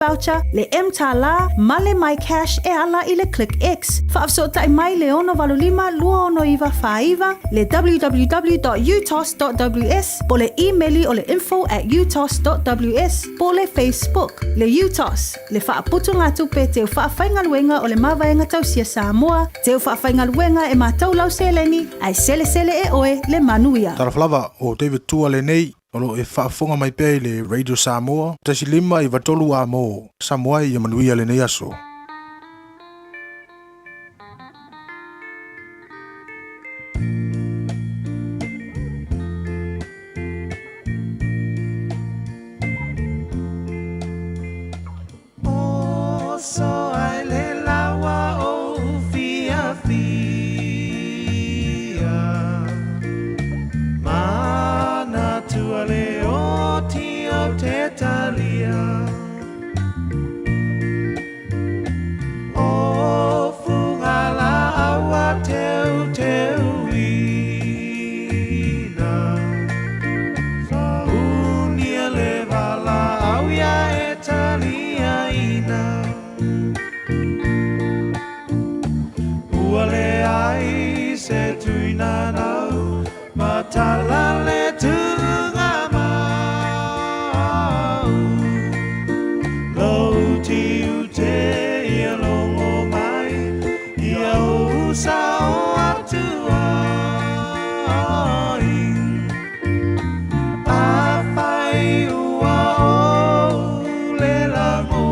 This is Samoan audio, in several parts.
Voucher, le mTālā ma le MyCash e ala i le KlickEx. Faafesootai mai le 685 269 49, le www.utos.ws po o le imeli o le info@utos.ws po o le Facebook. Le UTOS, le faaputugatupe teu faafaigaluega o le Mavaega Tausia Samoa, teu faafaigaluega e matou lau seleni, ae selesele e oe le manuia. Talofa lava, o David Tua lenei. O lo o e faafofoga mai pea i le Radio Samoa 1 5 9 3 A mo Samoa ia manuia lenei aso. Oso ai le lawa o fiafia, Manatua le oti o te talia. O fuga la aua teu teuina, Unia le vala au ia e taliaina. Ua leai se tuina nau, matala le tuga mau. Lou tiu te ia longo mai, ia o sao atu ai. A fai ua o le lago,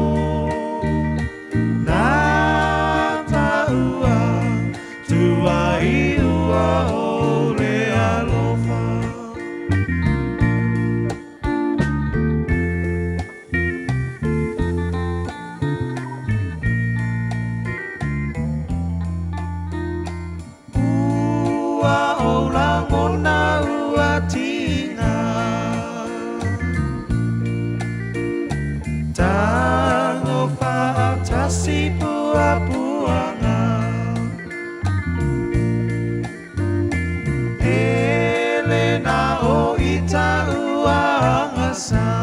nā taua, tua i ua o le alofa. Ua o lagona ua tiga, Tago faatasi puapuaga. Ele na o ita ua agasala,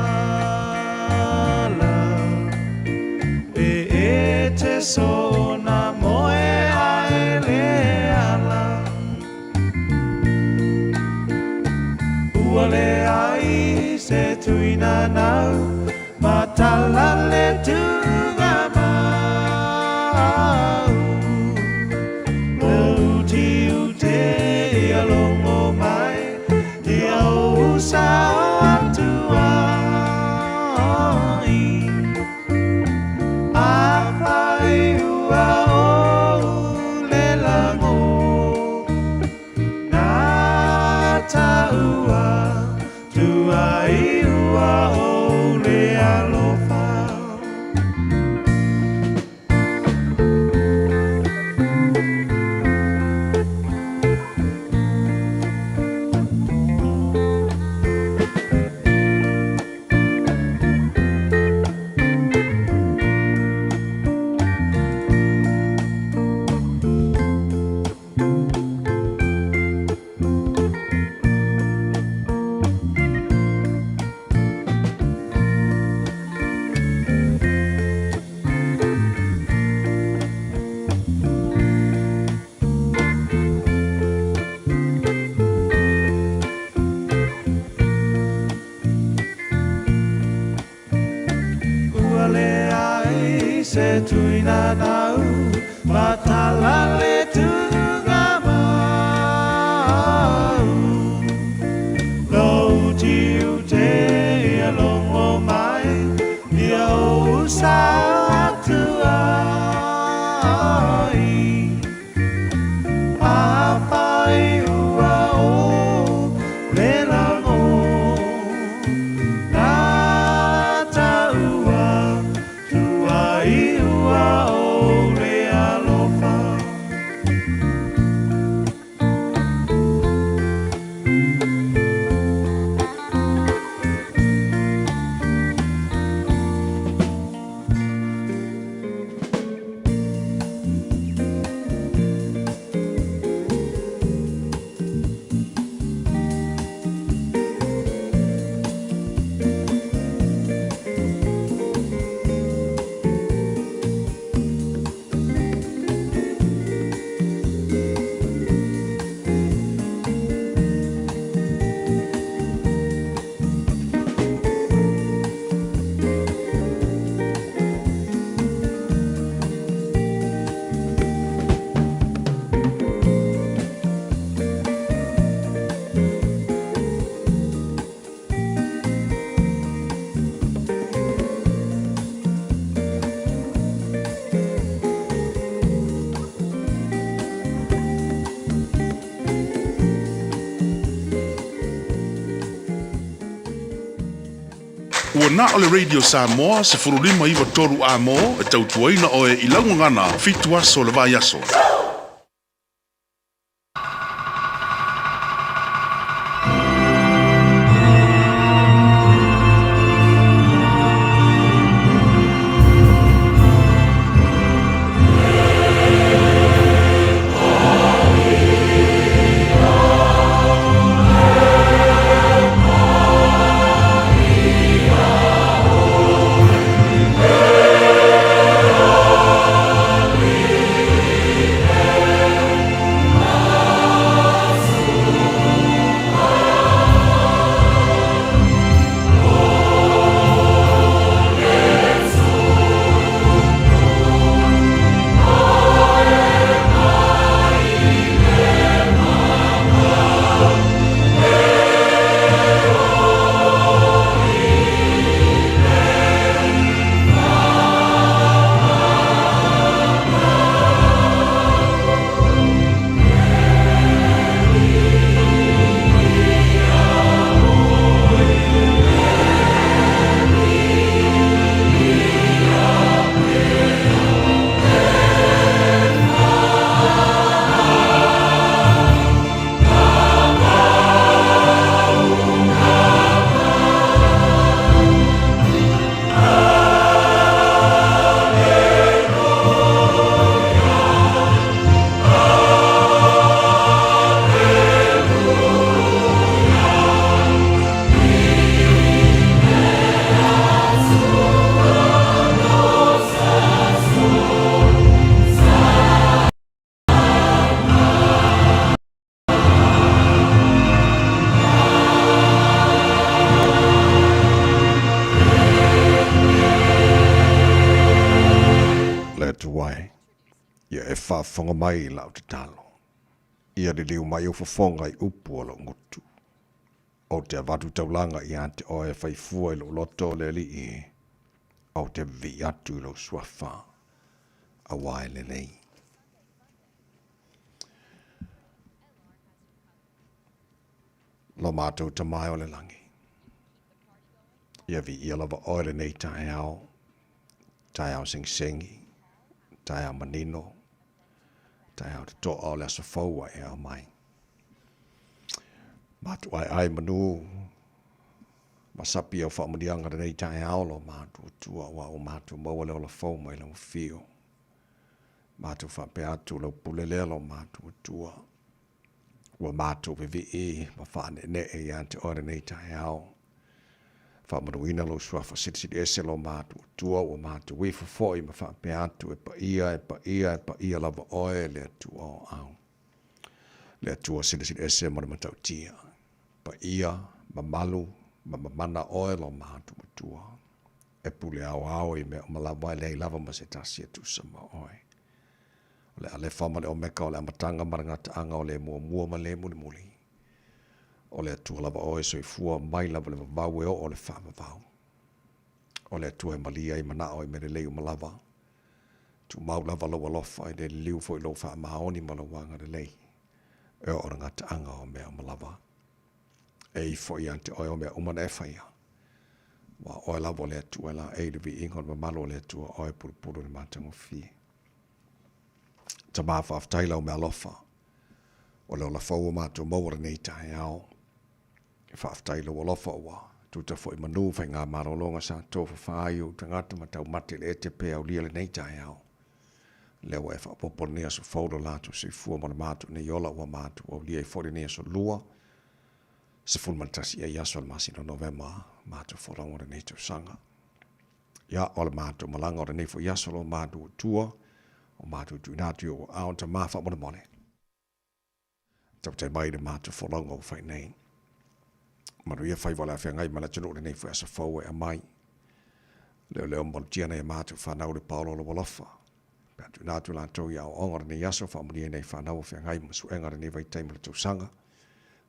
E e te sona moe a e le ala. Ua leai se tuina nau, Matala le tuga mau. Lou tiu te ia longo mai, Ia o sao atu ai. A fai ua o le lago, Nā taua, tua i ua o le alofa. Ua leai se tuina nau, Matala le tuga mau. Lou tiu te ia longo mai, Ia o sao atu ai. A fai ua o le lago, Nā taua, tua i ua o le alofa. Ua na o le Radio Samoa 1593 A-mo e tautuaina oe i lau gagana fitu aso o le vaiaso. Le Atua e, ia e faafofoga mai i lau tatalo. Ia liliu mai ou fofoga i upu o lou gutu. Ou te avatu taulaga ia te oe e fai fua i lou loto o le Alii, ou te vivii atu i lou suafa, auā e lelei. Lo matou Tama e o le lagi, ia viia lava oe lenei taeao, taeao segiseги, taeao manino, taeao totoa o le aso fou ua e aumai. Matou aeae manu ma sapi au faamanuiaga lenei taeao lo matou Atua aua ua matou maua le ola fou mai lau afio. Matou faapea atu lau pule lea lo matou Atua. Ua matou vevii ma faaneenee ia te oe lenei taeao. Faamanuina lou suafa silisili ese lo matou Atua, ua matou ifo foi ma faapea atu, e paia, e paia, e paia lava oe, le Atua o au. Le Atua silisili ese ma le matautia. Paia, mamalu, ma mamana oe lo matou Atua. E pule aoao i mea uma lava, e leai lava ma se tasi e tusa ma oe. O le Alefa ma le Omeka, o le Amataga ma le Gataaga, o le Muamua ma le Mulimuli. O le Atua lava oe, soifua mai lava le vavau e oo le faavavau. O le Atua e malie ai manao i mea lelei uma lava. Tumau lava lou alofa, e le liliu foi lou faamaoni ma lou agalelei, e oo le gataaga o mea uma lava. E ifo ia te oe o mea uma na e faia. Ua oe lava o le Atua e laei le viiga o le mamalu o le Atua oe pulupulu i le matagofie. Tama faafetai lau mealofa o le ola fou ua matou maua lenei taeao. E faafetai lou alofa ua tuta foi manu faiga malologa sa tofafa ai ou tagata ma taumate i le ete pe aulia lenei taeao. Lea ua e faaopoopo lenei aso fou lo latou soifua ma le matou nei ola ua matou aulia ai foi lenei aso lua, 11 ai aso o le masina o Novema, matou folauga o lenei tausaga. Ia, o le matou malaga o lenei foi aso lo matou tua, o matou tuuina atu i ou aao tama faamolemole. Tautai mai le matou folauga ua fai nei. Manuia faiva o le a feagai ma le atunuu lenei foi aso fou e aumai. Leoleo malutia nai a matou fanau le paolo o lou alofa. Pe a tuuina atu latou i aoaoga o lenei aso, faamanuia i nai fanau o feagai ma suega lenei vaitaimi o le tausaga.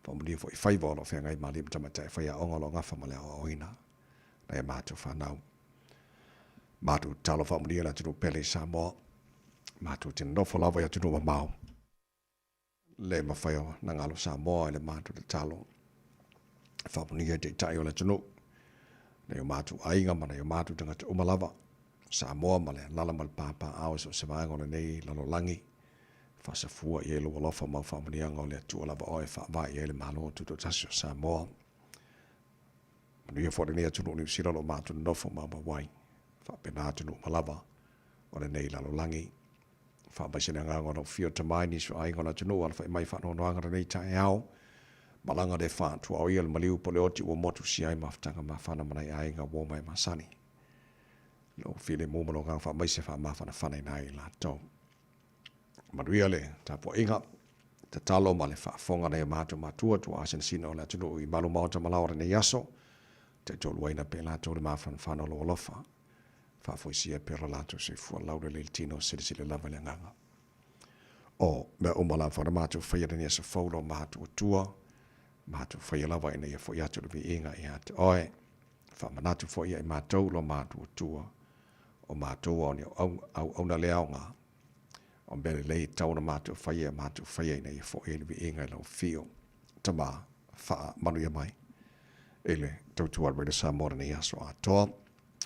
Faamanuia foi i faiva o lo o feagai ma alii ma tamaitai e faiaoga o lo o gafa ma le aoaoina nai a matou fanau. Matou tatalo faamanuia le atunuu pele i Samoa. Matou te nonofo lava i atunuu mamao. Le mafai ona galo Samoa i le matou tatalo. Faamanuia i Taitai o le atunuu. Nai o matou aiga ma nai o matou tagata uma lava, Samoa ma le alala ma le papaaao i so o se vaega o lenei lalolagi, faasafua i ai lou alofa ma au faamanuiaga o le Atua lava oe e faavae i ai le Malo Tutoatasi o Samoa. Manuia foi lenei atunuu o Niu Sila o lo o matou nonofo maumau ai, faapena atunuu uma lava o lenei lalolagi. Faamaise le agaga o lau afio tama i nisi o aiga o le atunuu alafai mai faanoanoaga lenei taeao. Malaga le faatuaoia le maliu po le oti ua motusia ai mafutaga mafana ma nai aiga ua omai masani. Lou filemu ma lou agaga faamaise faamafanafana ai i latou. Manuia le tapuaiga, tatalo ma le faafofoga nai o matou matua tuaasinasina o le atunuu i malu maota ma laoa lenei aso, taitoluaina pea latou le mafanafana o lou alofa. Faafoisia pea lo latou soifua laulelei le tino silasila lava i le agaga. O mea uma lava na matou faia lenei aso fou lo matou Atua, matou faia lava ina ia foi atu le viiga ia te oe. Faamanatu foi ia i matou lo matou Atua, o matou ao ni auauna le aoga, o mea lelei e tatau ona matou faia, matou faia ina ia foi ai le viiga i lau afio. Tama, faamanuia mai i le tautua a le Radio Samoa lenei aso atoa.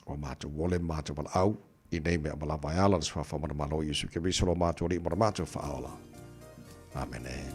Ua matou ole ma matou valaau i nei mea uma lava e ala le suafa manumalo o Iesu Keriso lo matou Alii ma lo matou Faaola. Amene.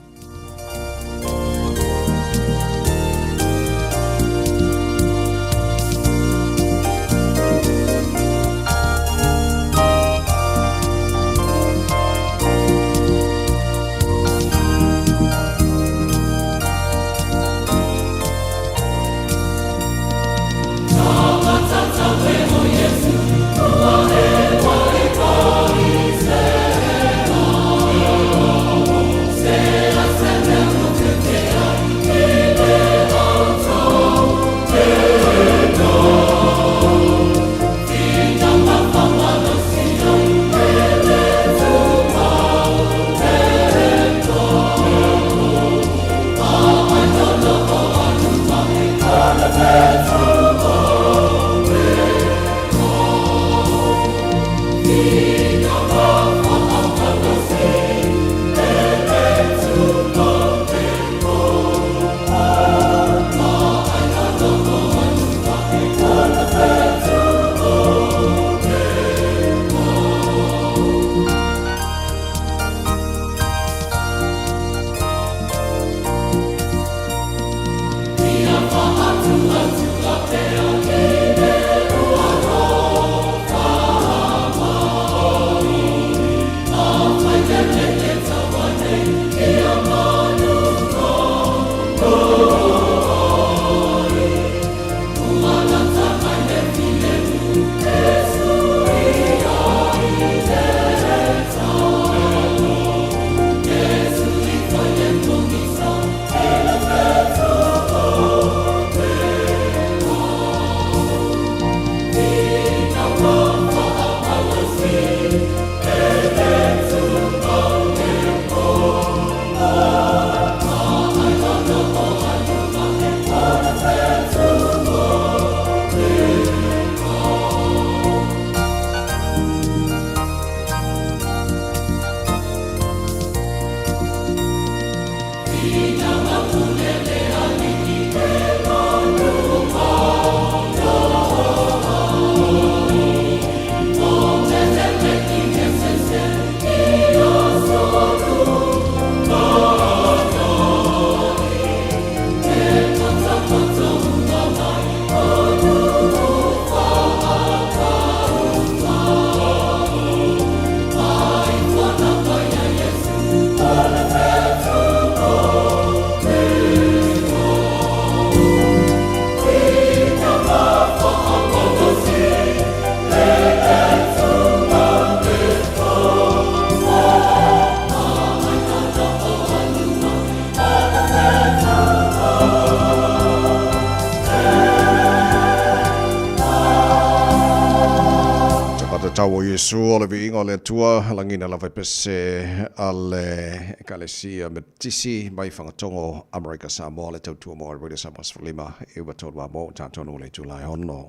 Tagata tau o Iesu o le viiga o le Atua, lagina lava e pese a le Ekalesia Metotisi mai Fagatogo, Amerika Samoa, le tautua mo Radio Samoa 15 i 93 a mo tatonu le itula e ono.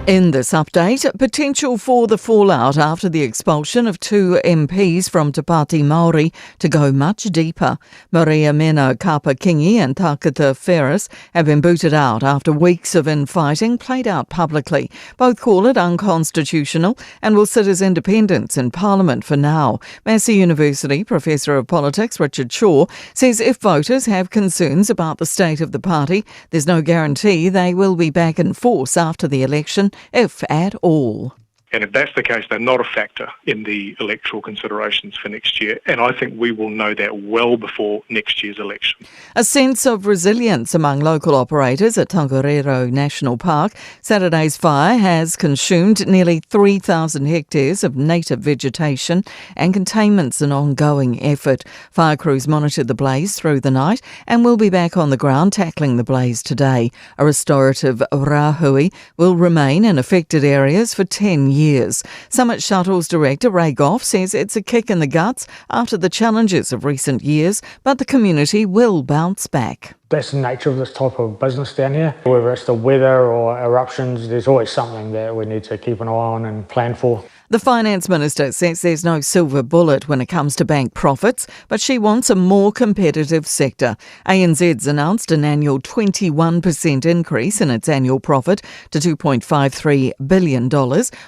In this update, potential for the fallout after the expulsion of two MPs from Te Pāti Māori to go much deeper. Maria Mena Kapa Kingi and Tākuta Ferris have been booted out after weeks of infighting played out publicly. Both call it unconstitutional and will sit as independents in Parliament for now. Massey University Professor of Politics Richard Shaw says if voters have concerns about the state of the party, there's no guarantee they will be back in force after the election, if at all. And if that's the case, they're not a factor in the electoral considerations for next year. And I think we will know that well before next year's election. A sense of resilience among local operators at Tongariro National Park. Saturday's fire has consumed nearly 3,000 hectares of native vegetation and containment's an ongoing effort. Fire crews monitored the blaze through the night and will be back on the ground tackling the blaze today. A restorative rahui will remain in affected areas for 10 years. Summit Shuttles director Ray Goff says it's a kick in the guts after the challenges of recent years, but the community will bounce back. That's the nature of this type of business down here. Whether it's the weather or eruptions, there's always something that we need to keep an eye on and plan for. The finance minister says there's no silver bullet when it comes to bank profits, but she wants a more competitive sector. ANZ's announced an annual 21% increase in its annual profit to $2.53 billion,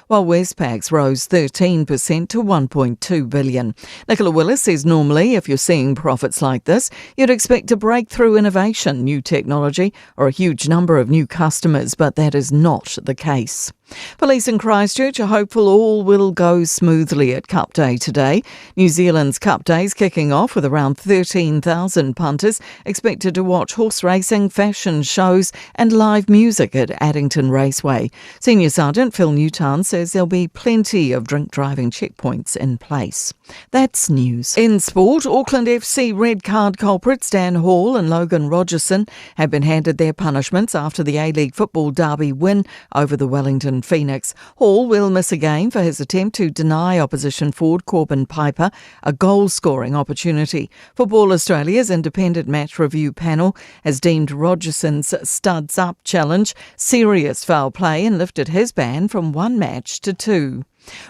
while Westpac's rose 13% to $1.2 billion. Nicola Willis says normally if you're seeing profits like this, you'd expect a breakthrough innovation, new technology, or a huge number of new customers, but that is not the case. Police in Christchurch are hopeful all will go smoothly at Cup Day today. New Zealand's Cup Day is kicking off with around 13,000 punters expected to watch horse racing, fashion shows and live music at Addington Raceway. Senior Sergeant Phil Newton says there'll be plenty of drink driving checkpoints in place. That's news. In sport, Auckland FC red card culprits Dan Hall and Logan Rogerson have been handed their punishments after the A-League football derby win over the Wellington Phoenix. Hall will miss a game for his attempt to deny opposition forward Corbin Piper a goal-scoring opportunity. Football Australia's independent match review panel has deemed Rogerson's studs-up challenge serious foul play and lifted his ban from one match to two.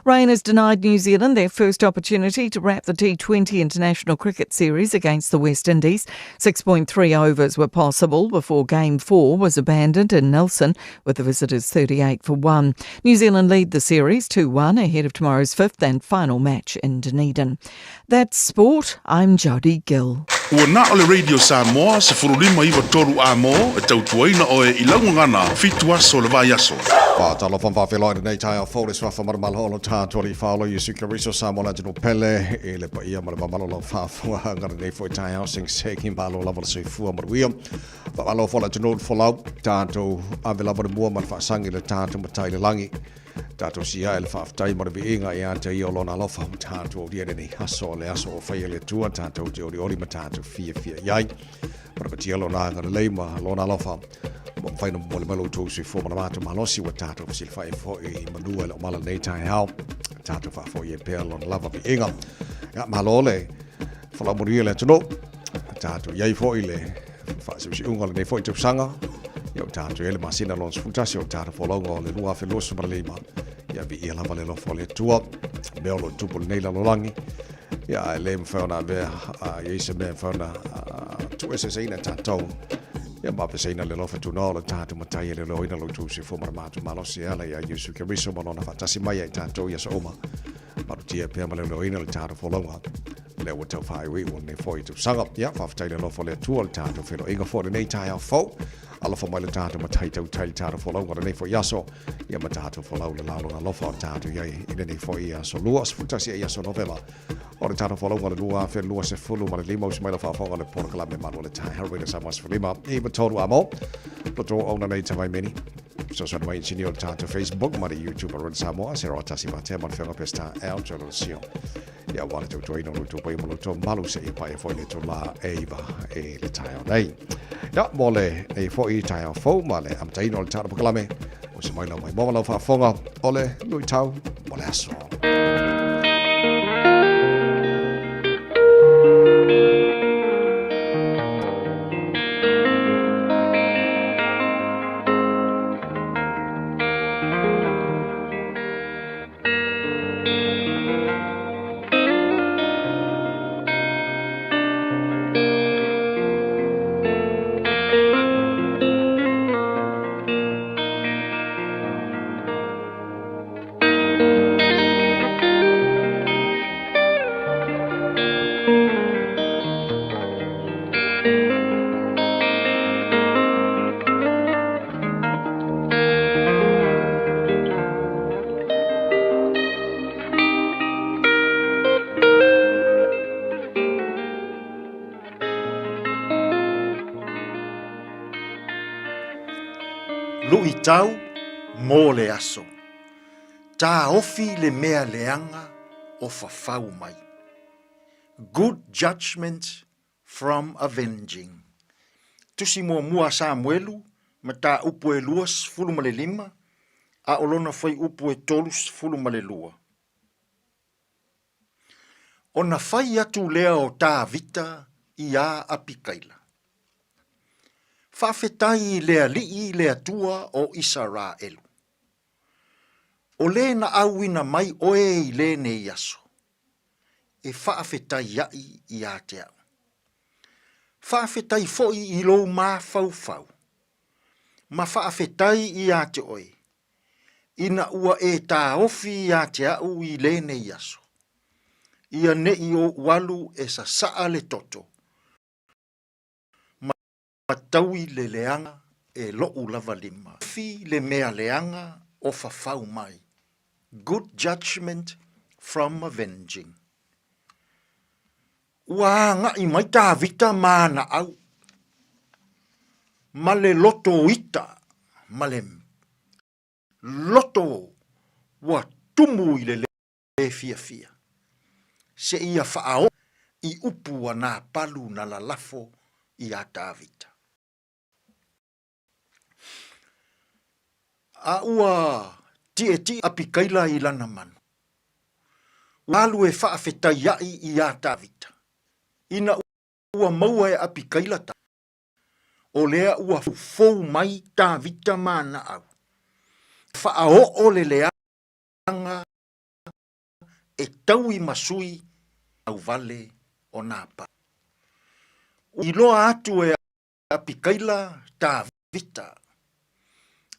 Rain has denied New Zealand their first opportunity to wrap the T20 International Cricket Series against the West Indies. 6.3 overs were possible before Game 4 was abandoned in Nelson, with the visitors 38 for 1. New Zealand lead the series 2-1 ahead of tomorrow's fifth and final match in Dunedin. That's sport. I'm Jodie Gill. Ua na o le Radio Samoa 1593 A-mo e tautuaina oe i lau gagana fitu aso o le vaiaso. Faatalofa ma faafeiloai i lenei taeao fou le suafa ma le malolo tatou alii faolo Iesu Keriso Samoa le atunuu pele i le paia ma le mamalu o lau faafofogaaga lenei foi taeao segisegi malo lava le soifua manuia. Faamalo foi le atunuu le folau tatou ave lava le mua ma le faasagi i le tatou matai i le lagi. Tatou siae le faafetai ma le viiga ia te ia o lona alofa ua tatou aulia i lenei aso o le aso ua faia e le Atua tatou te olioli ma tatou fiafia i ai. Manawatia lona agalelei ma lona alofa ua mafai ona momoli mai lo outou soifua ma le matou malosi ua tatou fesilafai ai foi i manua i le omala lenei taeao. Tatou faafoi ai pea lona lava viiga. Ia, malo le folau manuia le atunuu. Tatou i ai foi le faasiusiuga o lenei foi tausaga. Ia o tatou i ai le masina lona 11 o tatou folauga o le 2025. Ia viia lava le alofa o le Atua. Mea o lo o tupu lenei lalolagi. Ia ae le mafai ona avea i ai se mea e mafai ona tuueseeseina e tatou. Ia ma aveseina le alofa tunoa o le tatou matai e leoleoina lo outou soifua ma le matou malosi e ala ia Iesu Keriso ma lona faatasi mai ia i tatou i aso uma. Malutia pea ma leoleoina le tatou folauga. Lea ua tau faaiuiu o lenei foi tausaga. Ia, faafetai le alofa o le Atua le tatou feiloaiga foi lenei taeao fou. Alofa mai le tatou matai tautai le tatou folauga lenei foi aso. Ia ma tatou folau le la lona alofa o tatou i ai i lenei foi aso 21 ai aso Novema. O le tatou folauga le 2025 usi mai la faafofoga le polokalame malu o le taeao Radio Samoa 15 i 3 amo. Loto o nei tawai meni. Fesoasoani mai inisinia o le tatou Facebook ma le YouTube a Radio Samoa, se roa tasi vatea ma le feoga Peseta L Jolo Sio. Ia ua le tautuaina o lo outou paia ma lo outou mamalu seia paia foi le itula e iva i le taeao nei. Ia, mo le nei foi taeao fou ma le amataina o le tatou polokalame, usi mai lau maimoa ma lau faafofoga o le luitau mo le aso. Luʻitau mo le aso. Taofi le mea leaga o fafau mai. Good judgment from avenging. Tusi muamua a Samuelu, mataupu e 25, a o lona fuaiupu e 32. Ona fai atu lea o Tāvita iā Apikaila, Faafetai i le Alii le Atua o Isaraelu, o lē na auina mai oe i lenei aso, e faafetaiaʻi iā te au. Faafetai foi i lou mafaufau, ma faafetai iā te oe, ina ua e taofi iā te aʻu i lenei aso, ia neʻi oʻu alu e sasaʻa le toto, ma taui le leaga e loʻu lava lima. Fi le mea leaga o fafau mai, good judgment from avenging. Ua agaʻi mai Tāvita ma ana au, ma le loto ita, ma le loto ua tumu i le lē fiafia, seia faaoo i upu a Napalu na lalafo iā Tāvita. A ua tietie Apikaila i lana manu, ua alu e faafetaiaʻi iā Tāvita, ina ua maua e Apikaila ta, o lea ua fou mai Tāvita ma ana au, faaoo le leaga e taui ma sui auvale o Napa. Ua iloa atu e Apikaila Tāvita,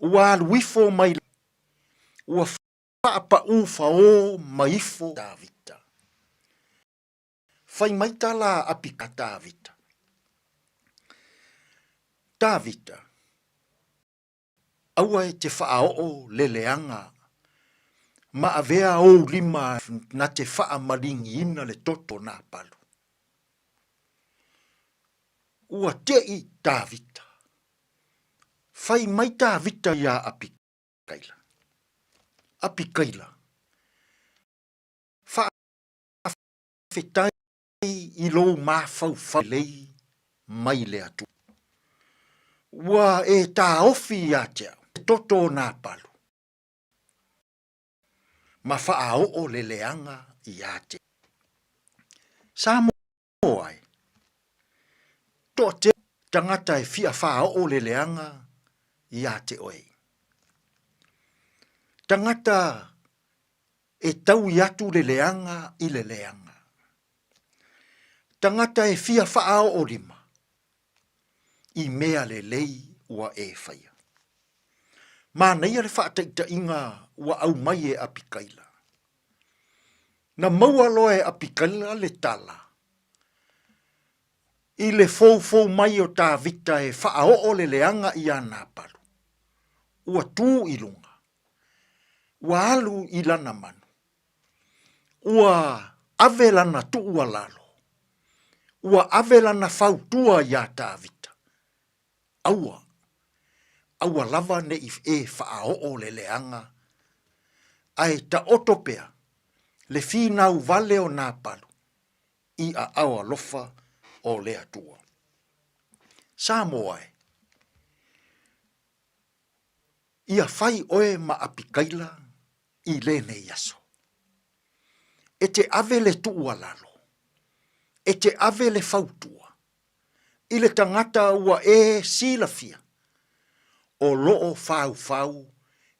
ua alu ifo mai ua faapaʻū faō mai ifo Tāvita. Fai mai tala a Apika Tāvita. Tāvita, Aua e te faaoo le leaga ma avea ou lima na te faamaligiina le toto o Napalu. Ua teʻi Tāvita. Fai mai Tāvita iā Apikaila. Apikaila, faafetai i lou mafaufau lelei mai le Atua. Ua e taofi ia te au, te toto o Napalu, ma faaoo le leaga ia te Samoa e. Toatele tagata e fia faaoo le leaga ia te oe. Tagata e taui atu le leaga i le leaga. Tagata e fia faaoolima i mea lelei ua e faia. Manaia le faataitaiga ua aumai e Apikaila. Na maua loa e Apikaila le tala i le foufou mai o Tavita e faaoo le leaga iā Napalu. Ua tu i luga. Ua alu i lana manu. Ua ave lana tuualalo. Ua ave lana fautua iā Tavita. Aua, aua lava ne i e faaoo le leaga, ae taoto pea le finau wale o Napalu i aao alofa o le Atua. Samoa e, Ia fai oe ma Apikaila i lenei aso. E te ave le tuualalo, e te ave le fautua i le tagata ua e silafia o loo faufau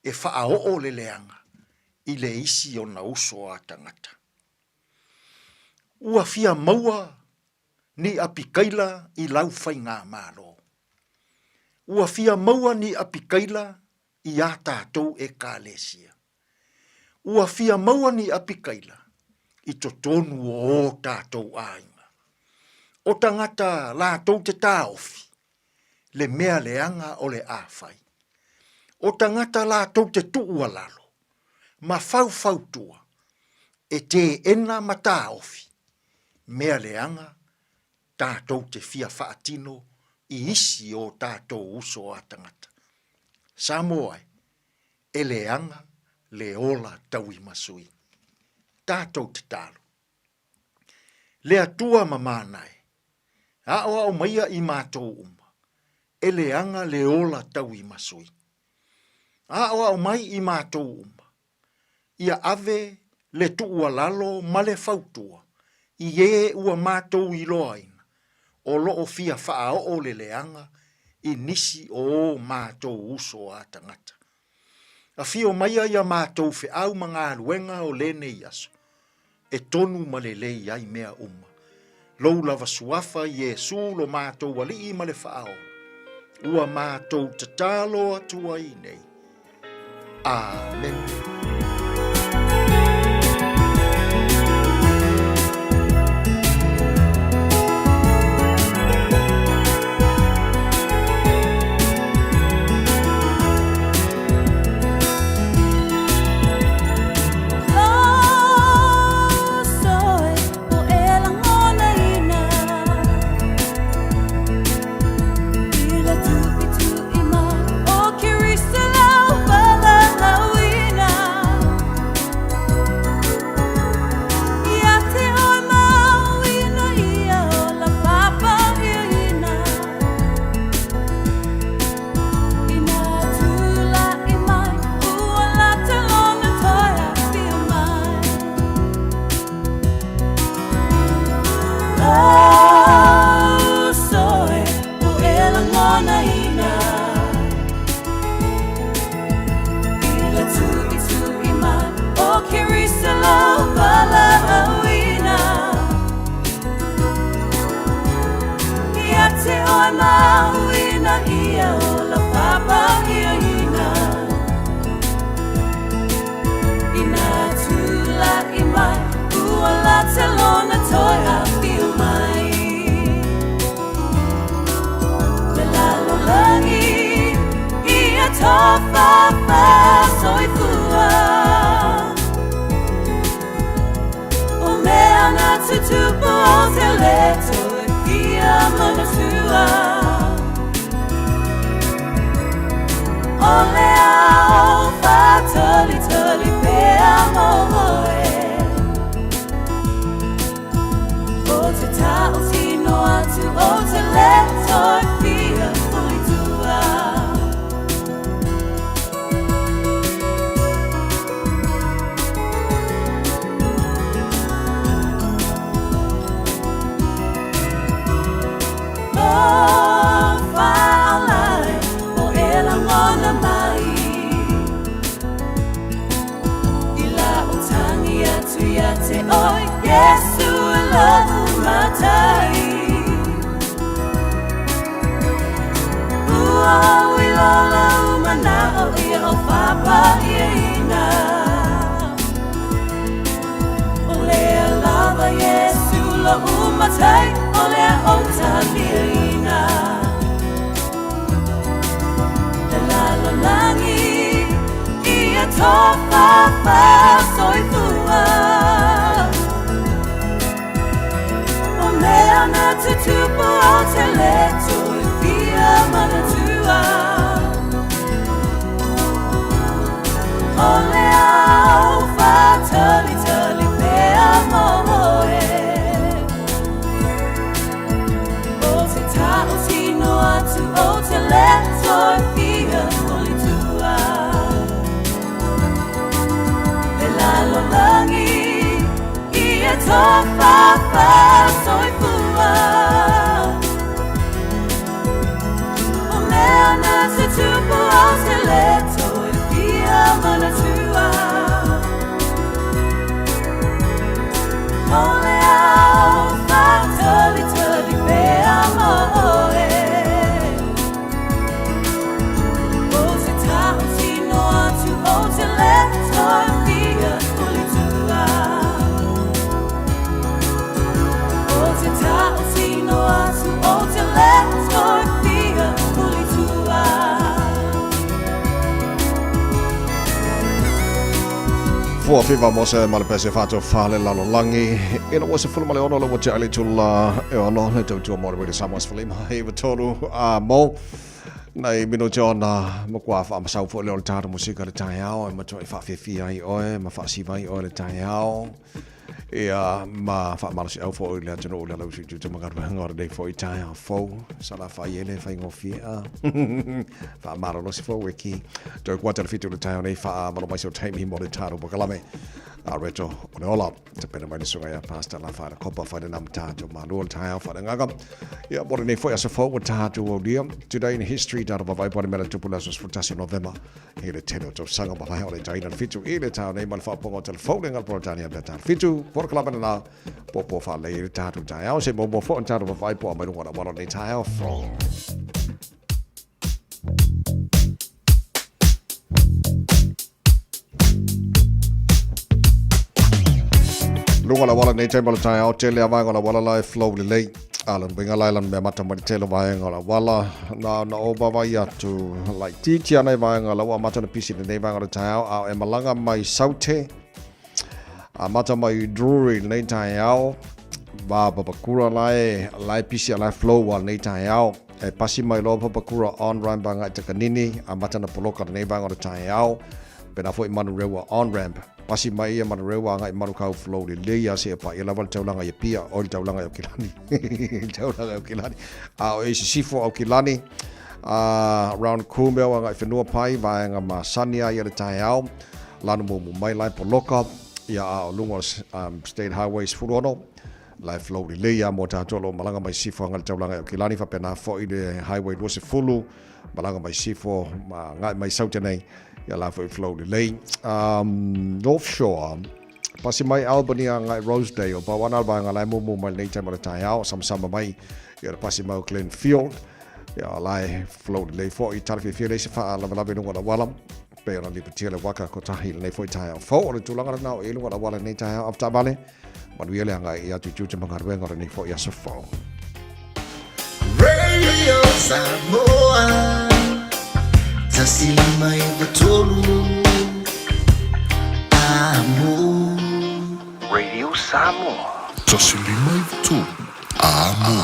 e faaoo le leaga i le isi ona uso a tagata. Ua fia maua ni Apikaila i lau faigamalo. Ua fia maua ni Apikaila i ā tātou Ekalesia. Ua fia maua ni Apikaila i totonu o ō tātou āinga. O tangata lātou te tāofi, le mea leaga o le āwhai. O tangata lātou te tuualalo, ma faufautua, e tēena ma tāofi, mea leaga tātou te fia faatino i isi o tātou uso a tangata. Samoa e, e leaga le ola tauimasui. Tatou tatalo. Le Atua mamana e, aoao maia i matou uma, e leaga le ola tauimasui. Aoao mai i matou uma, ia ave le tuualalo ma le fautua i ē ua matou iloaina o lo o fia faaoo le leaga i nisi o o matou uso a tagata. Afio maia ia matou feau ma galuega o lenei aso, e tonu ma lelei ai mea uma. Lou lava suafa Iesu lo matou Alii ma le Faaola, ua matou tatalo atu ai nei. Amene. Fua fiva mo se ma le pese fato fale lalo langi ina ua se fulu ma le ono le ua te ali tula e ono le tautua mo le wele Samoa se falima hei wa tolu a mo. Nai minute ona matua faamasau foi lea o le tatou musika i le taeao e matuai faafiafia ai oe ma faasiva ai oe le taeao. Ia ma faamalosiau foi i le atunuu i le alausi i tiute ma galuega o lenei foi taeao fou. Salafai e le faigofie a. Faamalolosi foi wiki. Toe kuata le 7 i le taeao nei faamalo mai se taimi mo le tatou pakalame. A reto o le ola. Tapena mai le susuga ia Pastor Lafaela Kopa fai lena ma tatou malu o le taeao faaleagaga. Ia, mo lenei foi aso fou ua tatou aulia. Today in history, tatou vaavaai po o le mea na tupu i le aso 11 o Novema i le tele o tausaga malae o le taina le 7 i le taeao nei ma le faaopoopoga o telefou le gala Peretania mea ta le 7. Polokalame lena popo faalelei ai le tatou taeao. Se muamua foi ona tatou vaavaai po o a mai luga o le auala o lenei taeao fou. Luga o le auala nei taimi o le taeao, tele a vaega o le auala la e flow lelei. A lona uiga la e lana mea mata mai le tele o vaega o le auala. Na ona ou vaavaai atu laitiiti ana i vaega la ua amata ona pisi lenei vaega o le taeao, a o e malaga mai Saute, amata mai Drury lenei taeao, va Papakura la e, la e pisi a la e flow a lenei taeao. E pasi mai loa Papakura on ramp agai Takanini, amata ona poloka lenei vaega o le taeao. Pena foi Manurewa on ramp. Pasi mai ia Manurewa agai Manukau flow lelei a seia paia lava le taulaga i Apia, oi le taulaga i Aukilani. Le taulaga i Aukilani. A o e i sisifo Aukilani, a round Kumeu agai Whenuapai, vaega masani a ia le taeao. Lanu mumu mai la e poloka, ia a o luga o le State Highway 16, la e flow lelei a mo tatou o lo o malaga mai sisifo agai le taulaga i Aukilani, faapena foi le Highway 20, malaga mai sisifo ma agai mai Saute nei, ia la foi flow lelei. North Shore, pasi mai Albany agai Rosedale, pau ana le vaega la e mumu mai lenei taimi o le taeao, samasama mai ia le pasi mai o Glenfield, ia la e flow lelei foi, tala fiafia leai se faalavelave i luga o le auala, pei ona lipotia le waka kotahi i lenei foi taeao fou. O le tulaga lena o i luga o le auala i lenei taeao avetaavale, manuia le agai i atu i tiute ma galuega o lenei foi aso fou. Radio Samoa 153 Amo. Radio Samoa. 153 Amo.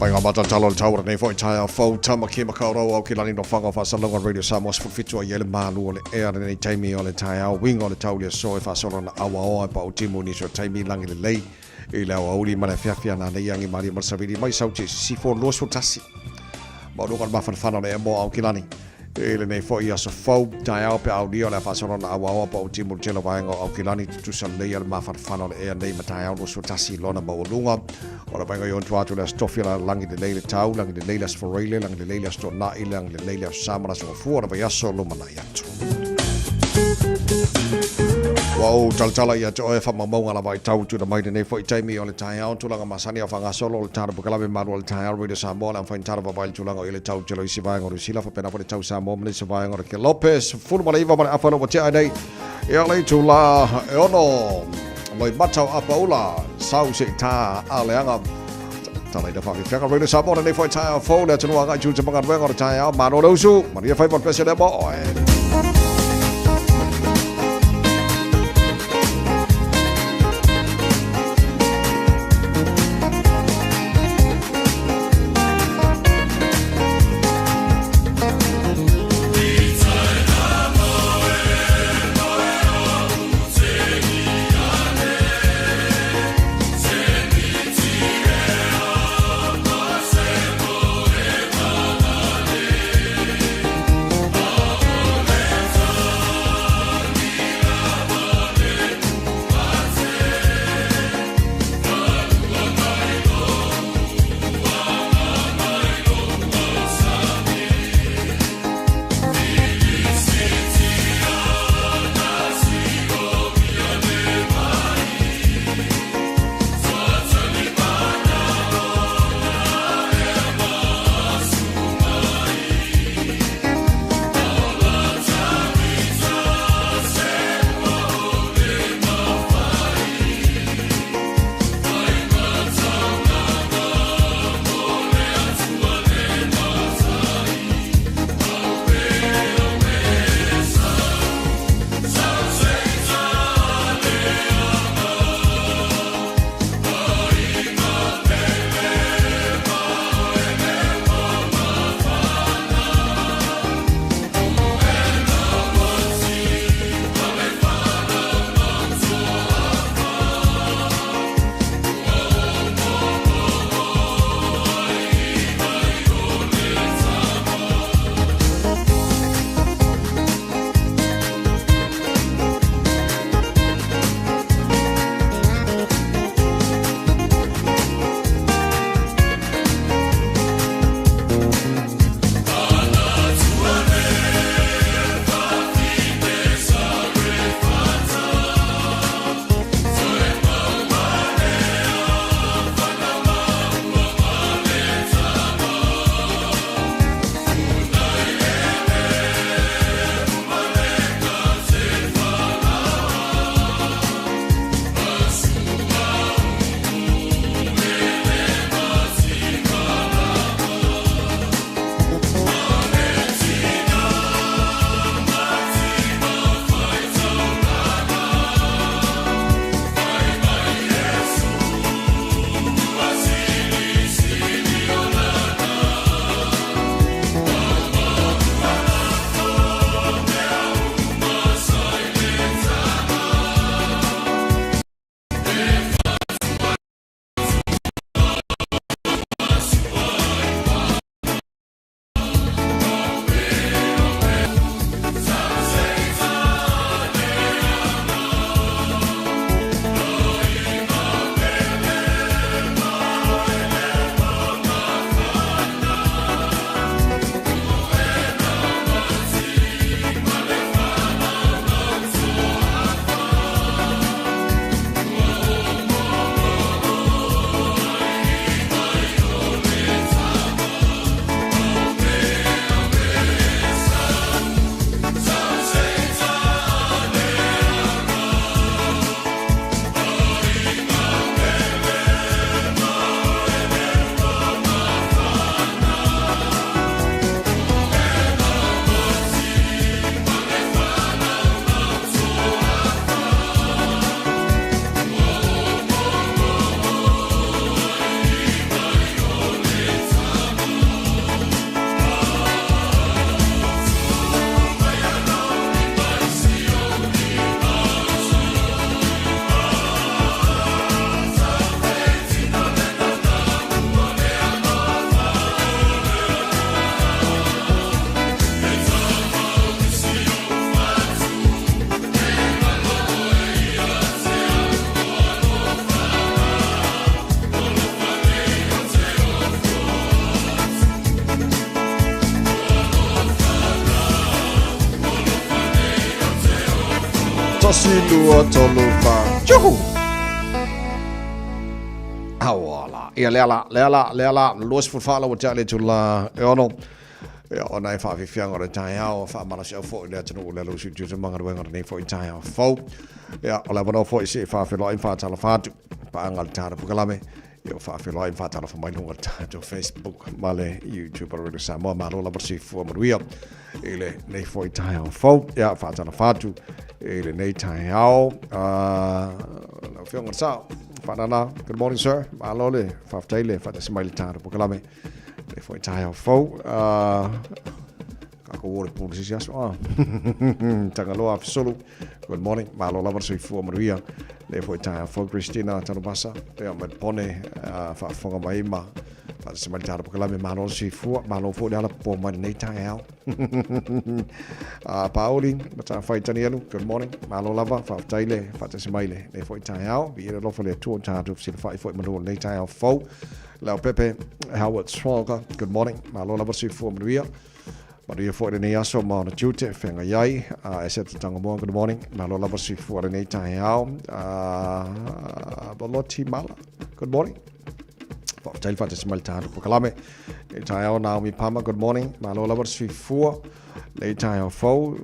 Mai ngā matatalo o le tau o lenei foi taeao fou, Tamaki Makaurau au ki lani no whanga o whaasalonga Radio Samoa 17 ai ele malu o le ea lenei taimi o le taeao winga o le tau le aso e whaasolo na awaoa e pau timu nisi o taimi langi lelei i le aoauli ma le afiafi ana nei angi maria ma le savili mai sauti e sisifo 21 Maualuga le mafanafana o le ea mo Aukilani i lenei foi aso fou, taeao pe aulia o le a faasolo na auaoa po o timu le tele o vaega o Aukilani tutusa lelei a le mafanafana o le ea nei ma taeao 21 lona maualuga o le vaega i ona tua atu le Aso Tofi o le lagi lelei le tau, lagi lelei le Aso Faraile, lagi lelei le Aso Toonai, lagi lelei le Aso Sa ma le Aso Gafua o le vaiaso lumanai atu. Ua ou talatala ia te oe faamaumauga lava i tau tuuina mai lenei foi taimi o le taeao, tulaga masani a o faagasolo o le tala pakalame malu o le taeao Radio Samoa le aufaigata vaavaai le tulaga o i le tau tele o isi vaega o Niu Sila faapena foi le tau Samoa ma nisi vaega o le Kelope 19 ma le afa ua tea ai nei ia le itula e ono loimata o Apaula sau se i tā a leaga tala ina whawhiwhianga Radio Samoa lenei foi taeao fou le atunuu agai tiute ma galuega o le taeao malo le usu manuia faiva o le pese lea mo oe. Tasi, lua, tolu, fa. Tjuhu! Auala. Ia lea la, lea la, lea la, 24 la ua tea le itula e ono. Ia, ona e whaafifianga o le taeao, whaamalasiau foi le atunuu i le ala usiuti o magaluega o lenei foi taeao fou. Ia, o le avanoa foi se i whaawheloai whaatalofa atu, paanga le tāna pukalame, ia o whaawheloai whaatalofa mai lunga le tātou Facebook ma le YouTube o le Radio Samoa, malo lava le soifua manuia i lenei foi taeao fou. Ia, whaatalofa atu i lenei taeao. Lau Afioga i le Sao, whaanana, good morning sir, malo le whaafetai le whaatasi mai le tāna pukalame. Le foi taeao fou. Ka ko o le pulu sisi aso. Ah. Tangaloa Fisulu. Good morning. Malo lava le soifua manuia. Le foi taeao fou Christina Tanumasa. Pea mai pone faafofoga mai ma faatasi mai le tala pakalame. Malo le soifua. Malo foi le ala po mai lenei taeao. Paoli, Matafai Tanielu. Good morning. Malo lava. Faafetai le faatasi mai le nei foi taeao. Viia le alofa o le Atua o tatou fesilafai foi manu o lenei taeao fou. Leaupepe, Howard Swaga, good morning. Malo lava le soifua manuia. Manuia foi lenei aso ma ona tiute, whenga ai. Eseta Tangamoa, good morning. Malo lava le soifua lenei taeao. Baloti Mala, good morning. Whaafetai le whaatasi mai le tātou pakalame. Nei taeao Naomi Pama, good morning. Malo lava le soifua. Nei taeao fou.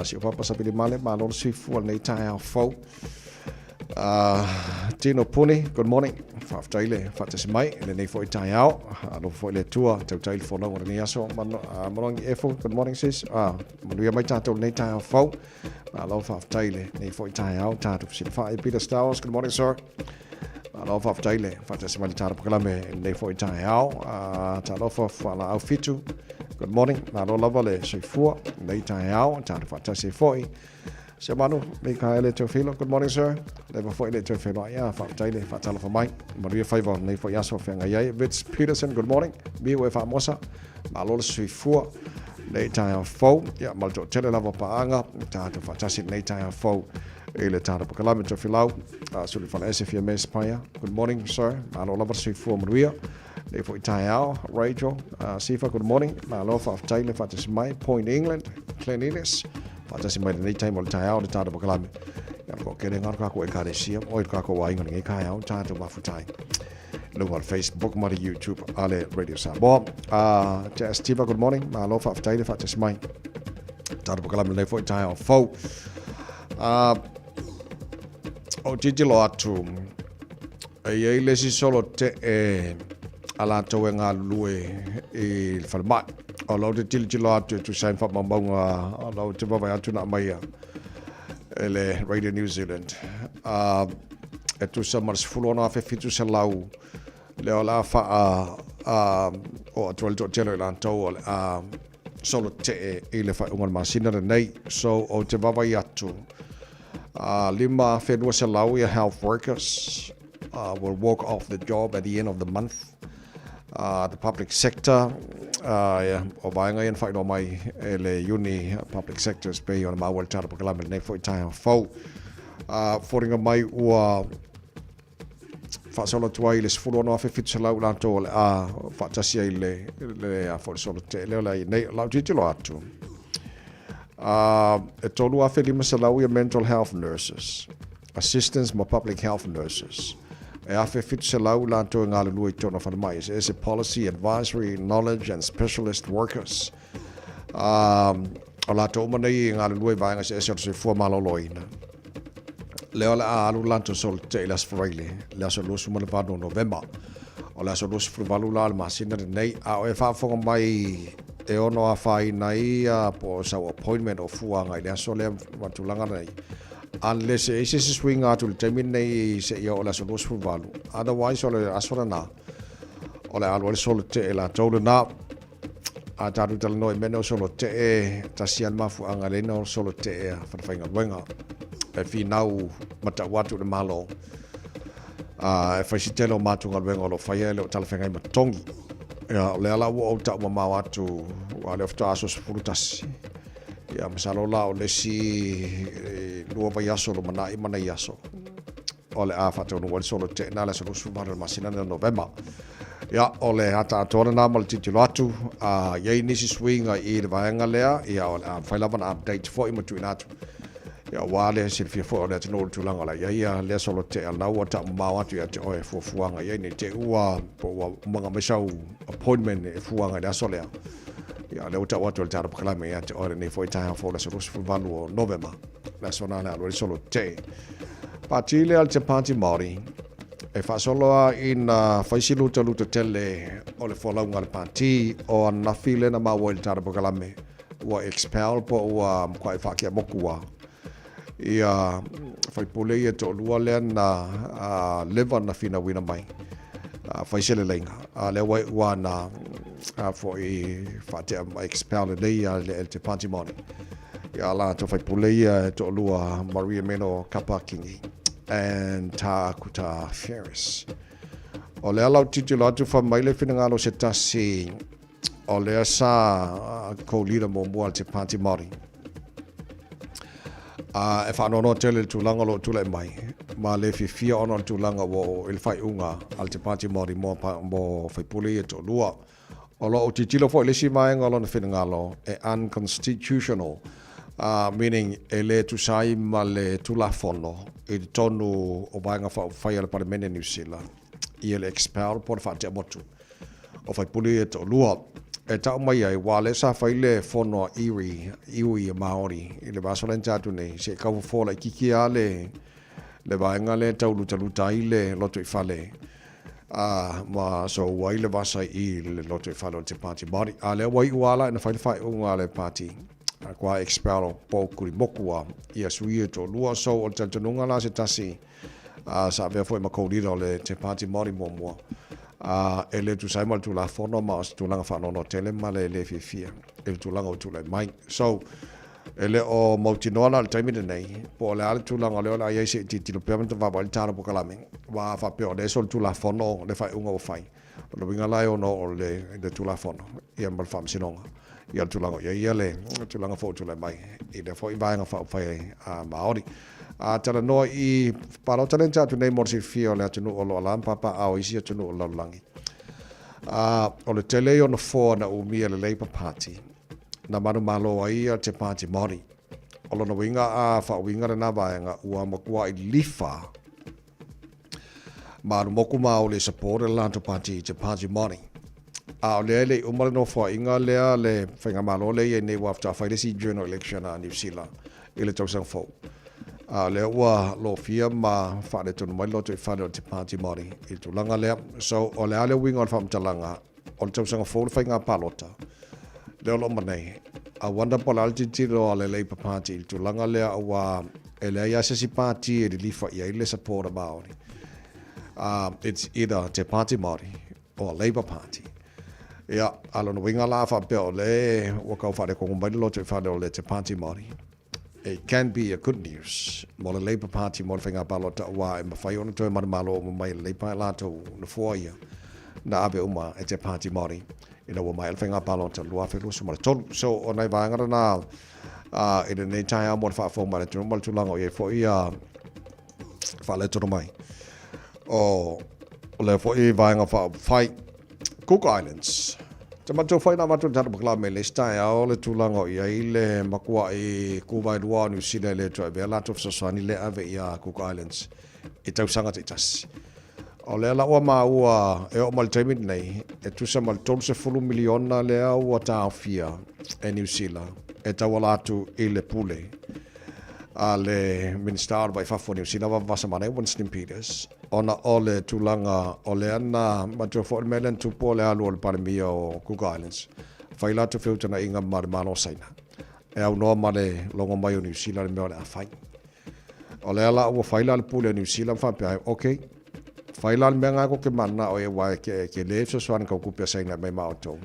Si o papa Sapili Male, malo le soifua lenei taeao fou. Tino Puni, good morning. Faafetai le faatasi mai i lenei foi taeao. Alofa foi le Atua, tautai le folau o lenei aso. Manoangi Efo, good morning sis. Manuia mai tātou lenei taeao fou. Malo faafetai lenei foi taeao, tātou fesilafai. Peter Stowers, good morning sir. Malo faafetai le faatasi mai le tātou pakalame i lenei foi taeao. Talofa Fualaau Fitu, good morning. Malo lava le soifua lenei taeao, tātou faatasi foi. Siamanu, Mikaele Teofilo, good morning sir. Leva foi le Teofilo ai a faafetai le faatalofa mai. Manuia faiva o lenei foi aso feagai ai. Vince Peterson, good morning. Miu e faamosa. Malo le soifua. Nei taeao fou. Ia, ma le toatele lava o paaga. Tatou faatasi lenei taeao fou i le tatou pakalame Tofilau. Suli Falaese Fiame Spaia. Good morning sir. Malo lava le soifua manuia. Nei foi taeao, Rachel, Sifa, good morning. Malo faafetai le faatasi mai. Point England, Glen Innes. Faatasi mai lenei taimi o le taeao le tātou pakalame. Ia ko kere ngā kākou ekalesia, oi kākou aiga lenei kaeao, tātou mafutai. Lunga o le Facebook ma le YouTube a le Radio Samoa. Jazz Tiva, good morning. Malo faafetai le faatasi mai. Tātou pakalame lenei foi taeao fou. O titilo atu, e i ai le isi solo tee a latou e galulue i le falemai. O lau te tilotilo atu e tusa ai ma faamaumauga o lau te vaavaai atu na aumaia e le Radio New Zealand. E tusa ma le 16,700 lea o le a faa oo atu ai le toatele o i latou o le a solo tee i le faaiuga o le masina lenei. So ou te vaavaai atu 5,200 ia health workers will walk off the job at the end of the month. The public sector, yeah, o vaega ia na faailoa mai e le Iuni Public Sectors pei ona maua i le Tala Pakalame lenei foi taeao fou. Foliga mai ua faasolo atu ai le 16,700 latou o le a faatasi ai le le a foi le solo tele o le ai nei lau tilotilo atu. E 3,500 ia mental health nurses, assistants ma public health nurses. E 1,700 latou e galulue i totonu o falemai eseese, policy, advisory, knowledge and specialist workers. O latou uma nei e galulue i vaega eseese o le soifua maloloina. Lea o le a alu latou solo te i le Aso Faraile, le aso 28 o Novema. O le aso 28 la o le masina lenei, a o e faafofoga mai e ono afaina ai ia po o sau appointment o fuaga i le aso lea ma tulaga nei. Unless e i ai se isi suiga atu i le taimi lenei seia oo i le aso 28. Otherwise o le aso lena o le a alu ai le solo tee latou lena. A tatou talanoa i mea nei o solo tee, tasi lava le mafuaaga e leai ona solo tee a falefaigaluega. E finau ma tau atu i le Malo, e fai si tele o matou galuega o lo o faia e le o talafeagai ma totogi. Ia, o lea la ua ou tau mamao atu, aua o lea faatoa aso 11. Ia, masalo la o le isi 2 vaiaso lumanai ma nai aso o le a faataunuu ai le solo tee na le aso 28 o le masina lea o Novema. Ia, o le ata atoa lena ma le tilotilo atu, a i ai nisi suiga i le vaega lea, ia o le a mafai lava ona update foi ma tuuina atu. Ia aua le silafia foi o le atunuu i le tulaga o la i ai ia lea solo tea lena ua taumamao atu ia te oe fuafuaga i ai nei te ua po ua umaga mai sau appointment e fuaga i le aso lea. Ia lea ua tau atu e le tatou pakalame ia te oe lenei foi taeao fou le aso 28 o Novema. Le aso na le alu ai le solo tea. Pati lea le te Pāti Māori e faasolo a ina fai si lutaluta tele o le folauga a le pati o ananafi lea na maua i le tatou pakalame ua expel po ua matuai faakiamoku a ia faipule ia toalua lea na leva na finauina mai fai se leleiga a lea ua ua na foi faatea expel lelei ia le te Pāti Māori ia latou faipule ia toalua Maria Meno Kapa Kingi and Tākuta Ferris. O lea lau tilotilo atu fai mai le finagalo se tasi O lea sa co-leader muamua a le Te Pāti Māori. A e faanoanoa tele le tulaga o lo o tulai mai, ma le fiafia ona o le tulaga ua oo i le faaiuga a le Te Pāti Māori mo, mo faipule ia toalua. O lo o tilotilo foi le isi vaega o lona finagalo e unconstitutional, meaning e le tusa ai ma le Tulafono i totonu o Vaega Faaupufai a le Palemene o Niu Sila ia le expel po o le faatea motu. O faipule ia e toalua e tau mai ai, ua lea sa fai le fono a Iwi, iwi a Māori i le vaiaso lea na tea atu nei, se i tau fofo laitiiti lava le, le vaega lea e tau lutaluta ai le lotoifale, a, ma soua ai le vasa i le lotoifale o le Te Pāti Māori. A lea ua iu lava la ina fai le faaiuga a le Pāti, a kua expel po o kulimoku lava ia sui ia e toalua. So, o le talitonuga la se tasi, a sa avea foi ma co-leader o le Te Pāti Māori muamua, a e le tusa ai ma le Tulafono ma o se tulaga faanoanoa tele ma le le fiafia i le tulaga ua tulai mai. So, e le o mautinoa la i le taimi lenei, po o le a le tulaga o lea o le a i ai se i tilotilo pea ma vaavaai le tala polokalame, aua a faapea o lea e solitulafono le faaiuga ua fai, O le uiga la e ono oo i le Tulafono ia ma le Faamasinoga ia le tulaga o i ai ia le tulaga foi o tulai mai i lea foi Vaega Faaupufai a Māori. A talanoa i palota lea na tea atu nei mo le silafia o le atunuu o lo o alaala ma papaaao i isi atunuu o le lalolagi. A o le tele ia o nofoa na umia e le Labour Party na manumalo ai ia te Pāti Māori. O lona uiga a faauiga lena vaega ua matuai lifa Ma alu moku maoli e support e le latou pati i te Pāti Māori. A o lea e le i uma le nofoaiga lea le faigamalo lea i ai nei ua faatoa fai le isi general election a Niu Sila i le tausaga fou. A o lea ua lofia ma faaletonu mai le lotoifale o le Te Pāti Māori i le tulaga lea. So, o le a le uiga o le faamatalaga o le tausaga fou le faiga palota lea o lo o ma nei. I wonder po o le a le tilotilo a le Labour Party i le tulaga lea aua e leai lava se isi pati e lilifa i ai le support a Māori. It's either Te Pāti Māori or Labour Party. Ia, a lona uiga la faapea o le ua kau faaletonu mai le lotoifale o le Te Pāti Māori. It can be a good news mo le Labour Party mo le faiga palota aua e mafai ona toe manumalo uma mai e le Labour e latou nofoa ia na ave uma e te Pāti Māori ina ua maea le faiga palota 2023. So o nai vaega lena i lenei taeao mo le faafofoga mai a le atunuu ma le tulaga o i ai foi ia faaletonu mai o lea foi vaega faaupufai. Cook Islands. Te matou whai nā matou tata pakla me le taeao le tulaga o i ai le makuaʻi kūwaelua o Niu Sila e le toe avea latou fesoasoani le ave i a Cook Islands i tausaga taitasi. O lea la ua maua e oo mai le taimi lenei, e tusa ma le 30 miliona lea ua taofia e Niu Sila e tauala atu i le pule a le Minisita o le Vai Fafo o Niu Sila, Vavasa Mane, Winston Peters, ona o le tulaga o lea na matua foi le mea lea na tupu o le alu o le Palemia o Cook Islands, fai latou feutagaiga ma le Malo o Saina e aunoa ma le logo mai o Niu Sila le mea o le a fai. O lea la ua fai la le pule a Niu Sila ma faapea ai, ok, fai la le mea lena tou te mananao i ai aua e tele fesoasoani tau tupe a Saina e aumai ma outou,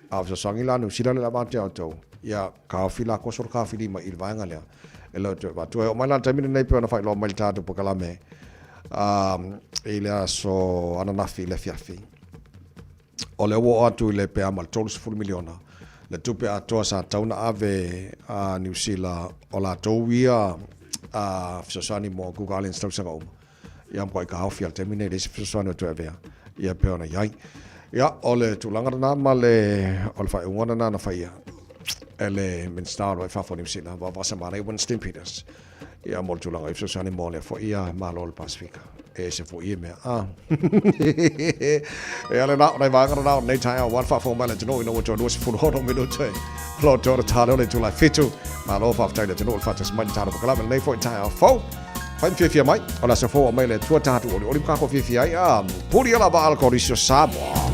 a o fesoasoani la a Niu Sila lea o le a avatu ia outou, ia taofi la toso le taofilima i le vaega lea e le o toe avatu. E oo mai la i le taimi lenei pei ona faailoa mai i le tatou polokalame i le aso ananafi i le afiafi, o lea ua oo atu i le pe a ma le 30 miliona le tupe atoa sa tatau ona ave a Niu Sila o latou ia fesoasoani mo Cook Islands tausaga uma. Ia matua taofi lava i le taimi lenei e leai se fesoasoani o toe avea ia pei ona i ai. Ia, o le tulaga lena ma le, o le faaiuga lena na faia. E le Minista o le Vai Fafo o Niu Sila, Vaovaosamalei Winston Peters. Ia mo le tulaga i fesoasoani mo lea foi ia Malo o le Pasefika. E ese foi ia mea. Ah. E ale na, nai vaega na o nei taeao, ua le faafofoga mai le atunuu ina ua toe 26 minute e lo toe o tale o le itula e fitu. Malo faafetai le atunuu le faatasi mai le talo pakalame lenei foi taeao fou. Fai ma fiafia mai, o le aso fou a mai le Atua tatou olioli ma kākou fiafia ai. Ah, puli ala va ala korisio Samoa.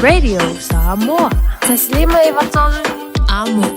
Radio Samoa. 1 5 9 3 Amo.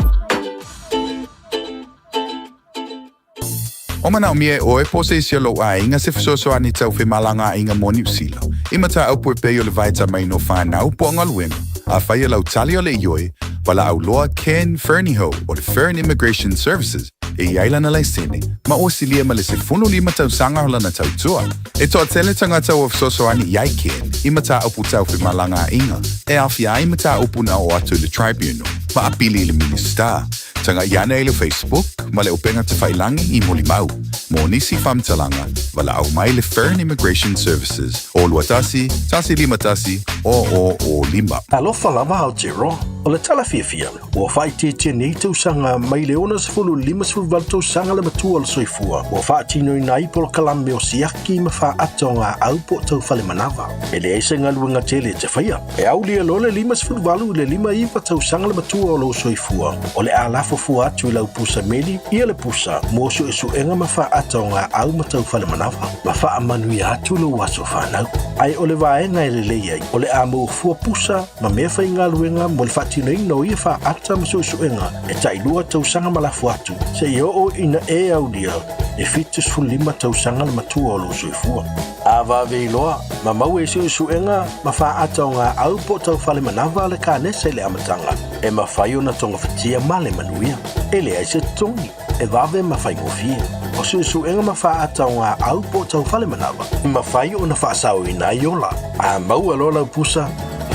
O manaʻomia e ʻoe po o se isi o lou ʻaiga se fesoasoani tau femalagaaiga mo Niu Sila, i mataupu e pei o le vaetamaina o fanau po o galuega, afai o lau tali o le ioe, valaau loa Ken Fernihough o le Fern Immigration Services e i ai lana laisene, ma ua silia ma le 15 tausaga o lana tautua. E toatele tagata ua fesoasoani i ai Ken i mataupu tau femalagaaiga e aofia ai mataupu na oo atu i le Tribunal ma apili i le Minisita. Taga'i ane i le Facebook ma le upega tafailagi i Molimau. Mo nisi faamatalaga, valaau mai le Fern Immigration Services o 21 151 0005. Talofa lava Aotearoa. O le tala fiafia, ua faaitiitia nei tausaga mai le 60 i le 58 tausaga le matua o le soifua ua faatinoina ai polokalame o siaki ma faata o gaau po o taufale manava. E leai se galuega tele e te faia. E aulia loa le 58 i le 59 tausaga le matua o lou soifua, o le a lafo fua atu i lau pusa meli ia le pusa mo suesuega ma faata o gaau ma taufale manava, ma faamanuia atu lou aso fanau. Ae o le vaega e lelei ai, o le a maua fua pusa ma mea faigaluega mo le faatinoina o ia faata ma suesuega e tailua tausaga ma lafo atu, seia oo ina e aulia le 75 tausaga le matua o lou soifua. A vave iloa, ma maua i suesuega ma faata o gaau po o taufale manava a le kanesa i le amataga, e mafai ona togafitia ma le manuia. E leai se totogi, e vave ma faigofie. O suesuega ma faata o gaau po o taufale manava, e mafai ona faasaoina ai ola. A maua loa lau pusa,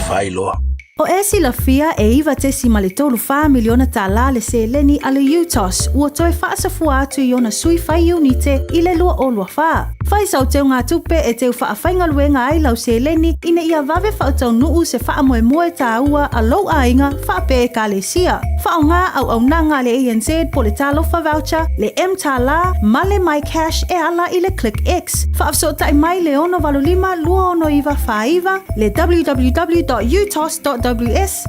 fai loa. O e silafia e 9.34 miliona tālā le seleni a le UTOS ua toe faasafua atu i ona sui fai iunite i le 2024. Fai sau teugatupe e teu faafaigaluega ai lau seleni ina ia vave faataunuu se faamoemoe tāua a lou aiga faapea ekalesia. Faaaoga auaunaga a le ANZ po o le Talofa Voucher, le mTālā ma le MyCash e ala i le ClickX. Faafesootai mai le 685 269 49, le www.utos.ws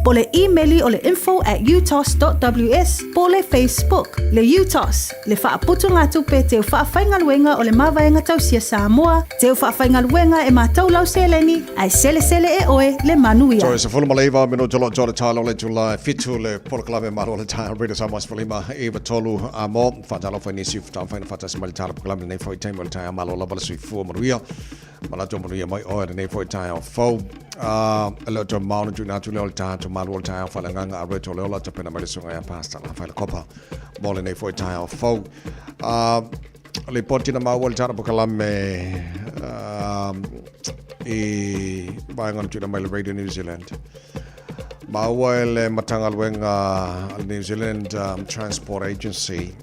po o le imeli o le info@utos.ws po o le Facebook. Le UTOS, le faaputugatupe teu faafaigaluega o le Mavaega Tausia Samoa, teu faafaigaluega e matou lau seleni, ae selesele e oe le manuia. Toe 19 minute o lo o talo le itula e 7 le polokalame malo o le taeao Radio Samoa 15 9 3 a mo faatalofa i nisi taumafai na faatasi mai le tala polokalame lenei foi taimi o le taeao malo lava le soifua manuia manatu manuia mai oe lenei foi taeao fou. E le o toe mamao ona tuuina atu lea o le tatou malu o le taeao faaleagaga a Reto Leola tapena mai le susuga ia Pastor Rafaela Kopa mo lenei foi taeao fou. Lipoti na maua le tala polokalame i vaega na tuuina mai le Radio New Zealand. Maua e le Matagaluega a le New Zealand Transport Agency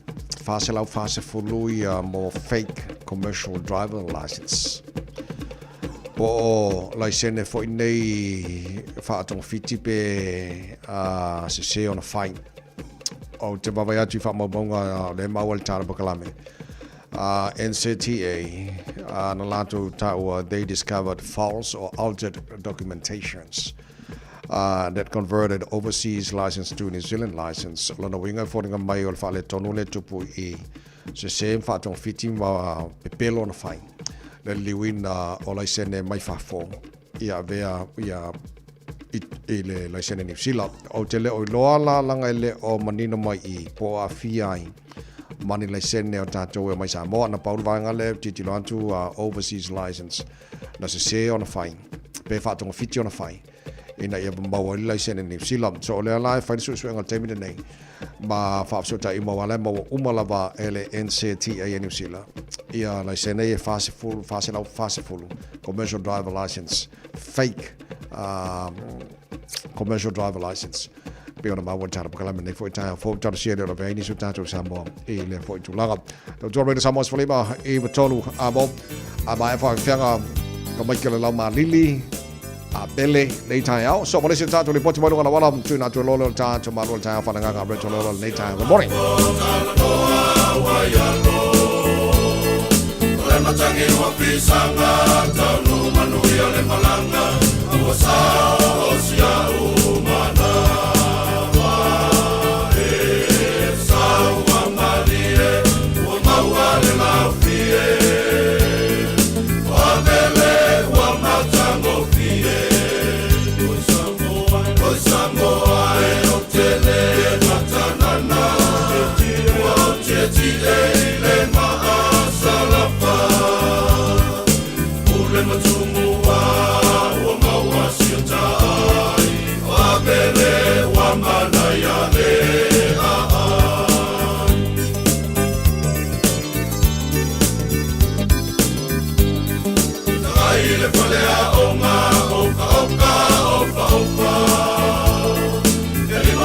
440 ia mo fake commercial driver license. Po o laisene foi nei faatogafiti pe a sese ona fai. Ou te vaavaai atu i faamaumauga o lea e maua i le tala polokalame a NCTA na latou taua they discovered false or altered documentations that converted overseas license to New Zealand license. O lona uiga e foliga mai o le faaletonu lea e tupu i sese ma faatogafiti ma pepelo ona fai le liliuina o laisene mai fafo ia avea ia i le laisene Niu Sila. Ou te le o iloa la laga e le o manino mai i po o aafia ai ma ni laisene o tatou e mai Samoa. Na pau le vaega lea tilotilo atu overseas license na sese ona fai pe faatogafiti ona fai ina ia maua ai le laisene Niu Sila. So o lea la e fai le suesuega i le taimi lenei ma faafesootai uma aua la e maua uma lava e le NCTA a Niu Sila ia laisene ia e 40, 440 commercial driver license fake commercial driver license pei ona maua i le tala polokalame nei foi taeao fou talosia le ola nisi o tatou Samoa i lea foi tulaga. Tautua Radio Samoa 15 9 3 a mo a maea whakawhianga ka maiki o le lau malili a pele nei taeao. So, mo le isi o tatou lipoti mai luga o le auala, tuuina atu e lole o le tatou malo o le taeao whananganga Retro Lolo lenei taeao. Good morning.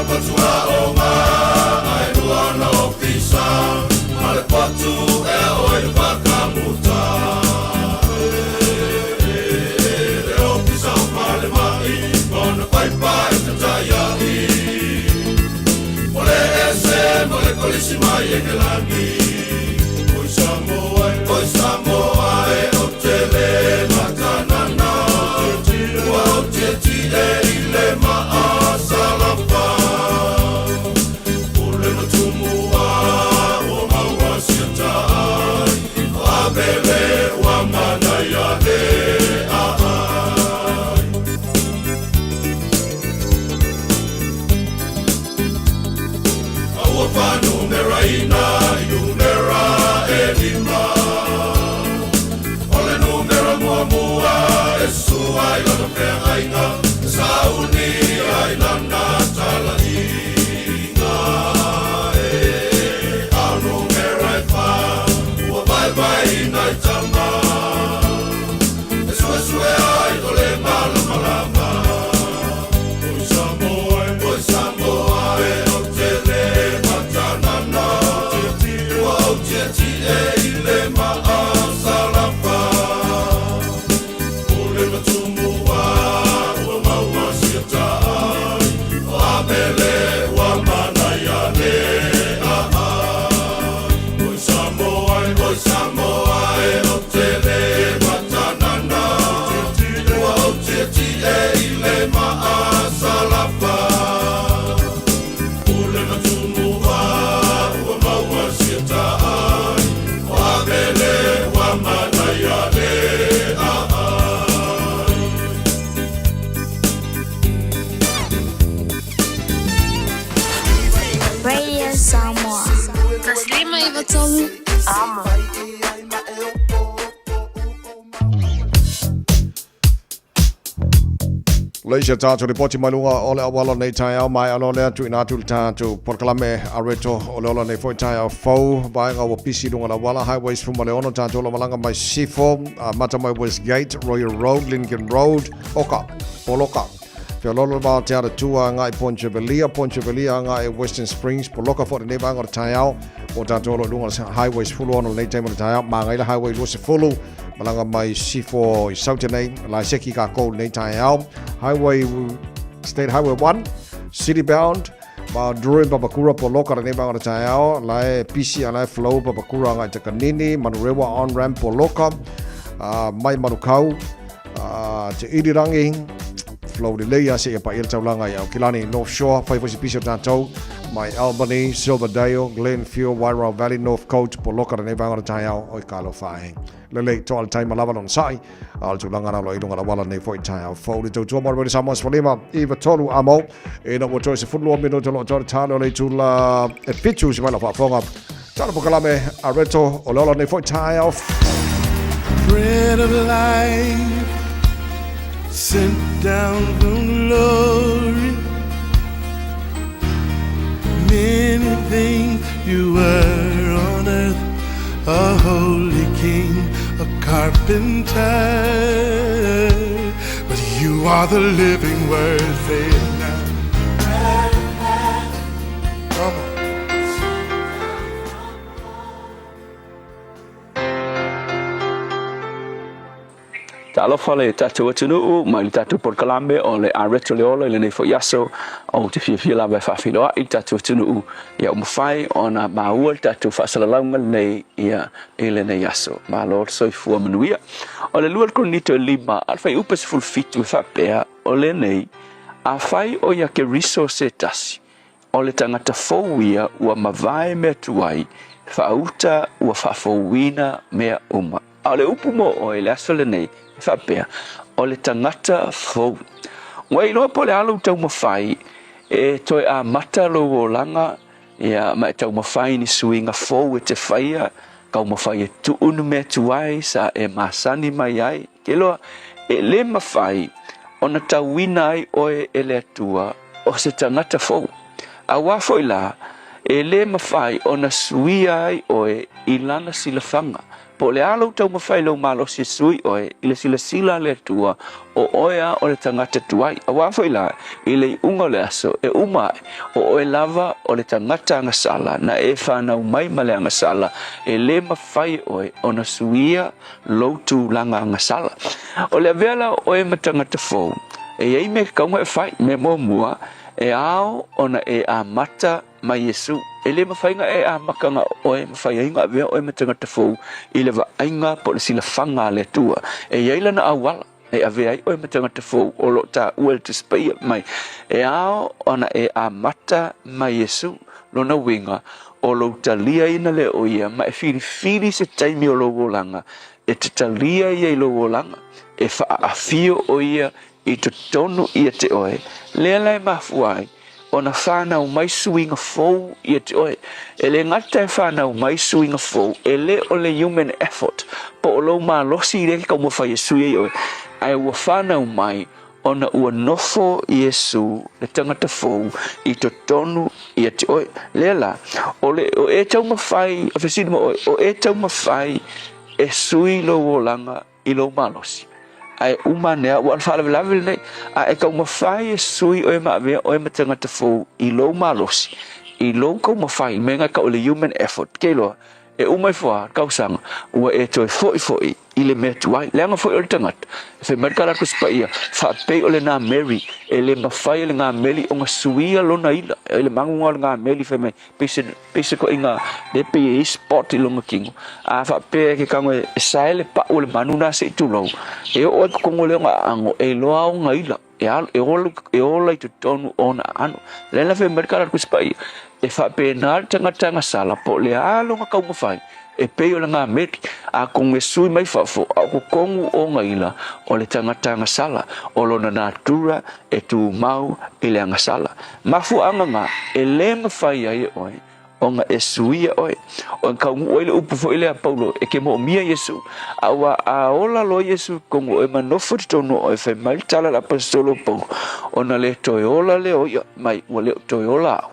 patuaoga ae lua ona ofisa ma le potu e ao ai le pakamuta. Le ofisa o falemai ma ona paipa e tataiai. O le ese ma le kolisi mai Engelani. Oi Samoa, oi Samoa e o te le matanana. Ua o te tie i le maasalafa. Pule matumua ua maua siatai. O Abele ua manaia le aai. A ua faanumeraina i numera e lima. O le numera muamua e sua i lana feagaiga, e sauni ai lana talaiga. E a o numera e fā ua vaevaeina i tama. E suesue ai o le malamalama. Oi Samoa, oi Samoa e o te le matanana. Ua ou tietie i le maasalafa. Pule matumua ua maua siatai. O Abele ua manaia le aai. Oi Samoa, oi Samoa e o te le matanana. Ua ou tietie i le maasalafa. Pule matumua ua maua siatai. O Abele ua manaia le aai. Radio Samoa. 153 Amo. Le isi a tatou lipoti mai luga o le auala o lenei taeao, maea loa lea tuuina atu i le tatou polokalame a Reto o le ola nei foi taeao fou, vaega ua pisi i luga o le auala Highway 16, tatou ola malaga mai Sifo, amata mai Westgate, Royal Road, Lincoln Road, Oka, Poloka, Feololo le vao Te Aratua agai Ponchevelia, Ponchevelia agai Western Springs, poloka foi lenei vaega o le taeao o tatou ola i luga o le Highway 16 lenei taimi o le taeao, magaila Highway 20, Malaga mai Sifo i Saute nei, laiseki kākou lenei taeao. Highway, State Highway 1, City Bound, ma Drury Papakura poloka lenei vaega o le taeao, lae pisi a lae flow Papakura agai Takanini, Manurewa on ramp poloka, mai Manukau, te Irirangi, flow lelei a seia paia le taulaga i Aukilani, North Shore, fai foi se pisi o tātou, mai Albany, Silverdale, Glenfield, Wairau Valley, North Coast, poloka lenei vaega o le taeao, oi talofa e. Lelei, toa le taima lava lona sa'i, a o le tulaga na lo i luga lauala nei foi taeao fou le tautua mo le Wele Samoa 15 iva tolu amo ina ua toe 12 minuto lo toa le tale o le itula e fitu si mai lau faafofoga tala pokalame a Reto o le ola nei foi taeao. Bread of life sent down from glory. Many things you were on earth, a holy king, a carpenter. But you are the living word, say it now. Come on. Talofa le tatou atunuu mai le tatou polokalame o le Areto le Ola i lenei foi aso. Ou te fiafia lava e faafeiloai le tatou atunuu ia ua mafai ona maua le tatou faasalalauga lenei ia i lenei aso. Malo le soifua manuia. O le 2 Korinito e 5 a le fuaiupu 17 e faapea, o lenei, Afai o ia Keriso se tasi, O le tagata fou ia ua mavae mea tuai, faauta ua faafouina mea uma. A o le upu mo oe i le aso lenei, e faapea, o le tagata fou. Ua iloa po o le a lou taumafai e toe amata lou olaga, ia, ma e taumafai ni suiga fou e te faia, taumafai e tuu ni mea tuai sa e masani mai ai. Ke iloa, e le mafai ona tauina ai oe e le Atua o se tagata fou. Auā foi la, E lē mafai ona suia ai oe i lana silafaga. Po o le a lou taumafai i lou malosi e sui oe i le silasila a le Atua, o oe lava o le tagata tuai. Aua foi la, i le iuga o le aso e uma ae, o oe lava o le tagata agasala na e fanau mai ma le agasala, e lē mafai e oe ona suia lou tulaga agasala. O le avea la o oe ma tagata fou, e i ai mea tatau ona e fai. Mea muamua, e ao ona e amata ma Iesu. E le mafai ona e amata na o oe, mafai ai ona avea oe ma tagata fou i le vaaiga po o le silafaga a le Atua. E i ai lana auala e avea ai oe ma tagata fou o lo o taua e le Tusi Paia mai, e ao ona e amata ma Iesu. Lona uiga, o lou taliaina lea o ia ma e filifili se taimi o lou olaga e te talia ia i lou olaga, e faaafio o ia i totonu ia te oe, lea la e mafua ai ona fanau mai suiga fou ia te oe. E le gata e fanau mai suiga fou, e le o le human effort, po o lou malosi lea e taumafai e sui ai oe, ae ua fanau mai ona ua nofo Iesu le tagata fou i totonu ia te oe. Lea la, o le o e taumafai, o fesili mo oe, o e taumafai e sui lou olaga i lou malosi. Ae uma ane a, ua o le faalavelave lenei, a e taumafai e sui oe ma avea oe ma tagata fou i lou malosi, i lou taumafai, mea na tau o le human effort, ke iloa, e uma ifo a tausaga, ua e toe foi foi i le mea tuai. Leaga foi o le tagata, e fai mai le tala a le Tusi Paia, faapei o le gameri, e le mafai e le gameri ona suia lona ila. I le maguga o le gameri, fai mai, pei se, pei se koʻiga le pei e i ai spot i lona kino. A faapea e ke kago e sae le paʻu o le manu na se i tulou, e oo ai totonu o le ona aano, e iloa ona ila, e alu, e ola, e ola i totonu o ona aano. Le la fai mai le tala a le Tusi Paia, e faapena le tagata agasala, po o le a lona taumafai, e pei o le gameri, atonu e sui mai fafo, a o totonu o ona ila, o le tagata agasala, o lona natura e tumau i le agasala. Mafuaaga na, e lē mafai ai e oe ona e suia oe. O e kaunuu ai le upu foi lea a Paulo, e ke moomia Iesu, a ua a ola loa Iesu i totonu o oe ma nofo i totonu o oe, fai mai le tala a le aposetolo o Paulo, ona le toe ola lea o ia mai, ua le o toe ola au.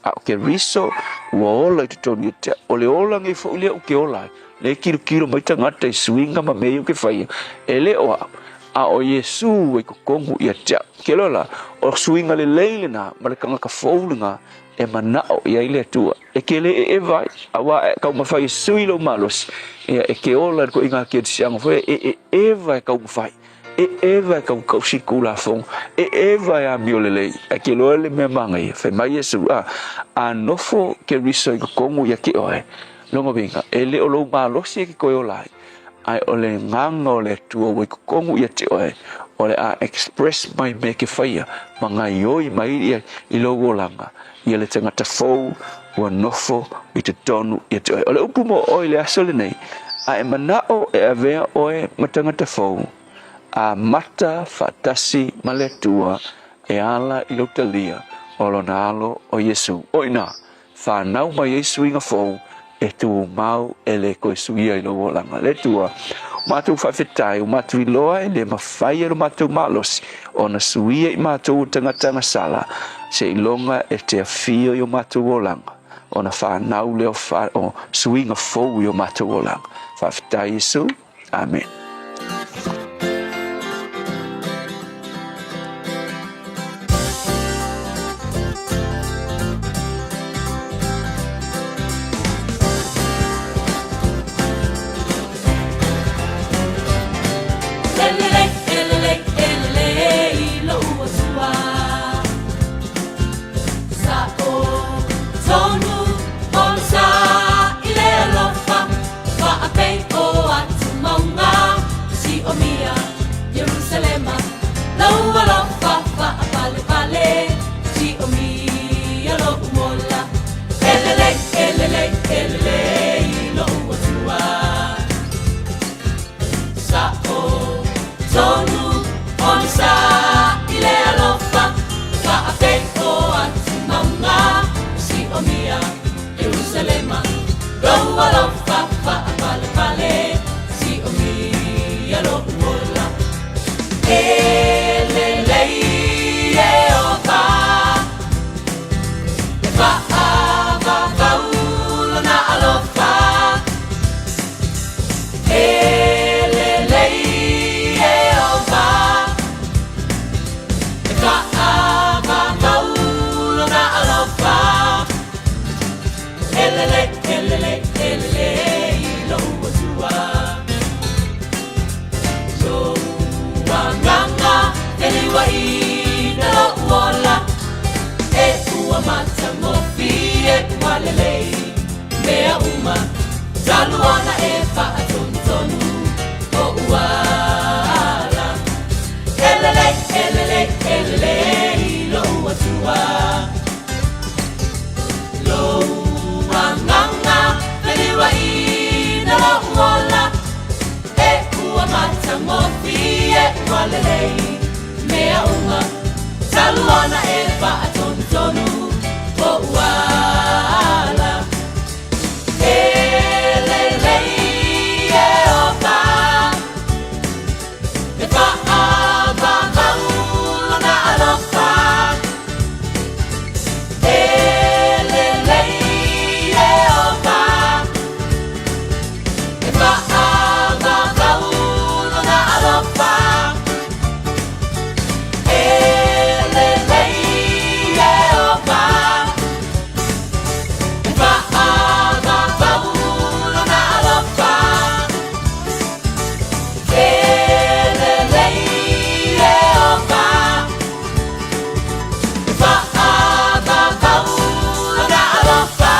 A o Keriso ua ola i totonu ia te au. O le ola nei foi lea ou te ola ai, lea e kilokilo mai tagata i suiga ma mea ia ou te faia, e le o au, a o Iesu ua i totonu ia te au. Ke loa la, o suiga lelei lena ma le tagata fou lena e manao i ai le Atua. E ke le eeva ai, auā e taumafai e sui lou malosi, ia e ke ola i le koʻiga kerisiano foi e eeva e taumafai. E eva e kaukausi kulafono, e eva e amio lelei, ae ke iloa le mea manaia, fai mai Iesu, a, a nofo Keriso i totonu ia te oe, lona uiga, e le o lou malosi e te toe ola ai, ae o le agaga o le Atua ua i totonu ia te oe, o le a express mai mea e te faia, ma gaioi mai ia i lou olaga, ia le tagata fou ua nofo i totonu ia te oe. O le upu mo oe i le aso lenei, a e manao e avea oe ma tagata fou, amata faatasi ma le Atua e ala i lou talia o Lona Alo o Iesu. O i ina, whanau mai ai suiga fou e tumau e le toe suia i lou olaga. Le Atua, o matou faafetai, o matou iloa e le mafai e lo matou malosi ona suia i matou o tagata agasala, seiloga e te afio i o matou olaga, ona whanau lea o suiga fou i o matou olaga. Faafetai Iesu. Amen. uma talu ona e faatonutonu o uala. E lelei, e lelei, e lelei lou Atua. Lou agaga feliuaina lou ola, e ua matagofie ua lelei mea uma talu ona e faatonutonu o uala. E lelei Ieova, e faavavau lona alofa. E lelei Ieova, e faavavau lona alofa. E lelei Ieova, e faavavau lona alofa. E lelei Ieova, e faavavau lona alofa.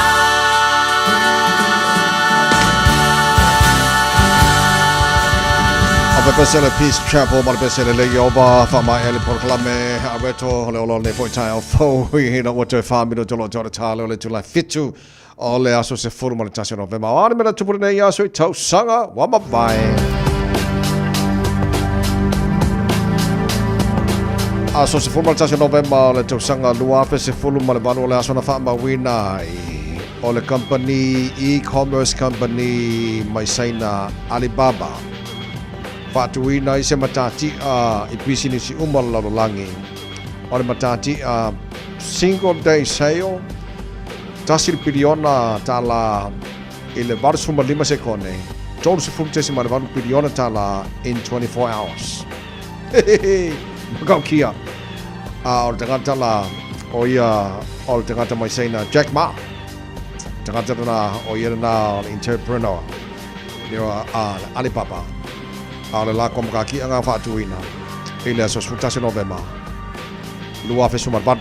O pepese le Peace Chapel ma le pese le lei Ieova faamaea le polokalame areto o le ola o lenei foi taeao fou ina ua toe 4 minuto o lo o toa le tale o le itula 7 o le aso 11 o Novema. O a le mea na tupu lenei aso i tausaga ua mavae? Aso 11 o Novema o le tausaga 2018 o le aso na faamauina ai o le company e-commerce company mai Saina Alibaba faatuina ai se matatia i pisinisi uma o le lalolagi o le matatia single day sale tasi le piliona tala i le 85 sekone 30.8 piliona tala in 24 hours. Makaukia. A o le tagata la o ia o le tagata mai Saina Jack Ma. Tagata lena o ia lena o le entrepreneur. Ia a Alibaba. A o le lako makakiʻaga faatuina i le aso 11 Novema 2018.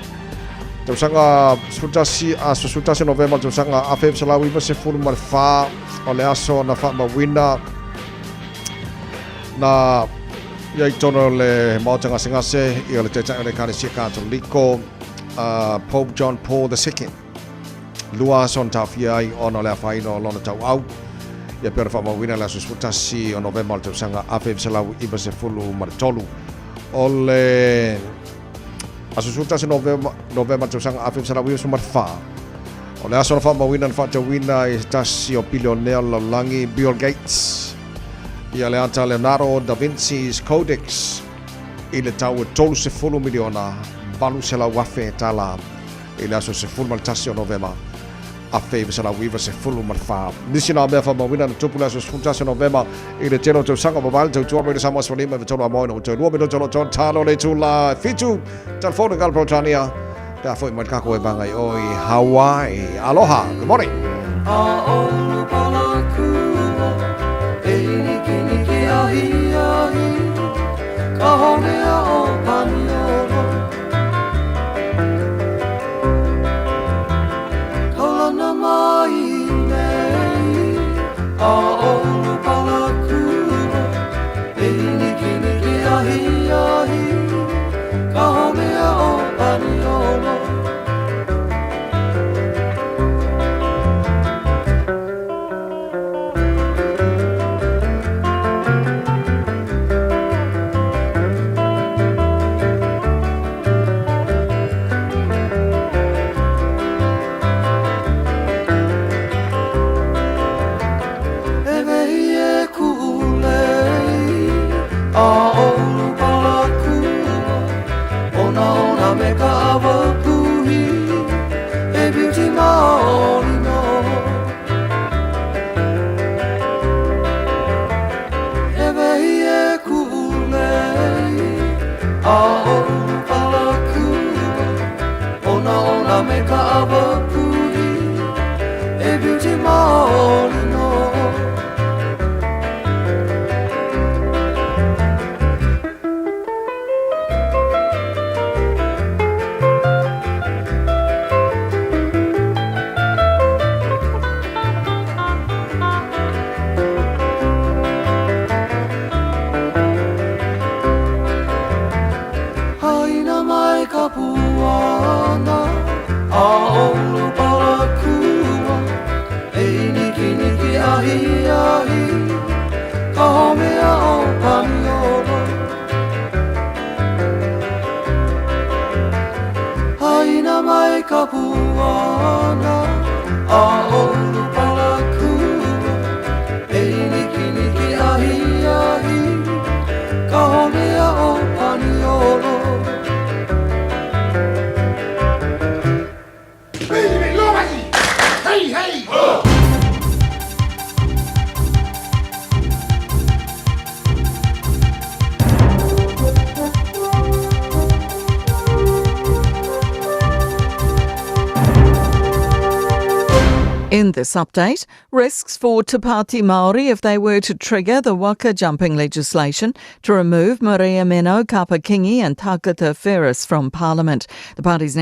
Tausaga 11 aso 11 Novema tausaga 1994 o le aso na faamauina na ia i tonu o le Maota Gasegase ia le Taitai o le Ekalesia Katoliko Pope John Paul II. Lua aso na taofia ai ona o le afaina o lona tauau. Ia pei ona faamauina le aso 11 o Novema o le tausaga 1993. O le aso 11 Novema, Novema tausaga 1994, o le aso na faamauina na faatauina i se tasi o bilionea o le lalolagi Bill Gates ia le ata Leonardo da Vinci's Codex i le tau e 30 miliona 800,000 tala i le aso 11 o Novema 1994. Nisi na mea faamauina na tupu le aso 11 o Novema i le tele o tausaga o mavae le tautua mai le Samoa 15 i tolu a moe na ua toe 2 minuto o lo o toa talo le itula 7 telefoni ka le Peretania pe a foi mai le kako e vanga i o i Hawaii. Aloha, good morning. A olu palakua, e nikiniki ahi ahi, ka honea o Paniolo. Kaulana mai nei, a olu palakua, e nikiniki ahi ahi, ka honea o Paniolo. E wehi e kuʻulei, a olu palakua, ona ona me ka awa puhi, e beauty maoli nō. E wehi e kuʻulei, a olu palakua, ona ona me ka awa puhi, e beauty maoli nō. ka puana a ulu palakua e nikiniki ahiahi ka home aʻo Paniolo. In this update, risks for Te Pāti Māori if they were to trigger the waka jumping legislation to remove Maria Meno, Kapa Kingi and Tākuta Ferris from Parliament. The party's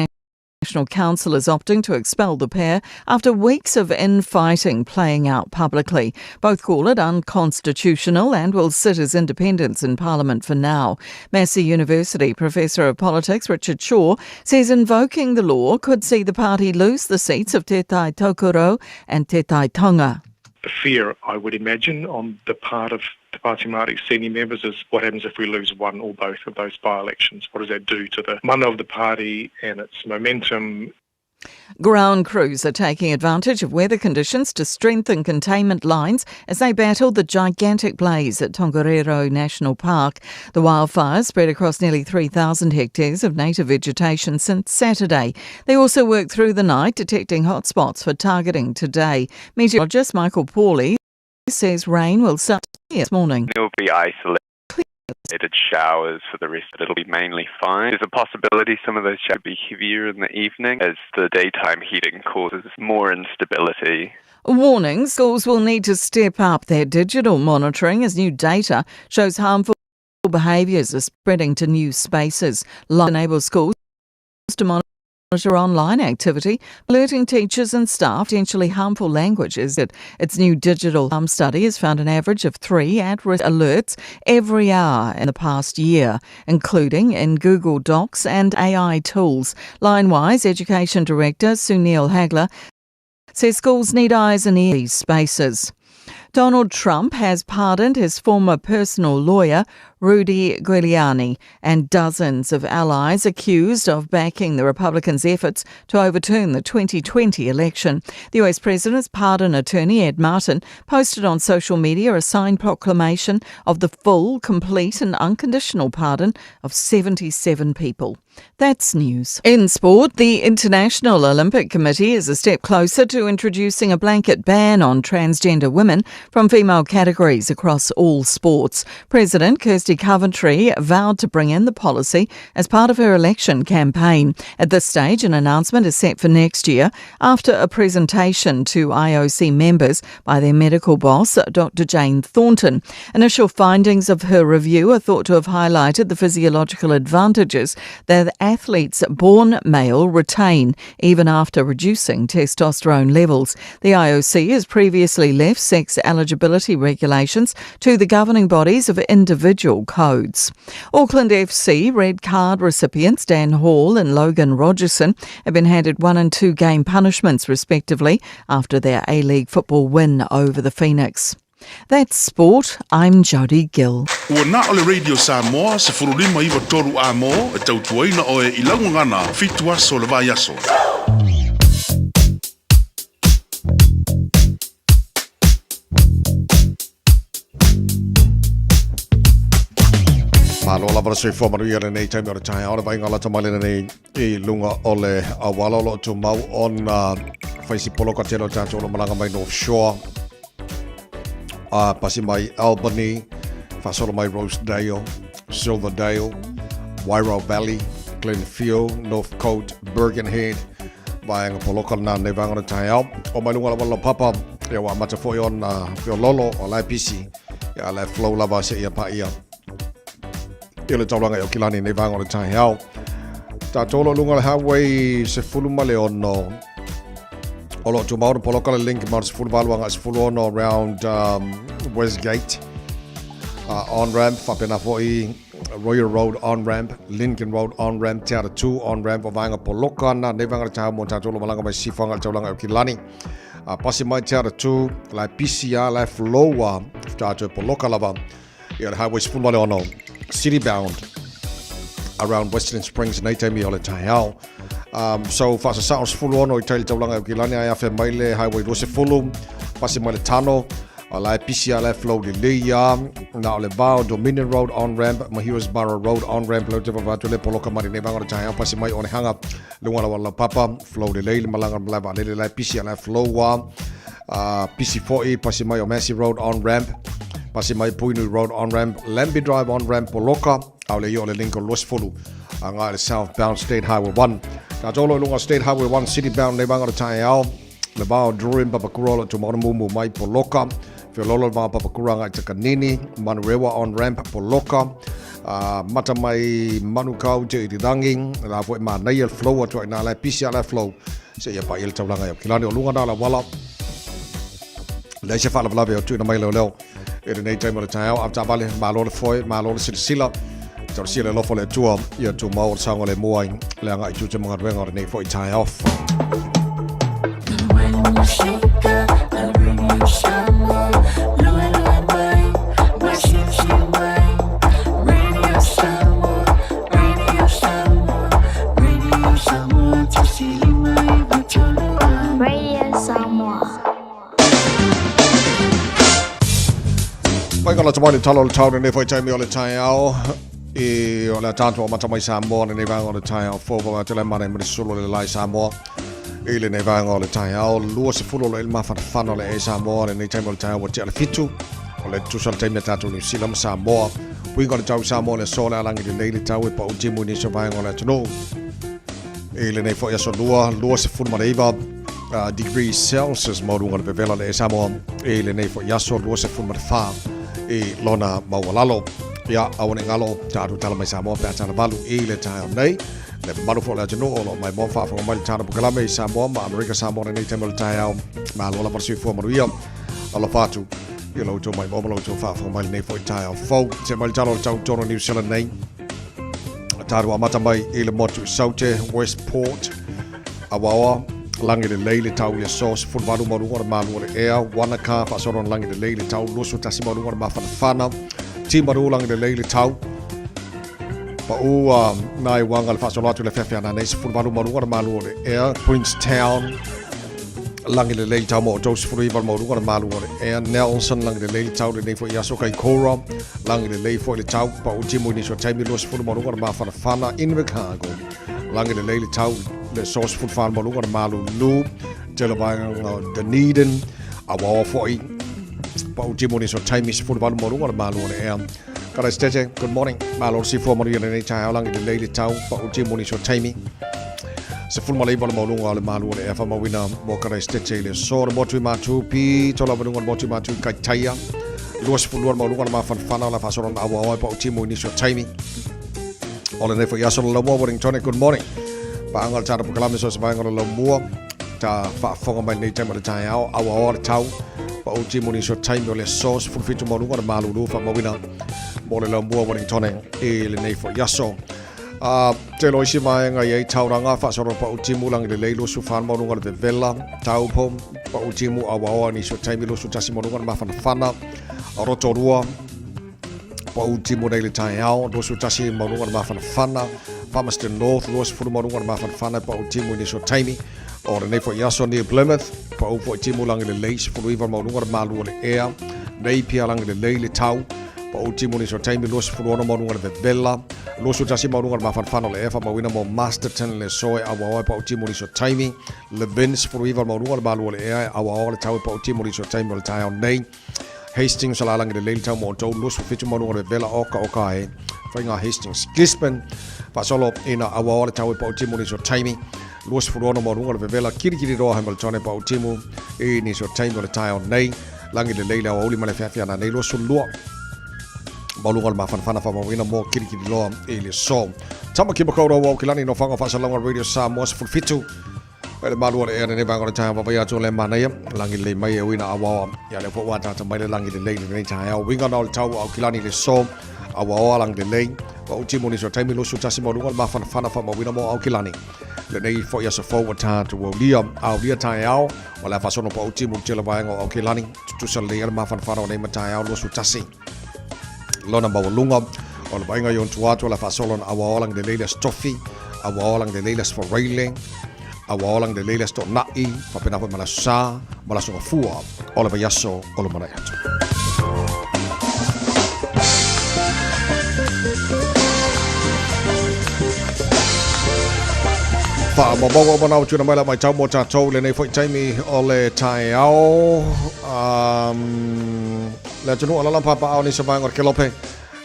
National Council is opting to expel the pair after weeks of infighting playing out publicly. Both call it unconstitutional and will sit as independents in Parliament for now. Massey University Professor of Politics Richard Shaw says invoking the law could see the party lose the seats of Te Tai Tokerau and Te Tai Tonga. The fear, I would imagine, on the part of the Pāti Māori senior members is what happens if we lose one or both of those by-elections? What does that do to the mana of the party and its momentum? Ground crews are taking advantage of weather conditions to strengthen containment lines as they battle the gigantic blaze at Tongariro National Park. The wildfires spread across nearly 3,000 hectares of native vegetation since Saturday. They also worked through the night, detecting hotspots for targeting today. Meteorologist Michael Pawley says rain will start this morning. There will be isolated showers for the rest, but it'll be mainly fine. There's a possibility some of those showers will be heavier in the evening as the daytime heating causes more instability. Warning, schools will need to step up their digital monitoring as new data shows harmful behaviours are spreading to new spaces. Enable schools to monitor online activity, alerting teachers and staff potentially harmful language is it. Its new digital harm study has found an average of 3 at-risk alerts every hour in the past year, including in Google Docs and AI tools. Linewize Education Director Sunil Hagler says schools need eyes and ears in these spaces. Donald Trump has pardoned his former personal lawyer, Rudy Giuliani, and dozens of allies accused of backing the Republicans' efforts to overturn the 2020 election. The US president's pardon attorney, Ed Martin, posted on social media a signed proclamation of the full, complete and unconditional pardon of 77 people. That's news. In sport, the International Olympic Committee is a step closer to introducing a blanket ban on transgender women from female categories across all sports. President Kirsty Coventry vowed to bring in the policy as part of her election campaign. At this stage, an announcement is set for next year after a presentation to IOC members by their medical boss, Dr. Jane Thornton. Initial findings of her review are thought to have highlighted the physiological advantages that athletes born male retain even after reducing testosterone levels. The IOC has previously left sex eligibility regulations to the governing bodies of individual codes. Auckland FC red card recipients Dan Hall and Logan Rogerson have been handed 1 and 2 game punishments respectively after their A-League football win over the Phoenix. That's sport. I'm Jodie Gill. Ua na o le Radio Samoa 1593 amo e tautuaina oe i laugagana 7 aso le vaiaso. Malo lava le soifua manuia lenei taimi o le taeao le vaaiga lata mai lenei i luga o le auala o lo o tumau ona faisi poloka tele o tatou o lo malaga mai North Shore a pasi mai Albany faasolo mai Rosedale Silverdale Wairau Valley Glenfield Northcote Birkenhead vaega poloka lena nei vaega o le taeao o mai luga lava laupapa ia ua amata foi ona feololo o la e pisi ia la e flow lava seia paia i le taulaga i Aukilani nei vaega o le taeao. Tatou lo luga o le highway 16 o lo o tumau na poloka le link ma le 18 agai 16 around Westgate on ramp faapena foi Royal Road on ramp Lincoln Road on ramp Te Atatū on ramp o vaega poloka na nei vaega o le taeao mo tatou lo malaga mai Sifo agai le taulaga i Aukilani. Pasi mai Te Atatū la e pisi a la e flow a tatou poloka lava Ia le Highway 16 City Bound. around Western Springs nei taimi o le taeao. Um, so faasasao 16 i tai le taulaga e Aukilani ae afe mai le Highway 20, pasi mai le Tano, o la e pisi a la e flow lelei a, na o le va o Dominion Road on ramp, ma Hewsborough Road on ramp, leo te vavatu le poloka mai lenei vaega o le taeao, pasi mai Onehunga, luga la wala papa, flow lelei le malaga malae vaalele la e pisi a la e flow a, uh, pisi foi, pasi mai o Massey Road on ramp, pasi mai Puinui Road on ramp, Lambie Drive on ramp, poloka, A o le ia o le Lincoln 20 a ngai le southbound State Highway 1. Tātou lo i lunga State Highway 1 city bound nei vanga o le taeao. Le vao Druin Papakura o le tumauna mumu mai Poloka. Whiololo le vao Papakura ngai Takanini. Manurewa on ramp Poloka. Uh, mata mai Manukau te irirangi. La fo e mānei el flow atu ai nā lai pisi a lai flow. Se ia pa i le taulanga i au kilani o lunga nā la wala. Leai se faalavelave o tuuina mai leoleo i lenei taimi o le taeao. Avetaavale, malo le foe, malo le silasila. Talosia le alofa o le Atua ia tumau o le saogalemu ai le agai i tiute ma galuega o lenei foi taeao. Radio Samoa. Mai ka lata mai le tala o le tau lenei foi taimi o le taeao i o le atanto o mata mai Samoa lenei vaega o le taeao fou pa te le mana i mani solo le lai Samoa i lenei vaega o le taeao 20 o le ilma whanawhana o le e Samoa lenei taimi o le taeao ua tia le fitu o le tusa le taimi a tātou New Zealand ma Samoa Puinga o le tau Samoa le aso le alangi lelei le tau e pau timu i nisi o vaega o le atunuu i lenei foi aso lua 29 degrees Celsius maualuga o le vevela le Samoa i lenei foi aso 24 i lona maualalo. Ia, aua ne i galo, tatou tala mai Samoa pe a tala valu i le taeao nei. Le mamalu foi o le atunuu o lo o maimoa faafofoga mai le tala polokalame i Samoa ma Amerika Samoa lenei taimi o le taeao. Malo lava le soifua manuia. Alofa atu i lo outou maimoa ma lo outou faafofoga mai lenei foi taeao fou. Se mai le tala o le tau tonu New Zealand nei. Tatou amata mai i le motu i Saute, Westport, Awaoa, lagi lelei le tau i le aso, 18 ma luga o le malu o le ea, Wanaka, faasolo na lagi lelei le tau, 21 ma luga o le mafanafana, Timaru, lagi lelei le tau, pau uh, nai wanga le faasolo atu le feafea nei, 18 ma luga o le malu o le ea, Queenstown, lagi lelei le tau mo outou, 19 ma luga o le malu o le ea, Nelson, lagi lelei le tau lenei foi i aso Kaikoura, lagi lelei foi le tau, pau timu i nisi o taimi, 20 ma luga o le mafanafana, Invercargill, Lagi lelei le tau le source food farm luga le malulu tele vaega o Dunedin awaoa foi pau timu ni so taimi 18 mo luga le malu o le ea. Karaistete, good morning. Malo le sifua manuia lenei taeao lagi lelei le tau pau timu ni so taimi. 19 le maualuga o le malu o le ea whamauina mo Karaistete i le aso le motu i Mātū pito lava luga le motu i Mātū i Kaitaia. 22 le maualuga le mafanafana o la whaasoro na awaoa pau timu ni so taimi. O lenei foi aso le laumua Wellington, good morning. Paanga le tata pokalame so se vaenga o le laumua. Ta faafofoga mai lenei taimi o le taeao, auaoa le tau. Pa u timu ni so taimi o le aso, 17 maualuga o le malulu faamauina mo le laumua Wellington i lenei foi aso. Uh, te lo isi vaenga i ai tauranga, faasolo pa u timu langi lelei 24 maualuga le vevela, taupo, pa u timu auaoa ni so taimi 21 maualuga le mafanafana, Rotorua, Pau timu nei le taeao, 21 maualuga le mafanafana, Palmerston North, 20 maualuga le mafanafana, pau timu i nisi o taimi. O lenei foi aso near Plymouth, pau foi timu langi lelei, 19 maualuga le malu o le ea, Napier langi lelei le tau, pau timu i nisi o taimi, 26 maualuga le vevela, 21 maualuga le mafanafana o le ea, faamauina mo Masterton le aso e auaoa e pau timu i nisi o taimi, Levin, 19 maualuga le malu o le ea e auaoa le tau e pau timu i nisi o taimi o le taeao nei. Hastings o la langi lelei le tau mo outou 27 maualuga le vevela oka oka e whainga Hastings. Gisborne faasolo ina auaoa le tau e pau timu nisi o taimi 26 maualuga le vevela kirikiri roa Hamilton e pau timu i nisi o taimi o le taeao nei langi lelei le aoauli ma le feafea nei 22 maualuga le mafanafana faamauina mo kirikiri loa i le so. Tamaki Makaurau au kilani no whanga whaasalauga Radio Samoa 17 Pai le malu o le ea lenei vaega o le taeao vavai atu o le manaia, langi lelei mai e ui na awaoa. Ia lea foi ua ataata mai le langi lelei lenei taeao. Uiga na o le tau o Aukilani le so, awaoa langi lelei. Ua uti mo nisi o taimi 21 maualuga le mafanafana faamauina mo Aukilani. Lenei foi aso fou ua tatou aulia, aulia taeao, o le a faasono pa uti mo le tele vaega o Aukilani. Tutusa lelei ai le mafanafana o nei mataeao 21. Lona maualuga. O le vaaiga i ona tua atu o le a faasolo ona auaoa lagi lelei le Aso Tofi, auaoa lagi lelei le Aso Faraile, auaoa lagi lelei le Aso Toonai, faapena foi ma le Aso Sa ma le Aso Gafua o le vaiaso o lumanai atu. Faamaumauga uma na ua tuuina mai la matau mo tatou i lenei foi taimi o le taeao. Um, le atunuu o lala papaao nisi o vaega o le kelope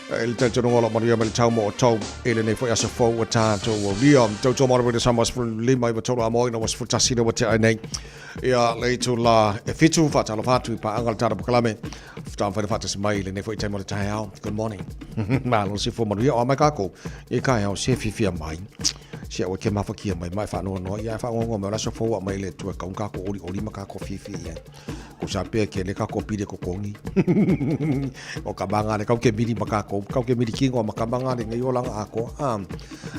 i le talitonuga o lo o manuia mai le tau mo outou i lenei foi aso fou ua tatou aulia. Tautua mo le Samoa 15 i 3 amoa ina ua 11 le ua tea ai nei. Ia le itula e fitu faatalofa atu i paaga le tala pokalame. Faatoa mafai faatasi mai i lenei foi taimi o le taeao. Good morning. Malo le soifua manuia o a mai kākou i kaeao se fiafia mai. Se aua ke mafakia mai ma e faanoanoa ia e fagogoa mai o le aso fou a mai le Atua e kau kākou olioli ma kākou fiafia i ai. Ko sa pea ke le kākou pili kokongi. O ka manga le kau ke miri ma kākou, kau ke miri kingo ma ka manga le ngai olanga akoa. A,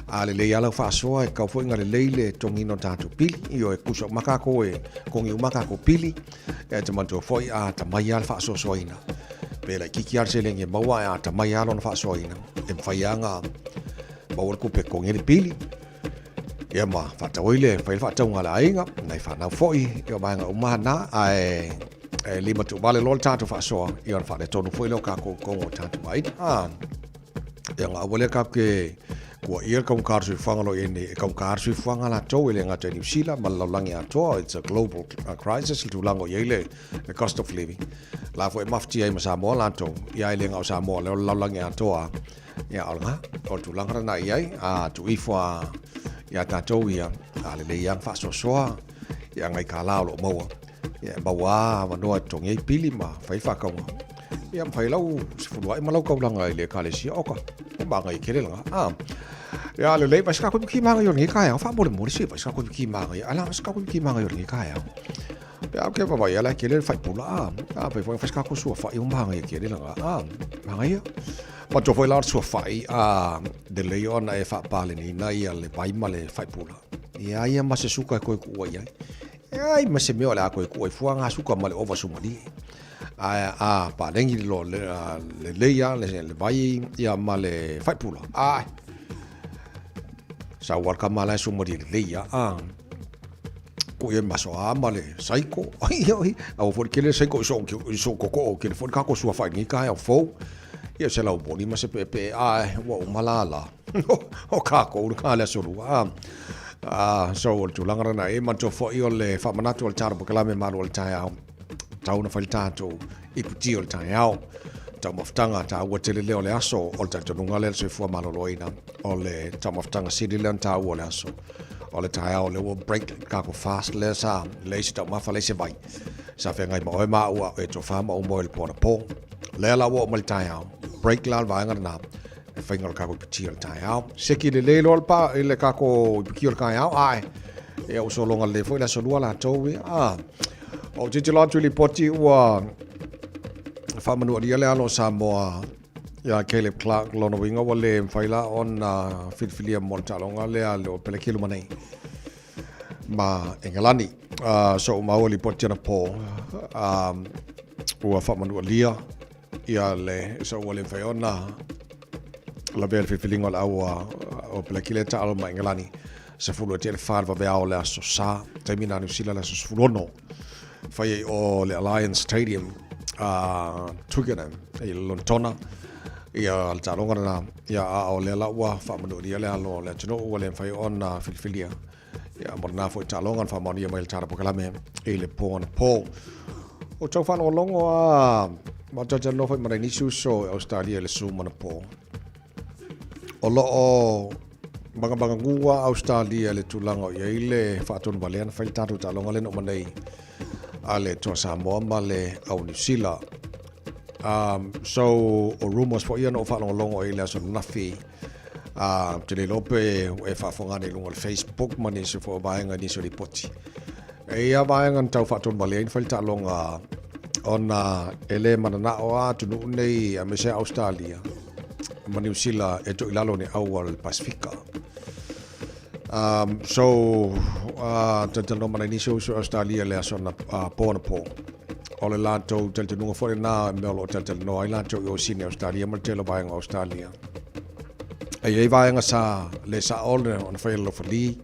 a le lei ala whaasoa e kau foi nga le lei le tongino tātou pili. I o e kusa uma kākou e kongi uma kākou pili. E te mantua foi a ta mai a le whaasoasoaina. Pe lai kiki a le selenge maua e a ta mai a lona whaasoaina. E mwhai a ngā maua le kupe kongi le pili. Ia ma whaatau ai le, whai le whaatau ngā le aiga, nei whanau foi, i o maenga uma na, ae e lima tu vale loa le tātou whaasoa, i ona whaare tonu foi leo kākou kongo tātou aina. Ah, ia ngā aua lea kākou ke kua ia le kaungā soifuaga lo i ai nei, e kaungā le soifuaga latou e le gata i Niu Sila ma le lalolagi atoa, it's a global crisis le tulaga o i ai le, le cost of living. La foi e mafatia ai ma Samoa latou, ia e le gao Samoa lea o le lalolagi atoa, ia o lena, o le tulaga lena i ai, a tuu ifo a iā tatou ia, a lelei lava na faasoasoa ia ngai kālā o lo o maua. Ia e maua lava avanoa e totogi ai pili ma fai ai faatauga. Ia ma fai lau sefuluai ma lau kaulaga i le ekalesia oka. O magai kele langa. Ah. Ia lelei vai ska ko ki manga yo ni ka ya fa mole mole si vai ska ko ki manga ya ala ska ko ki manga yo ni ka ya. Pe au ke vai ala kele fai pula a. A vai vai ska ko sua fa yo manga ya kele langa. Ah. Manga ya. Pa to foi la sua fai a de lei ona e fa pale ni na ia le vai ma le fai pula. Ia ia ma se suka ko ku ai. Ai ma se mea o le a koe kua i fua ngā suka ma le ova sumali. A, a palengi lo le, le leia, le, le vai ia ma le faipula. Ai. Sa ual ka mala e sumali le leia. A. Ko ia maso a ma le saiko. Ai, ai. A o fori kele saiko i so, i so koko o kele fori kako sua whai ngi ka hea fou. Ia se lau moni ma se pepe. Ai, ua umala la. o kākou le ka le aso lua. Ah, so o le tulaga lena e manatua foi o le faamanatu o le tala pokalame malu o le taeao. Tau na fai le tātou i puti o le taeao. Taumafataga taua tele lea o le aso o le talitonuga lea le soifua maloloina o le taumafataga sili lea na taua o le aso. O le taeao lea ua break le kākou fast lea sa leai se taumafa leai se vai. Sa feagai ma oe ma au a oe tofa ma ou moe i le po anapo. Lea la ua oo mai le taeao. Break la le vaega lena. E whainga o le kākou iputi o le taeao. Seki lelei loa le pa i le kākou iputi o le taeao, ae e o sologa lelei foi le aso lua latou ia. Ah, o titilo atu i lipoti ua faamanualia le alo o Samoa ia Caleb Clark lona uiga ua le mafai la ona filifilia mo le taaloga lea le o Peleki luma nei ma Engelani. So ua maua lipoti anapo ua faamanualia Ia le sa ua le mafai ona lavea le filifiliga o le au o Peleki lea taalo ma Engelani 10 e tea le fa le vaveao o le aso Sa taimi na Niu Sila le aso 16 fai ai o le Alliance Stadium a Twickenham i Lontona ia le taaloga lena ia a o lea la ua faamanualia le alo o le atunuu ua le mafai ona filifilia Ia, mo lena foi taaloga na faamaonia mai le tala pokalame i le pō anapo. O tau faalogologo a ma talanoa foi ma nai nisi uso i Australia i le Zoom anapo. O lo o magamagagū a Australia i le tulaga o i ai le faatonu valea na fai le tatou taaloga lea na uma nei a le Toa Samoa ma le au Niu Sila. So, o rumors foi ia na ou faalogologo ai i le aso ananafi Ā, ou te le iloa pe e faafofoga ana i luga o le Facebook ma nisi foi o vaega i nisi o lipoti. E ia vaega na tau faatonu ai na fai le taaloga ona e le mananao a atunuu nei aemaise Australia ma Niu Sila e tuu i lalo ni au a le Pasifika. So, talatalanoa ma nai nisi o uso i Australia i le aso na, po anapo. O le latou talitonuga foi lena, mea o lo o talatalanoa ai latou i o Sini Australia ma le tele o vaega o Australia. E i ai vaega sa le sa'o ona fai e le lofali,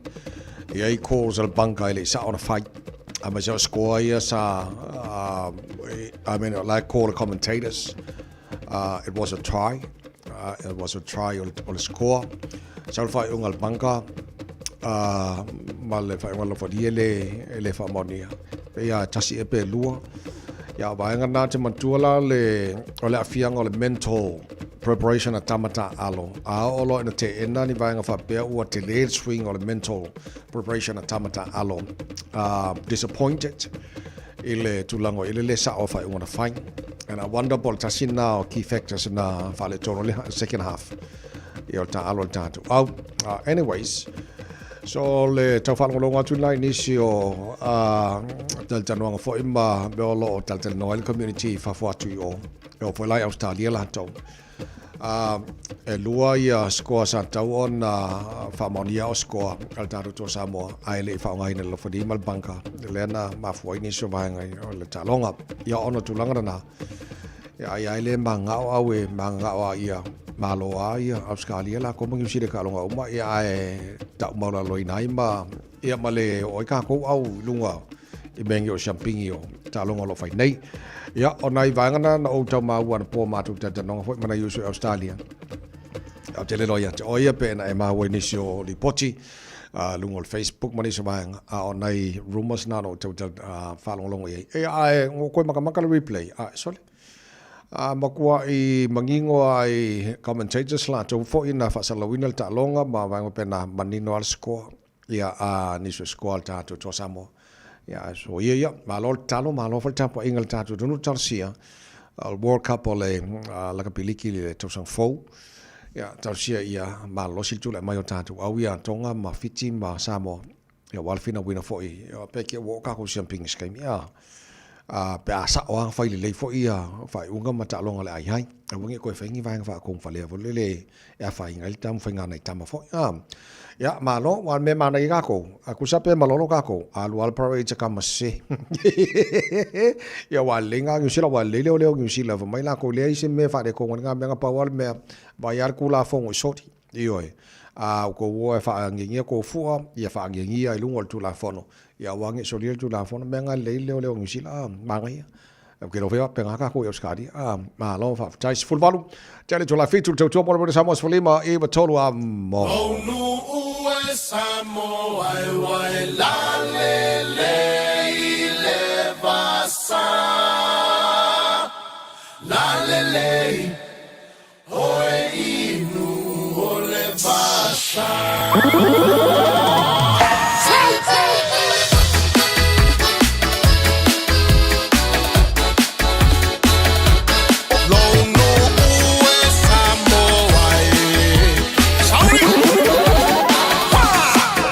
e i ai calls a le bunker e le i sa'o ona fai, aemaise o score ia sa, I mean, la e call le commentators, it was a try, it was a try o le score. Sau le faaiuga a le bunker, ma le faaiuga a le lofali e le, e le faamaonia. Pei lava e tasi ea pe lua. Ia, o vaega na te matua la le, o le aafiaga o le mental preparation a tama taaalo. A oo loa ina teena ni vaega faapea ua tele le suiga o le mental preparation a tama taaalo. Disappointed i le tulaga o i le le sao o faaiuga na fai. And I wonder po o le tasi lena o key factors na faaletonu ai le second half ia o le taaalo a le tatou au. Anyways, so le tau faalogologo atu la i nisi o talatalanoaga foi ma mea o lo o talatalanoa ai le community i fafo atu i o, e oo foi la i Australia latou. E lua ia score sa tatau ona faamaonia o score a le tatou Toa Samoa ae le i faaaogaina e le Alofalia ma le Bunker lea na mafua ai nisi o vaega o le taaloga. Ia ona o tulaga lena, ia ai ai le magagao au e magagao a ia malo a ia Australia lakou ma Niu Sila i taaloga uma ia ae tau maualaloina ai ma ia ma le oo ai tatou au i luga i mea nei o siampini o taaloga o lo o fai nei. Ia, o nai vaega na na ou tau maua anapo matou talatalanoaga foi ma nai uso i Australia. Ou te le iloa ia te oe ia pe na e maua i nisi o lipoti luga o le Facebook ma nisi o vaega, a o nai rumours na na ou tau faalogologo i ai. Ia, ae ua toe makamaka le replay, a sole. A matuai manino lava i commentators latou foi na faasalalauina le taaloga ma vaega faapena, manino lava le score. Ia, a nisi o score a le tatou Toa Samoa. Ia, ae soia ia, malo le tatalo, malo foi le tapuaiga i le tatou atunuu talosia o le World Cup o le Lakapi Liki i le tausaga fou. Ia, talosia ia malolosi le tulai mai o tatou au ia Tonga ma Fiti ma Samoa. Ia, aua le finauina foi, pe ke ua oo tatou i siampini i se taimi, a. A, pe a sao lava fai lelei foi ia faaiuga ma taaloga a le ai ai. Aua ne i toe fai ni vaega faakomufalee foi lele e afaina ai le taumafaiga a nai tama foi. A, ia, malo, aua o le mea e manaia tatou, a tusa pe malolo tatou, alu lava le parade a tama sese. Ia, aua e lelei na Niu Sila, aua e lelei leoleo o Niu Sila, fai mai latou e leai se mea e faaletonu ai lena mea, na pau lava le mea, vaai lava le Tulafono i soli. Ioe. A outou o e faaagiagia tou fua, ia faaagiagia i luga o le Tulafono, ia aua ne i solia le Tulafono. Mea na e lelei le leoleo o Niu Sila, a, manaia. Ou te iloa foi e faapena tatou i Ausetalia. A, malo faafetai. 18, tele itula 7 le tautua mo le Samoa 15, 9, 3, a mo. Ou nuu e Samoa e wai lalele i le vasa. Lalele i Oe inu o le vasa. Lou nuu e Samoa e. Sauni!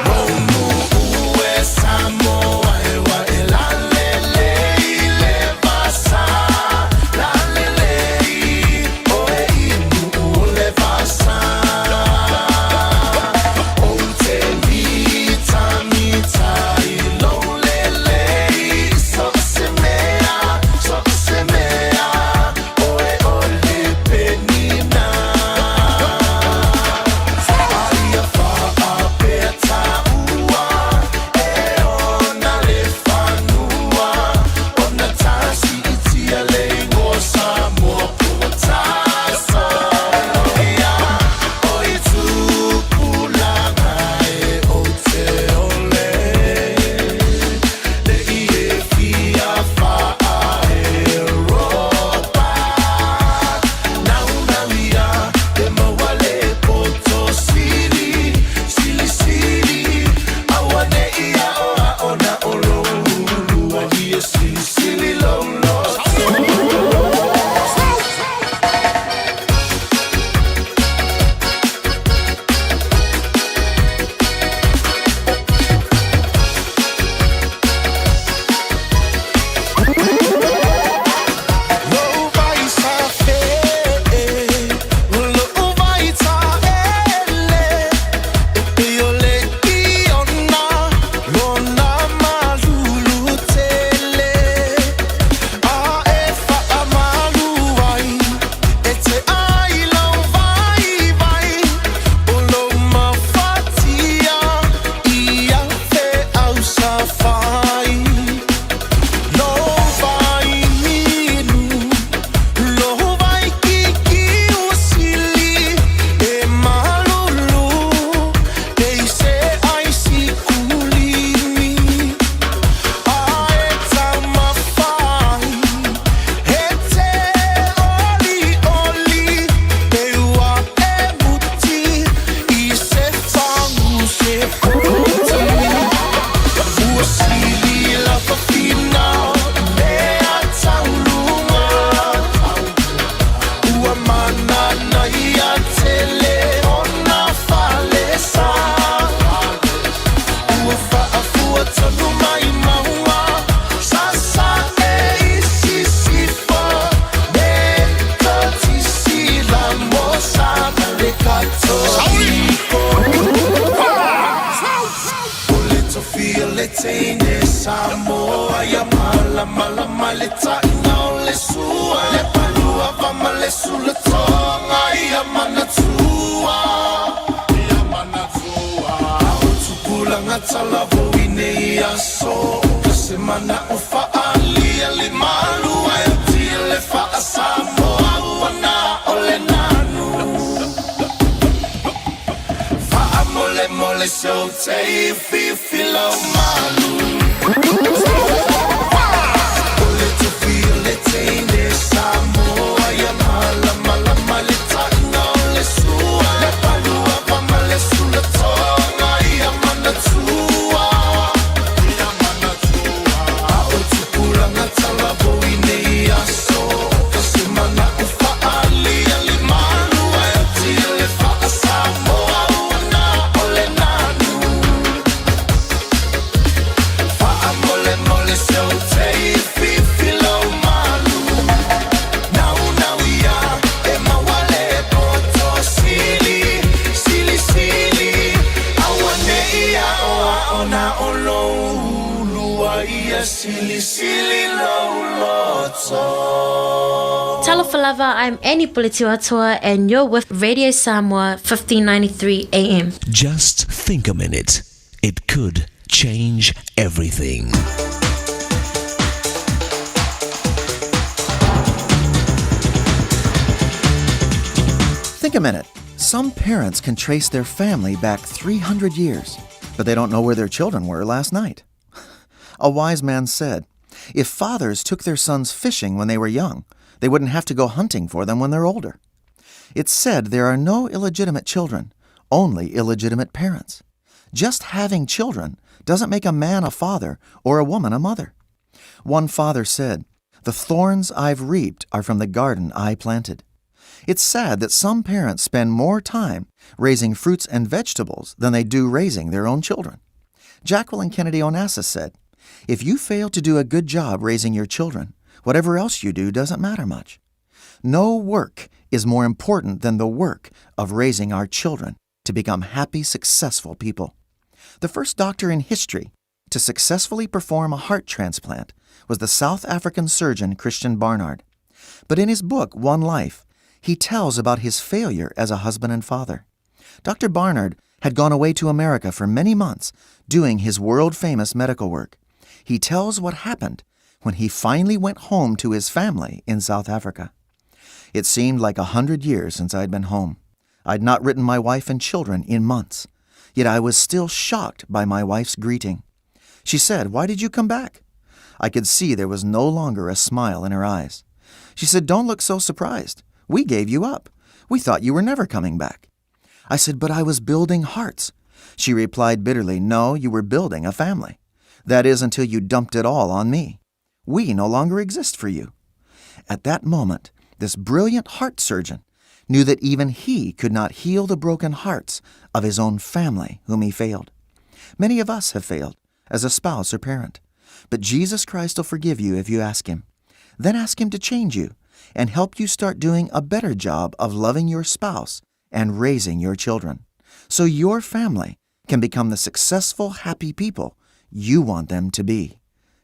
Lou nuu e Samoa e wa e lalele i le vasa. Lalele i oe inu o le vasa. Ou te Samoa ia malamalama le taʻina o le sua le palua va ma le sulatoga ia manatua ia manatua o tupulaga talavou i nei aso ka se manaʻo faaalia le malu ae tia le faasamoa ua na o le nanu faamolemole se ou te fifi lau malu o le tofi o le teine Samoa ia malamalama le taʻina o le sua le palua va ma le sulatoga ia manatua ia manatua a o tupulaga talavou i nei aso ka se manaʻo faaalia le malu ae tia le faasamoa ua na o le nanu faamolemole se ou te fifi lau malu naunau ia e maua le poto sili sili sili auaneʻi aʻoaʻo na o lou ulua ia silisili lou loto. Talofa lava, I'm Annie Puletiuatoa and you're with Radio Samoa 1593 AM. Just think a minute. It could change everything. Think a minute. Some parents can trace their family back 300 years, but they don't know where their children were last night. A wise man said, If fathers took their sons fishing when they were young, they wouldn't have to go hunting for them when they're older. It's said there are no illegitimate children, only illegitimate parents. Just having children doesn't make a man a father or a woman a mother. One father said, The thorns I've reaped are from the garden I planted. It's sad that some parents spend more time raising fruits and vegetables than they do raising their own children. Jacqueline Kennedy Onassis said, If you fail to do a good job raising your children, whatever else you do doesn't matter much. No work is more important than the work of raising our children to become happy, successful people. The first doctor in history to successfully perform a heart transplant was the South African surgeon Christian Barnard. But in his book, One Life, he tells about his failure as a husband and father. Dr. Barnard had gone away to America for many months doing his world famous medical work. He tells what happened when he finally went home to his family in South Africa. It seemed like 100 years since I'd been home. I'd not written my wife and children in months, yet I was still shocked by my wife's greeting. She said, Why did you come back? I could see there was no longer a smile in her eyes. She said, Don't look so surprised. We gave you up. We thought you were never coming back. I said, But I was building hearts. She replied bitterly, No, you were building a family. That is until you dumped it all on me. We no longer exist for you. At that moment, this brilliant heart surgeon knew that even he could not heal the broken hearts of his own family whom he failed. Many of us have failed as a spouse or parent, but Jesus Christ will forgive you if you ask him. Then ask him to change you and help you start doing a better job of loving your spouse and raising your children, so your family can become the successful, happy people you want them to be.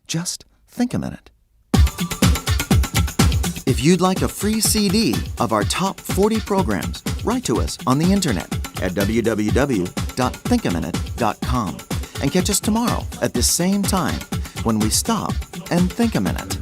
Just think a minute. If you'd like a free CD of our top 40 programs, write to us on the internet at www.thinkaminute.com and catch us tomorrow at this same time when we stop and think a minute.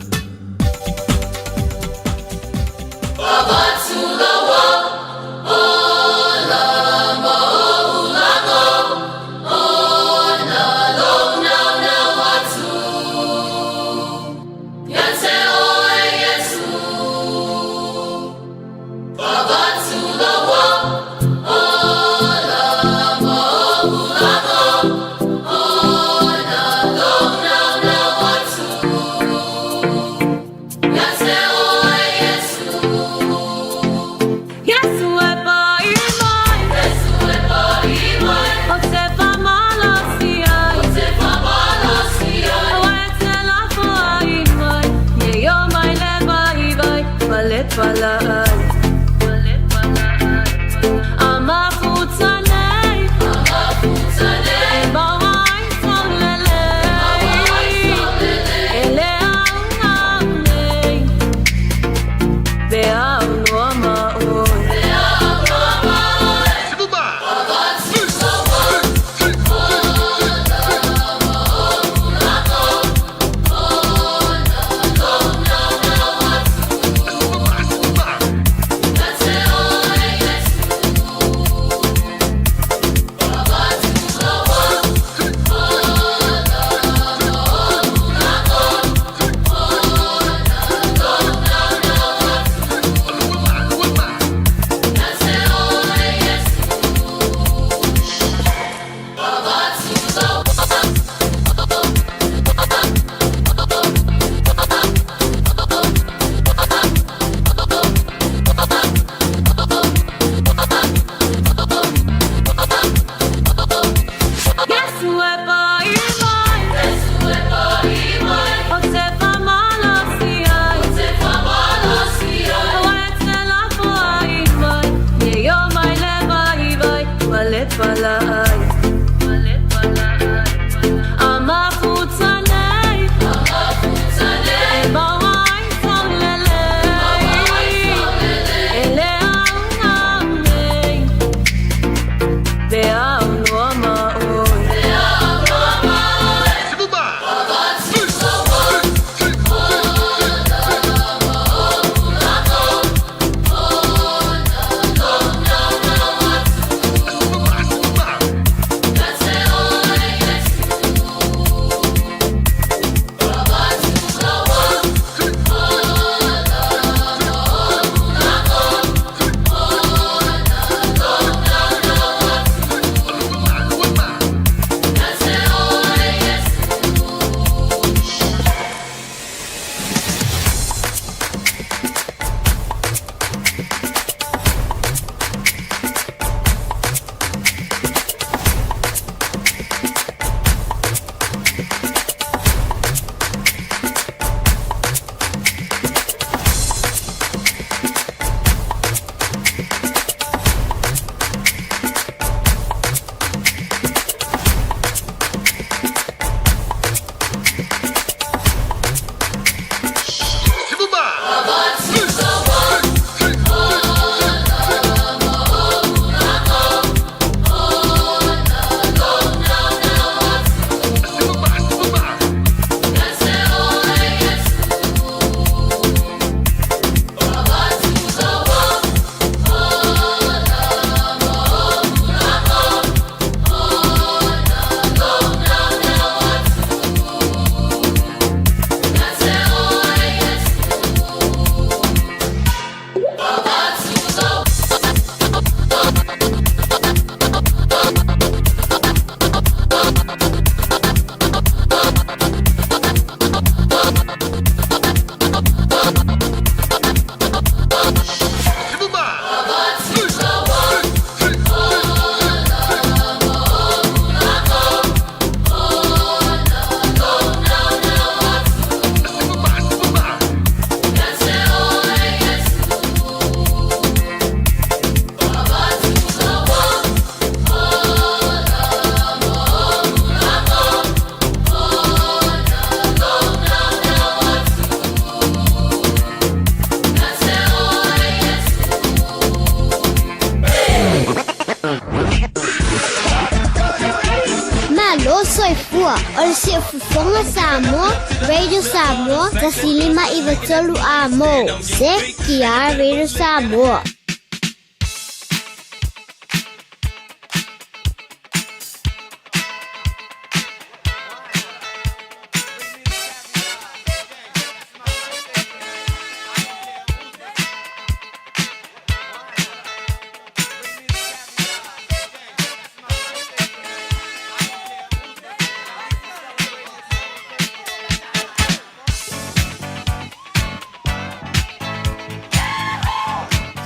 Faafofoga Samoa, Radio Samoa, 1593 A mo, ZTR Radio Samoa.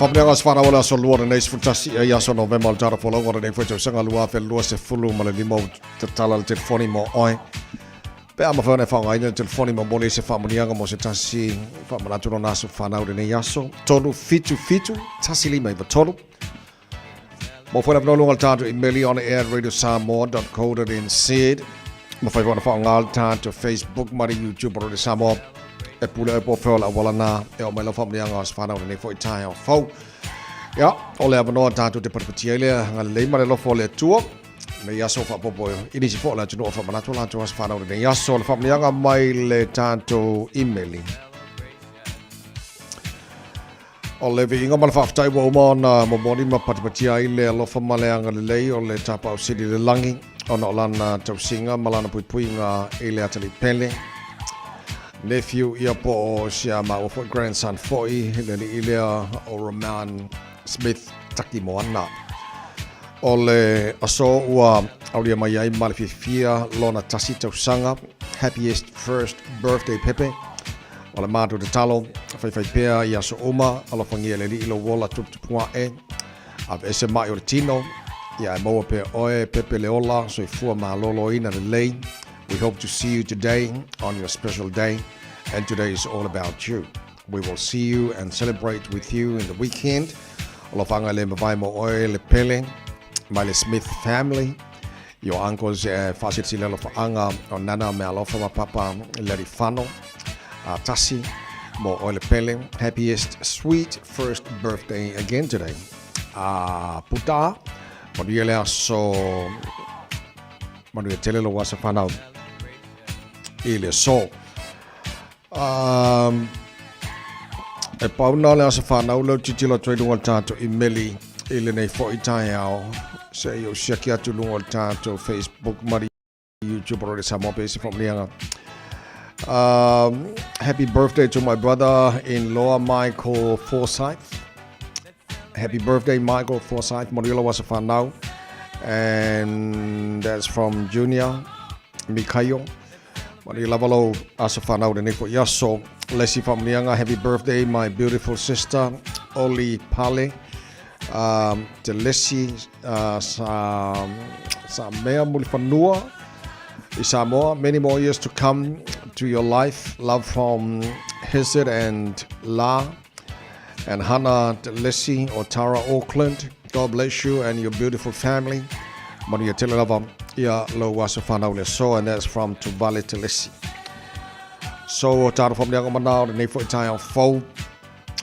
Faapuniaga o se whanau o le aso lua lenei 11 ia i aso Novema o le tara folau o lenei foi tausaga 2025 o tatala le telefoni mo oe. Pe a mafai ona e faaaogaina le telefoni momoli ai se faamanuiaga mo se tasi faamanatu lona aso fanau i lenei aso 377 1593. Mo foi le avanoa luga o le tatou imeli on air radiosamoa.co.nz. Mafai foi ona faaaoga le tatou Facebook ma le YouTube o Radio Samoa. E pule oe po o fea o le auala na e oo mai lau faamanuiaga o aso fanau i lenei foi taeao fou. Ia, o le avanoa tatou te patipatia ai le agalelei ma le alofa o le Atua. Nei aso faapopo i nisi foi o le atunuu o faamanatu o latou aso fanau lenei aso le faamanuiaga mai le tatou imeli. O le viiga ma le faafetai ua uma ona momoli ma patipatia ai le alofa ma le agalelei o le Tapaau Sili i le lagi ona o lana tausiga ma lana puipuiga i le atalii pele. Nephew ia po o si a māua foi grandson foi le alii lea o Roman Smith Takimoana. O le aso ua aulia mai ai ma le fiafia lona tasi tausaga. Happiest first birthday Pepe. O le matou tatalo, faifai pea i aso uma, alofagia e le Alii lou ola tuputupu ae, aveese mai o le tino, ia e maua pea oe Pepe le ola, soifua maloloina lelei. We hope to see you today on your special day, and today is all about you. We will see you and celebrate with you in the weekend. Alofaga le mavae mo oe le pele, mai le Smith family, your uncles e faasilasila alofaaga o Nana Mealofa ma Papa Lerifano, a tasi mo oe le pele. Happiest sweet first birthday again today. A puta, manuia le aso, manuia tele lou aso whanau i le aso. Um, e pau na le aso whanau leo titilo atu ai lunga o le tātou imeli i lenei foi taeao. Se i o siaki atu lunga o le tātou Facebook ma YouTube o le Samoa pe se whaamanianga. Happy birthday to my brother-in-law Michael Forsyth. Happy birthday Michael Forsyth, manuia lau aso whanau. And that's from Junior Mikaio. Manuia lava lou aso whanau lenei foi aso. Lesi whamunianga, happy birthday my beautiful sister Oli Pale. Te Lesi sa, sa mea muliwhanua i Samoa. Many more years to come to your life. Love from Hesed and La and Hana Lesi o Tara Auckland. God bless you and your beautiful family. Manuia tele lava ia lou aso whanau le so, and that's from Tuvale Telesi. So, tāro whamnianga mana o lenei foi taeao fou.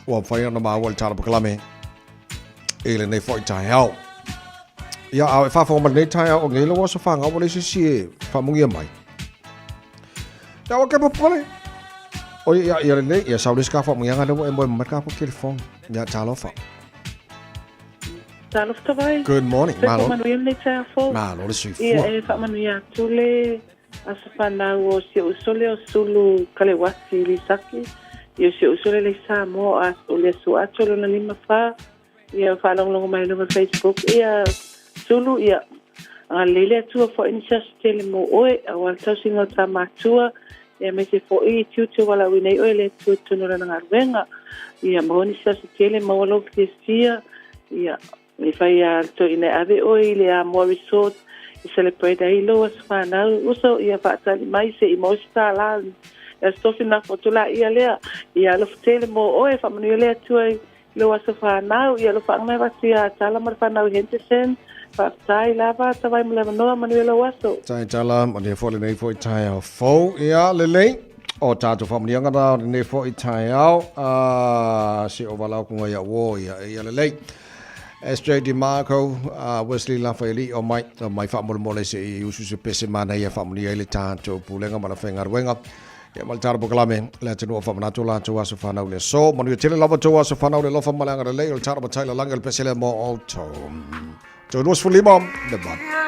Ua mawhai ona māua le tāro pakalame i lenei foi taeao. Ia, au e whawhonga ma lenei taeao o ngei lau aso whangau o le sisi e whamungia mai. Ia, o ke papale. O ia, ia lenei, ia sau le ska whamungianga le e moe mamai ka telefon. Ia, talofa. Talofa tawai. Good morning. Malo. Manuia lenei taeao fou. Malo le soifua. Ia, e whaamanuia atu le aso whanau o si ou uso lea o Sulu Kalewati Lisaki. Ia o si ou uso lea le Samoa o le aso atoa lona 54. Ia faalogologo mai luga Facebook. Ia Sulu, ia agalelei le Atua foai nisi aso tele mo oe, aua le tausiga o ta matua, ia aemaise foi i tiute ua lauina ai oe e le Atua i totonu o lana galuega. Ia maua nisi aso tele, maua lou fiafia, ia e fai a le toeaina e ave oe i le Amoa Resort e celebrate ai lou aso fanau. Uso, ia faatali mai se i maua se tālā le Aso Tofi nafo atu laia lea. Ia alofa tele mo oe, faamanuia le Atua i Lou aso whanau, ia alofa mai watu ia Tala ma le whanau Henderson. Faafetai lava, tawai mo le avanoa, manuia lou aso. Tai Tala, manuia foi lenei foi taeao fou. Ia, lelei, o tātou whaamanianga rā o lenei foi taeao, se o walau kunga ia uo, ia, ia lelei. SJ DeMarco, Wesley Lafaeli, o mai, o mai faamolemole se i usu se pese manaia faamanuia ai le tatou pulega ma le faigaluega. Ia ma le tala polokalame, le atunuu o faamanatu latou aso fanau le aso. Manuia tele lava tou aso fanau le alofa ma le agalelei o le tala matai lalagi o le pese lea mo outou. Toe 25 le valu.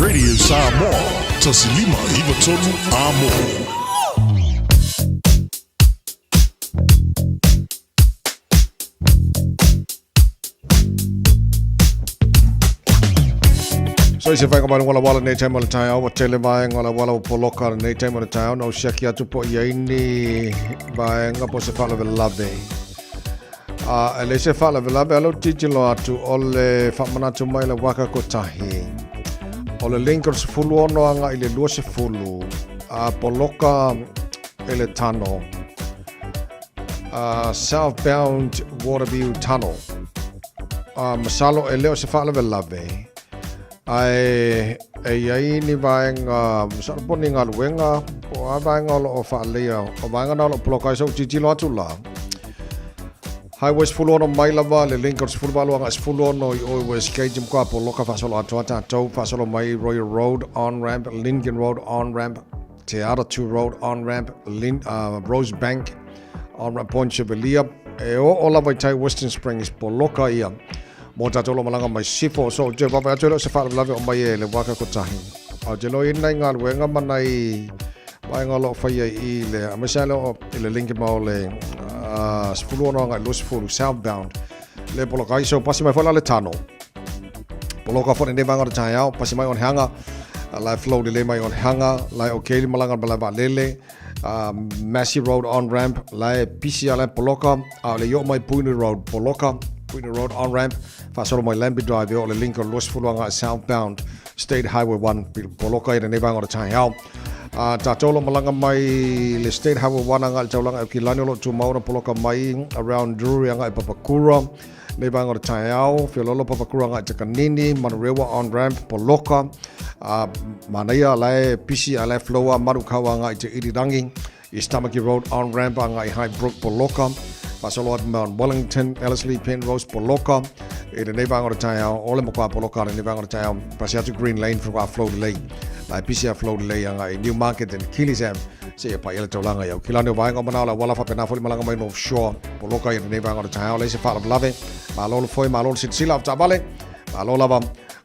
Radio Samoa, 1593 Amo. So i se whainga mai wala wala nei taima o le taeao, ua tele vaega o le auala ua poloka lenei taimi o le taeao, na ou siaki atu po i ai ni vaega po o se faalavelave. A e leai se faalavelave, a lea ou tilotilo atu o le faamanatu mai le waka kotahi. O le link o le 16 agai i le 20, a poloka e le tano. Southbound Waterview Tunnel. Masalo e le o se faalavelave, ae e i ai ni vaega, masalo po o ni galuega, po o a vaega o lo o faaleleia, o vaega na o lo o poloka ai so ou tilotilo atu la. Highway 16 mai lava le link o le 18 agai 16 i o i Westgate, matua poloka faasolo atoa tatou, faasolo mai Royal Road on-ramp, Lincoln Road on-ramp, Te Aratū Road on-ramp, Lin, Rosebank on-ramp, Point Chevalier, e oo lava i tai Western Springs, poloka ia mō tātou lo malanga mai Sifo. So, te wawe atu e leo se faalavelave o mai e le waka kotahi. Au te loi nai galuega ma nai vaega o lo o faia i le, aemaise ai leo i le link ma o le 16 agai 20 southbound le poloka ai. So, pasi mai foi la le tano. Poloka foi lenei vaega o le taeao, pasi mai Onehanga, la e flow lelei mai Onehanga, la e okay le malaga ma malae vaalele, Massey Road on ramp, la e pisi a la e poloka, a o le i oo mai Puinui Road, poloka, Puinui Road on ramp, faasolo mai Lambie Drive e oo le link o le 20 agai southbound State Highway 1, poloka i lenei vaega o le taeao. A tatou lo malaga mai le State Highway 1 agai le taulaga e Aukilani o lo o tumau ona poloka mai around Drury agai Papakura, Nei vaega o le taeao, Fiololo Papakura agai Takanini, Manurewa on ramp, Poloka, a manaia la e pisi a la e flow a Marukau agai te Irirangi, East Tamaki Road on ramp agai Highbrook, Poloka, faasolo atu Mount Wellington, Ellerslie, Penrose, Poloka, i lenei vaega o le taeao, o le matua poloka lenei vaega o le taeao, pasi atu Green Lane whakawā flow lelei, la e pisi a flow lelei agai Newmarket and Keeley's Ave, Seia paia le taulaga i Aukilani o vaega o manao le auala faapena foi le malaga mai North Shore poloka i lenei vaega o le taeao leai se faalavelave. Malo le foe, malo le silasila o taavale, malo lava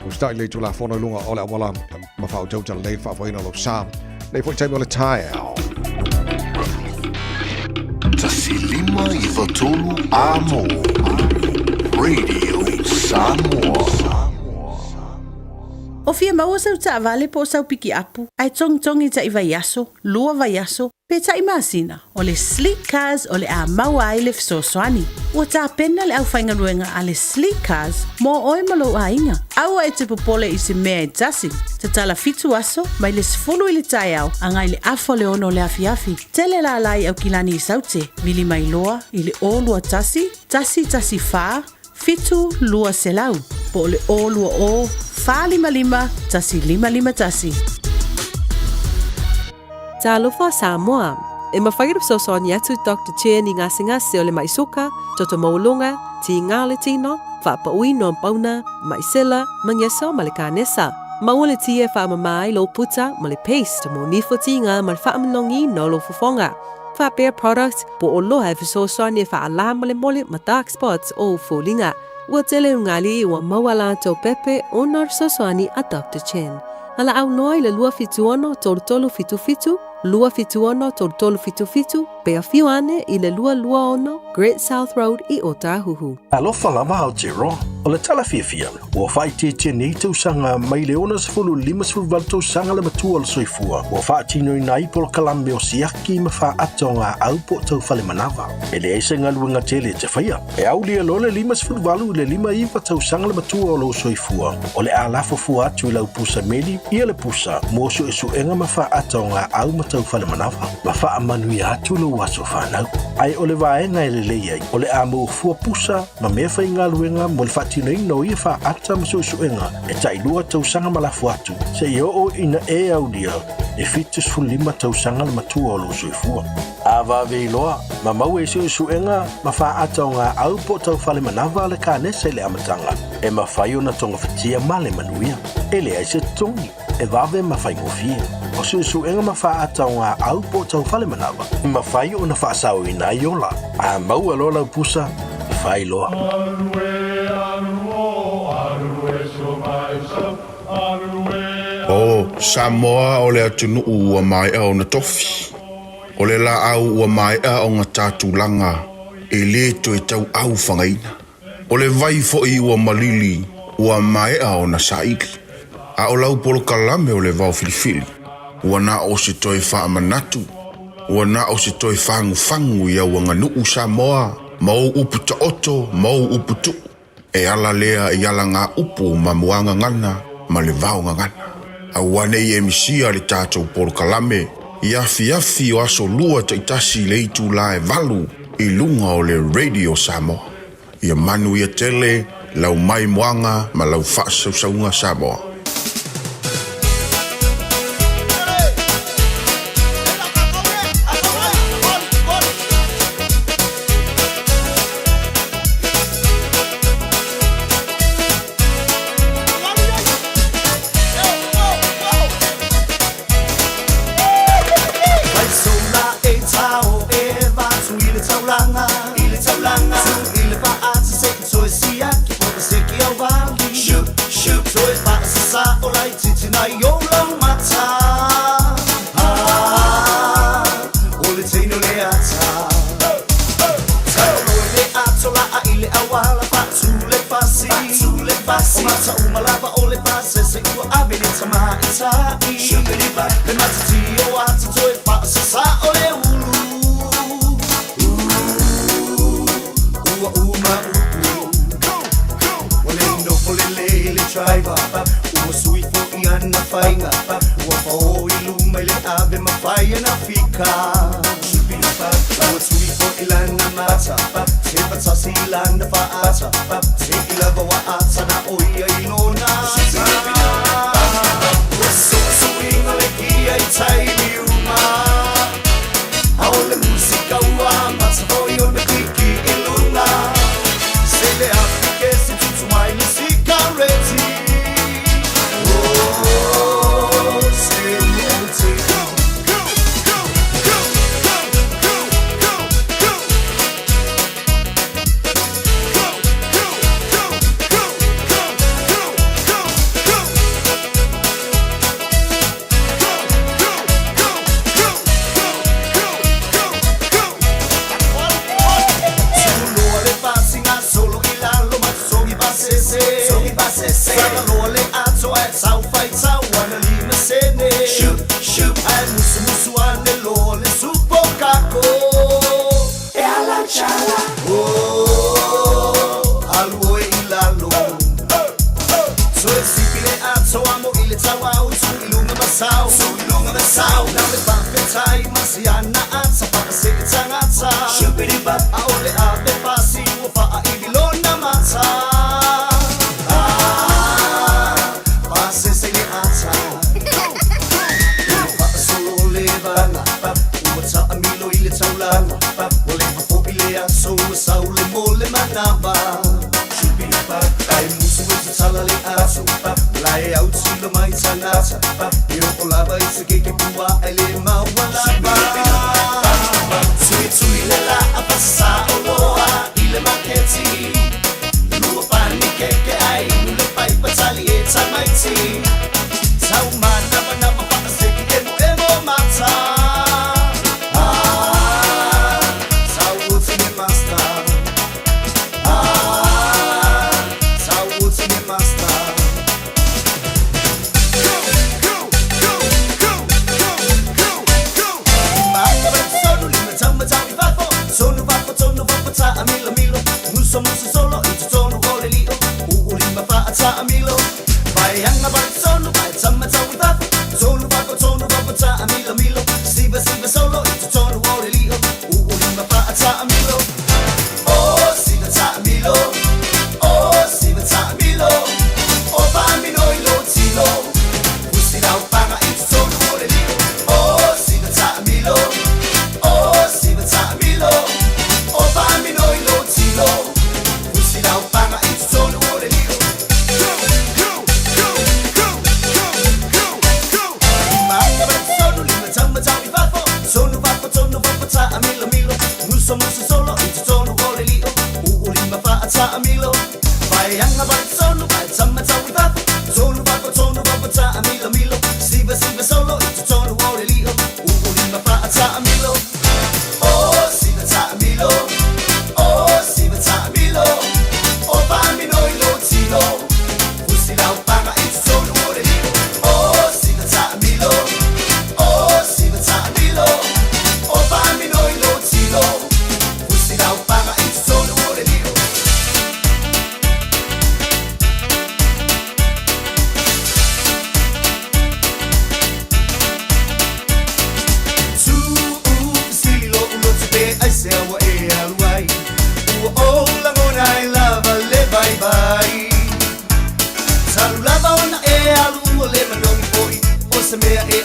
usitai lelei Tulafono i luga o le auala ma faautautaga lelei le faafoeina o lou sa nei foi taimi o le taeao. 1593 Amo Radio Samoa. O fia maua sau taavale po o sau pikiapu, ae togitogi taʻi vaiaso, lua vaiaso, pe taʻi masina, o le Sleek Cars o le a maua ai le fesoasoani. Ua tapena le aufaigaluega a le Sleek Cars mo oe ma lou aiga. Aua e te popole i se mea e tasi. Tatala fitu aso, mai le 10 i le taeao agai le afa o le ono o le afiafi. Tele lala i Aukilani i Saute, vili mai loa i le 0 21 114 7 200 po o le 020 455 1551. Talofa Samoa! E mafai ona fesoasoani atu Doctor Chen i gasegase o le maʻi suka, toto maualuga, tiga o le tino, faapauina o pauna, maʻi sela, magiso ma le kanesa. Maua le ti e faamama ai lou puta ma le paste mo nifo tiga ma le faamanogiina o lou fofoga. Faapea product po o oloa e fesoasoani e faalā molemole ma dark spots o ou foliga. Ua tele ugali ua maua latou pepe ona o le fesoasoani a Doctor Chen. Valaau loa i le 276 3377, 276 3377, pe afio ane i le 226 Great South Road i Ōtāhuhu. Alofa lava Aotearoa, o le tala fiafia, ua faaitiitia nei tausaga mai le 60 58 tausaga le matua o le soifua ua faatinoina ai polokalame o siaki ma faaata o gaau po o tau fale manava. E leai se galuega tele e te faia. E aulia loa le 58 i le 59 tausaga le matua o lou soifua, o le a lafo fua atu i lau pusa meli ia le pusa mo suesuega ma faaata o gaau ma tau fale manava, ma faamanuia atu lou aso fanau. Ae o le vaega e lelei ai, o le a maua fua pusa ma mea faigaluega mo le faatinoina o ia faaata ma suesuega e tailua tausaga ma lafo atu, seia oo ina e aulia e 75 tausaga le matua o lou soifua. A vave iloa, ma maua i suesuega ma faaata o gaau po o tau fale manava a le kanesa i le amataga, e mafai ona togafitia ma le manuia. E leai se totogi, e vave ma faigofie. O suesuega ma faaata o gaau po o tau fale manava, e mafai ona faasaoina ai ola. A maua loa lau pusa, fai loa. O Samoa o le atunuu ua maea ona tofi. O le laau ua maea ona ta tulaga e lē toe tauau fagaina. O le vai foi ua malili ua maea ona saili. A o lau polokalame o le vao filifili, ua na o se toe faamanatu, ua na o se toe fagufagu i au aganuu Samoa ma ou upu taoto ma ou upu tuu. E ala lea i alagaupu ma muagagana ma le vaogagana. Aua ne i e misia le tatou polokalame i afiafi o aso lua taitasi i le itulā e 8 i luga o le Radio Samoa. Ia manuia tele lau maimoaga ma lau faasausauga Samoa.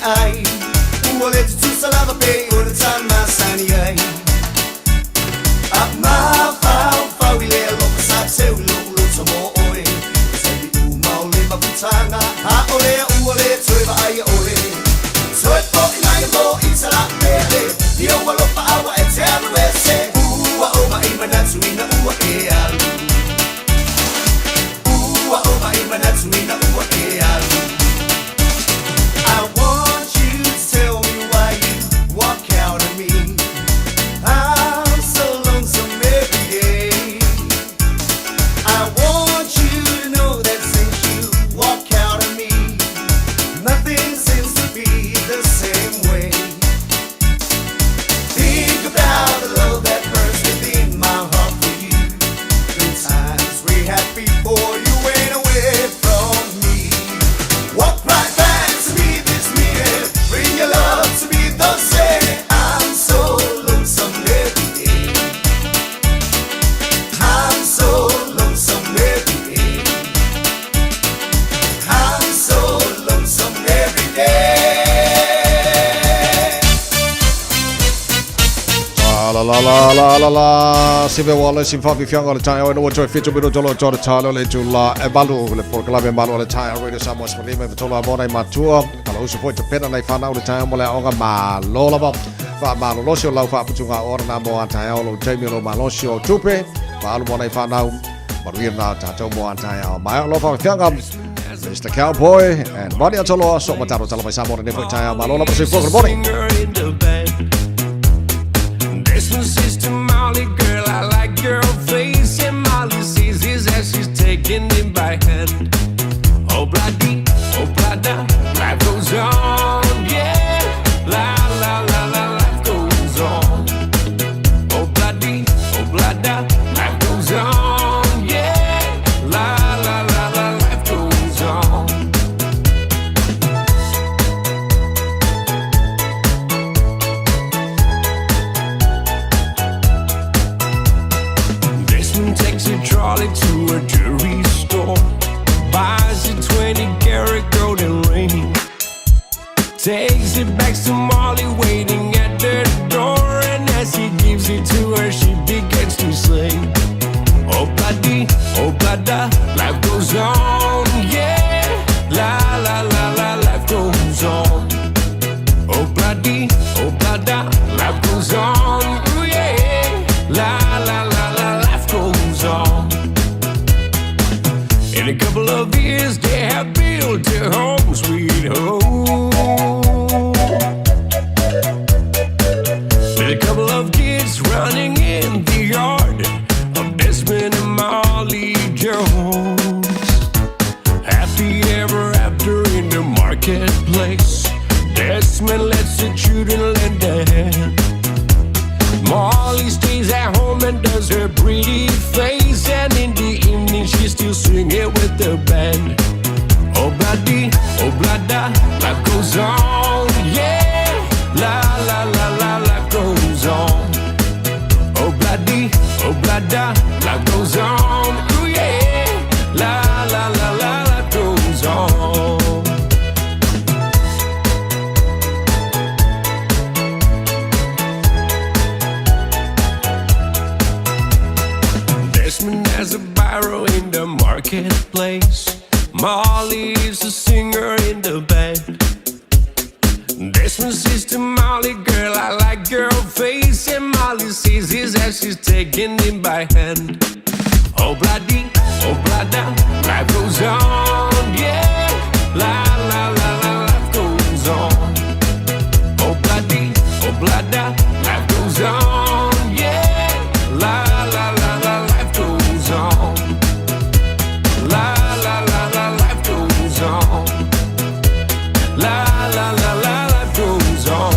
ai Ua le tutusa lava pei o le ta masani ai A mafaufau i le alofa sa seu i lo'u loto mo oe I taimi uma o le mafutaga A o lea ua le toe vaaia oe Toe fo'i mai mo i talapele I ou alofa a ua e te alu ese Ua ou ma'i manatu ina ua e alu Ua ou ma'i manatu ina ua e alu I want you to tell me why you walk out on me I'm so lonesome every day I want you to know that since you walk out on me Nothing seems to be the same way Think about the love that burns within my heart for you The times we had before you went away from me Walk right back to me this minute Bring your love to me the same I'm so lonesome every day I'm so lonesome every day I'm so lonesome every day La la la la la la Sive Wallace in Fafi Fianga o le taeao ina ua toe 7 minuto lo tore talo le itula e 8 le polokalame malu o le taeao Radio Samoa 15 e tolu a mona i matua kala uso foi tapena nei whanau le taeao mo le aoga malo lava whaamalolosi o lau whaaputunga o ora nā mo a taeao lo taimi o lo malosi o tupe whaalu mo nei whanau maruia nā tātou mo a taeao mai o lo whaafianga Mr. Cowboy and Money Atoloa so mataro tala mai Samoa ne foi taeao malo lava se good morning Singer in the band. Desmond says to Molly, girl, I like your face. And Molly sees his as she's taking him by hand. Oh, bloody, oh, blada, life goes on, yeah. La, la, la, la, life goes on. Oh, bloody, oh, blada, life goes on, yeah. La, la, la, la, life goes on. Desmond takes a trolley to a jewelry store, buys a 20 karat golden ring, takes it back to Molly waiting at the door, and as he gives it to her, she begins to sing. Oh bloody, oh blada, life goes on, yeah. La la la la, life goes on. Oh bloody, oh blada, life goes on, ooh, yeah. La la la la, life goes on. In a couple of years, they have built a home, sweet home. With a couple of kids running in the yard of Desmond and Molly Jones. Happy ever after in the marketplace. Desmond lets the children lend a hand. Molly stays at home and does her pretty face. And in the evening, she's still singing with the band. Oh, bloody, oh, blada, life goes on, yeah. La, la, la, la, life goes on. Oh, bloody, oh, blada, life goes on, ooh, yeah. La, la, la, la, life goes on. Desmond has a biro in the marketplace. Molly is a singer in the band. Desmond says to Molly, girl, I like your face. And Molly sees his as she's taking him by hand. Oh, bloody, oh, blada, life goes on, yeah. La, la, la, la, life goes on. Oh, bloody, oh, blada, life goes on, yeah. La, la, la, la, life goes on. La, la, la, la, life goes on. La, la, la, la, life goes on.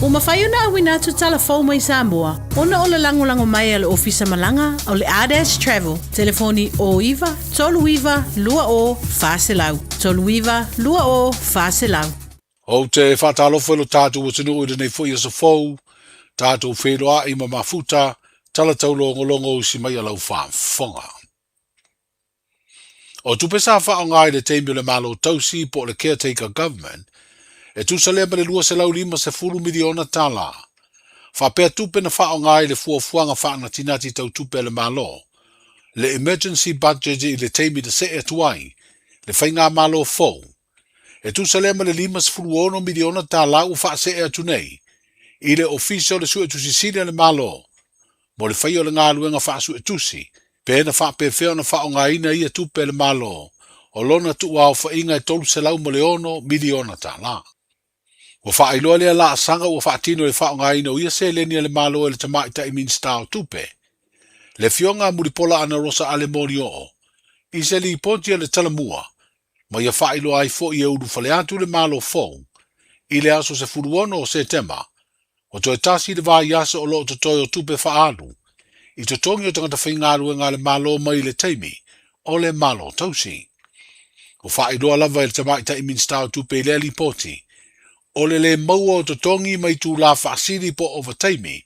Ua mafai ona auina atu tala fou mai Samoa ona o le lagolago mai a le Ofisa Malaga o le Ardash Travel, telefoni 09 39 20 400, 39 20 400. Ou te faatalofa i lo tatou atunuu i lenei foi aso fou, tatou feiloai ma mafuta, tala taulogologo usi mai a lau faafofoga. O tupe sa faaaoga i le taimi o le Malo Tausi po o le Caretaker Government, e tusa lea ma le $250 miliona tala. Faapea tupe na faaaoga i le fuafuaga faanatinati tau tupe a le Malo, le Emergency Budget i le taimi na see atu ai le faigamalo fou, e tusa lea ma le $56 miliona tala ua faasee atu nei i le Ofisa o le Suetusi Sili a le Malo mo le faia o le galuega faasuetusi, pe na faapefea ona faaaogaina ia tupe a le Malo o lona tuuaofaiga e $306 miliona tala. Ua faailoa lea laasaga ua faatino i le faaaogaina o ia seleni a le Malo e le Tamaitai Minisita o Tupe, le Afioga a Mulipola Anarosa Ale Molioo, i se lipoti a le Talamua, ma ia faailoa ai foi e ulufale atu le Malo fou i le aso 16 o Setema, ua toe tasi le vaiaso o lo o totoe o tupe faaalu i totogi o tagata faigaluega a le Malo mai le taimi o le Malo Tausi. Ua faailoa lava e le Tamaitai Minisita o Tupe i lea lipoti, o le lē maua o totogi ma itulā faasili po o ovataimi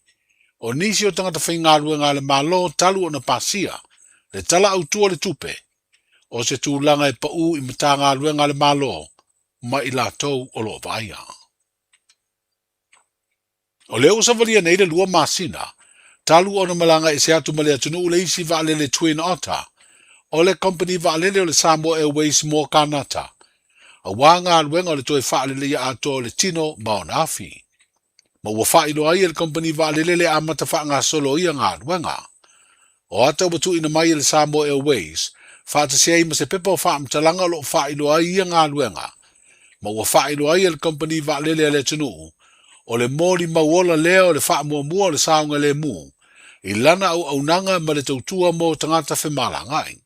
o nisi o tagata faigaluega a le Malo talu ona pasia le Tala Autu o le Tupe, o se tulaga e paū i Matagaluega a le Malo ma i latou o lo o vaaia. O lea ua savalia nei le 2 masina talu ona malaga ese atu ma le atunuu le isi vaalele Twin Otter o le kamupani vaalele o le Samoa Airways mo Kanata, aua galuega o le toe faaleleia atoa o le tino ma ona afi. Ma ua faailoa ai e le kamupani vaalele le amata faagasolo o ia galuega. O ata ua tuuina mai e le Samoa Airways faatasi ai ma se pepa o faamatalaga o lo o faailoa ai ia galuega, ma ua faailoa ai e le kamupani vaalele a le atunuu o le molimau ola lea o le faamuamua o le saogalemu i lana auaunaga ma le tautua mo tagata femalagaai.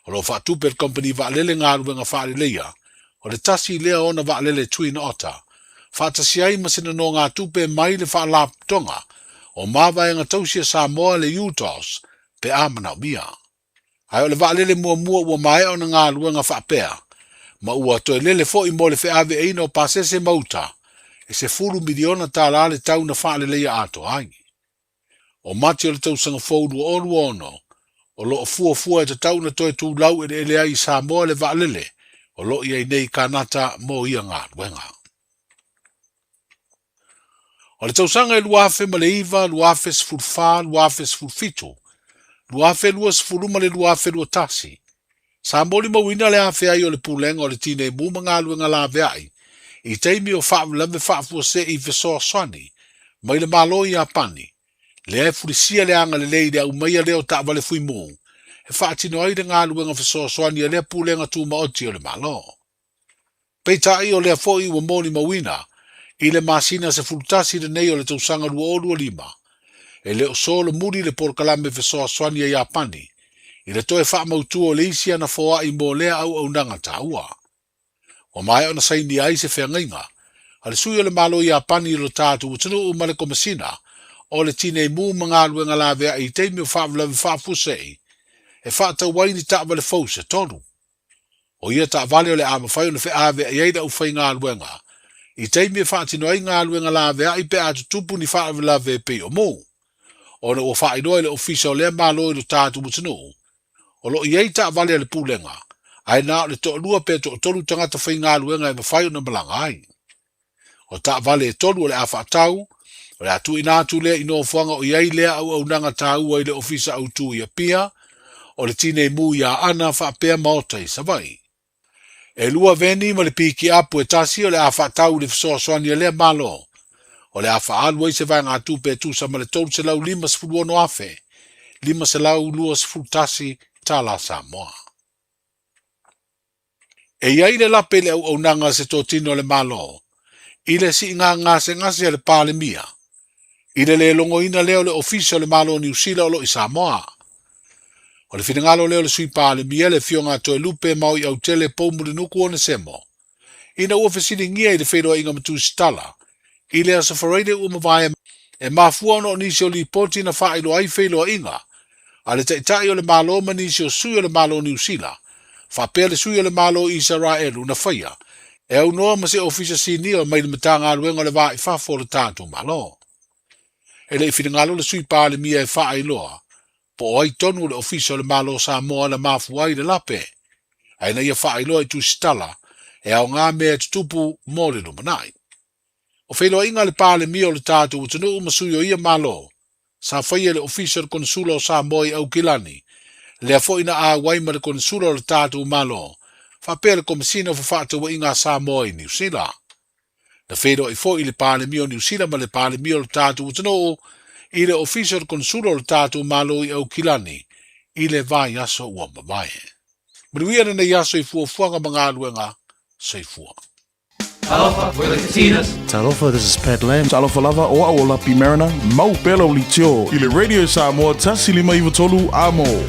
O lo o faatupe e le kamupani vaalele galuega faaleleia o le tasi lea ona vaalele Twin Otter, faatasi ai ma se nonogatupe mai le Faalapotopotoga o Mavaega Tausi a Samoa le UTOS pe a manaomia. Ae o le vaalele muamua ua maea ona galuega faapea, ma ua toe lele foi mo le feaveaiina o pasese ma uta. E $10 miliona tala le tau na faaleleia atoa ai. O Mati o le tausaga fou 2026, o lo o fuafua e tatau ona toe tulau eleele ai i Samoa le vaalele o lo o i ai nei i Kanata mo ia galuega. O le tausaga e 2009, 2014, 2017, 2020 ma le 2021, sa molimauina le afea ai o le Pulega o le Tinei Mu ma Galuega Laveai i taimi o faalavelave faafuasei fesoasoani mai le Malo o Iapani, lea e fulisia le agalelei i le aumaia lea o taavale fuimu e faatino ai le galuega fesoasoani a lea Pulega Tumaoti o le Malo. Peitai, o lea foi ua molimauina i le masina 11 lenei o le tausaga 2025, e le o solomuli le polokalame fesoasoani a Iapani i le toe faamautu o le isi ana foai mo lea auaunaga taua. Ua maea ona sainia ai se feagaiga a le sui o le Malo o Iapani i lo tatou atunuu ma le Komesina o le Tinei Mu ma Galuega Laveai i taimi o faalavelave faafuasei e faatau ai ni taavale fou se tolu. O ia taavale o le a mafai ona feaveai ai le aufaigaluega i taimi e faatino ai galuega laveai pe a tutupu ni faalavelave e pei o mu. Ona ua faailoa i le Ofisa o lea Malo i lo tatou atunuu, o lo o i ai taavale a le Pulega, ae na o le toalua pe toatolu tagata faigaluega e mafai ona malaga ai. O taavale e tolu o le a faatau, o le a tuuina atu lea i nofoaga o i ai lea auaunaga taua i le Ofisa Autu i Apia, o le Tinei Mu i Aana faapea Maota i Savaii. E lua veni ma le pikiapu e tasi o le a faatau i le fesoasoani a lea Malo, o le a faaalu ai se vaegatupe e tusa ma le $356,521 tala Samoa. E i ai le lape i le auaunaga a se totino a le Malo i le siiga gasegase a le Palemia i le le logoina lea o le Ofisa o le Malo o Niu Sila o lo o i Samoa. O le finagalo lea o le Sui Palemia, le Afioga a Toelupe Maoi Autele Poumulinuku Onesemo, ina ua fesiligia i le feiloaiga ma Tusitala i le Aso Faraile ua mavae e mafua ona o nisi o lipoti na faailoa ai feiloaiga a le Taitai o le Malo ma nisi o sui o le Malo o Niu Sila faapea le sui o le Malo o Isaraelu na faia e aunoa ma se ofisa sinia mai le Matagaluega o le Va i Fafo o le tatou Malo. E le i finagalo le Sui Palemia e faailoa po o ai tonu o le Ofisa o le Malo o Samoa na mafua ai le lape, ae na ia faailoa i tusitala e aoga mea e tutupu mo le lumanai. O feiloaiga a le Palemia o le tatou atunuu ma sui o ia Malo, sa faia e le Ofisa o le Konesula o Samoa i Aukilani, lea foi na auai ma le Konesula o le tatou Malo, faapea le Komesina o Fefaatauaiga a Samoa i Niu Sila. Na feiloai foi le Palemia o Niu Sila ma le Palemia o le tatou atunuu i le Ofisa o le Konesula o le tatou Malo i Aukilani i le vaiaso ua mavae. Manuia lenei aso i fuafuaga ma galuega. Soifua. Talofa, we're the Katinas. Talofa, this is Pat Lam. Talofa lava, o au o Lapi Mariner, mau pea lau litio i le Radio Samoa 153 Amo.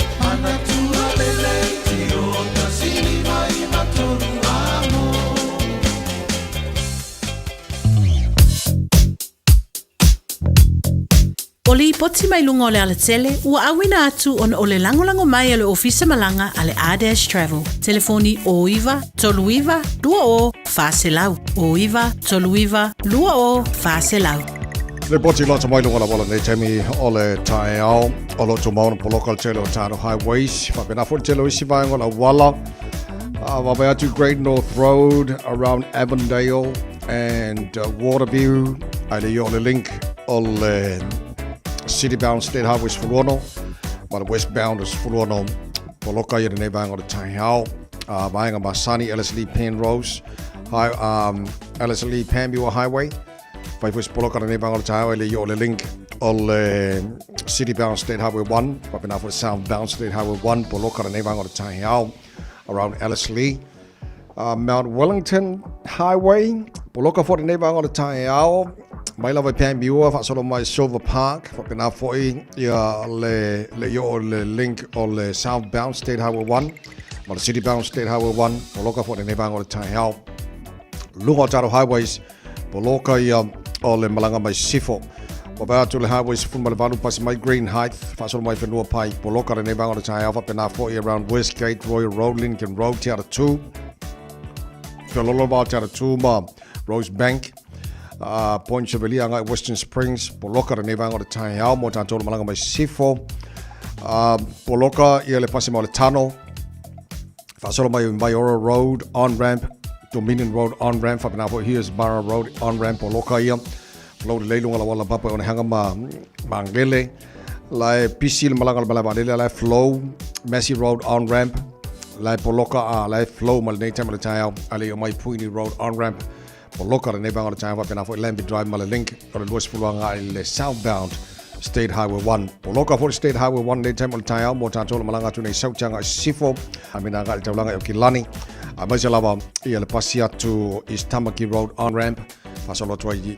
O lipoti mai luga o le alatele, ua auina atu ona o le lagolago mai a le Ofisa Malaga a le R-Dash Travel. Telefoni 09 39 20 400. 09 39 20 400. Lipoti lata mai luga la wala nei taimi o le taeao o lo tumau na poloka le tele o tātou highways. Faapena foi le tele o isi vaega o le auala. Vaavaai atu Great North Road around Avondale and Waterview ai le o le link o le City Bound State Highway 16 ma le Westbound 16 poloka ia lenei vaega o le taeao. Vaega masani Ellerslie Penrose High, Ellerslie Panmure Highway fai foi se poloka lenei vaega o le taeao ai le o le link o le City Bound State Highway 1 faapena foi le Southbound State Highway 1 poloka lenei vaega o le taeao around Ellerslie. Mount Wellington Highway, poloka foi lenei vaega o le taeao, mai lava i Panmure, faasolo mai Silver Park, faapena foi ia le, le i o le link o le Southbound State Highway 1, ma le Citybound State Highway 1, poloka foi lenei vaega o le taeao. Luga o tatou highways, Poloka ia o le malaga mai Sisifo. Ua vaai atu le Highway 18 pasi mai Green Height, faasolo mai Whenua Pai, poloka lenei vaega o le taeao faapena foi around Westgate, Royal Road, Lincoln Road, Te Ara 2, Feololo vao Te Ara 2 ma Rosebank. Point Chevalier agai Western Springs, poloka lenei vaega o le taeao mo tatou le malaga mai sisifo. Poloka ia le pasi ma o le tano, faasolo mai Maiora Road on ramp, Dominion Road on ramp, faapena foi Hillsborough Road on ramp, poloka ia. Flow lelei luga o le auala papa i Onehanga ma Magele. La e pisi le malaga o le malae vaalele, la e flow Massey Road on ramp, la e poloka a la e flow ma lenei taimi o le taeao, a le i omai Puini Road on ramp, poloka lenei vaega o le taeao, faapena foi Lambie Drive ma le link o le 20 agai i le southbound State Highway 1. Poloka foi le State Highway 1 lenei taimi o le taeao mo tatou le malaga atu nei Sauti agai i Sisifo, a me nā agai i le taulaga i Okilani, aemaise lava ia le pasi atu East Tamaki Road on ramp, Faasolo atu ai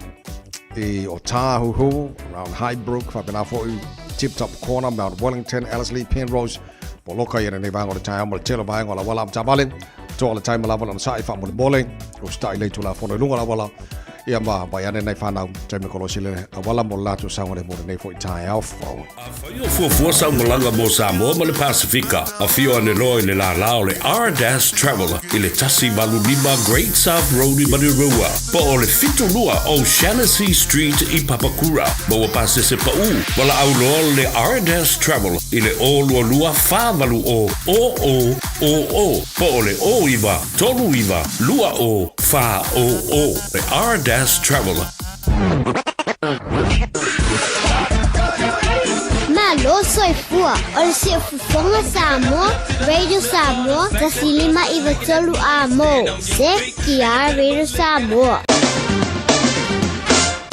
i Otāhuhu, around Highbrook, faapena foi Tip Top Corner, Mount Wellington, Ellerslie, Penrose, poloka ia lenei vaega o le taeao ma le tele o vaega o le auala avetaavale. Toa le taima lava le onosai faamolemole, usitai le Tulafono i luga o le auala, ia ma vai ane nai whanau, taimi kolosi le auala mo le latou saogalemu lenei foi taeao fou. Afai o fuafua sau malaga mo Samoa ma le Pasefika, afio ane loa i le lālā o le R-Dash Travel i le 185 Great South Road i Manurewa, po o le 72 O'Shannessy Street i Papakura. Maua pasese paʻū, valaau loa le R-Dash Travel i le 022 480 0000 po o le 09 39 20 400. Le R-Dash Travel. Malo soifua o le Siufofoga Samoa, Radio Samoa, 105 93 A mo, se ki Radio Samoa.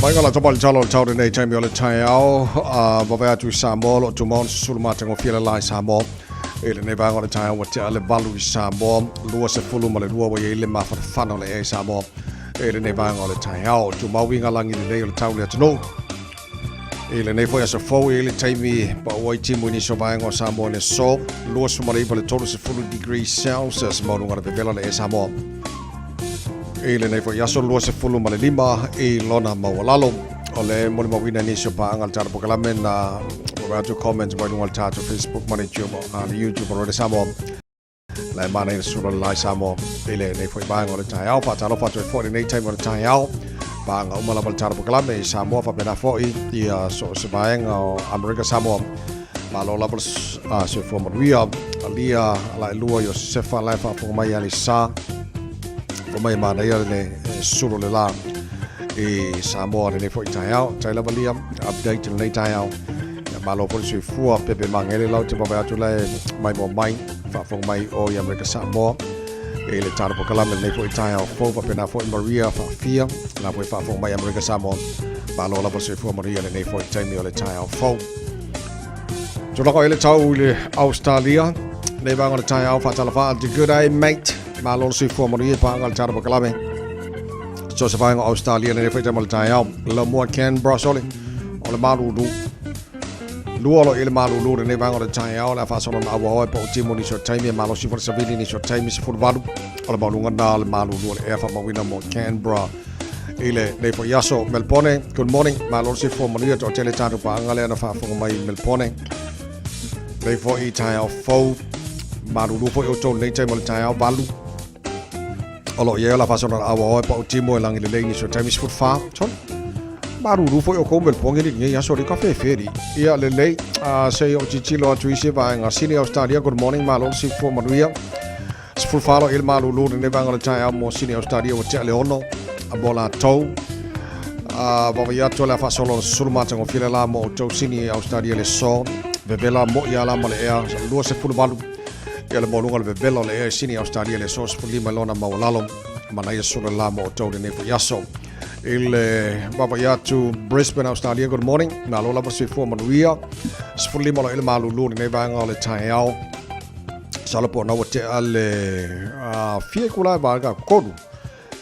Mai ka la topa le talo o le tau lenei taimi o le taeao, vave atu i Samoa, lo tumau na susulu matagofie le la i Samoa. I lenei vaega o le taeao ua tea le 8 i Samoa, 22 ua i ai le mafanafana o le ea i Samoa. I lenei vaega o le taeao, tumau i ngā langi lelei o le tau le atunuu. I lenei foi aso fou i le taimi paua i timu i nisi o vaega o Samoa i le aso, 29 le 30 degrees Celsius maualuga le vevela le ea Samoa. I lenei foi aso 25 i lona maualalo. O le molimauina nisi o paaga le tatou polokalame na ua atu comments mai luga o le tatou Facebook ma le YouTube, le YouTube o Radio Samoa. La e manaia le sula le lai Samoa i lenei foi vaega o le taeao. Faatalofa atu ai foi lenei taimi o le taeao. Paaga uma lava le tatou polokalame i Samoa faapena foi ia so o se vaega o Amerika Samoa. Malo lava le soifua manuia. Alia la e lua i o Sefa la e faafofoga mai ia Lisa. Fai mai e manaia le sulu le la i Samoa lenei foi taeao. Tai lava lia update lenei taeao. Ia malo foi le soifua pepe mangele lau te vave atu la e mai mo mai faafofoga mai o i Amerika Samoa i le tatou polokalame lenei foi taeao fou faapena foi Maria Faafia la foi faafofoga mai Amerika Samoa. Malo lava le soifua manuia lenei foi taimi o le taeao fou. Tulaga i le tau i le Australia nei vaega o le taeao faatalofa atu good day mate. Malo le soifua manuia i paaga le tatou polokalame. So se vaega o Australia lenei foi taimi o le taeao. La mua Canberra sole o le malulu. Lua lo i le malulu lenei vaega o le taeao le a faasolo na aua oe po o timu nisi o taimi e malosi foi le savili nisi o taimi 18 o le maualuga na o le malulu o le ea faamauina mo Canberra i lenei foi aso. Melbourne, good morning. Malo le soifua manuia toatele tatou paaga lea na faafofoga mai i Melbourne. Nei foi taeao fou. Malulu foi outou lenei taimi o le taeao 8. O lo o i ai o la faasolo na aua oe po o timu e lagi lelei nisi o taimi 14. Tolu. Malulu foi outou Melbourne i lenei aso le kafe feri. Ia lelei, se i o tilotilo atu i se vaega. Sydney, Australia, good morning. Malo le soifua manuia. 14 i le malulu lenei vaega o le taeao mo Sydney, Australia ua tea le 6 a mo latou. Vavaia atu le a faasolo sulu matagofie le la mo outou Sydney, Australia le so. Vevela mo ia la ma le ea 28 ia le maualuga o le vevela o le ea i Sydney, Australia le so 15 i lona maualalo. Manaia sulu le la mo outou lenei foi aso. I le vavaia atu Brisbane, Australia, good morning. Malo lava soifua manuia. 15 lo i le malulu lenei vaega o le taeao. Sala po na ua tea le fia itula e vaega tolu.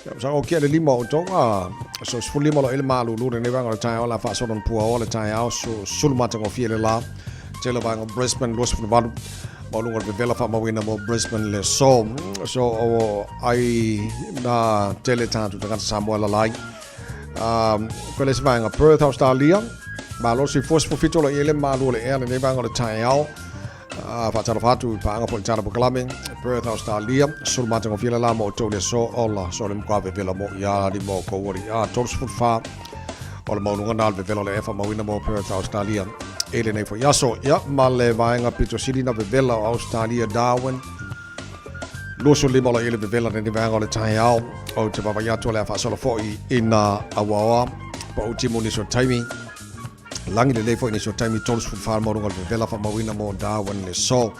Ia sa o kia le lima o tonga so 15 lo i le malulu lenei vaega o le taeao la faasolo na pua o le taeao so sulu matagofie le la. Tele vaega o Brisbane 28 maualuga o le vevela faamauina mo Brisbane le so. So o ai na tele tātou tagata Samoa lalai. Koe le isi vaega Perth, Australia. Malo soifua 17 lo i le malu o le ea lenei vaega o le taeao. Faatalofa atu i paaga foi i le Tala Polokalame, Perth, Australia, sulu matagofie le la mo outou i le aso ola, so le matua vevela mo ia alii ma outou alii. A 34 o le maualuga na o le vevela o le e faamauina mo Perth, Australia i lenei foi aso. Ia, ma le vaega pito sili na vevela o Australia, Darwin, 25 o la i le vevela lenei vaega o le taeao. Ou te vaavaai atu o le a faasolo foi i nā auaoa pa u timu nisi o taimi. Lagi lelei foi nisi o taimi 34 maualuga o le vevela faamauina mo Darwin le so.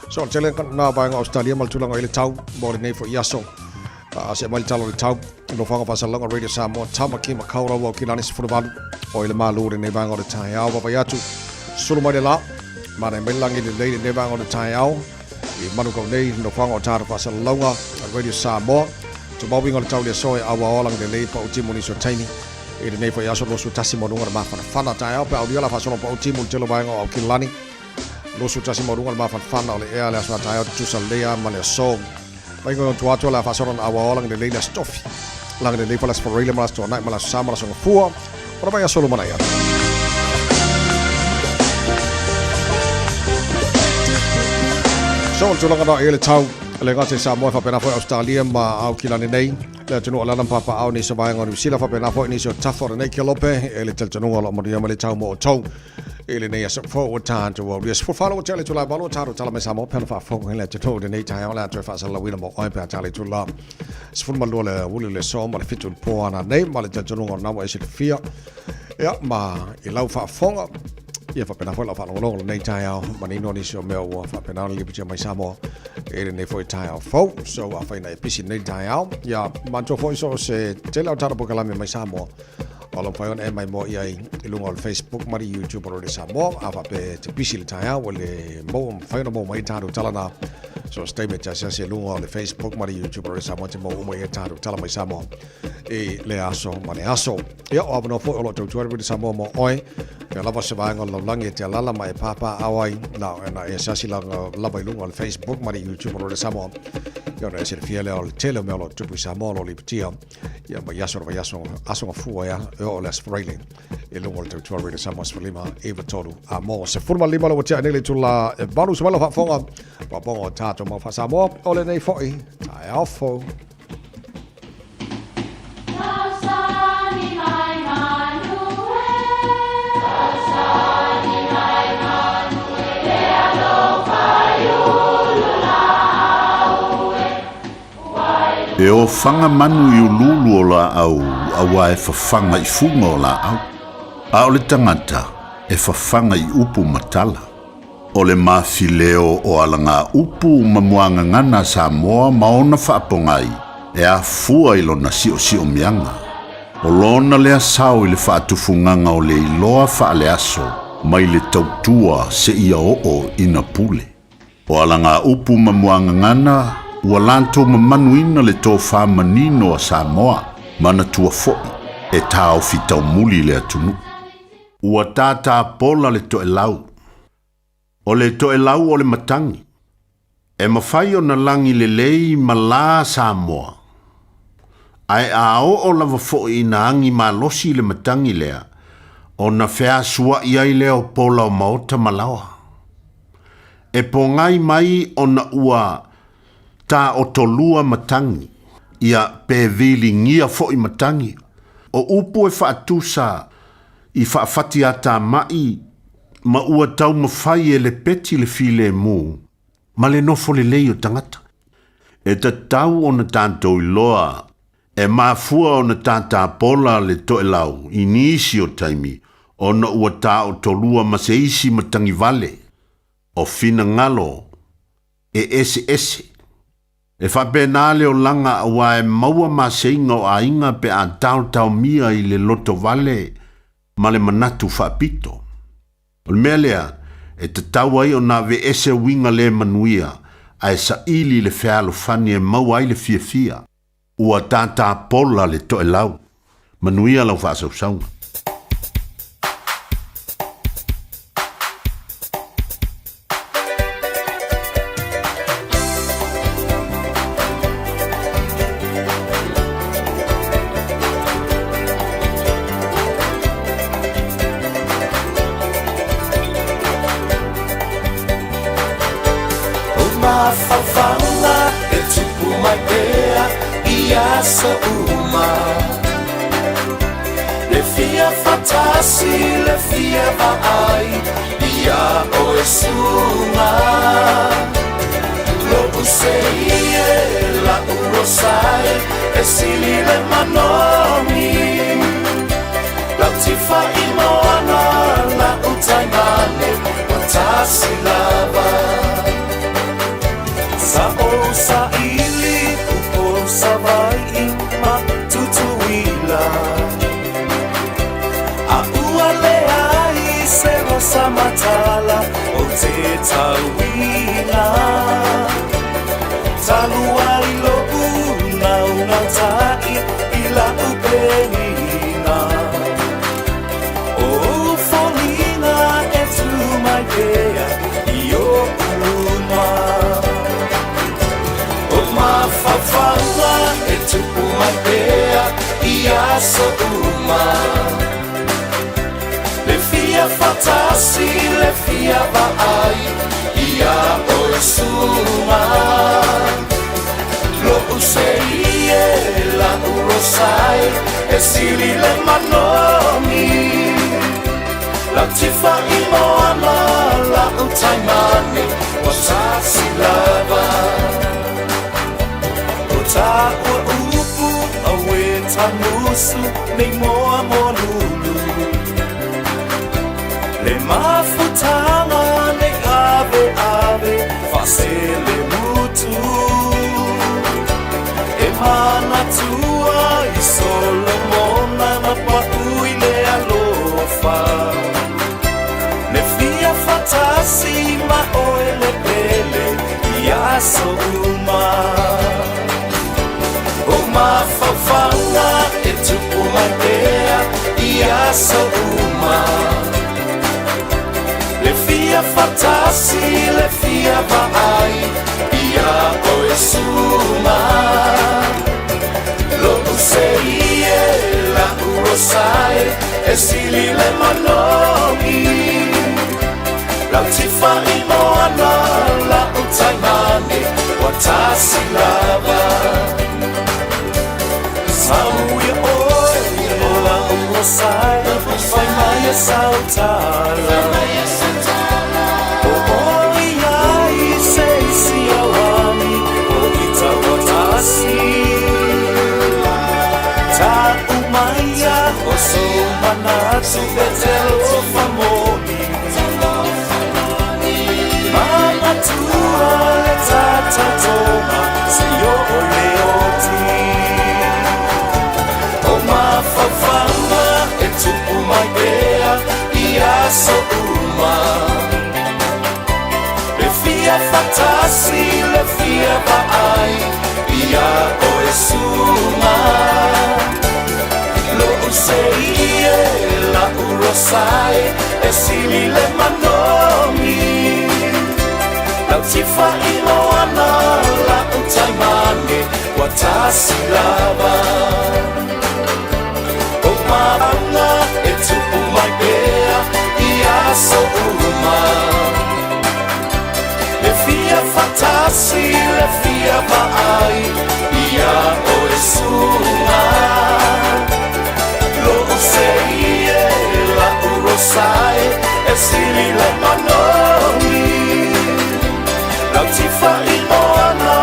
So, tele nā vaega o Australia ma le tulaga i le tau mo lenei foi aso. Se mai le tala o le tau, nofoaga faasalalauga Radio Samoa, Tamaki Makaurau au Kilani 18, o i le malu lenei vaega o le taeao, vaavaai atu, sulu mai le la, manai mai le lagi lelei lenei vaega o le taeao, i Manukau nei, nofoaga o tātou faasalalauga Radio Samoa, tumauiga o le tau le aso e auaoa lagi lelei pa utimu nisi o taimi, i lenei foi aso 21 maualuga le mafanafana taeao pe aulia la faasolo pa utimu le tele o vaega o Aukilani, 21 maualuga le mafanafana o le ea le aso a taeao tutusa lelei lava ma le aso. Mai koe tua atu o le a faasolo na auaoa lagi lelei le Aso Tofi. Lagi lelei foi le Aso Faraile ma le Aso Toonai ma le Aso Sa ma le Aso Gafua. O le vaiaso lumanai atu. So, o le tulaga na i le tau, le gata i Samoa e faapena foi Australia ma Aukilani nei, le atunuu o lana papaao nisi o vaega o Niu Sila faapena foi nisi o tafa o lenei kelope e le talitonuga o lo o manuia mai le tau mo outou. I lenei aso fou ua tatou aulia 14 ua tea le itula e 8 ua tatou tala mai Samoa pe ona faafofoga i le atunuu i lenei taeao le a toe faasalalauina mo oe pe a tala itula 12 le aoauli o le aso ma le 7 i le po ana nei ma le talitonuga o lena ua e silafia ia ma i lau faafofoga ia faapena foi lau faalogologo lenei taeao manino nisi o mea ua faapena ona lipotia mai Samoa i lenei foi taeao fou. So afai na e pisi lenei taeao ia manatua foi so o se tele o tatou polokalame mai Samoa O lo o mafai ona e maimoa i ai i luga o le Facebook ma le YouTube o Radio Samoa. A faapea e te pisi i le taeao ua le maua mafai ona maua mai ai tatou tala na. So se taimi e te asiasi i luga o le Facebook ma le YouTube o Radio Samoa te maua uma i ai tatou tala mai Samoa i le aso ma le aso. Ia, o avanoa foi o lo o tautua Radio Samoa mo oe. Pea lava se vaega o le lalolagi e te alala ma e pāpāao ai na, na e asiasi lava i luga o le Facebook ma le YouTube o Radio Samoa. Ia ona e silafia lea o le tele o mea o lo o tupu i Samoa o lo o lipotia Ia mai aso le vaiaso aso gafua ea e oo le Aso Faraile i luga o le tautua Radio Samoa 15 93 a mo 15 le ua tea nei le itula e 8 se faafofoga papaga o tatou mau faa-Samoa o lenei foi taeao fou. E ofaga manu i uluulu o laau auā e fafaga i fuga o laau, a o le tagata e fafaga i upu ma tala. O le mafileo o alagaupu ma muagagana a Samoa ma ona faapogai e afua i lona siosiomiaga. O lona lea sao i le faatufugaga o le iloa faaleaso mai le tautua seia oo ina pule. O alagaupu ma muagagana ua latou mamanuina le tofa manino a Samoa, manatua foi e taofi taumuli le atunuu. Ua tātā pola le toelau. O le toelau o le matagi. E mafai ona lagi lelei ma lā Samoa. Ae a oo lava foi ina agi malosi le matagi lea, ona feasua'i ai lea o pola o maota ma laoa. E pogai mai ona ua taotolua matagi, ia pe viligia foi matagi. O upu e faatusa i faafatiatamai ma ua taumafai e lepeti le filemu ma le nofo lelei o tagata. E tatau ona tatou iloa e mafua ona tatapola le toelau i nisi o taimi ona ua taotolua ma se isi matagivale o finagalo e eseese. E faapena le olaga aua e maua maseiga o aiga pe a taotaomia i le lotovale ma le manatu faapito. O le mea lea, e tatau ai ona aveese uiga le manuia ae saili le fealofani e maua ai le fiafia. Ua tatapola le toelau. Manuia lau faasausauga. mafaufauga e tupu mai pea i aso uma. Le fia faatasi, le fia vaai iā oe suaga. Lo'u sei e, la'u rosa e, e sili le manogi. Lau tifa i moana, la'u taimane, ua tasi lava. Sa ou saili Upolu, Savai'i ma Tutuila, A ua leai se rosa mataala ou te tauina. Talu ai lo'u naunautai i la'u penina, O ou foliga e tu mai pea i o'u luma. O mafaufauga e tupu mai pea i aso uma. Le fia faatasi, le fia vaai iā oe suaga. Lo'u sei e, la'u rosa e, e sili le manogi. Lau tifa i moana, la'u taimane, ua tasi lava. O tāua upu auē tagusu nei moa moa lulu. Le mafutaga nei ave ave faaselemutu. E manatua i Solomona na pa'u i le alofa. Le fia faatasi ma oe le pele i aso uma. O mafaufauga e tupu mai pea i aso uma. Le fia faatasi, le fia vaai iā oe suaga. Lo'u sei e, la'u rosa e, e sili le manogi. Lau tifa i moana, la'u taimane, ua tasi lava. Sau ia oe, o la'u rosa e, fai maia sau tala. O oe ai se isi auani o ita ua tasi. Ta'u maia o sou manatu e te alofa moni. Manatua le tatautoga seia oo i le oti. O mafaufauga e tupu mai pea i aso uma. Le fia faatasi, le fia vaai iā oe suaga. Lo'u sei e, la'u rosa e, e sili le manogi. Lau tifa i moana, la'u taimane, ua tasi lava. O mafaufauga e tupu mai pea i aso uma. Le fia faatasi, le fia vaai iā oe suaga. Lo'u sei e, la'u rosa e, e sili le manogi. Lau tifa i moana,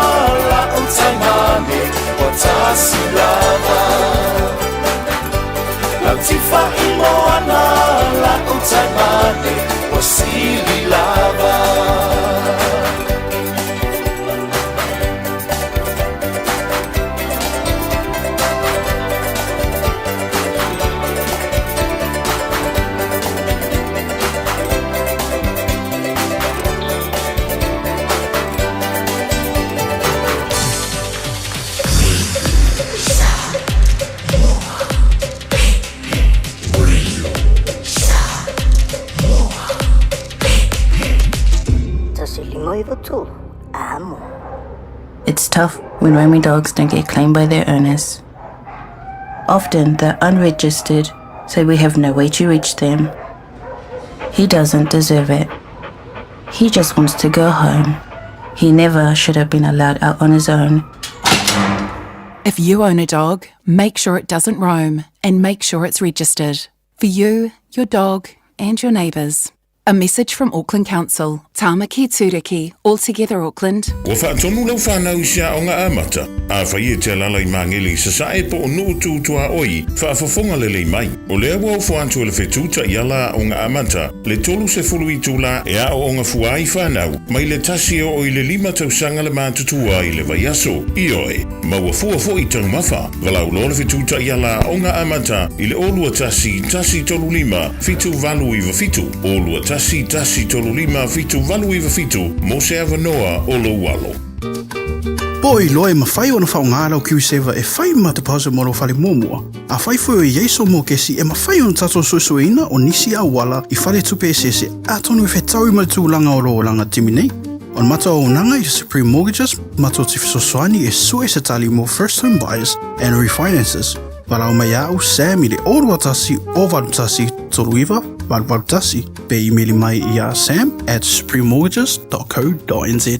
la'u taimane, ua tasi lava. Lau tifa i moana, la'u taimane, ua sili lava. It's tough when roaming dogs don't get claimed by their owners. Often they're unregistered, so we have no way to reach them. He doesn't deserve it. He just wants to go home. He never should have been allowed out on his own. If you own a dog, make sure it doesn't roam and make sure it's registered. For you, your dog, and your neighbours. A message from Auckland Council, Tāmaki Tūriki, All Together Auckland. Ua faatonu lau fanau i se aoga amata, afai e te alaala i Magele i Sasae po o Nuu Tu Tuaoi, faafofoga lelei mai. O lea ua ofo atu e le fetu taiala aoga amata, le 30 itula e aooga fua ai fanau, mai le tasi e oo i le lima tausaga le matutua i le vaiaso. Ioe, maua fua foi taumafa. Valaau loa le fetu taiala aoga amata i le 0 21 135 7897, 0 21 135 7897 mo se avanoa o lou alo. Po o iloa e mafai ona faaaoga lau KiwiSaver e fai ma deposit mo lou fale muamua. Afai foi o i ai sou mokesi, e mafai ona tatou suesueina o nisi auala i faletupe eseese atonu e fetaui ma le tulaga o lou olaga taimi nei. O le matou auaunaga i Supreme Mortgages, matou te fesoasoani e sue se tali mo first home buyers and refinances. Valaau mai ia au Sam i le 021 081 39 881 pe imeli mai iā sam at suprememortgages.co.nz.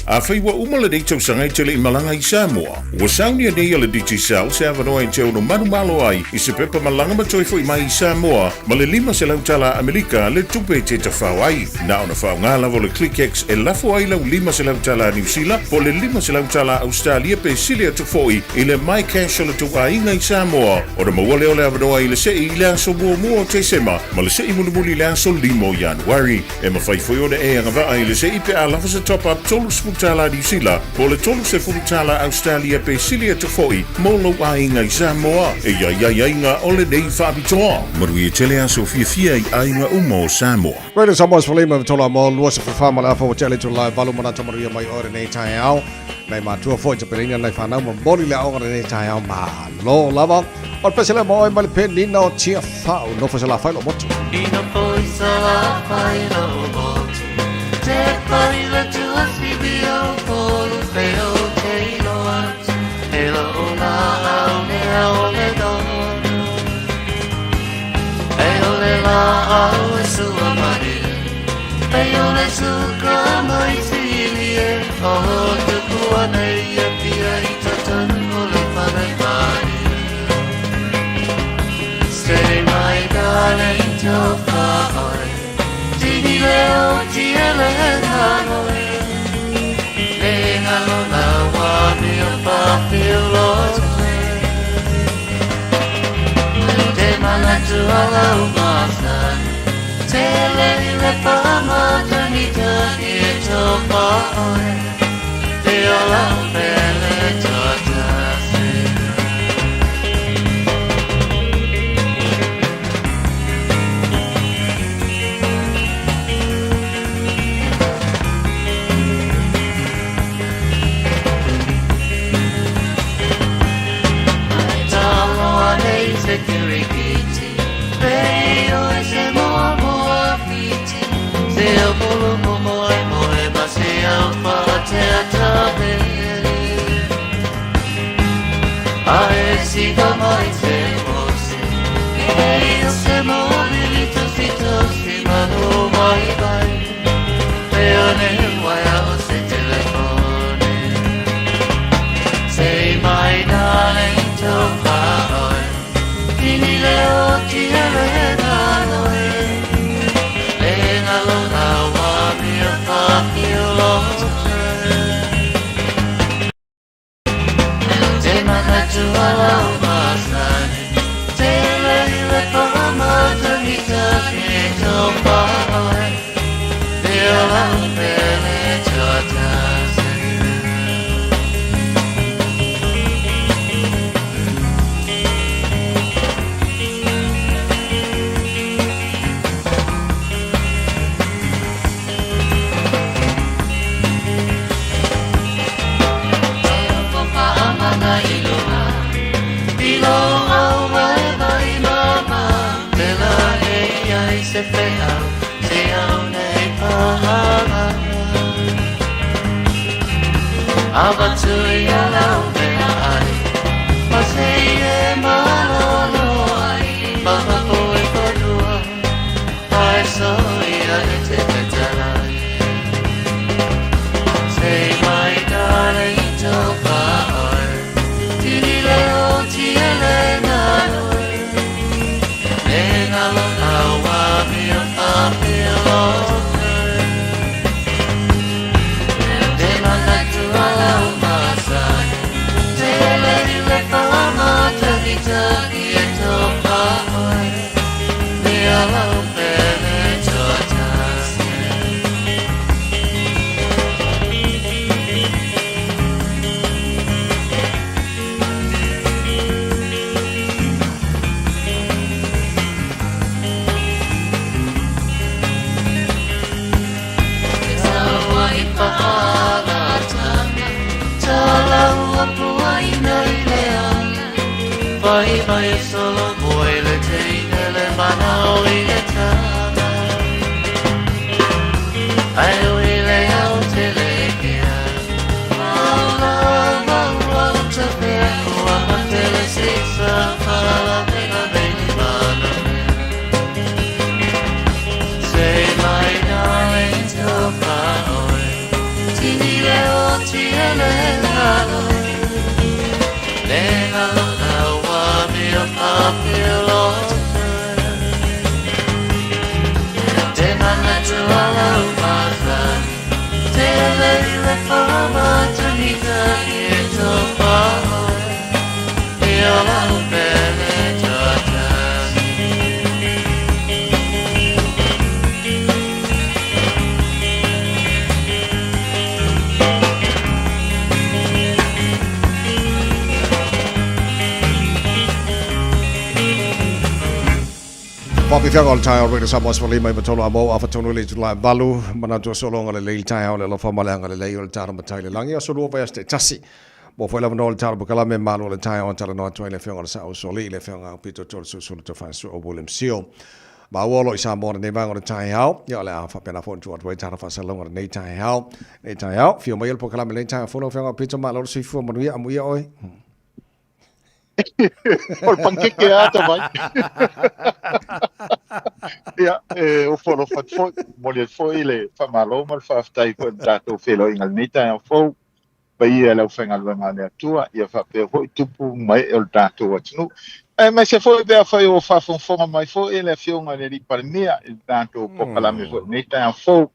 Afai ua uma lenei tausaga e te le i malaga i Samoa, ua saunia nei e le Digicel se avanoa e te ono manumalo ai i se pepa malaga ma toe foi mai i Samoa ma le 500 tala Amerika le tupe e te tafao ai. Na ona faaaoga lava o le ClickX e lafo ai lau 500 tala Niu Sila po o le 500 tala Ausetalia pe sili atu foi i le MyCash o le tou aiga i Samoa ona maua lea o le avanoa i le sei i le aso muamua o Tesema ma le sei mulimuli i le aso 5 o Ianuari. E mafai foi ona e agavaa i le sei pe a lafo se top-up $30 Niu Sila po o le $30 Ausetalia pe sili atu foi mo lou aiga i Samoa. E i ai aiaiga o lenei faapitoa. Manuia tele aso fiafia i aiga uma o Samoa. Radio Samoa 15 tola mo 24 ma le afa ua tea le itula e valu manatu manuia mai oe lenei taeao. Nai matua foi tapenaina nai fanau momoli le aoga lenei taeao malo lava. O le pese lea mo oe mai le penina o Tiafau, nofo Salafai lou motu. I nofo i Salafai lou motu, Te pai le tuasivi o polu pe o te iloa atu, E lou laau lea o le donu. E o le laau e sua mai, E o le suka mai sili e, O tupu ana i Apia i totonu o le fale mai. Say my darling tofa oe, Tini leo tiele hanoe, Le ngalo la wa mea whawhio lote. Te manatu ala o masani, Te le le whamatangitani e tofa oe, Te ola o pele tuatasi. Taloa nei te kirikiti, Pei oe se moa moa whiti, Se au polo mo moe moe ma se au whaatea tāpere. A e sika mai te mose, E o se mōriri tosi tosi manu mai mai, Pe o ne waia o se telefone. Say my darling tofa oe, Kini leo tiele nanoe, Le ngalo la wa mea whawhio lote. Te manatu ala o masani, Te leile whamatangitani e tofa oe, Te ola o pele tuatasi. Se wheau, se au nei pahanga. Avatu i alau mea ai, Ma se e malolo ai, Maha oe whanua, Ai so ia e te petalai. Say le ngalo Le ngalo na wa mi o pa pilo Te mana tu ala umasani Te lei le whama tunika i tō whaoe I ola upele tuatasi. Faafiafiaga o le taeao Radio Samoa 15 i tolu a mau afa tonu i le itula e valu manatu o sologa lelei i le taeao le alofa ma le agalelei o le tala matai i le lagi aso lua vaiaso taitasi mo foi l'avanoa o le tala pokalame malo o le taeao e talanoa atu ai le afioga o le Sa'o Usoalii i le afioga aupito tolu sulusulu taufaasu'u o William Seal maua o lo o i Samoa lenei vaega o le taeao ia o le a faapena foi ona tuu atu ai tala faasalalauga i lenei taeao lenei taeao afio mai o le pokalame lenei taeao fou lau afioga aupito malo le soifua manuia amuia oe. O le panikeke a ata mai. Ia, e ofo alofa atu foi, momoli atu foi le faamalo ma le faafetai foi i le tatou feiloaiga i lenei taeao fou. Paia i le aufaigaluega a le Atua, ia faapea foi tupu ma ee o le tatou atunuu. Aemaise foi pe afai ua faafogafoga mai foi le Afioga i le Alii Palemia i le tatou polokalame foi i lenei taeao fou,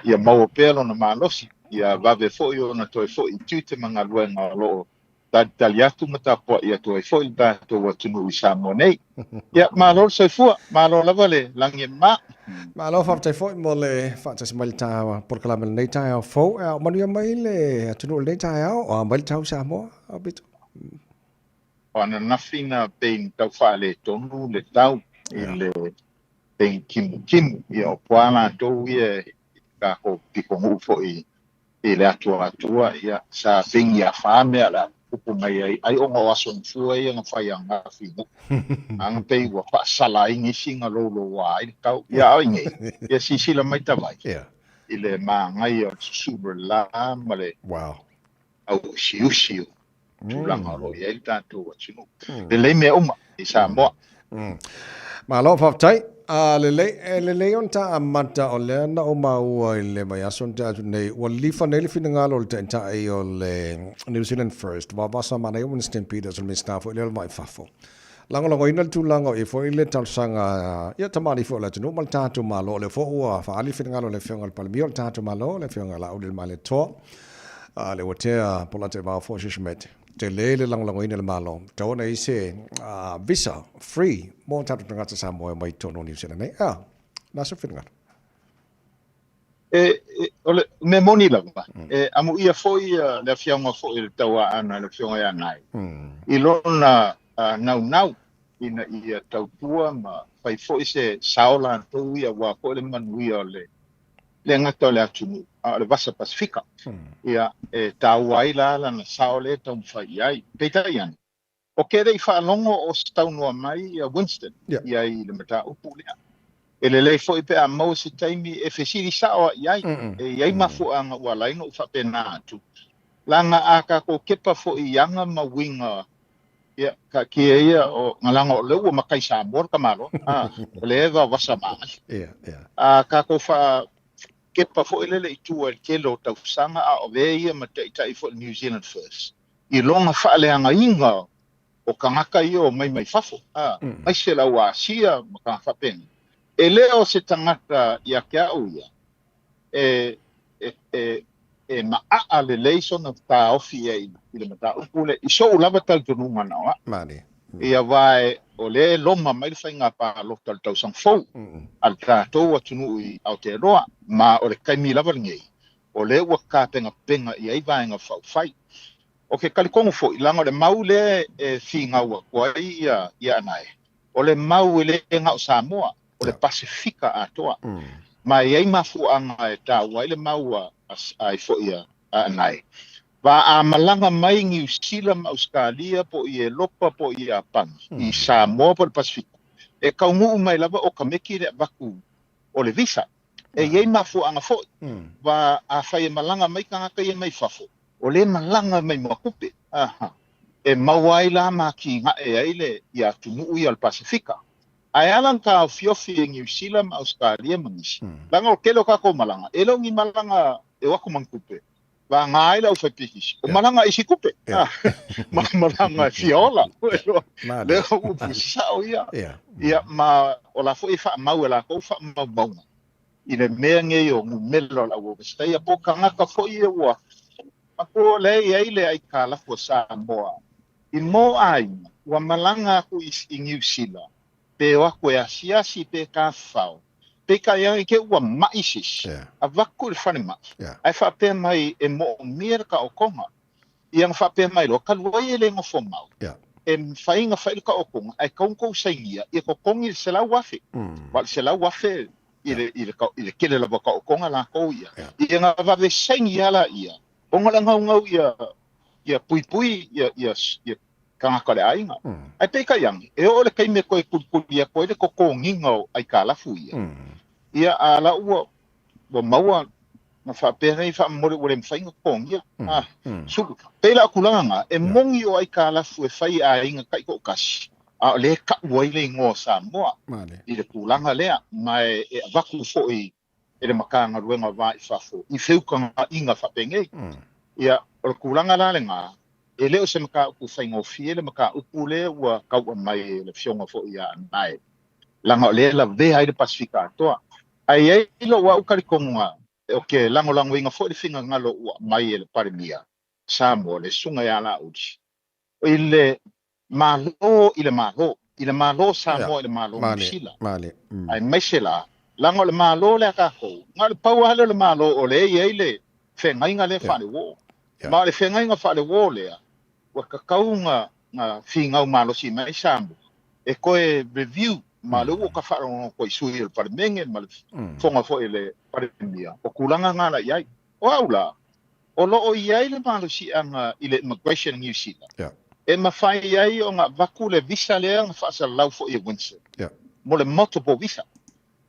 ia maua pea lona malosi, ia vave foi ona toe foi i tiute ma galuega o lo o talitali atu ma tapuai atu ai foi le tatou atunuu i Samoa nei. Ia, malo le soifua, malo lava le lagi e mama. Malo, faafetai foi mo le faatasi mai i le taeao polokalame i lenei taeao fou. E ao manuia mai le atunuu i lenei taeao, o a mai le tau i Samoa, Aupito? O ananafi na pei na tau faaletonu le tau i le pei kimukimū, ia o pua latou ia i takou pitonuu foi i le atuatua, ia, sa pei afa mea o le a tupu mai ai, ai ona o aso gafua ia na fai ananafi i Nuu. A na pei ua faasala ai nisi na louloua ai le tau. Ia, a o i nei, ia silasila mai tavai i le mānaia o le susulu o le la ma le auusiusi o tulaga o lo o i ai le tatou atunuu. Lelei mea uma i Samoa. Malo, faafetai. A lelei, e lelei ona ta amata o lea na ou maua i le vaiaso na tea atu nei, ua lilifa nei le finagalo o le Taitai o le New Zealand First, vavasa manaia Winston Peters, o le Minisita foi lea o le Vai i Fafo. Lagolagoina le tulaga o i ai foi le talosaga ia tamalii foi o le atunuu ma le tatou Malo. O lea foi ua faaali le finagalo o le Afioga i le Palemia o le tatou Malo, le Afioga ia Laaulialemalietoa, a le ua tea Polataivao Fosi Schmidt. Tele le lagolagoina e le Malo, tatau ona i ai se visa free mo tatou tagata Samoa e omai i totonu o Niu Sila nei. A, o le a sou finagalo? E, e, o le mea moni lava, e amuia foi le afioga foi o le Tauaana, le afioga ia Nai, i lona naunau ina ia tautua ma fai foi se sao latou ia aua foi le manuia o le le gata o le atunuu, a o le Vasa Pasifika. Ia, e taua ai la lana sao lea e taumafai i ai. Peitai ane, o ke le i faalogo o se taunoa mai ia Winston i ai i le mataupu lea. E lelei foi pe a maua se taimi e fesili sao ai i ai, e i ai mafuaaga ua ala ai ona ou faapena atu, leaga a tatou kepa foi i aga ma uiga, ia, taatia ia o, leaga o lea ua matai Samoa le tamaloa, a, o lea e vavasa magali. A tatou faa kepa foi lele i tua i le tele o tausaga a o avea ia ma taitai foi o le New Zealand First i lona faaleagaina o tagata ia o mai mai fafo, a, aemaise le au Asia ma tagata faapena. E le o se tagata ia te au ia e, e, e, e maaa lelei sona taofi i ai i le mataupu lea, i so'u lava talitonuga na o a'u. Malie. Ia aua o lea e loma mai le faiga palota o le tausaga fou a le tatou atunuu i Aotearoa, ma o le taimi lava lenei o lea ua tapenapena i ai vaega faaupufai. O ke talitonu foi, leaga o le mau lea e finau atu ai ia ia Anae, o le mau e le na o Samoa, o le Pasefika atoa. Ma e i ai mafuaaga e taua ai le mau a ai foi a Anae. Va a malaga mai Niu Sila ma Ausetalia po o i Elopa po o i Iapani, i Samoa po o le Pasefika, e taunuu mai lava o ka meki le avatu o le visa. E i ai mafuaaga foi, va afai e malaga mai tagata ia mai fafo, o lea e malaga mai ma tupe, aha, e maua ai la ma atinae ai le ia atunuu ia o le Pasefika. Ae ala ona taofiofi e Niu Sila ma Ausetalia ma nisi, leaga o le tele o tatou malaga, e le o ni malaga e o atu ma ni tupe. Vagā ai le aufaipisinisi, o malaga i isi tupe, ma malaga e fia ola. Lea o upu sasao ia. Ia, ma o la foi e faamau e lakou faamaumauga i le mea nei o numera o le au overstayer po o tagata foi ia ua matua o lea e i ai le aikalafu a Samoa i mo aiga ua malaga atu i Niu Sila pe o atu e asiasi pe tafafao, peitai ane te ua maʻi se isi, avatu i le falemai, ae faapea mai e moomia le taotoga. Ia na faapea mai loa, talu ai e le nofo mau, e mafai ona fai le taotoga, ae tatau ona tou sainia, ia totogi le 100,000. Aua o le 100,000 i le, i le, i le tele lava o taotoga latou ia. Ia na vave saini lava laia, ona o le naunau ia, ia puipui ia, ia, ia tagata o le aiga. Ae peitai ane, e oo i le taimi e toe kulikuli atu ai le totogiga o aikalafu ia, ia a la ua, ua maua na faapea nei faamolemole ua le mafai ona totogia. A, sulu. Pei la o tulaga na, e moni o aikalafu e fai e aiga taitoatasi, a o lea e tau ai le igoa o Samoa i le tulaga lea, ma e avatu foi e le Matagaluega o Va i Fafo i feutagaiga faapenei. Ia, o le tulaga la lena, e le o se mataupu faigofie le mataupu lea ua tau'a mai e le Afioga foi ia Anae, leaga o lea e lavea ai le Pasefika atoa. Ae i ai lou au talitonuga, ou te lagolagoina foi le finagalo ua aumai e le Palemia Samoa, le Susuga ia Laauli, i le Malo i le Malo, i le Malo Samoa i le Malo Niu Sila, aemaise la, leaga o le Malo lea a tatou, na o le pau lava lea o le Malo o lea e i ai le feagaiga lea faale-uo. Ma o le feagaiga faale-uo lea, ua tatau ona finau malosi mai Samoa e toe review, ma o lea ua ou tafaalogologo i sui o le Palemene ma le Fofoga foi o le Palemia, o tulaga na la i ai. O au la, o lo o i ai le malosiaga i le Immigration Niu Sila e mafai ai ona avatu le visa lea na faasalalau foi e Winston mo le multiple visa.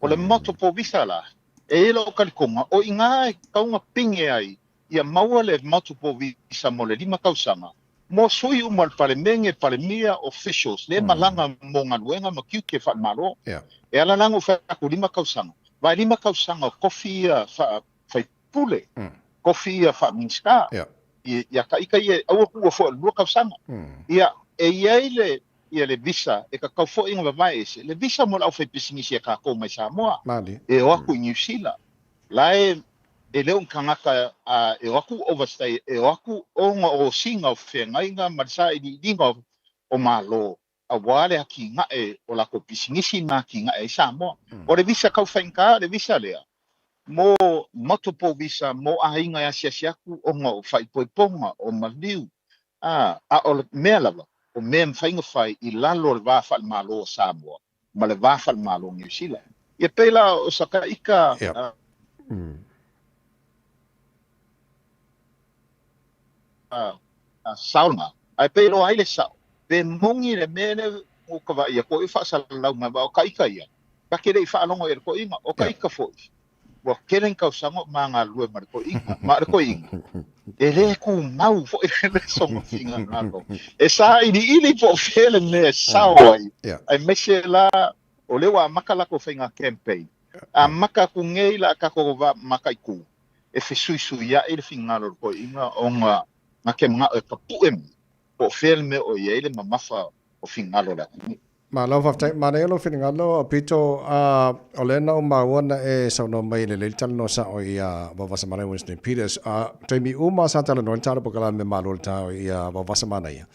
O le multiple visa la, e i ai lou talitonuga, o i ina e tatau ona pine ai ia maua le multiple visa mo le 5 tausaga mo sui uma o le Palemene, Palemia, officials lea e malaga mo galuega ma tiute faale-Malo. E ala la ona ou fai atu 5 tausaga, vae 5 tausaga o tofi ia faa-faipule, tofi ia faa-Minisita, ia ta ita ia, aua tuua foi o le 2 tausaga. Ia, e i ai le ia le visa e tatau foi ona vavae ese, le visa mo le aufaipisinisi a tatou mai Samoa e o atu i Niu Sila. La e e le o ni tagata e o atu overstay, e o atu ona o osiga o feagaiga ma le sailiiliga o Malo aua le atinae o latou pisinisi ma atinae ai Samoa. O le visa tau faigata o le visa lea mo multiple visa mo aiga e asiasi atu ona o faaipoipoga, o maliu, a o le mea lava, o mea e mafai ona fai i lalo o le va faale-Malo o Samoa ma le va faale-Malo o Niu Sila. Ia pei la o sa ika saoga, ae pei loa ai le sao, pe moni le mea lea ua ka vaai atu ai o faasalalau mai, aua o ka ika ia, ta te le i faalogo i ai le toeaina, o ka ika foi, ua tele ni tausaga o ma galulue ma le toeaina, ma o le toeaina, e le tumau foi le soga finagalo, e sailiili po o fea le mea e sao ai, aemaise la o lea ua amata latou faiga campaign, amata atu nei la tatou mataitu e fesuisuiaʻi le finagalo o le toeaina ona na te manao e papuʻe mai po o fea le mea o i ai le mamafa o finagalo o le atunuu. Malo faafetai. Manaia lou finagalo Pito, a o lea na ou maua na e saunoa mai e lelei le talanoa sao ia Vaovasamanaia Winston Peters. A taimi uma sa talanoa le tala polokalame malo le tao ia Vaovasamanaia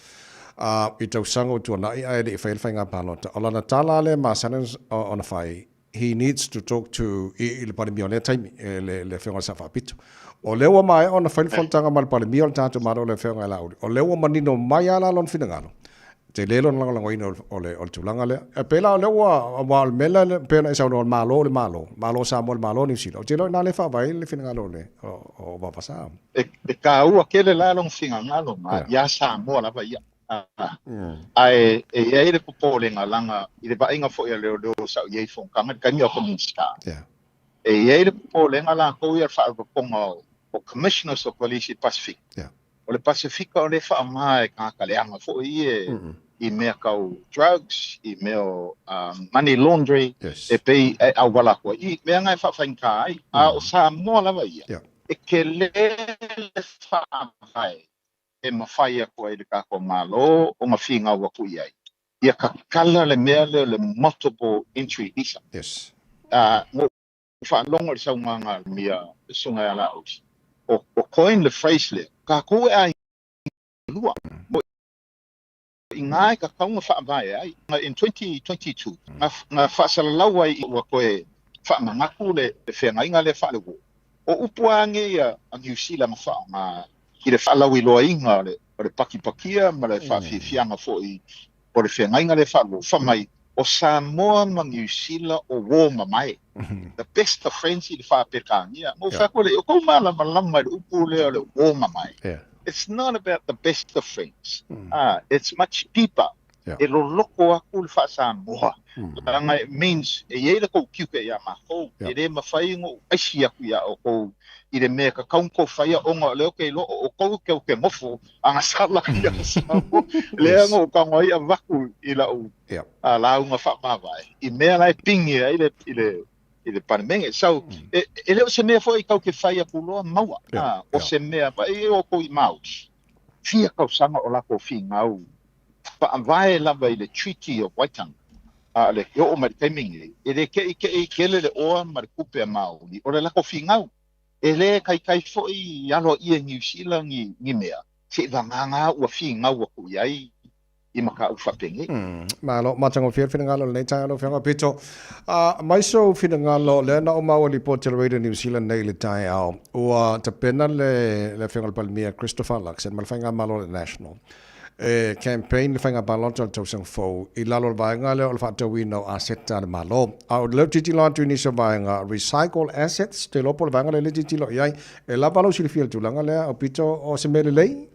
a i tausaga ua tuanai ae le i faia le faiga palota. O lana tala lea e masani ona fai, he needs to talk to i le Palemia o lea taimi, le le Afioga i le Sao Faapito. O lea ua maea ona fai le fonotaga ma le Palemia o le tatou Malo le Afioga ia Laauli, o lea ua manino mai lava la lona finagalo, tele lona lagolagoina o le o le tulaga lea. E pei la o lea ua, aua o le mea lea pei ona e saunoa o le Malo o le Malo, Malo o Samoa o le Malo o Niu Sila, ou te iloa i ina lea e faavae ai le finagalo o le o Vaovasa. E taua tele la lona finagalo ma ia Samoa lava ia. Ae e i ai le popolega leaga i le vaaiga foi a leoleo sa ou i ai i fonotaga i le taimi a o Minisita, e i ai le popolega latou ia i le faaopoopoga o Commissioners of Police i le Pasefika. O le Pasefika o lea e faaaoga e tagata leaga foi ia i mea tau drugs, i mea o money laundry, e pei e auala atu ai i mea na e faafaigata ai. A o Samoa lava ia. E telē le faavae e mafai atu ai le tatou Malo ona finau atu i ai, ia tatala le mea lea o le multiple entry visa. Yes. Na ou faalogo i le saunoaga a le Susuga ia Laauli, o coin le phrase lea, tatou e aiga lua. O i ina e tatau ona faavae ai. In 2022, na faasalalau ai ua toe faamanatu le feagaiga lea faale-uo. O upu lava nei a Niu Sila na faaaoga i le faalauiloaina o le pakipakia ma le faafiafiaga foi o le feagaiga lea faale-uo, fai mai, o Samoa ma Niu Sila o uo mamae, the best of friends i le faa-Peretania. Na ou fai atu lea, o tou malamalama i le upu lea o le uo mamae. It's not about the best of friends. It's much deeper. E loloto atu le faa-Samoa. Leaga it means e i ai le tou tiute iā matou. E le mafai ona ou aisi atu iā outou i le mea e tatau ona tou faia ona o lea ou te iloa o outou tou te nofo agasala ia Samoa. Lea na ou tago ai avatu i lau lauga faamavae i mea la e pigi ai le i le i le Palemene. So, e le o se mea foi tau te fai atu loa maua. O se mea, vaai e outou i Māori, fia tausaga o latou finau faavae lava i le Treaty of Waitangi, a le e oo mai i le taimi lenei, e le keʻikeʻi tele le oa ma le tupe a Māori, o le latou finau. E le kaikai foi i aloaia e Niu Sila ni mea, seivagana ua finau atu i ai i mataupu faapenei. Malo, matagofie le finagalo i lenei taeao lau Afioga Pito. Mai sou finagalo, lea na ou maua i lipoti a le Radio New Zealand nei i le taeao, ua tapena le le Afioga i le Palemia Christopher Luxon ma le Faigamalo a le National e campaign le faiga palota o le tausaga fou i lalo o le vaega lea o le faatauina o aseta a le Malo. A o lea ou tilotilo atu i nisi o vaega, recycle assets, ou te iloa po o le vaega lea lea e tilotilo i ai. E lava lou silafia i le tulaga lea, Aupito, o se mea lelei?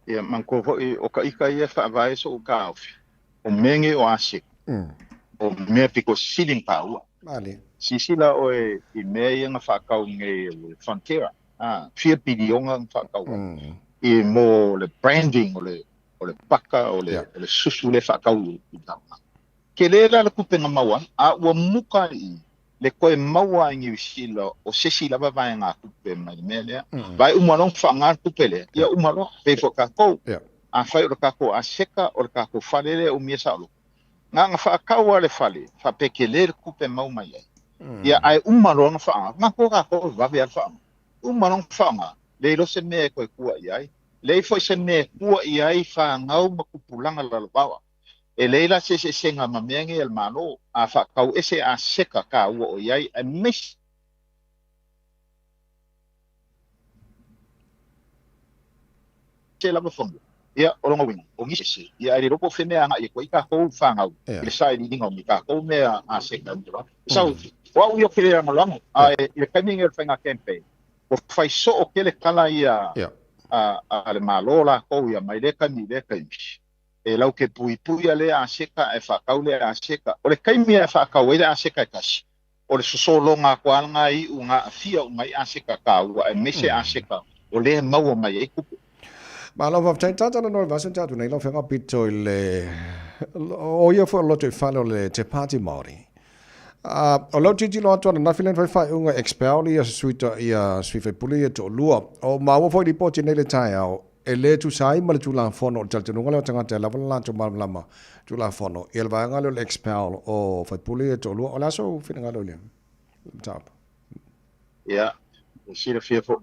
Ia, manatua foi o ka ika ia e faavae soʻu taofi, o mea nei o aseta, o mea pito sili ona taua. Silasila oe i mea ia na faatau nei e le Fonterra, a, fia piliona na faatau ai, i mo le branding o le, o le paka, o le, o le susu lea e faatau i le Tele la le tupe na maua ai, a ua muka i i le toe maua ai Niu Sila o se isi lava vaegatupe mai le mea lea. Vaai uma loa ona faaaoga le tupe lea, ia uma loa. Pei foi tatou, afai o le tatou aseta, o le tatou fale lea e umia saoloto, na ona faatau lava le fale, faapea tele le tupe e maua mai ai. Ia, ae uma loa ona faaaoga, matou tatou e vave lava le faaaoga. Uma loa ona faaaoga, leai loa se mea e toe tua i ai, leai foi se mea e tua i ai fanau ma tupulaga lalovaoa. E leai la se eseesega ma mea nei a le Malo, a faatau ese aseta taua o i ai, aemaise lava fanua. Ia, o lona uiga, o nisi ese, ia ae le iloa po o fea mea e agai atu ai tatou fanau i le sailiiliga o ni tatou mea aseta. So, o au ia ou te le lagolago, ae i le taimi lenei o le faiga campaign, ua fai soo tele tala ia a le Malo latou ia mai lea taimi i lea taimi. E lau ke puipuia lea aseta ae faatau lea aseta. O le taimi e faatau ai le aseta e tasi, o le sosologa atu lava lena e iu na aafia uma ai aseta taua aemaise aseta o lea e maua mai ai tupe. Malo faafetai tata na noe vasa tatu nei lau afioga pito i le o ia foi o loto i fale o le Te Pāti Māori. O lau tilotilo atu ananafi lea na fai faaiuga expel ia sui ia sui faipule ia toalua. O maua foi lipoti nei le taeao E le tusa ai ma le Tulafono o le talitonuga lea o tagata e lava le latou malamalama Tulafono ia le vaega lea o le expel o faipule ia e toalua. O le a sou finagalo i le mataupu? Ia, e silafia foi,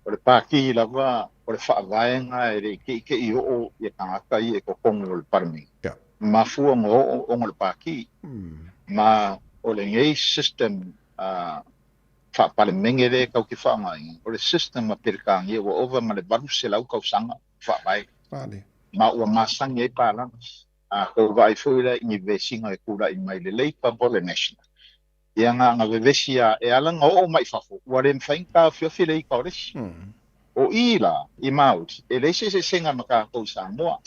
o le Pāti lava o le faavaega e le i teʻiteʻi oo ia tagata ia i totonu o le Palemene. Mafua ona oo ona o le Pāti. Ma o lenei system faa-Palemene lea e tau te faaaogaina, o le system a Peretania ua ova ma le 800 tausaga o faavae, ma ua masani ai palagi. A tou vaai foi la i ni vesiga e tulai mai le Labour po o le National, ia na ona vevesi lava e ala ona oo mai i fafo, ua le mafai ona taofiofi le ita o le isi. O i la, i Māori, e leai se eseesega ma tatou i Samoa.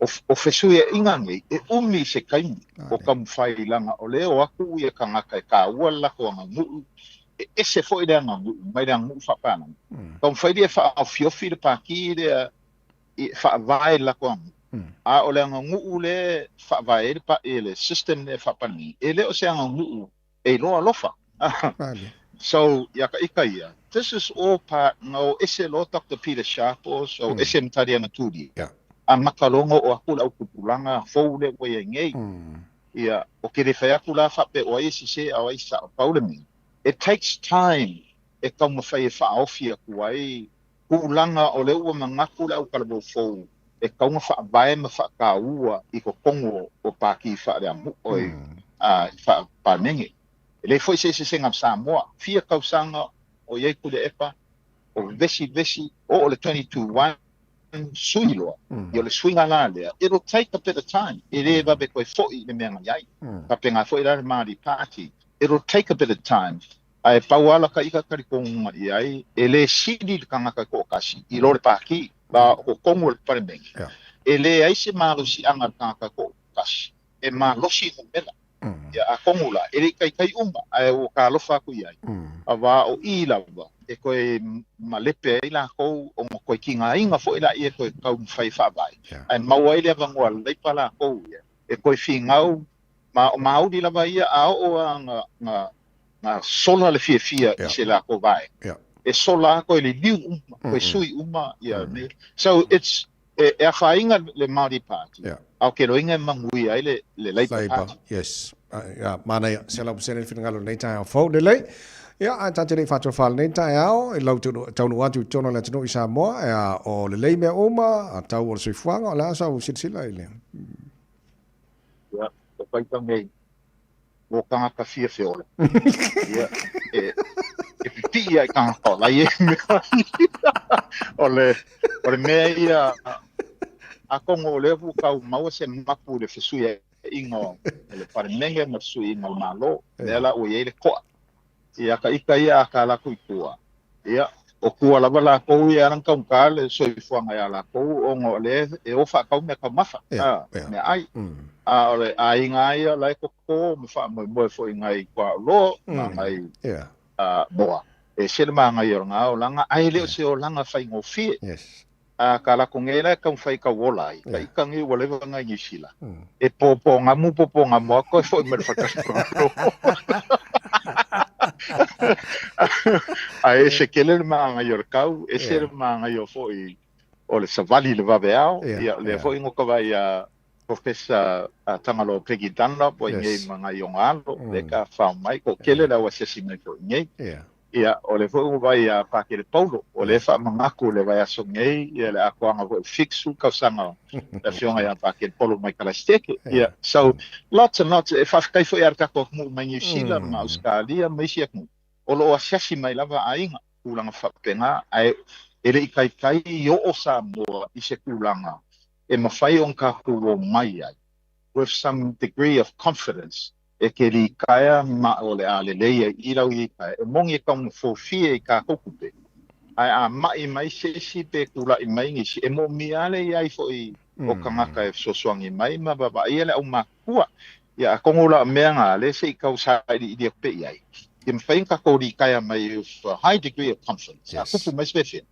O fesuiaiga nei, e umi se taimi o taumafai leaga o lea e o atu ia tagata e taua le latou aganuu, e ese foi le aganuu mai le aganuu faapalagi. Taumafai lea e faaofiofi le pati lea e faavae le latou aganuu, a o le aganuu lea e faavae ai le system lea faapalagi, e le o se aganuu e iloa alofa. So ia ka ika ia, this is all part na o ese loa Doctor Peter Sharples, o ese ma Tariana Turi. A makaloga o aku le aupupulaga fou lea ua iai nei. Ia, o ke le fai atu la faapea o ai e sese a o ai e sao, pau le mea, it takes time e taumafai e faaofi atu ai tulaga o lea ua manatu le autalavou fou e tatau ona faavae ma faataua i totonu o Pati faaleaganuu, oi, faa-Palemene. E leai foi se eseesega ma Samoa. Fia tausaga o i ai Tuilaepa, o vevesi vevesi, oo le 22 one sui loa, ia o le suiga la lea, it'll take a bit of time, e le vave toe foi i le mea na i ai. Faapena foi la le Māori Party, it'll take a bit of time, ae pau lava la ka ika talitonuga i ai, e le sili le tagata e toatasi i lo le Pākī, la o totonu o le Palemene, e leai se malosiaga a le tagata e toatasi e malosi i numera. Ia, atonu la, e le i taitai uma, ae ua talofa atu i ai, auā o i lava e toe malepe ai lakou ona toe tigaina foi laia e toe taumafai e faavae, ae maua ai le avanoa laipa lakou ia e toe finau, ma o mauli lava ia a oo lava na sola le fiafia i se lakou vaega, e sola lava toe liliu uma, toe sui uma ia mea. So it's E afaina le Māori Party, a o ke loiga e manuia ai le Labour Party. Yes. Ia, manaia, 100% le finagalo i lenei taeao fou. Lelei. Ia, ae ta te le i faatofā i lenei taeao, i lau taunuu atu i totonu o le atunuu i Samoa, ia, o lelei mea uma, a tau o le soifuaga, o le a sau silasila i le... Ia, o faitau nei, mo tagata fia feola. Ia, e, e pipii ai tagata o lai e mea. O le, o le mea ia, atonu o lea ua tau maua se mapu i le fesuiaiga o le Palemene ma le fesuiaiga o le Malo, lea la ua i ai le to'a. Ia ka ika ia a ka lakou i tua. Ia, o tua lava lakou ia e ala ona taugata le soifuaga ia lakou ona o lea e o faatau mea taumafa, meaai. A o le aiga lava ia la e toto ma faamoemoe foi i nai tuaoloa ma nai moa. E ese le manaia o lena olaga, ae le o se olaga faigofie. A ka lako nei la e taumafai e tauola ai, ka ika nei ua leva nai Niu Sila. E pōpōgamu, pōpōgamu a koe foi mai le faletalimalo. Ae ese tele le māngaia o le kau, ese le māngaia foi o le savali i le vaveao. Ia, lea foi no ka vaai a Professor Tagaloa Peggy Dunlop ua i nei ma nai ona alo, lea ka fao mai, ko kele le au asiasi mai foi i nei. Ia, o lea foi ua vaai ia Pakele Paulo, o lea e faamanatu i le vaiaso nei ia le atoaga foi o le 70 tausaga o le afioga ia Pakele Paulo mai Kalaisiteke. Ia, so lots and lots, e faafetai foi ia le tatou atunuu mai Niu Sila ma Ausetalia ma isi atunuu, o lo o asiasi mai lava aiga, tulaga faapena, ae e le i taitai i oo Samoa i se tulaga e mafai ona tatou omai ai with some degree of confidence e ke likaea ma o le a lelei ai i lau likaea, e moni e taugofofie i kākou tupe, ae a maʻi mai se isi pe tulaʻi mai nisi, e moomia lava le i ai foi o tagata e fesoasoani mai ma vaavaaia le aumatutua. Ia, atonu la o mea na, lea se i tau sailiili atu pea i ai, ia mafai ona tatou likaea mai with a high degree of confidence, a tupu mai se pefea,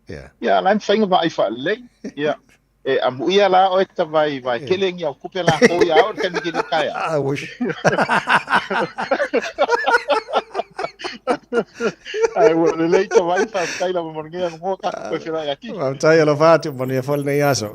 ia, la e mafai ona vaai faalelei, ia. E amuia la oe ta vai vai kele ngi au kupe la ko ia o te miki kaia. I wish. Ai ua lelei ta vai faafetai lava mo lenei avanoa ka koe feiloai atu. Faafetai alofa atu manuia foi lenei aso.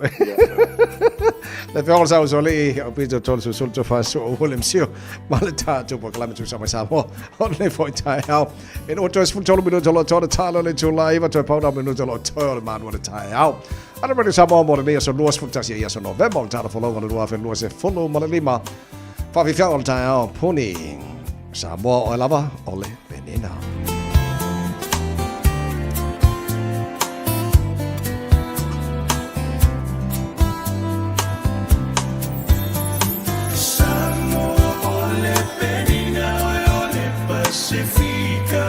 Le afioga o le Sausolii o Peter Tolu Susulu Tofa Sua William Sio ma le tatou polokalame Tusa Mai Samoa o lenei foi taeao. E no toe 13 minuta o lo o tohe talo le itula 9 toe pau nā minuta o lo o tohe o le manu o le taeao. Ana Radio Samoa mo lenei aso 21 i aso Novema o le tala folauga o le 2025. Whawhiwhianga o le taeao puni. Samoa oe lava o le penina. Samoa o le penina oe o le Pasifika.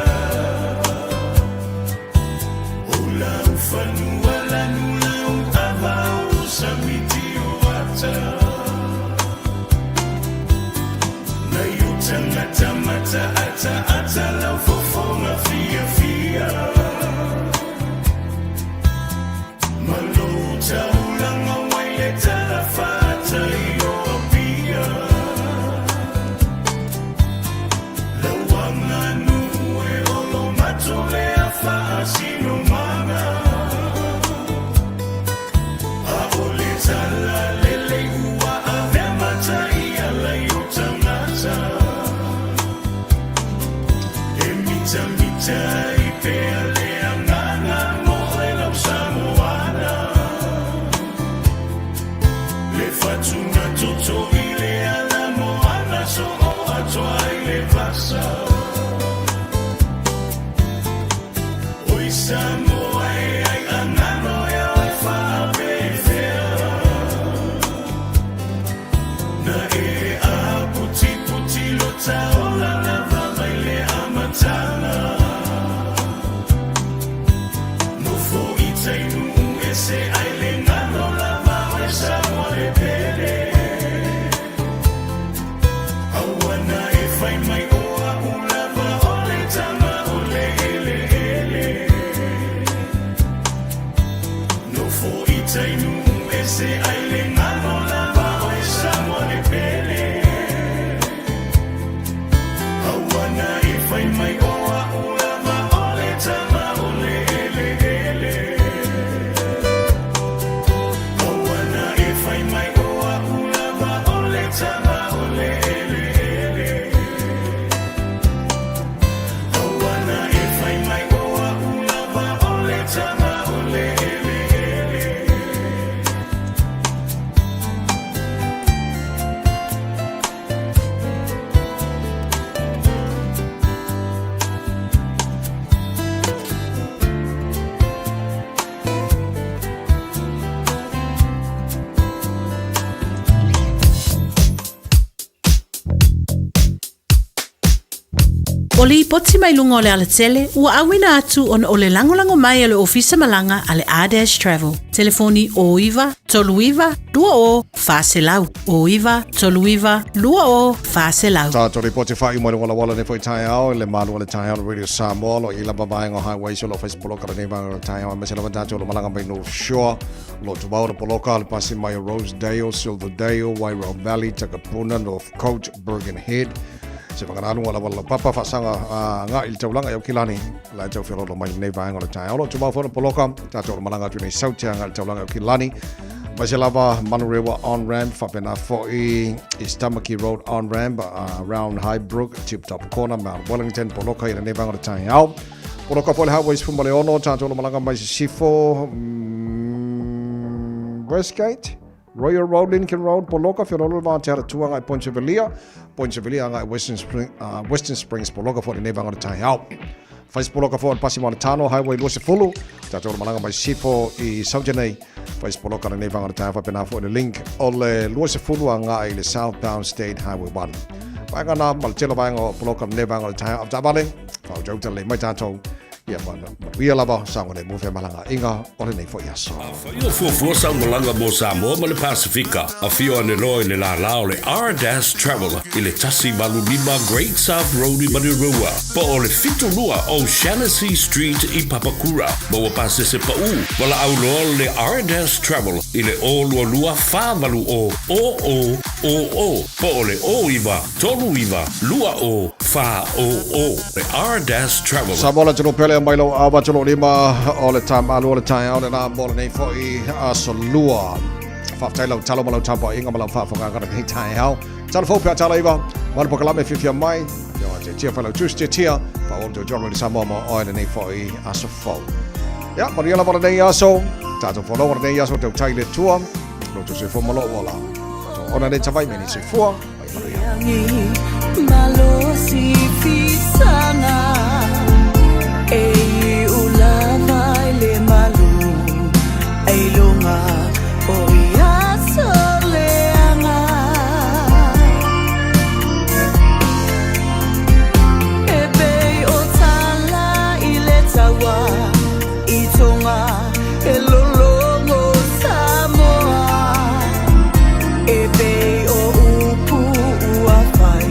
O lau fanua lanu lau ava o samiti o ata. Nei o tangata mata ata ata lau fofoga fiafia. Ma lou taulaga wai le tala faatai o Apia. Tai pea le agaga mo oe lau Samoana. Le fatuga toto i le ala moana so o atoa i le vasa. Oi Samoa e ai angano e oe faapefea. Na e aputiputi lo taola lava mai le amataga. Nofo i tai nuu ese ai le galo lava oe Samoa le pele. Aua na e fai mai o a'u lava o le tama o le eleele. Nofo i tai nuu ese ai le galo lava oe Samoa le pele. Aua na e fai mai o a'u lava o le tama o le eleele. Aua na e fai mai o a'u lava o le tama o le eleele. Aua na e fai mai o a'u lava o le tama o le eleele. O lipoti mai luga o le alatele ua auina atu ona o le lagolago mai a le Ofisa Malaga a le R-Dash Travel. Telefoni 09 39 20 400. 09 39 20 400. Tātou ripoti whai mai wala wala ne foi taeao i le malu o le taeao le Radio Samoa lo i lava vaenga highway so lo whai poloka le nei vaenga o le taeao aemaise lava tātou lo malaga mai North Shore lo tumau le poloka le pasi mai o Rosedale, Silverdale, Wairau Valley, Takapuna, Northcote, Bergen Head Se whakanaluga lava la papa whaasaga nga i le taulaga i Aukilani la e tau feoloolo mai lenei vaega o le taeao. Lo tumau foi le poloka tatou o le malaga atu nei Sautea agai i le taulaga i Aukilani. Aemaise lava Manurewa on ramp faapena foi East Tamaki Road on ramp around Highbrook, Tip Top Corner, Mount Wellington, poloka i lenei vaega o le taeao. Poloka foi le Highway 16 tatou o le malaga mai Sisifo, Westgate, Royal Road, Lincoln Road, Poloka, Whirolo, Va Te Haratua, Ngai Point Sevilia, Point Sevilia, Ngai Western, Spring, Western Springs, Poloka, fo lenei vanga o le taeao. Whais Poloka fo pasi mo le tano, Highway 20, tātou o le malaga mai Sifo i Sautia nei, Whais Poloka lenei vanga o le taeao, whapena fo le link o le 20 a ngai le Southbound State Highway 1. Vaenga nā, ma le telo vaenga o Poloka lenei vanga o le taeao, avtavale, whaujauta le mai tātou, Ia manuia lava saogalemu femalagaaiga o lenei foi aso. Afai o fuafua sau malaga mo Samoa ma le Pasefika, afio ane loa i le lālā o le R-Dash Travel i le 185 Great South Road i Manurewa, po o le 72 O'Shannessy Street i Papakura. Maua pasese paʻū, valaau loa le R-Dash Travel i le 022 480 0000 po o le 09 39 20 400. Le R-Dash Travel. Samoa le atunuu pele mai lou ava tolo lima o le tamalu o le taeao lena mo lenei foi aso lua. Faafetai lau talo ma lau tapuaiga ma lau faafogaga lenei taeao. Talo fou pea tala iva, ma le pokalame fiafia mai. Ia te tia whalau tusi te tia, pa o te John Samoa mo oe lenei foi aso fou. Ia, manuia lava lenei aso, tātou whanau lenei aso tau tai le tua, lo tō soifua ma lou ola. Tātou ona nei tawai me nei soifua, mai manuia. Malosi fisanga e ulava i le malu ai lunga o ia soleanga e pei o tala i le taua i tonga e lologo Samoa e pei o upu ua fai.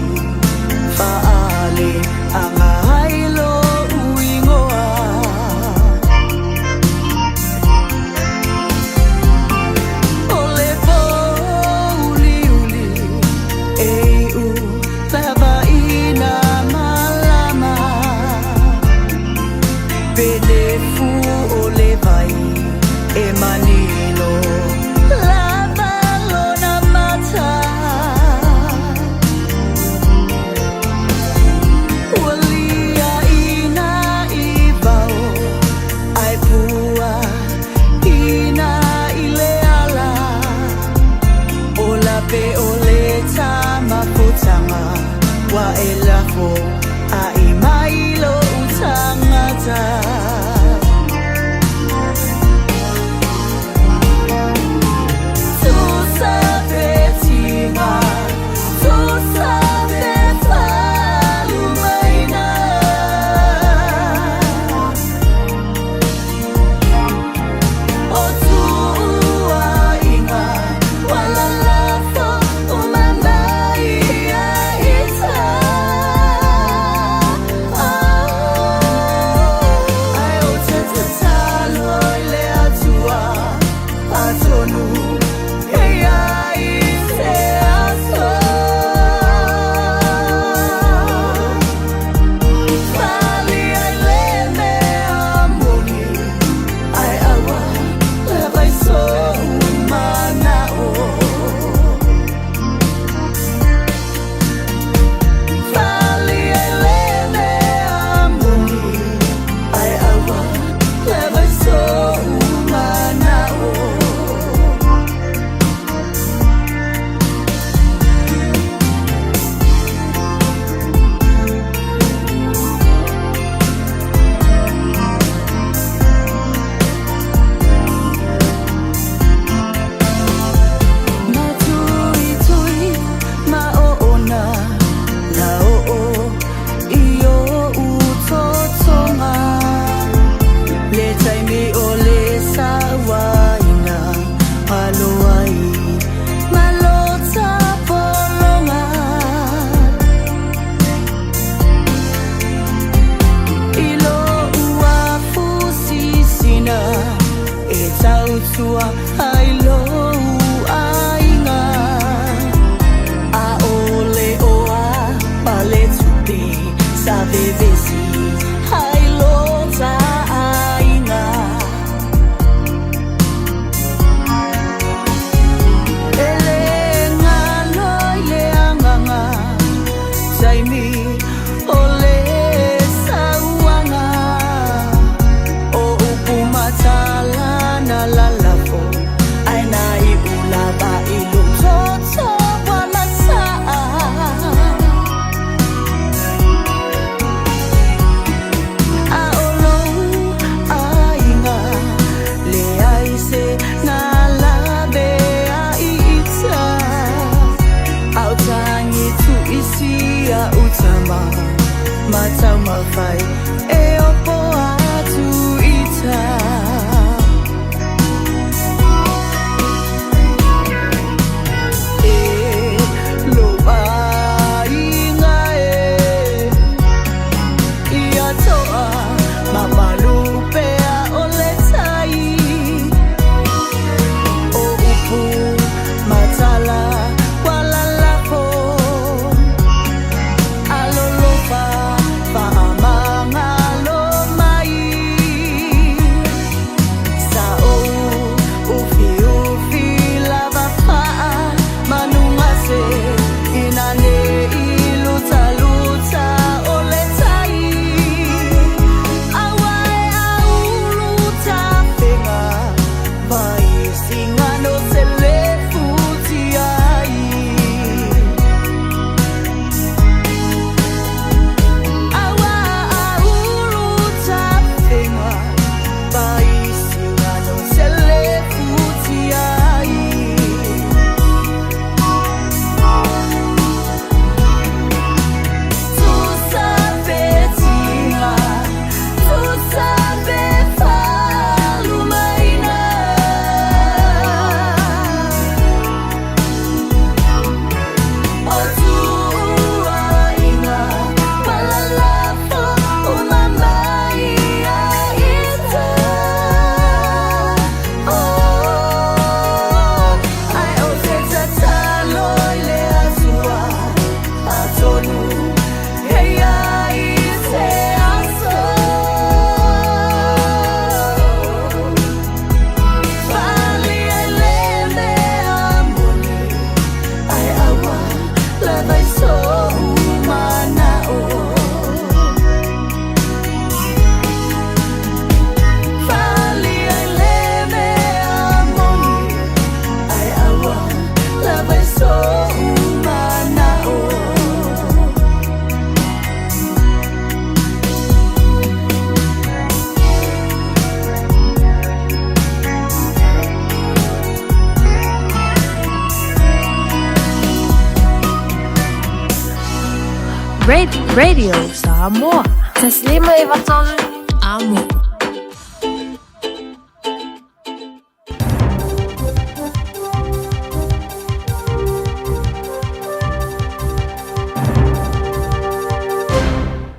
Radio Samoa. 153 Amo.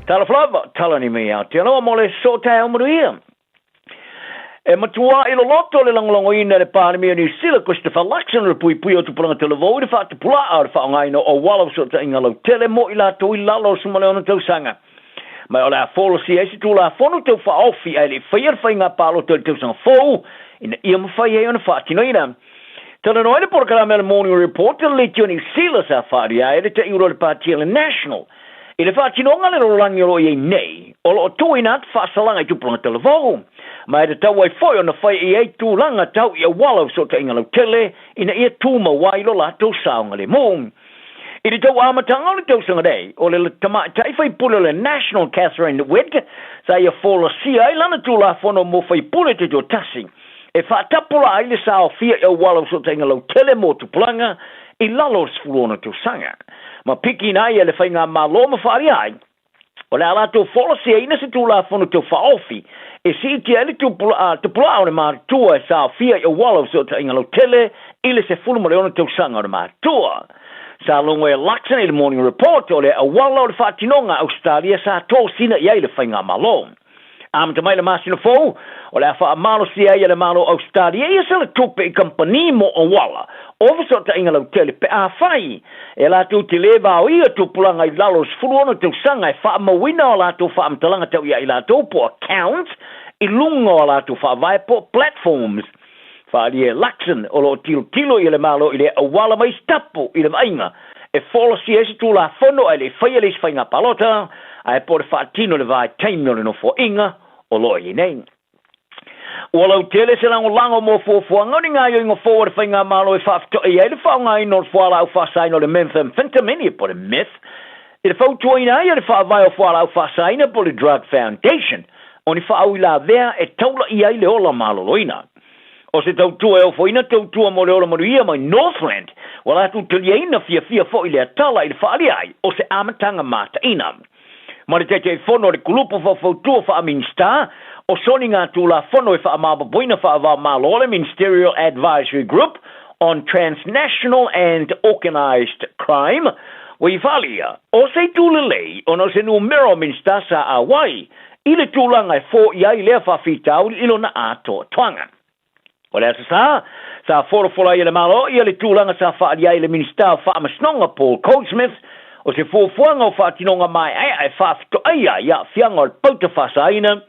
Talofa lava, tala ni mea Aotearoa mo le sootaeao manuia. E matua i loloto le lagolagoina e le Palemia o Niu Sila, Christopher Luxon, o le puipui o tupulaga talavou i le faatupula'a o le faaaogaina o auala o fesootaiga lautele mo i latou i lalo o le 16 tausaga. Ma o le a folasia ai se Tulafono tau faaofi ae le i faia le faiga palota i le tausaga fou ina ia mafai ai ona faatinoina. Talanoa ai le polokalame a le Morning Report i le Leitio Niu Sila sa faaalia ai le taiulu a le Pāti a le National I le faatinoga a le lalolagi o lo o i ai nei, o lo o tuuina atu faasalaga i tupulaga talavou, ma e tatau ai foi ona fai i ai tulaga tau i auala o fesootaiga lautele ina ia tumau ai lo latou saogalemu. I le tau amataga o le tausaga nei, o le tamaitai faipule o le National Catherine Witt sa ia folasia ai lana Tulafono mo Faipule Taitoatasi e faatapula ai le saofia i auala o fesootaiga lautele mo tupulaga i lalo o le 16 tausaga. Ma pikiina ai e le Faigamalo ma faaalia ai, o le a latou folasiaina se Tulafono Tau Faaofi e siitia ai le tupula'a o le matutua e saofia i auala o fesootaiga lautele i le 16 tausaga o le matua. Sa logo e Luxon i le Morning Report o le auala o le faatinoga a Ausetalia sa tosina i ai le Faigamalo. Amata mai le masina fou, o le a faamalosia ai e le Malo o Ausetalia ia sala tupe i kamupani mo auala o fesootaiga lautele pe afai e latou te le vaoia tupulaga i lalo o le 16 tausaga e faamauina o latou faamatalaga tau ia i latou po accounts i luga o a latou faavae po platforms. Faaalia e Luxon o lo o tilotilo ia le Malo i le auala mai sitapu i le vaaiga e folasia ai se Tulafono ae le i faia le isi faiga palota ae po o le faatino i le vaitaimi o le nofoaiga o lo o i ai nei. Ua lautele se lagolago mo fuafuaga o ni gaoioiga fou a le Faigamalo e faafetoai ai le faaaogaina o le fualaau faasaina o le methamphetamine po o le meth i le fautuaina ai e le Faavae o Fualaau Faasaina po o le Drug Foundation o ni faauilavea e taulaia ai le ola maloloina. O se tautua e ofoina tautua mo le ola manuia mai Northland, ua latou taliaina fiafia foi lea tala i le faaalia ai o se amataga mataina. Ma le Taitaifono o le Kulupu Faufautua Faa-Minisita o Soni Ngā Tulafono e Faamaopoopoina Faava-o-Malo le Ministerial Advisory Group on Transnational and Organised Crime, ua i faaalia o se itu lelei ona o se numera o Minisita sa auai i le tulaga e foia ai lea faafitauli i lona atoatoaga. O le Aso Sa, sa folafola ai e le Malo ia le tulaga sa faaalia ai e le Minisita o Faamasinoga Paul Goldsmith o se fuafuaga o faatinoga maeaea e faafetoaia ai aafiaga o le pauta faasaina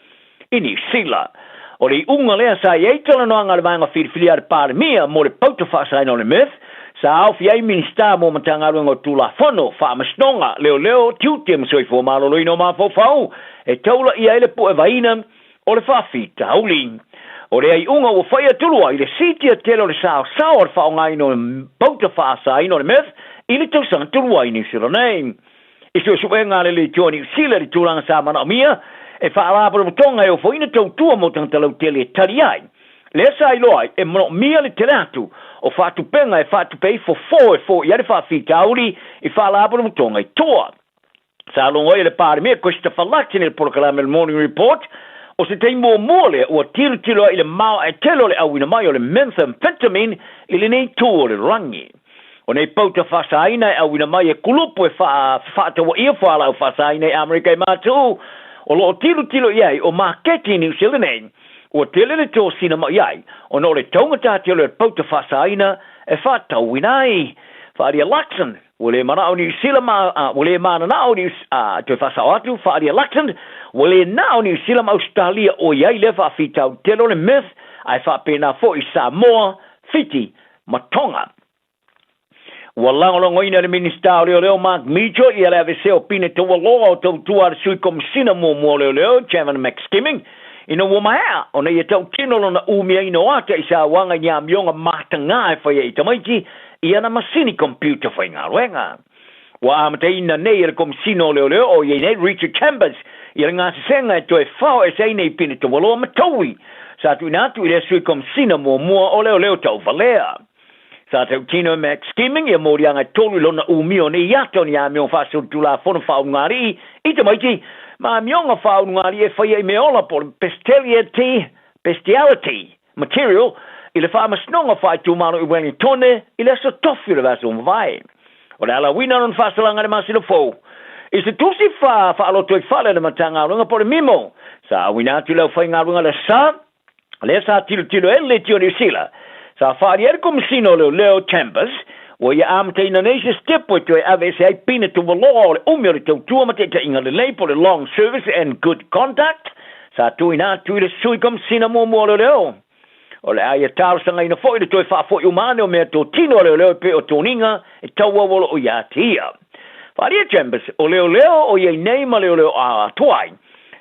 i Niu Sila. O le iuga lea sa i ai talanoaga a le Vaega Filifilia a le Palemia mo le pauta faasaina o le meth, sa aofia ai Minisita mo Matagaluega o Tulafono, Faamasinoga, Leoleo, Tiute ma Soifua Maloloina o Mafaufau e taulaia ai le puevaina o le faafitauli. O le iuga ua faia tulu ai le siitia tele o le saosao o le faaaogaina o le pauta faasaina o le meth i le tausaga talu ai i Niu Sila nei. I suesuega a le Leitio a Niu Sila i le tulaga sa manaomia e faalapotopotoga e ofoina tautua mo tagata lautele e tali ai, lea sa iloa ai e manaomia le tele atu o faatupega e faatupe ai fofo e foia ai le faafitauli i faalapotopotoga i tua. Sa logo ai e le Palemia Christopher Luxon i le polokalame o le Morning Report, o se taimi muamua lea ua tilotilo ai i le maoae tele o le auina mai o le methamphetamine i lenei itu o le lalolagi. O nei pauta faasaina e auina mai e kulupu e fefaatauaia fualaau faasaina i Amerika i Matu, o lo o tilotilo i ai o maketi i Niu Sila nei, ua tele le tosina mai ai ona o le taugata tele o le pauta faasaina e faatauina ai. Faaalia Luxon, Ua le manao Niu Sila ma, ua le mananao Niu, a, toe faasao atu, faaalia Luxon, ua le nao Niu Sila ma Ausetalia ʻoiai lea faafitauli tele o le meth, ae faapena foi i Samoa, Fiti ma Tonga. Ua lagolagoina e le Minisita o Leoleo Mark Mitchell ia le aveesea o Pine Taualoa o tautua a le Sui Komesina muamua o Leoleo, Chairman McSkimming, ina ua maea ona ia tautino lona umiaina o ata i sauaga i ni amioga matagā e fai ai i tamaiti i ana masini computer faigaluega. Ua amataina nei e le Komesina o Leoleo o i ai nei Richard Chambers ia le gasesega e toe fao ese ai nei Pine Taualoa ma Taui sa tuuina atu i lea Sui Komesina muamua o Leoleo Tauvalea. Sa tautino e Max Scheming ia moliaga e tolu i lona umia o nei ata o ni amioga faasolitulafono faaulugalii i tamaiti ma amioga faaulugalii e faia i meaola po o le bestiality, bestiality material i le Faamasinoga Faaitumalo i Wellingtone i le aso Tofi o le vaiaso ua mavae. O le alauina o lona faasalaga i le masina fou i se tusi faalotoifale a le Matagaluega po o le MIMO sa auina atu i le aufaigaluega le sa lea sa tilotilo ai le Leitio o Niu Sila, sa faaalia ai le Komesina o Leoleo Chambers, ua ia amataina nei se sitepu e toe aveese ai pine tuvaloa o le umi o le tautua ma taitaiga lelei po o le Long Service and Good Conduct sa tuuina atu i le Sui Komesina muamua o Leoleo. O le a ia talosagaina foi le toe faafoi uma ane o mea totino a leoleo e pei o toniga e tauau o lo o ia te ia. Faaalia Chambers, o leoleo o i ai nei ma leoleo atoa ai.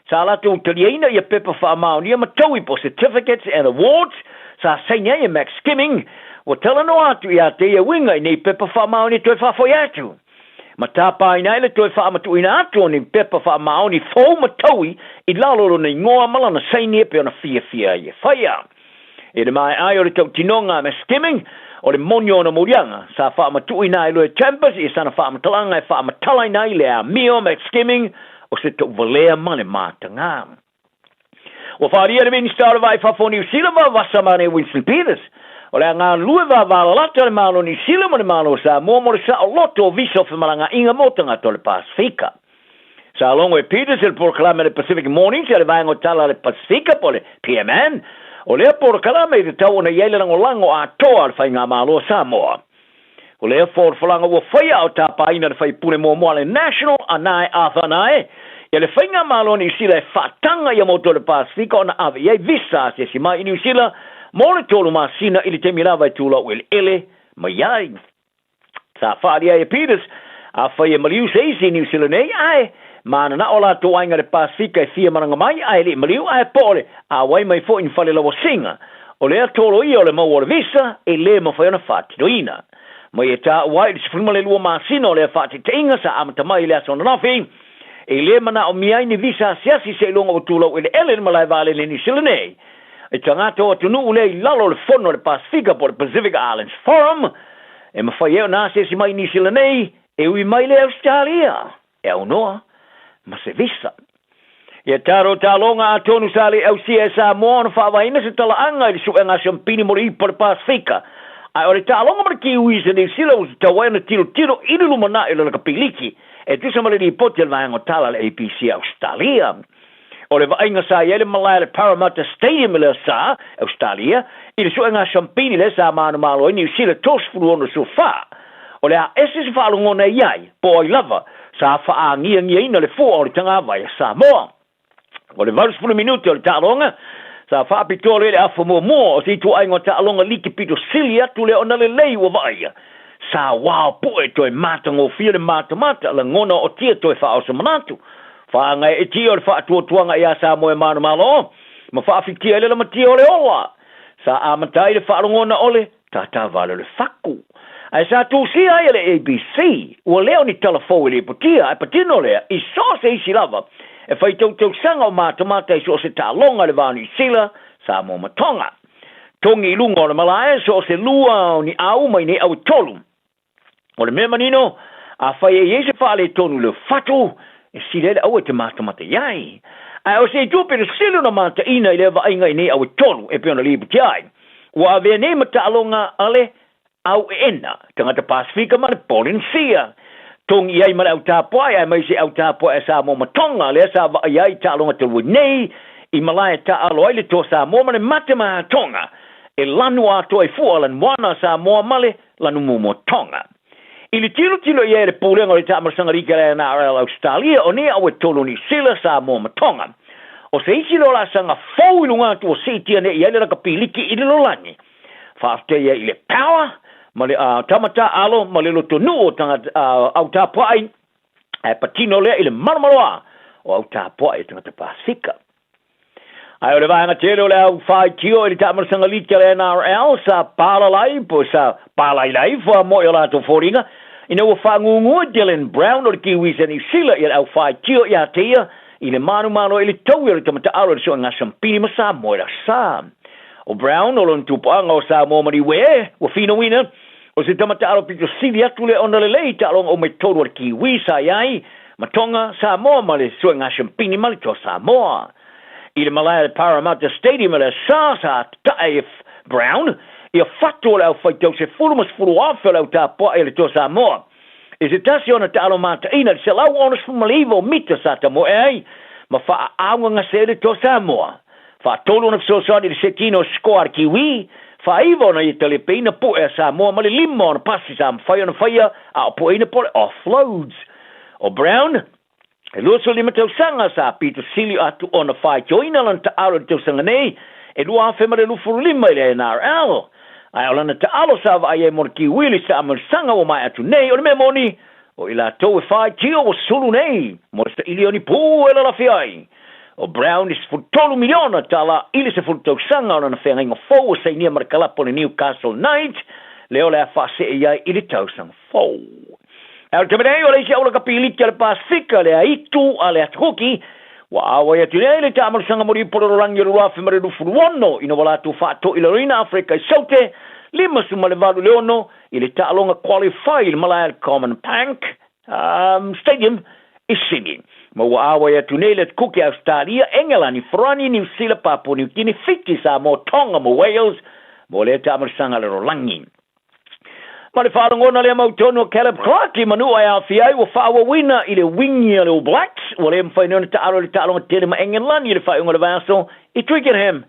Sa latou taliaina ia pepa faamaonia ma taui po certificates and awards sa saini ai e Max Skimming, ua talanoa atu ia te ia uiga i nei pepa faamaonia toe faafoi atu. Ma tāpāina ai le toe faamatuuina atu o ni pepa faamaoni fou ma taui i lalo o lona igoa ma lana saini e pei ona fiafia ai e whaia. I le maea ai o le tautinoga a Max Skimming, o le moni o ona moliaga, sa faamatuuina ai loa e Chambers i sana faamatalaga e faamatalaina ai le amio a Max Skimming o se tauvalea ma le matagā. Ua faaalia le Minisita o le Vai Fafo o Niu Sila Vavasa Mane Winston Peters, o le a galulue vavalalata le Malo o Niu Sila ma le Malo o Samoa mo le saoloto o visa o femalagaaiga mo tagata o le Pasefika. Sa logo e Peters i le polokalame a le Pacific Mornings a le Vaega o Tala a le Pasefika po o le PMN, o lea polokalame i tatau ona i ai le lagolago atoa a le Faigamalo a Samoa. O lea folafolaga ua faia a o tapaina le faipule muamua a le National a Nae Arthur Nae ia le Faigamalo a Niu Sila e faataga ia motu o le Pasefika ona ave i ai visa asiasi mai i Niu Sila mo le tolu masina i le taimi lava e tulou eleele mai ai. Sa faaalia ai e Peters, afai e maliu se isi i Niu Sila nei, ae mananao latou aiga i le Pasefika e fia malaga mai ae le i maliu ae po o le auai mai foi ni fale lauasiga. O lea tolo ia o le maua o le visa e le mafai ona faatinoina. Mai e taua ai i le 12 masina o lea faataitaiga sa amata mai i le aso ananafi, e le manaomia ai ni visa asiasi seiloga ua tulou eleele le malae vaalele i Niu Sila nei. E tagata o atunuu lea i lalo o le Fono a le Pasefika po o le Pacific Islands Forum, e mafai ai ona asiasi mai i Niu Sila nei, e ui mai le Ausetalia e aunoa ma se visa. Ia taro taloga atonu sa le ausia e Samoa ona faavaeina se talaaga i le suega a Siampini mo le ipu o le Pasefika. Ae o le taaloga ma le Kiwis a Niu Sila ua tatau ai ona tilotilo i le lumanai o le lakapiliki e tusa ma le lipoti a le vaega o tala a le ABC a Ausetalia. O le vaaiga sa i ai le malae a le Parramatta Stadium i le Sa, Ausetalia, i le suega a Siampini lea sa manumalo ai Niu Sila 36 sua 4. O le a ese se faalogona e i ai, po o ai lava, sa faagiagiaina le fua o le tagavai a Samoa. O le 80 minute o le taaloga, sa faapitoa lea i le afa muamua o se ituaiga o taaloga liki pito sili atu lea ona lelei ua vaaia. Sa wao pue toe matagofie le matamata, lagona ootia toe faaoso manatu. Faagaeetia o le faatuatuaga iā Samoa e manumalo, ma faafitia ai le lamatia o le ola. Sa amata ai le faalogona o le tātā vale o le faku. Ae sa tusia ai e le ABC, ua lea o ni tala fou e lipotia, ae patino lea, i so o se isi lava, e faitautausaga o matamata i so o se taaloga i le va o Niu Sila, Samoa ma Tonga. Togi i luga o le malae, so o se lua o ni au mai nei au e tolu. O le mea manino, afai e i ai se faaletonu i le fatu, e sili ai le aua e te matamata i ai. Ae o se itu pito sili ona mataina i lea vaaiga i nei au e tolu e pei ona lipotia ai. Ua avea nei ma taaloga a le au eena, tagata Pasefika ma le Polenisia. Togi i ai ma le au tapuai aemaise au tapuai a Samoa ma Tonga, lea sa vaaia ai i taaloga talu ai nei, i malae taaalo ai le toa Samoa ma le mate ma Tonga, e lanu atoa i fua lanu moana a Samoa ma le lanu muamua Tonga. I le tilotilo i ai a le Pulega o le Taamalosaga Liki a le NRL Ausetalia, o nei au e tolu Niu Sila, Samoa ma Tonga. O se isi lea o laasaga fou i luga atu ua siitia nei i ai le lakapi liki i le lalolagi. Faafetai ai i le power ma le tama taaalo ma le lotonuu o tagata au tapuai, ae patino lea i le malomaloa o au tapuai a tagata Pasefika. Ae o le vaega tele o le au faitio i le taamalosaga liki a le NRL sa palalai po sa palailai fuamoe o latou foliga ina ua faagūgū e Dylan Brown o le Kiwis a Niu Sila ia le au faitio ia te ia i le manumalo i le taui o le tama taalo i le suega Sampini ma Samoa i le asa. O Brown o lona tupuaga o Samoa ma Niue ua finauina O se tama taalo pito sili atu lea ona lelei i taaloga uma i totonu a le Kiwi sa i ai ma Tonga, Samoa ma le Suega Siampini ma le Toa Samoa. I le malae a le Parramatta Stadium i le Asa sa tatae e Brown ia fatu o le aufaitau 10,000 o le au tapuai a le Toa Samoa. I se tasi ona taalo mataina i le 169 o mita sa tamoe ai ma faaaaaugagase ai le Toa Samoa. Faatolu ona fesoasoani i le sekina o sikoa a le Kiwi, faaiva ona ia talepeina pu'e a Samoa ma le lima ona pasi sa mafai ona faia a o pueina po o le offloads. O Brown, e 25 tausaga sa pito sili atu ona faitioina lana taalo i le tausaga nei e 2025 i le NRL. Ae o lana taalo sa vaai ai mo le Kiwi i le saamalisaga ua maea atu nei, o le mea moni, o i latou e faitio ua sulu nei mo le saili o ni pū e lalafi ai. O Brown i $13 miliona tala i le 10 tausaga o lana feagaiga fou ua sainia ma le kalapu o le Newcastle Knights, lea o le a faasee i ai i le tausaga fou. Ae o le taimi nei, o le isi aula kapiliki a le Pasefika, le aitu a le Atukuki, ua auai atu nei le taamalosaga molipo lololangi o le 2026 ina ua latou faatoilaloina Afrika i Saute 58 i le 6 i le taaloga qualify i le malae a le Common Bank Stadium i Sydney. Ma ua auai atu nei le Atukuki a Ausetalia, Engelani, Farani, Niu Sila, Papua Niu Kini, Fiti, Samoa, Tonga ma Wales mo lea taamalosaga lalolagi. Ma le faalogona lea mautonu a Caleb Clarke i Manua e aofia ai ua faaauauina i le wingi a le All Blacks ua le mafai nei ona taalo i le taaloga tele ma Engelani i le faaiuga o le vaiaso i Twickenham.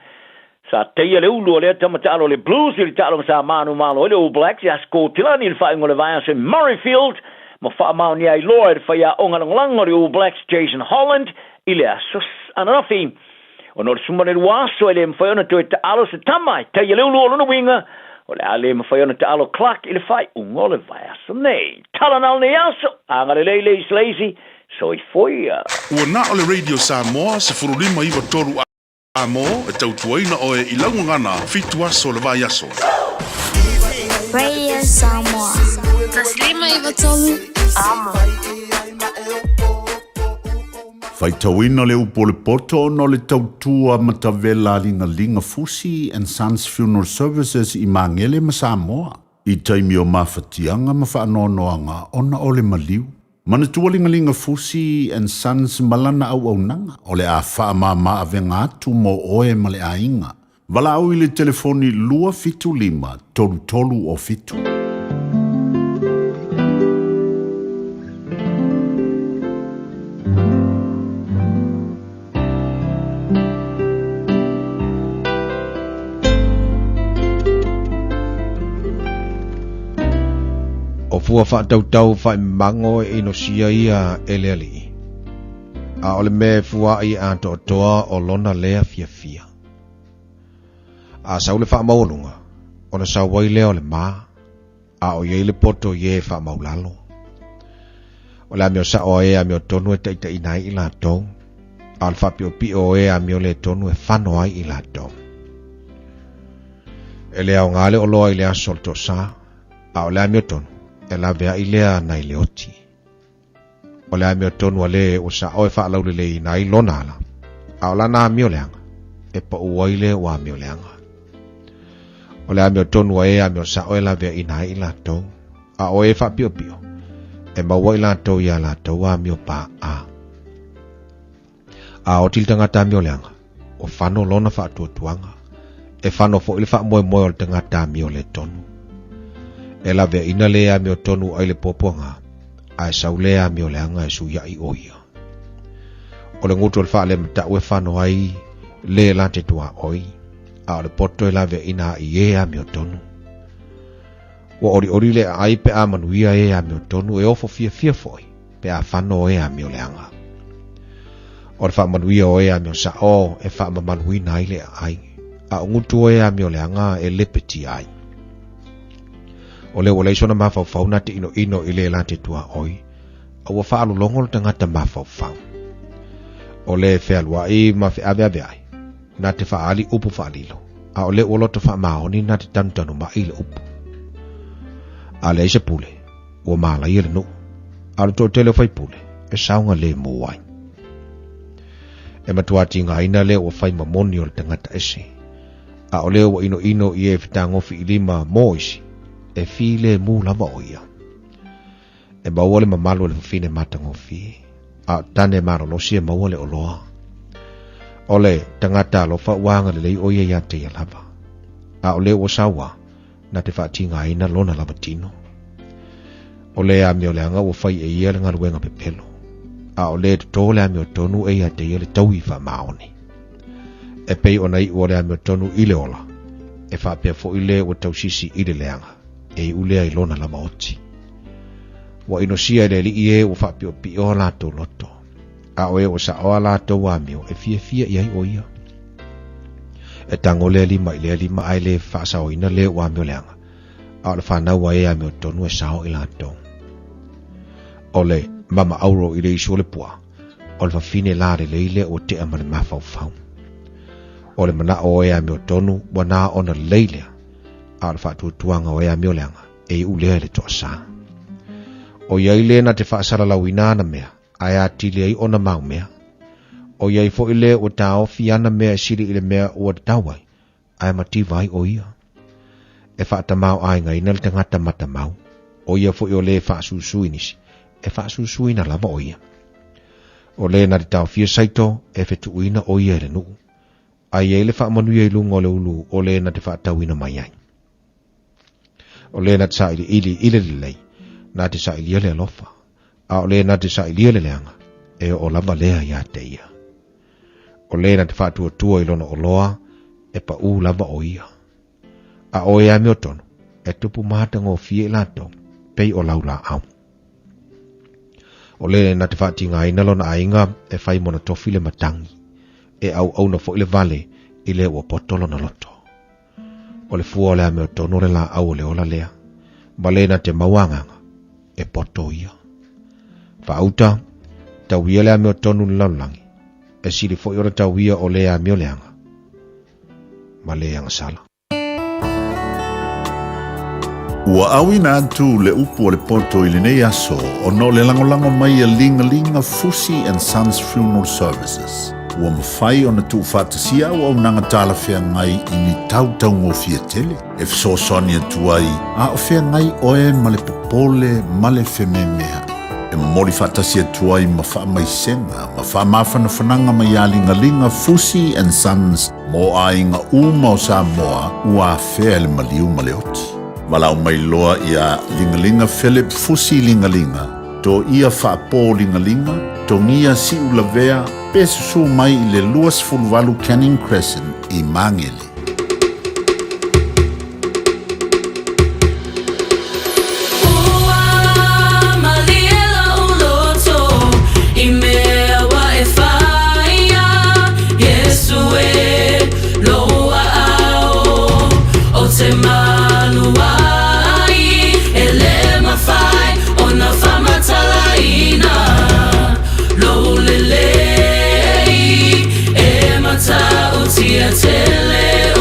Sa teia le ulu o lea tama taalo a le Blues i le taaloga sa manumalo ai le All Blacks ia Skotilani i le faaiuga o le vaiaso i Murrayfield ma faamaonia ai loa e le faiaoga lagolago a le All Blacks Jason Holland i le aso ananafi. Ona o le suma o le lua aso e le mafai ona toe taalo se tama e taia le ulu o lona uiga, o le a le mafai ona taalo Clarke i le faaiuga o le vaiaso nei. Tala na o lenei aso, agalelei le isi le isi, soifua ia. Ua na o le Radio Samoa 15 93 A mo e tautuaina oe i lau gagana fitu aso o le vaiaso. Radio Samoa. 153 Amo. Faitauina le upu o le poto ona o le tautua matavela a Ligaliga Fusi and Sons Funeral Services i Magele ma Samoa i taimi o mafatiaga ma faanoanoaga ona o le maliu. Manatua Ligaliga Fusi and Sons ma lana auaunaga o le a faamama avega atu mo oe ma le aiga. Valaau i le telefoni 275 33 o 7. O fua faatautau faaimago e inosia ia e le Alii, a o le mea e fuaai e atoatoa o lona lea fiafia. A sau le faamaualuga, ona sau ai lea o le ma, a o i ai le poto i e faamaulalo. O le amio sao a e amiotonu e taitaiina ai i latou, a o le faapiopio o e amio le tonu e fano ai i latou. E le aoga le oloa i le aso o le toasā, a o le amiotonu e laveai lea nai le oti. O le amiotonu a le ua sao e faalauleleina ai lona ala, a o lana amio leaga, e pau ai le ua amio leaga. O le amiotonu a e amio sao e laveaiina ai i latou, a o e faapiopio, e maua i latou iā latou amio paʻa. A oti le tagata amio leaga, ua fano lona faatuatuaga, e fano foi le faamoemoe o le tagata amio le tonu. E laveaiina le amiotonu ai le puapuaga, ae sau le amio leaga e suiaʻi o ia. O le gutu o le faalematau e fano ai le la te tuaoi, a o le poto e laveaiina ai e amiotonu. Ua olioli le aai pe a manuia e amiotonu e ofo fiafia foi pe a fano e amioleaga. O le faamanuia o e amio sao e faamamaluina ai le aai, a o gutu o e amioleaga e lepetia ai. O lea ua leai sona mafaufau na te inoino i le la te tuaoi, a ua faalologo le tagata mafaufau. O le fealuai ma feaveaveai, na te faaali upu faalilo, a o le ua loto faamaoni na te tanutanu mai i le upu. A leai se pule, ua malaia le nuu, a o le toatele o faipule e saogalemu ai. E matua tigaina lea ua fai ma moni o le tagata ese, a o lea ua inoino i e fetagofi i lima mo isi, e filemu lava o ia. E maua le mamalu o le fafine matagofie, a o tane malolosi e maua le oloa. O le tagata alofa ua agalelei o ia ia te ia lava. A o le ua saua, na te faatigaina lona lava tino. O le amioleaga ua fai e ia le galuega pepelo, a o le totō le amiotonu e ia te ia le taui faamaoni. E pei ona iu o le amiotonu i le ola, e faapea foi le ua tausisi i le leaga, e iu lea i lona lava oti. Ua inosia e le Alii e ua faapiopio a latou loto, a o e ua saoa latou amio e fiafia i ai o ia. E tago lea lima i lea lima ae le faasaoina le ua amioleaga, a o le fanau a e amiotonu e sao i latou. O le mama auro i le isu o le puaa, o le fafine la lelei lea ua tea ma le mafaufau. O le manao o e amiotonu ua na ona lelei lea, a o le faatuatuaga o e amioleaga e iu lea i le toasā. O iai le na te faasalalauina ana mea, ae atili ai ona mau mea. O iai foi le ua taofi ana mea e sili i le mea ua tatau ai, ae mativa ai o ia. E faatamaoaigaina le tagata matamau, o ia foi o le faasusu i nisi, e faasusuina lava o ia. O le na te taofia saito e fetuuina o ia i le nuu, ae i ai le faamanuia i luga o le ulu o le na te faatauina mai ai. O le na te sailiili i le lelei, na te sailia le alofa, a o le na te sailia le leaga, e oo lava lea ia te ia. O le na te faatuatua i lona oloa, e paū lava o ia. A o e amiotonu, e tupu matagofie i latou, pei o laulaau. O le na te faatigaina lona aiga e fai mona tofi le matagi, e auauna foi le vale i le ua poto lona loto. O le fua o le amiotonu o le laau o le ola lea, ma le na te maua agaga, e poto ia. Faauta, tauia le amiotonu i le lalolagi, e sili foi ona tauia o le amioleaga, ma le agasala. Ua auina atu le upu o le poto i lenei aso ona o le lagolago mai a Ligalinga Fusi and Sons Funeral Services. Ua mafai ona tuufaatasia auaunaga talafeagai i ni tautaugofie tele e fesoasoani atu ai a o feagai oe ma le popole ma le fememea'i. E momoli faatasi atu ai ma faamaisega ma faamafanafanaga mai ia Ligaliga Fusi and Sons mo aiga uma o Samoa ua afea e le maliu ma le oti. Valaau mai loa ia Ligaliga Philip Fusi Ligaliga, Toia Faapo Ligaliga, Togia Siulavea pe susu mai i le 28 Canning Crescent i Magele. Ua malie lou loto i mea ua e faia, Iesu e lou aao ou te malu ai, e le mafai ona faamatalaina lou lelei e matautia tele.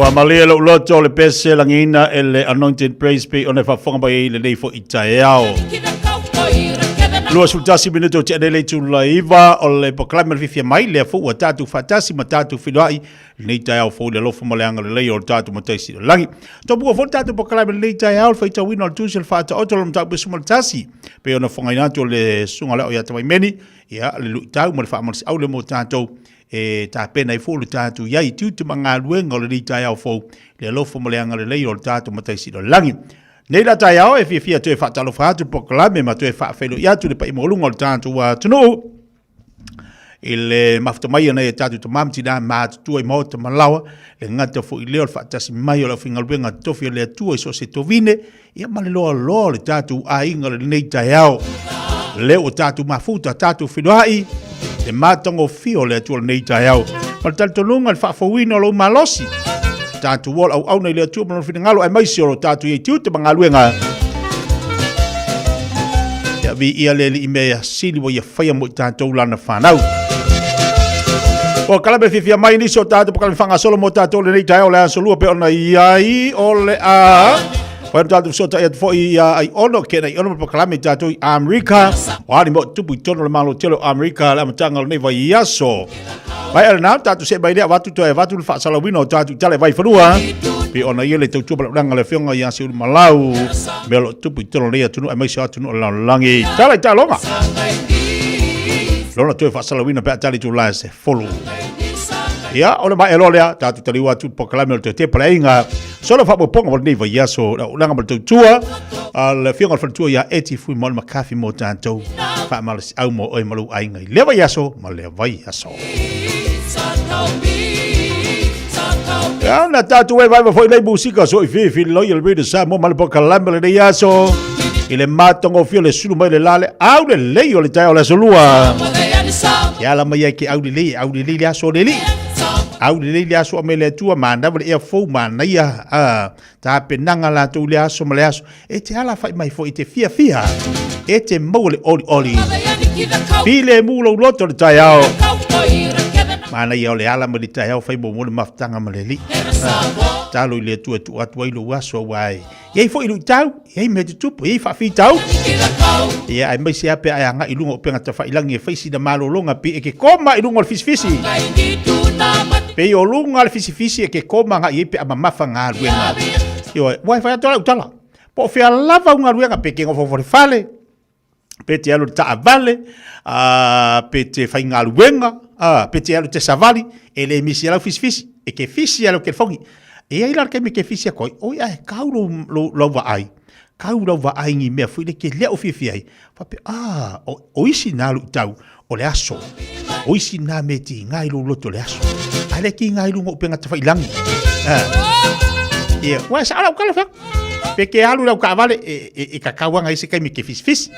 Ua malie lou loto o le pese lagiina e le Anointed Praise pei ona e faafofoga mai ai i lenei foi taeao. 21 minuto tea nei le itula 9 o le polokalame o le fiafia mai lea foi ua tatou faatasi ma tatou feiloai lenei taeao fou i le alofa ma le agalelei o le tatou Matai Sili o le Lagi. Tomua foi le tatou polokalame lenei taeao le faitauina o le tusi o le faataoto o le mataupu 11 pei ona fofogaina atu o le susuga lea o ia Tavaimeni ia le luitau ma le faamalosiau lea mo tatou e tapena ai foi lo tatou i ai i tiute ma galuega o lenei taeao fou i le alofa ma le agalelei o le tatou Matai Sili o le Lagi. Nei la taeao e fiafia toe faatalofa atu le polokalame ma toe faafeiloai atu le paia maualuga o le tatou atunuu i le mafuta mai ana e tatou tama ma tina matutua i maota ma laoa, le gata foi lea o le faatasi mai o le aufaigaluega totofi a le Atua i so o se tovine, ia ma le loaloa o le tatou aiga o lenei taeao. Lea ua tatou mafuta, tatou feiloai, le matagofie o le Atua o lenei taeao. Ma le talitonuga le faafouina o lou malosi, tatou ola auauna i le Atua ma lona finagalo, aemaise o lo tatou i ai tiute ma galuega. Ia viia le Alii mea sili ua ia faia mo i tatou lana fanau. O kalame fiafia mai nisi o tatou pakalame faagasolo mo tatou lenei taeao le aso lua pe ona i ai o le a Whai tatou fesoatai atu foi ia ai ono ke nei ono pakalame i tatou i Amerika. O ani mo tupu i tonu le malo tele o Amerika le amataga o lenei vaiaso. Mai ala nā, tatou see mai lea avatu toe avatu le faasalauina o tatou i tala i Vaifanua. Pe ona ia le tautua malaulaga le afioga ia Siuli Malau. Mea o lo o tupu i totonu o lenei atunuu aemaise o atunuu o le lalolagi. Tala i taaloga. Lona toe faasalauina pe a tali itula e 10. Ia, o le maea loa lea, tatou taliu atu i le polokalame o le toe tepa le aiga. Solo faaopoopoga mo lenei vaiaso, le auaunaga ma le tautua a le afioga i le faletua ia Eti Fuimaono McCarthy mo tatou. Faamalosiau mo oe ma lou aiga i lea vaiaso ma lea vaiaso. Ia, na tatou e vaeva foi nei musika so i fifi loyal reader Samoa ma le polokalame o lenei aso i le matagofie o le sulu mai le la le au lelei o le taeao o le aso lua. Ke ala mai ai ke au lelei, e au lelei le aso o le alii. Au lelei le aso a mai le Atua, manava le ea fou, manaia a tapenaga latou i le aso ma le aso. E te alafai mai foi i te fiafia, e te maua le olioli. Filemu lou loto i le taeao. Manaia o le ala mai le taeao fai muamua le mafutaga ma le Alii. Tatalo i le Atua e tuu atu ai lou aso aua e i ai foi luitau, e i ai mea tutupu, e i ai faafitauli. Ia, aemaise lava pe a e agai i luga o upega tafailagi e fai sina malologa pei e ke koma i luga o le fisifisi. Pei o luga o le fisifisi e ke koma agai ai pe a mamafa galuega. Ioe, ua e fai atu lau tala. Po o fea lava au galuega pe ke nofo fale, pe te alu i le taavale, pe te faigaluega, pe te alu i te savali, e le misi ai lau fisifisi, e ke fisi ai lau telefoni. E i ai la le taimi e ke fisi atu ai, oi ae kau lou, lou, lau vaai, kau lau vaai i ni mea foi lea e te le o fiafia ai, faapea, ah, o, o isi nā luitau o le aso, o isi nā mea e tiga i lou loto o le aso, ae le tiga i luga o upega tafailangi. Ah. Ia, ua e sao lau tala fea. Pe ke alu lau taavale e, e, e kakau aga i se taimi ke fisifisi.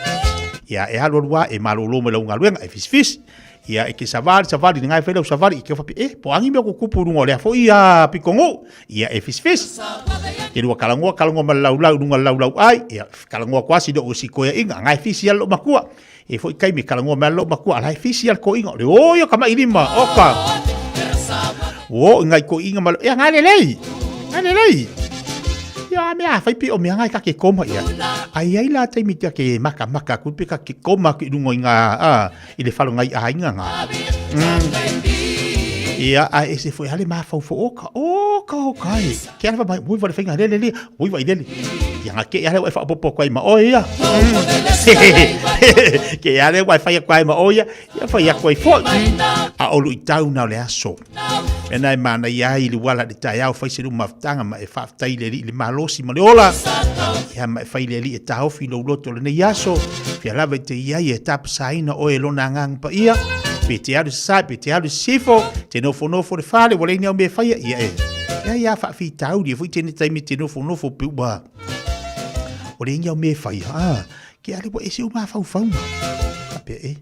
Ia, e alu alu a, e malolo mai lau galuega, e fisifisi. Ia, e ke savali, savali, ngai fai lau savali, i ke whapi, e, po angi mea kukupu runga o lea foi a pikongu. Ia, e fisifisi. Ke lua kalangoa, kalangoa ma le laulau, lunga le laulau ai, ia, kalangoa kuasi do o si koea inga, ngai fisi ala lo makua. E foi taimi kalangoa mai ala lo makua, ala e fisi ala ko inga, o le oi o ka mai lima, oka. O, ngai ko inga ma, ia, ngai lelei, ngai lelei. Ia, mea, fai pi o mea ngai ka ke koma ia. Ai ai la taimi kia ke maka maka ku pe ka ke koma ki runga i ngā, a, i le whalo ngai a inga ngā. Ia, a e se foi hale mā fau fo oka, oka, oka e. Ke ala mai, ui wale whainga lele le, ui wai lele. Ia ngā ke ale wai whaopopo koe ma oe ia. Ke ale wai whaia koe ma oe ia, ia whaia koe foi. A olu i tau nā o le aso. Mena e mana ia i le wala le taeao fai se luma mafutaga ma e faafetai i le Alii le malosi ma le ola. Ia ma e fai le Alii e taofi lou loto lenei aso. Fia lava i te iai e tapasaina oe e lona agaga paia. Pe te alu sasae, pe te alu sisifo, te nofonofo le fale, ua leai ni au mea e faia, ia e. Ia ia faafitauli e foi tēnei taimi te nofonofo pe ua. Ua leai ni au mea e faia, ah, ke ale ua ese o mafaufauga. Faapea e.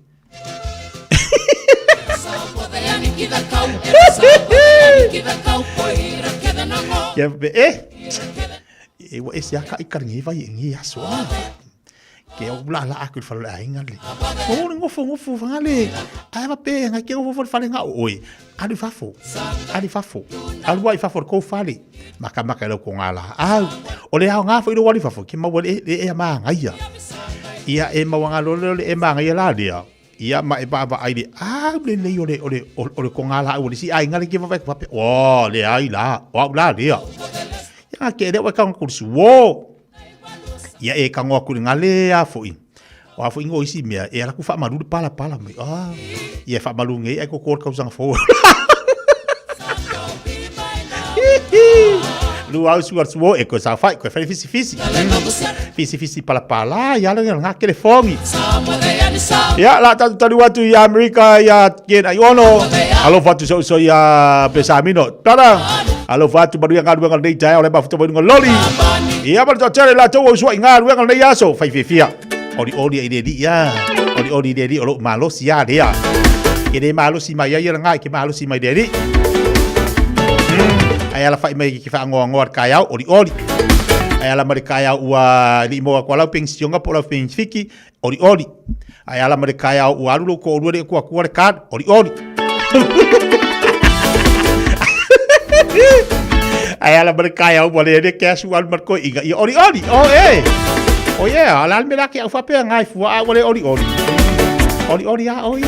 Ia faapea e. E ua ese a ka i karangi vai e ngi aso. Ah. Ke au la la aku fale aiga le. O le ngofo ngofo fangale. Ai va pe nga ke ngofo fale nga oi. Alu fafo. Alu fafo. Alu ai fafo ko fale. Maka maka lo ko ngala. Au. O le ao nga fo i lo wali fafo ke maua le e ma ngaia. Ia e maua nga lo le e ma ngaia la lea. Ia ma e va ai le a le le o le o le o le ko ngala au le si ai ngale ke va va pe. O le ai la. O au la lea. Ia ke le wa ka ko su wo. Ia e kango aku le ngale a foi. O a foi ngo isi mea e ala ku fa malu pala pala mai. Ah. Ia fa malu ngai ai ko ko ka fo. Lu au su su e ko sa fai ko fai fisi fisi. Fisi fisi pala pala ia le nga ke le fongi. Ia la tatu talu atu i Amerika ia ken ai ono. Alofa atu so so ia Pesamino. Tara. Alofa atu manuia galuega lenei taeao le mafuta mai luga loli. Ia ma le toatele latou o usuai galuega lenei aso. Fai fiafia. Olioli ai le alii ia. Olioli i le alii o lou malosi a lea. Ke le malosi mai ai ia laga i ke malosi mai le alii. Ai ala fai mai ke whaangoangoa le kaeao, olioli. Ai ala mai le kaeao ua lii moa kua lau pensionga po lau pensifiki, olioli. Ai ala mai le kaeao ua alu lou koolua le kua kua le card, olioli. Ai ala mai le kaeao ua le le cash ua alu mai le koiiga, ia olioli. Oh eh. Oh yeah, ala me la ke au whapea ngai fua a ua le olioli. Olioli a o ia.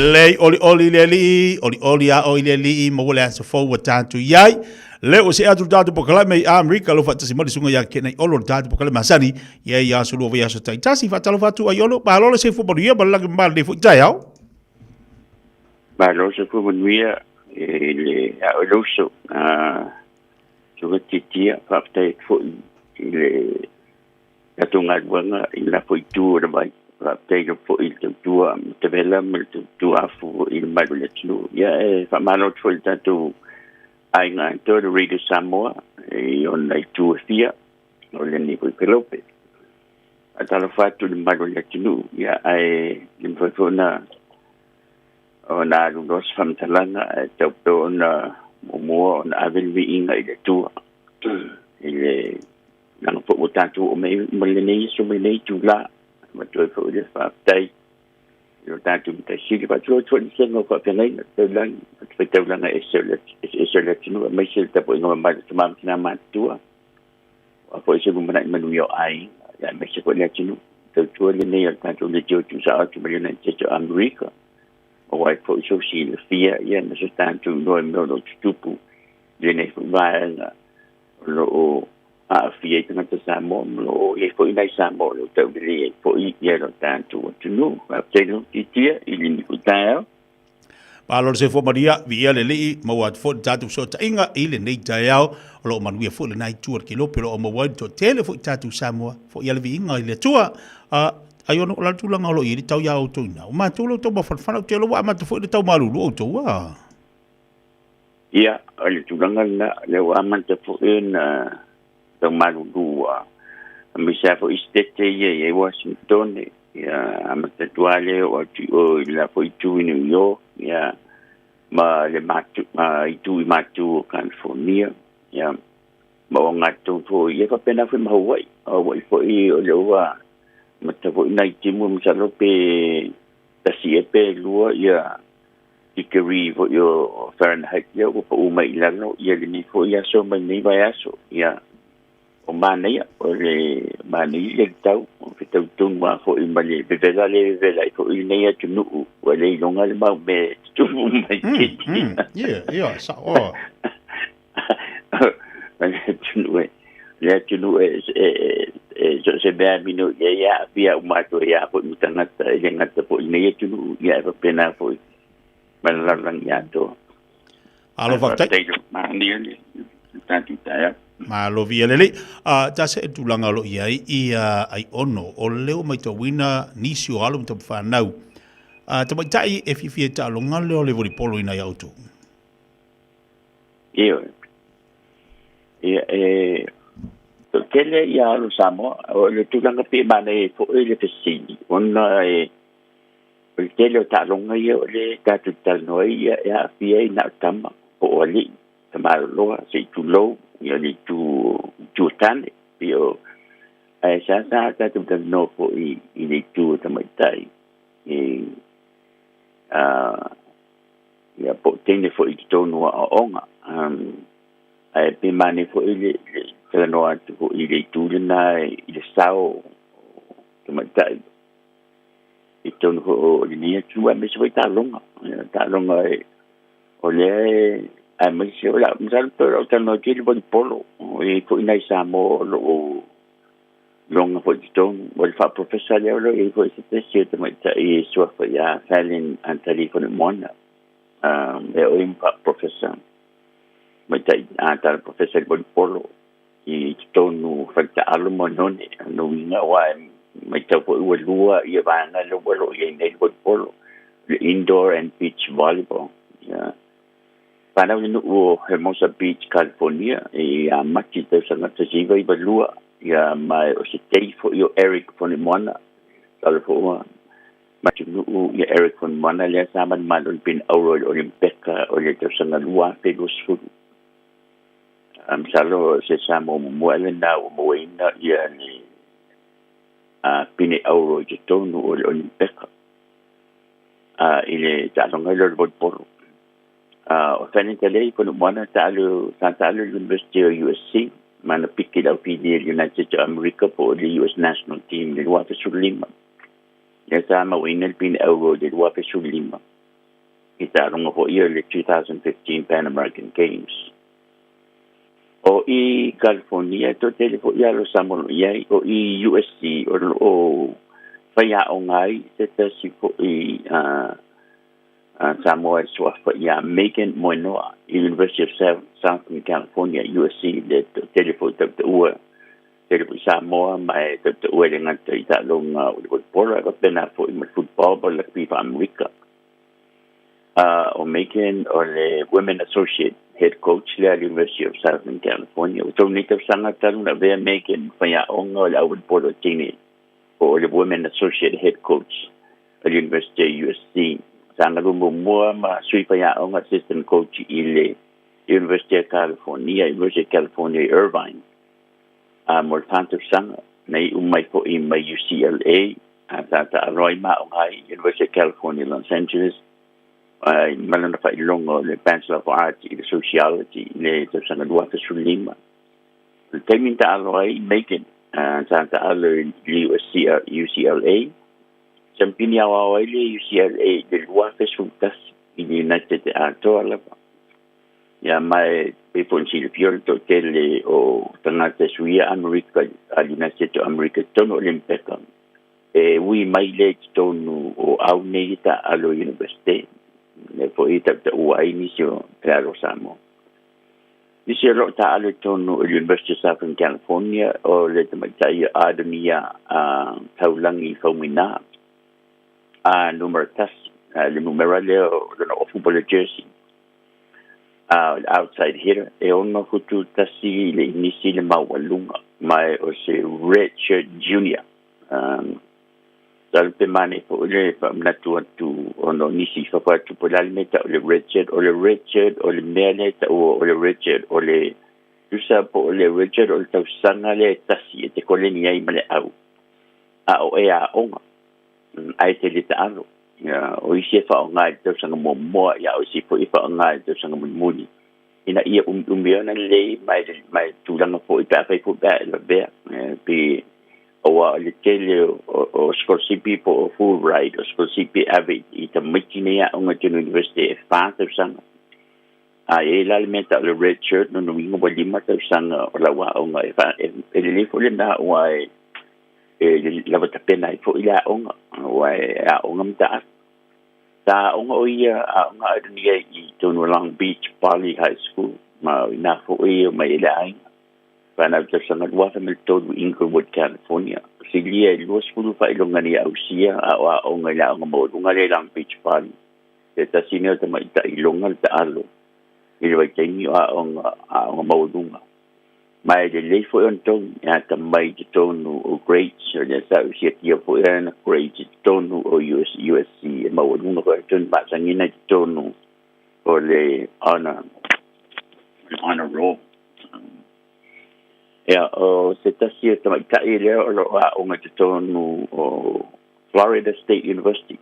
Lelei olioli i le Alii, olioli a oe i le Alii, maua le aso fou ua tatou i ai. Le ua see atu le tatou polokalame i Amerika, lo faatasi mai le susuga ia Kenaiolo le tatou polokalame masani, ia i aso lua vaiaso taitasi. Faatalofa atu Aiolo, malo le soifua manuia ma le lagi mamalu i lenei foi taeao. Malo le soifua manuia i le ao i le uso. Susuga Tiatia, faafetai atu foi i le tatou galuega i le la foi itu o le vai. Faafetai atu foi i le tautua matavela ma le tautua afu foi i le malu o le atunuu. Ia e faamalo atu foi i le tatou aiga atoa le Radio Samoa i ona itu e fia o lenei foi polope. Faatalofa atu i le mamalu o le atunuu, ia ae le mafai foi ona ona alu loa se faamatalaga ae tau pea ona muamua ona ave le viiga i le Atua i le leaga foi ua tatou oo mai ma lenei aso ma lenei itula. Avatu ai foi le faafetai i lo tatou Matai Sili. Faatulou atu foi i le vasega o faafeagaiga taulagi, fatafaitaulaga ese o le eseese o le atunuu aemaise le tapuaiga mamalu a tama ma tina matutua. Aua foi se lumanai manuia o aiga, aemaise foi le atunuu. Tautua lenei o le tatou leitio tuusao atu mai le United States o Amerika. Maua ai foi sou silafia ia ma so tatou iloa i mea o lo o tutupu i lenei foi vaega o lo o aafia ai tagata Samoa ma lo o i ai foi nai Samoa o lo o taulelei ai foi ia lo tatou atunuu. Faafetai lau Tiatia i lenei foi taeao. Malo le soifua manuia, viia le Alii, maua atu foi le tatou fesootaiga i lenei taeao. O lo o manuia foi lena itu o le kelope o lo o maua ai le toatele foi tatou Samoa, foi a le viiga i le Atua. Ai ona o la le tulaga o lo o i ai le tau iā outou ina. O matou la outou mafanafana, ou te iloa ua amata foi ona tau malulu outou a. Ia, o le tulaga lena, lea ua amata foi ona tau malulu a aemaise lava foi Setete ia i ai Washington, ia amata atu lava lea oo atu i o i le la foi itu i New York, ia ma le matu, ma itu i matu o California, ia ma o ogatotonu foi, ia faapena foi ma Hawaii. O Hawaii foi o lea ua amata foi nai timu masalo pe tasi ea pe lua ia degree foi o Fahrenheit lea ua pau mai i lalo ia lenei foi aso ma lenei vaiaso. Ia, o manaia, o le manaia le tau, o fetau tonu lava foi ma le vevela le vevela ai foi lenei atunuu, ua le iloga le mau mea e tutupu mai keti. Ia, ia, sao. O le atunuu e, le atunuu e, e, e, so o se mea mino i ai e aafia uma atu ai lava foi ma tagata, e le gata foi i lenei atunuu, ia e faapena foi ma le lalolagi atoa. Malo faafetai. Faafetai i lou manaia le tatou taeao. Malo viia le Alii. Ta se tulaga o lo o i ai ia Aiono, o lea ua matauina nisi o alo ma tamafanau tamaitai e fiafia i taaloga lea o le volleyball ina ia outou. Ioe. Ia, e toatele ia alo Samoa, o le tulaga pei e manaia ai foi le fesili, ona e o le tele o taaloga ia o lea tatou te talanoa ai, ia e aafia ai na o tama po o alii, tamaloloa, se i tulou, ia le itu itu o tane, pei o ae seasea tatou talanoa foi i le itu o tamaitai i a ia po o teine foi i totonu o aoaoga. Ae pe manaia foi le talanoa atu foi i le itu lena i le sao o tamaitai i totonu foi o lenei atunuu aemaise foi taaloga. Taaloga o lea e aemaise o le a masalo pe o le a ou talanoa atu i le volleyball. O i ai foi nai Samoa o lo o loga foi i totonu. O le faaprofesa lea o lo o i ai foi se tasi o tamaitai e suafa ia Falyn Antali Fonoimoana. E o ia ma faaprofesa tamaitai tala profesa i le volleyball i totonu o faletaalo ma Oneone. O lona uiga aua e matau foi ua lua ia vaega lea ua lo o i ai nei le volleyball, le indoor and beach volleyball. Ia. Fanau i le nuu o Hermosa Beach, California ia Mati i le tausaga 1992, ia ma o se tei foi o Eric Fonoimoana. Masalo foi ua matunuu ia Eric Fonoimoana lea sa manumanu i le pine auro i le Olimpeka o le tausaga 2020. Masalo se Samoa muamua lena ua mauaina ia le pine auro i totonu o le Olimpeka i le taaloga lea o le volleyball. O Fanny Talei Fonoimoana sa taalo i le University o USC ma na piki i le aufilia i le United States o Amerika po o le US National Team i le 2015. Lea sa mauaina le pine auro i le 2015. I taaloga foʻi o le 2015 Pan American Games. O i California toʻatele foʻi alo Samoa o loo i ai. O i USC o loo faiaʻoga ai se tasi foʻi Samoa e suafa iā Megan Moenoa i University of Southern California, USC, le toʻatele foʻi tautaua tele foʻi Samoa ma e tautaua e le gata i taaloga o le volleyball ae faapena foʻi ma le football po o le lakapi faa-Amerika. O Megan o le Women Associate Head Coach lea a le University of Southern California. Ua tolu nei tausaga talu na avea Megan ma faiaʻoga o le au volleyball o teine po o le Women Associate Head Coach a le University o USC. Sa galue muamua ma sui faiaʻoga, assistant coach, i le University of California, University of California i Irvine, a mo le 4 tausaga. Na iʻu mai foʻi mai UCLA a sa taʻalo ai ma aʻoga ai University of California, Los Angeles, ai ma lona faailoga o le Bachelor of Arts i le Sociology i le tausaga 2015. O le taimi na taʻalo ai Megan, sa taʻalo i le USC, UCLA, siampini aoao ai le UCLA i le 2011 i le United atoa lava. Ia ma e pei foi ona silafia o le toʻatele o tagata e suia Amerika a le United o Amerika totonu o Olympica e ui mai lea i totonu o au nei e taʻalo Universite lea foʻi e taʻutaʻua ai nisi o le alo Samoa. Nisi o loo taʻalo i totonu o le University of Southern California o le tamaitaʻi Adonia a Taulagi Faumuina, a numera 1 le numera lea o lona ofu po le jersey, a outside hitter e 6 futu 1 le inisi le maualuga, ma o se red shirt junior. Talu pe mane foʻi le faamanatu atu ona o nisi fafo atu po le ale me taʻu le red shirt. O le red shirt o le mea lea taʻua o le red shirt, o le tusa po o le red shirt o le tausaga lea e tasi e te koleni ai ma le au a o e aʻoga ae te le taʻalo. O isi e faaaoga i le tausaga muamua, ia o isi foʻi e faaaoga i le tausaga mulimuli ina ia umiumi ona lelei ma e tulaga foʻi pe afai foʻi pe a e lavea pe auā o le tele o sikolasipi po o full ride o sikolasipi ave i tamaiti nei aʻoga tonu university e 4 tausaga. A e la le mea taʻo le red shirt lona uiga ua 5 tausaga o lau aʻoga e lelei foʻi lenā ua e lava tapena ai foʻi le aʻoga ua e aʻoga mataafu sa aʻoga o ia aʻoga alunia i tonu Long Beach Poly High School ma o inā foʻi o mai e le aiga. Whanau tausaga 2003, Inglewood, California. Silia e 20 faailoga ni ausia a o aʻoga i le aʻoga maualuga le Long Beach Poly. Se tasi nei o tamaitaʻi iloga le taʻalo i le vaitaimi o aʻoga aʻoga maualuga. Ma e lelei foʻi ona togi e atamai i totonu o grades o lea sa usiakia foʻi ana grades i totonu o US, USC e maualuga foʻi tonu maasagina i totonu o le honor roll. Ia o se tasi o tamaitaʻi lea o loo aʻoga i totonu o Florida State University.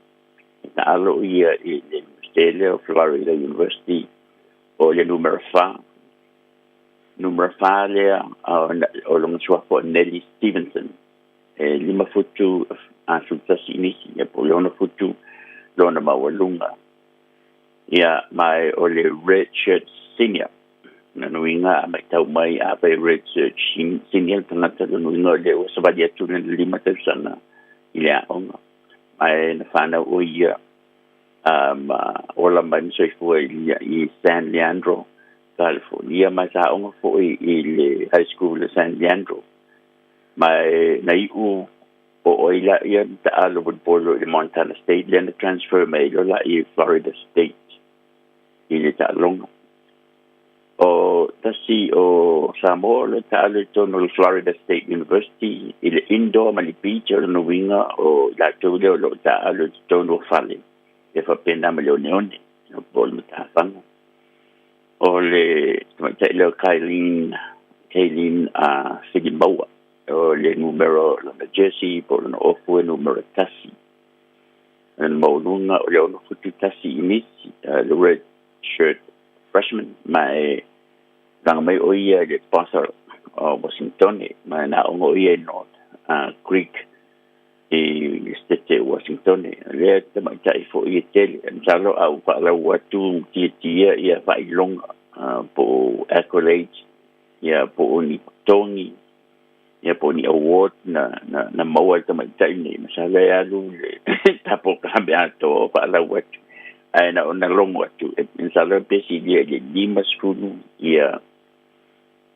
E taʻalo ia i le universite lea o Florida University o le numera 4. Numera 4 lea o loga suafa o Nelly Stevenson. E 5 futu a 11 inisi, ia po le 6 futu lona maualuga. Ia ma o le red shirt senior. Na nuiga a maitau mai a fai red shirt senior tagata le nuiga o le ua savali atu le 5 tausaga i le aʻoga. Ma e na whanau o ia ma ola mai ma soifua i San Leandro, California, ma sa aʻoga foʻi i le high school le San Leandro. Ma e na iʻu o oi la ia taʻalo volleyball i le Montana State lea na transfer mai loa la i Florida State i le taʻaloga. O tasi o Samoa le taʻalo i totonu o le Florida State University i le indoor ma le beach, o lona uiga o i latou lea o loo taʻalo i totonu o fale e faapena ma le oneone po o le matafaga. O le tamaitaʻi lea o Kailin Filimaua, o le numero lona jersey po o lona ofu e numera 1. Lona maualuga o le 6 futu 1 inisi, le red shirt freshman, ma e laga mai o ia le Bothell o Washington, ma na aʻoga o ia i North Creek i le Setete o Washingtone. Lea tamaitai fo'i e tele. Masalo a ou fa'alau atu tiatia ia fa'ailoga po o accolades ia po o ni togi ia po o ni award na na na maua e le tamaitai nei. Masalo e alu le tapokame atoa o fa'alau atu ae na ona logo atu e masalo pe silia i le 50 ia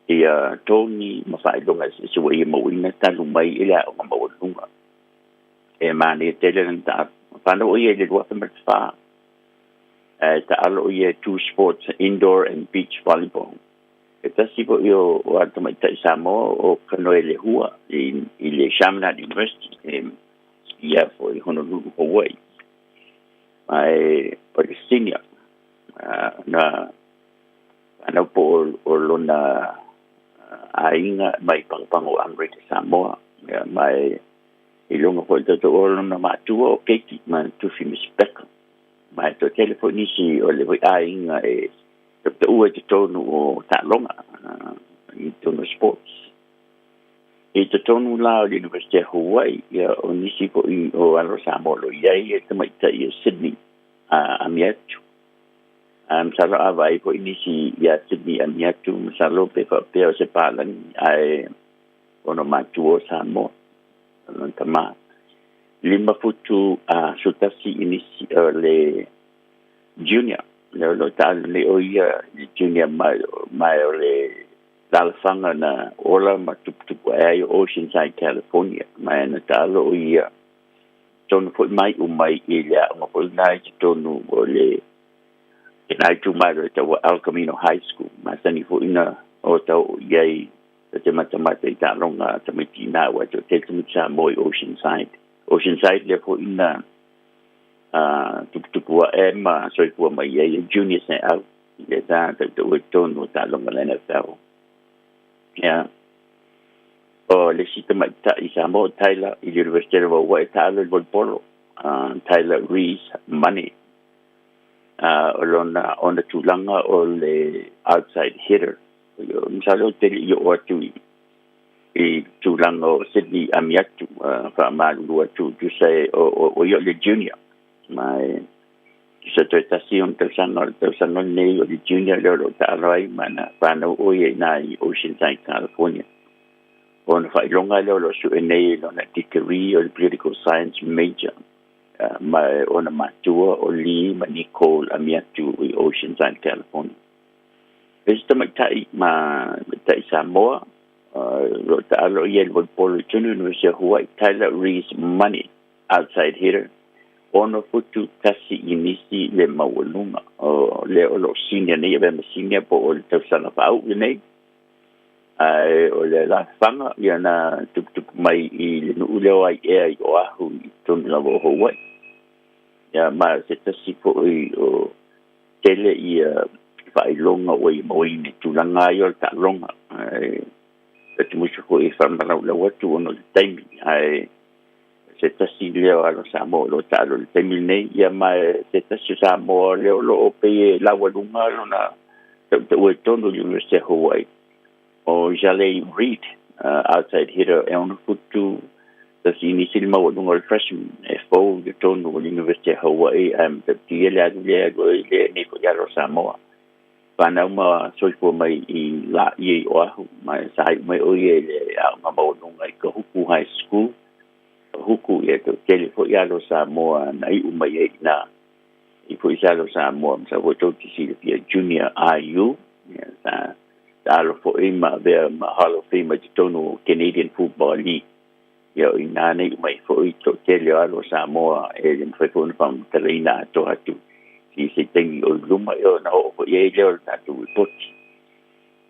ia togi ma fa'ailoga eseese ua ia mauina talu mai i le a'oga maualuga. E manaia tele lana ta'a fanau o ia i le 2004 ae ta'alo o ia two sports, indoor and beach volleyball. E tasi fo'i o o a tamaitai Samoa o Kanoe Lehua i i le Chaminade University e ia fo'i Honolulu, Hawaii. Ae o le senior na fanau po o lona aiga mai Pagopago o Amerika Samoa ia ma e i luga fo'i le tatou o lona matua o keiki ma Tufi Misipeka ma e toatele fo'i nisi o le fo'i aiga e tautaua i totonu o taaloga i totonu o sports. I totonu la o le University o Hawaii ia o nisi fo'i o alo Samoa o lo o i ai e tamaitai o Sydney Amiatu. Masalo a vaai fo'i nisi iā Sydney Amiatu masalo pe faapea o se palagi ae ona matua o Samoa lona tamā. 5 futu 11 inisi o le junior le o lo o ta'alo nei o ia le junior ma o le lalafaga na ola ma tuputupu ae ai o Oceanside, California ma na ta'alo o ia tonu fo'i mai mai i le a'oga fo'i lena i totonu o le i nā itumalo e taua El Camino High School masani fo'i na o tau i ai te matamata i ta'aloga a tamaiti ina ua to'atele tamaiti Samoa i Oceanside. Oceanside lea fo'i na tuputupu a'e ma soifua mai ai e Junior Seau i le sa ta'utaua i totonu o ta'aloga le NFL. Ia o le isi tamaita'i Samoa Tyler i le University o Hawaii ta'alo i le volipolo, Tyler Reese Money. O lona ona tulaga o le outside hitter. Masalo ou te le'i oo atu i i tulaga o Sydney Amiatu fa'amalulu atu tusa e o ia o le junior ma e tusa toe tasi ona tausaga o le tausaga lenei o le junior lea o lo'o ta'alo ai ma na fanau o ia iná i Oceanside, California. Ona fa'ailoga lea o lo'o su'e nei lona degree o le political science major ma ona matua o Lee ma Nicole Amiatu i Oceanside, California. Le isi tamaitai ma tamaitai Samoa lo'o ta'alo ia i le volipolo i totonu University o Hawaii, Tyler Reese Money, outside hitter, 6 futu 1 inisi le maualuga o lea o lo'o senior nei avea ma senior po o le tausaga fa'au'u lenei ae o le lafaga ia na tuputupu mai i le nu'u lea o Ai'ea i Oahu i totonu lava o Hawaii. Ia ma se tasi fo'i o tele ia fa'ailoga ua ia mauaina i tulaga ai o le ta'aloga ae atumusu fo'i e fa'amalaulau atu ona o le taimi ae se tasi lea o alo Samoa o lo'o ta'alo i le taimi lenei. Ia ma se tasi o Samoa lea o lo'o pei e laualuga lona ta'utaua i totonu o le University o Hawaii o Jalei Reid, outside hitter, e 6 futu 1 inisi le maualuga o le freshman e fou i totonu o le University o Hawaii ae matautia le alu lea alu ai lea nei fo'i alo Samoa fanau ma soifua mai i La'ie i Oahu ma sa i'u mai o ia i le a'oga maualuga i Kahuku High School. Kahuku ia to'atele fo'i alo Samoa na i'u mai ai ina i fo'i sa alo Samoa ma sa fo'i tou te silafia Junior IU ia sa alo fo'i ma avea ma Hall of Fame i totonu o Canadian Football League. Ia o inā nei mai fo'i to'atele o alo Samoa e le mafai foi ona fa'amatalaina atoa atu i se taimi o i luma e ona o'o fo'i ai lea o le tatou ripoti.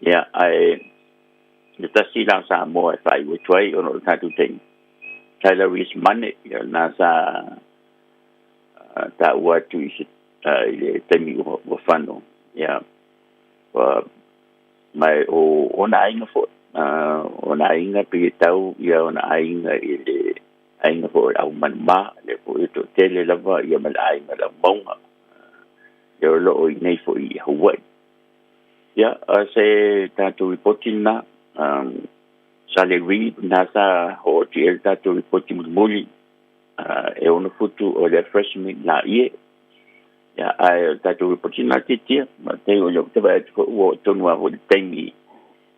Ia ae le tasi la o Samoa e fa'aiu atu ai ona o le tatou taimi Tyler Reese Mane ia na sa ta'ua atu i se i le taimi ua fano. Ia ma o ona aiga fo'i ona aiga pe tau ia ona aiga i le aiga fo'i o le aumanumā lea fo'i e to'atele lava ia ma le aiga le aumauga e o lo'o i nei fo'i i Hawaii. Ia se tatou ripoti lena Sale Reid na sa ho'o atu i ai le tatou ripoti mulimuli. E 6 futu o le fresh meat lāie. Ia, ae o le tatou lipoti lena tiatia, ma te o le ou te vaai atu foi ua oo tonu lava foi i le taimi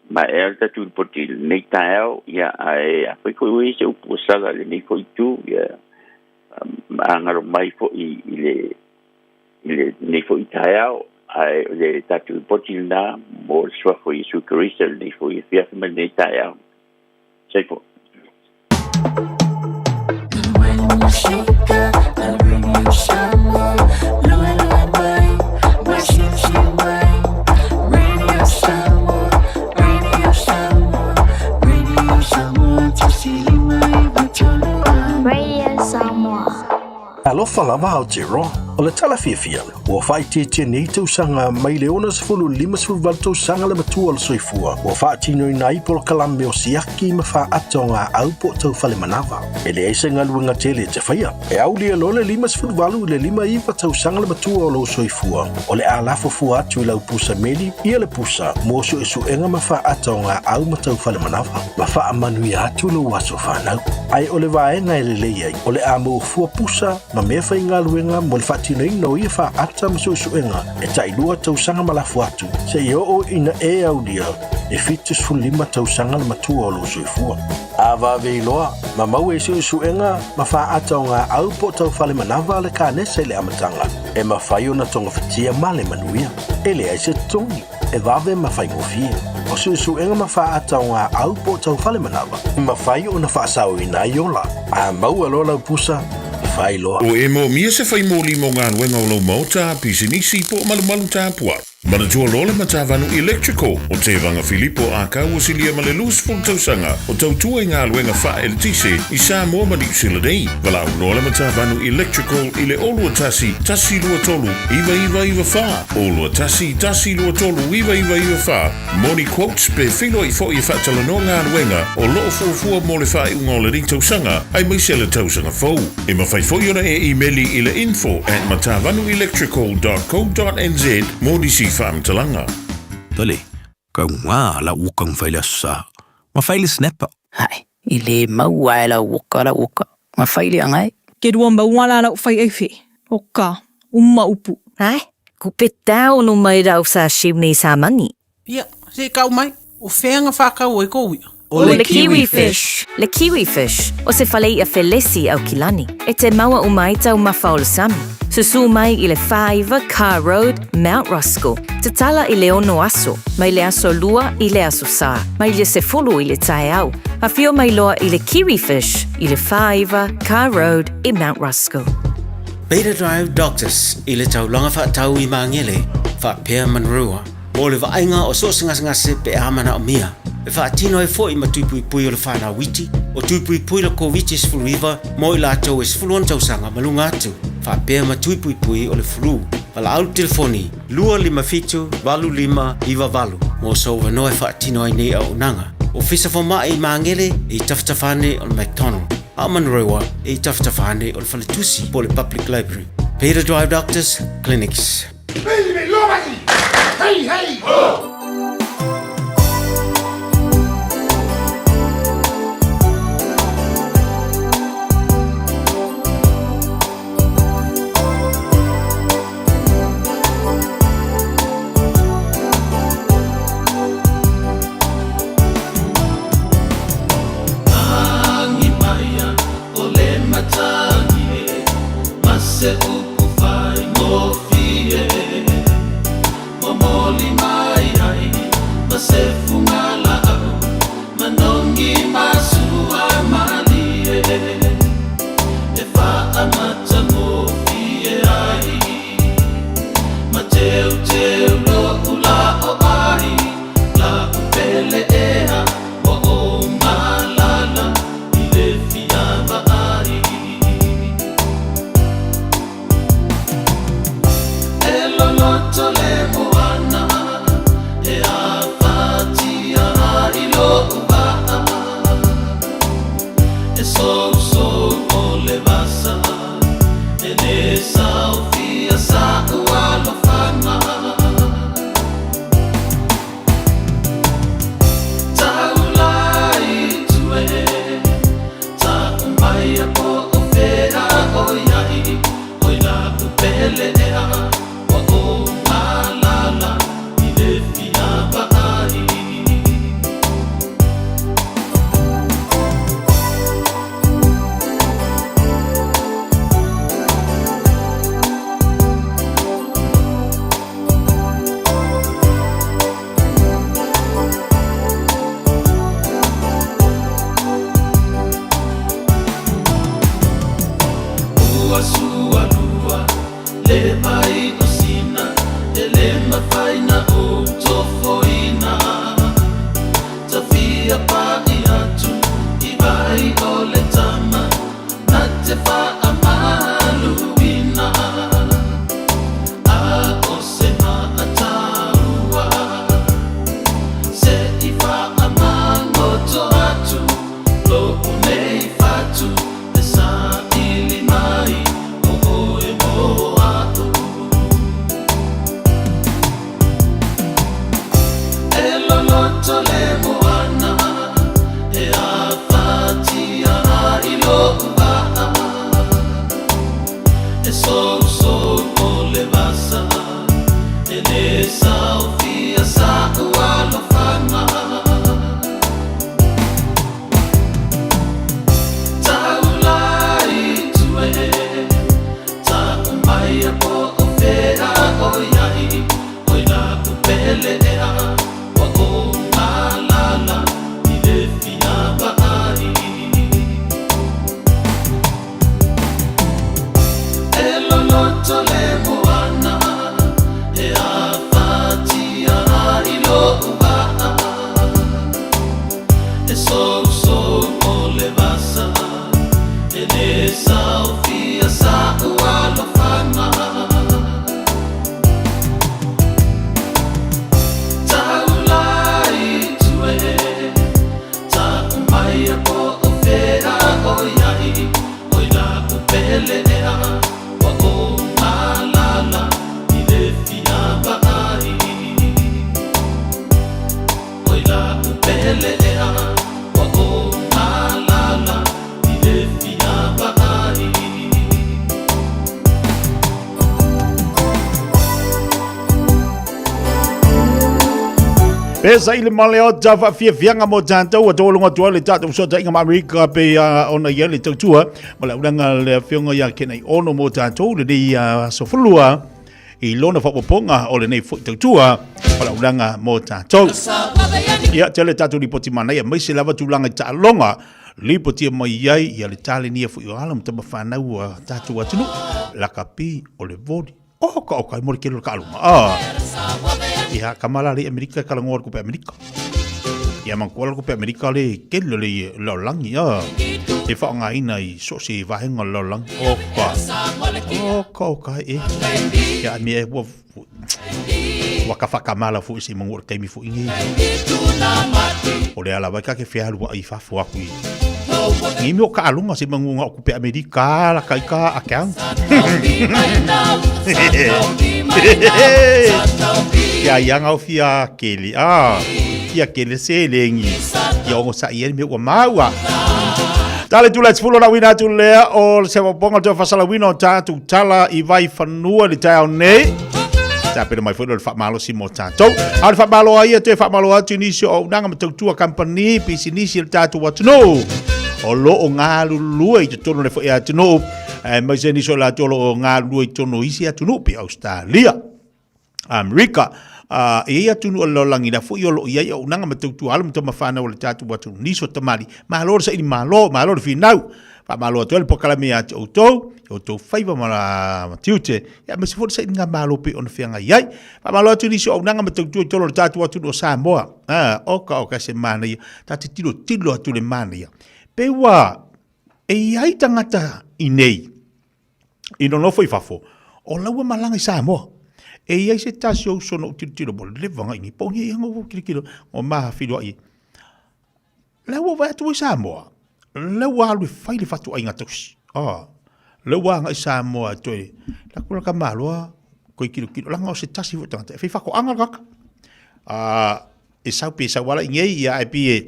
maea le tatou lipoti i lenei taeao, ia, ae afai foi ua i ai se upu ua sala i lenei foi itu, ia, agalo mai foi i le i lenei foi taeao, ae o le tatou lipoti lena mo le Suafa o Iesu Keriso i lenei foi afiafi ma lenei taeao. Soifua. Radio Samoa. Alofa lava Aotearoa, o le tala fiafia, ua faaitiitia nei tausaga mai le 60 i le 58 tausaga le matua o le soifua ua faatinoina ai polokalame o siaki ma faata o gaau po o tau fale manava. E leai se galuega tele e te faia. E aulia loa le 58 i le 59 tausaga le matua o lou soifua, o le a lafo fua atu i lau pusa meli ia le pusa mo suesuega ma faata o gaau ma tau fale manava, ma faamanuia atu lou aso fanau. Ae o le vaega e lelei ai, o le a maua fua pusa ma mea faigaluega mo le faatinoina o ia faata ma suesuega e tailua tausaga ma lafo atu, seia oo ina e aulia e 75 tausaga le matua o lou soifua. A vave iloa, ma maua i suesuega ma faata o gaau po o tau fale manava le kanesa i le amataga, e mafai ona togafitia ma le manuia. E leai se totogi, e vave ma faigofie. O suesuega ma faata o gaau po o tau fale manava, e mafai ona faasaoina ai ola. A maua loa lau pusa, e fai loa. Ua e moomia se fai moli mo galuega o lou maota, pisinisi po o malumalu tapuai. Manatua loa le Matavanu Electrical o Tevaga Filipo Akau ua silia ma le 20 tausaga o tautua i galuega faa-eletise i Samoa ma Niu Sila nei. Valaau loa le Matavanu Electrical i le 0 21 123 9994, 0 21 123 9994 mo ni quotes pe feiloai foi e faatalanoa galuega o lo o fuafua mo le faaiuga o lenei tausaga aemaise le tausaga fou. E mafai foi ona e imeli i le info at matavanuelectrical dot co dot nz mo nisi faamatalaga. Tole, kau ngā la uka ngwhai le aso sa. Ma whai le snapper. Hae, i le maua e lau uka lau uka, ma whai le angai. Ke rua maua la lau whai eiwhi, o ka, uma upu. Hae, ku pe tau no mai rau sa shiu nei sa mani. Ia, se i kau mai, o fea nga whakau ai kou ia? O le kiwi fish. Le kiwi fish, o se fale i'a felesi Aukilani. E te maua uma ai taumafa o le sami. Susū mai i le 49 Carr Road, Mount Roskill. Tatala i le 6 aso, mai le aso 2 i le aso sa, mai le 10 i le taeao. Afio mai loa i le Kiwi Fish i le 49 Carr Road i Mount Roskill. Beta Drive Doctors i le taulaga faatau i Magele, faapea Manurewa. Mo le vaaiga o so o se gasegase pe a manaomia. E faatino ai foi ma tuipuipui o le fanau iti, o tuipuipui le Koviti-19 mo i latou e 16 tausaga ma luga atu, faapea ma tuipuipui o le flu. Valaau le telefoni 257 8598 mo sou avanoa e faatino ai nei auaunaga. Ofisa Fomai i Magele e i tafatafa ane o le McDonald, a o Manurewa e i tafatafa ane o le Faletusi po o le Public Library. Beta Drive Doctors Clinics. Hey, hey! Ho! pele ea Ua ou alala i le fia vaai E loloto le moana E afatia ai lo'u vaa E sousou o le vasa E le saofia sa'u alofaga Taula i tua e Ta'u maia po o fea o i ai Oi la'u pele ea Ua ou alala i le fia vaai Oi la'u pele ea Ua ou alala i le fia vaai. Pesa i le maleota faafiafiaga mo tatou ua tologa atu ai le tatou fesootaiga ma Amerika pei ona i ai le tautua ma le aulaga le afioga ia Kenai Ono mo tatou lenei aso fulua i lona faaopoopoga o lenei foi tautua ma le aulaga mo tatou. Ia, tele tatou lipoti manaia, aemaise lava tulaga i taaloga lipotia mai ai ia le talenia foi o alo ma tama fanau a tatou atunuu, lakapi o le voli. Oka oka i mo le kelo ka aluma. Ah. Ia kamala le Amerika kala ngoa kupe Amerika. Ia man kuala kupe Amerika le kelo le lalagi ah. E whaangaina i so se vahenga lalagi. Oka. Oka oka e. Ia me e ua ua ka whakamala fo i se mangu o le taimi fo ingi. O le ala vai ka ke whialu wa i fafo aku i. Ngi meo ka alunga se mangu nga o kupe Amerika la kai ka a keang. Ia ia ngau fia kele. Ah, fia kele se lengi. Ia ongo sa ia me ua maua. Tale tula te fulo la wina atu lea o le sewaponga te fasalawina o tātou tala i vai fanua le taeao nei. Tapena mai foi le faamalosi mo tātou. A o le faamalo ai ia toe faamalo atu i nisi o auaunaga ma tautua kamupani, pisinisi i le tātou atunuu. O lo o galulue i totonu o le foi atunuu, aemaise nisi o latou o lo o galulue i totonu o isi atunuu pei Australia, Amerika, e i ai atunuu o le lalolagi la foi o lo o i ai auaunaga ma tautua alo ma tama fanau o le tatou atunuu. Nisi o tamalii, malo le saili malo, malo le finau. Faamalo atu ai le polokalame ia te outou, i outou faiva ma, ma tiute, ia aemaise foi le sailiga malo pei ona feagai ai. Faamalo atu i nisi o auaunaga ma tautua i totonu o le tatou atunuu o Samoa. Ah, oka oka se manaia, ta te tilotilo atu i le manaia. Pei ua e i ai tagata i nei, i nonofo i fafo, o laua malaga i Samoa. E i ai se tasi o uso na ou tilotilo, ua leva nga i nei, po o ia nga ou tilotilo, o ma feiloai ai. Lea ua vaai atu i Samoa, lea ua alu e fai le fatuaiga tausi. Ah, lea ua agai i Samoa e toe, la kula ka maloa, koe kilokilo, langa o se tasi foi tagata, e fai whakoanga le kaka. Ah, e sau pe sau ala i ngei, ia e pi e,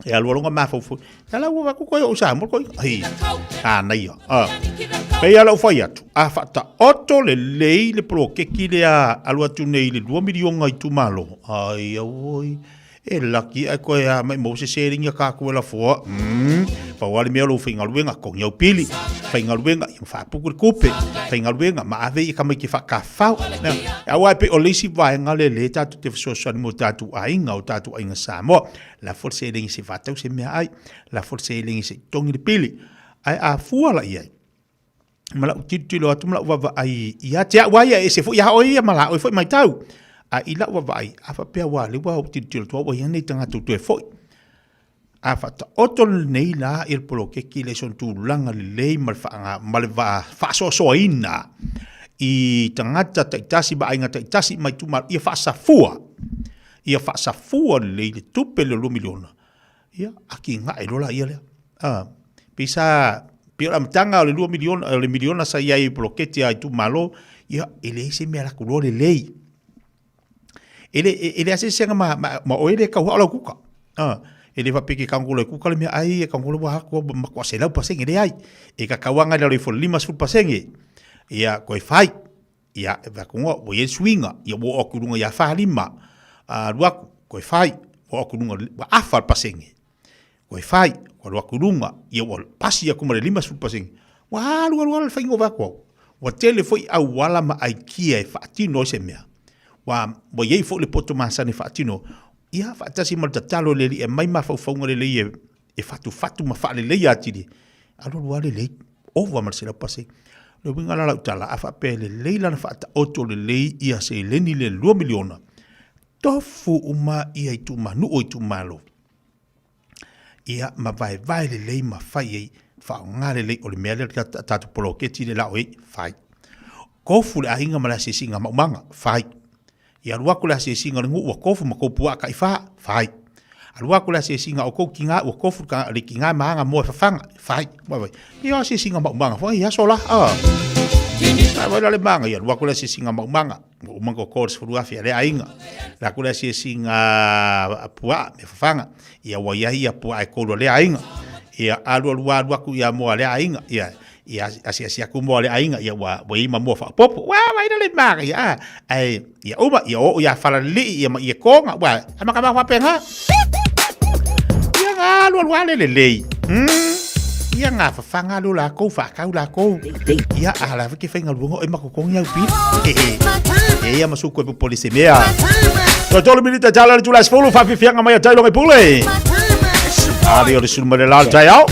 e alu alonga mafaufau. Ia la ua vaku koe o Samoa koe, ai, anaia. Ah, pei ala u fai atu, a whaataoto lelei le polokeki lea alu atu nei le 2 milionga itumalo. Ai, auoi. E laki ae koe a mai mo se sēringi a kākou e lafoa. Mm, pau a le mea o lou faigaluega, togi au pili. Faigaluega, ia ma faapuku le tupe. Faigaluega, ma ave ia tamaiti e faatafafao. Aua e pei o le isi vaega lea lea tatou te fesoasoani mo tatou aiga, o tatou aiga Samoa. Lafo le seleni se i faatau se meaai, lafo le seleni se i togi le pili. Ae a fua la i ai, ma lau tilotilo atu ma lau vaavaai ia te au lava ia, e ese foi lava oe ia ma la oe foi matau. A i lau vaavaai, a faapea ua lea ua ou tilotilo atu au ua i ai nei tagata ua toe foi. A faataoto lenei la i le poloketi lea i sona tulaga lelei ma le faaga, ma le faasoasoaina i tagata taitasi ma aiga taitasi ma itumalo ia faasafua, ia faasafua lelei le tupe lea o le $2 miliona Ia, atigae loa la ia lea. A, pei sa, pei o le amataga o le 2 miliona, o le miliona sa i ai i poloketi a itumalo, ia, e leai se mea latou iloa lelei. E le, e leai se eseesega ma, ma, ma oe lea e tauhao lau kuka. A, e le faapea e te tagolo e kuka le meaai, e tagolo ua atu ua matua 100%, leai. E tatau lava ona i lalo ifo i le 50%, ia, toe fai. Ia, e vaai atu noa, ua i ai le suiga, ia ua oo atu i luga ia 45, a alu atu, toe fai, ua oo atu i luga, ua afa le pasene, toe fai, ua alu atu i luga, ia ua pasi atu ma le 50%. Ua alu alu lava le faiga o vaai atu au. Ua tele foi auala ma aikia e faatino ai se mea. Ua, ua i ai foi le poto masani e faatino, ia, faatasi ma le tatalo i le Alii e aumai mafaufauga lelei e, e fatufatu ma faaleleia atili, alualu lava lelei, ova ma le 100%. O le uiga la o lau tala, a faapea e lelei lana faataoto lelei ia seleni lea $2 miliona, tofu uma ia itumanu o itumalo, ia ma vaevae lelei ma fai ai, faaaoga lelei, o le mea lea le tatou poloketi lea o le a oo i ai, fai. Tofu le aiga ma le asiasiga maumaga, fai. Ia alu atu le asiasiga o le nuu ua tofu ma tou puaa taifa, fai. Alu atu le asiasiga o tou tina ua tofu le tina ma ana moa e fafaga, fai. Vaai, ia asiasiga maumaga foi i aso la, a. Vaai la le manaia, alu atu le asiasiga maumaga, ua uma ona toto le 10,000 a lea aiga. Alu atu le asiasiga puaa, mea fafaga, ia ua i ai ia puaa e tolu a lea aiga. Ia alu alu alu atu ia moa a lea aiga, ia ia asiasi atu moa a le aiga, ia ua ua i ai ma moa faaopoopo. Ua vaai la le manaia, a, ae ia uma, ia oo ia Falalelii ia ma ia Toga, ua e makamaka faapena. Ia na alu alu lava le lelei. Ia na fafaga alu lakou, faatau lakou. Ia a la foi ke faigaluega o e ma totogi au pili. E ia ma suku e popole se mea. Toe tolu minute tala le itula e 10, faafiafiaga mai a Taylor i Pule. Ali o le sulu mai le la o le taeao.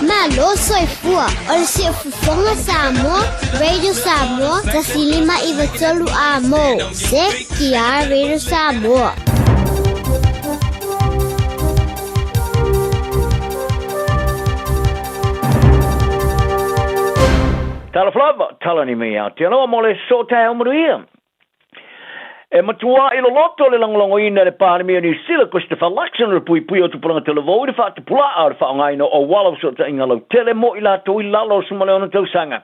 Malo soifua o le Siufofoga Samoa, Radio Samoa, 105 93 A mo, CKR Radio Samoa. Talofa lava, tala ni mea Aotearoa mo le soo taeao manuia. E matuaʻi loloto le lagolagoina e le Palemia o Niu Sila, Christopher Luxon, o le puipui o tupulaga talavou i le faatupulaʻa o le faaaogaina o auala o fesootaiga lautele mo i latou i lalo o le 16 tausaga.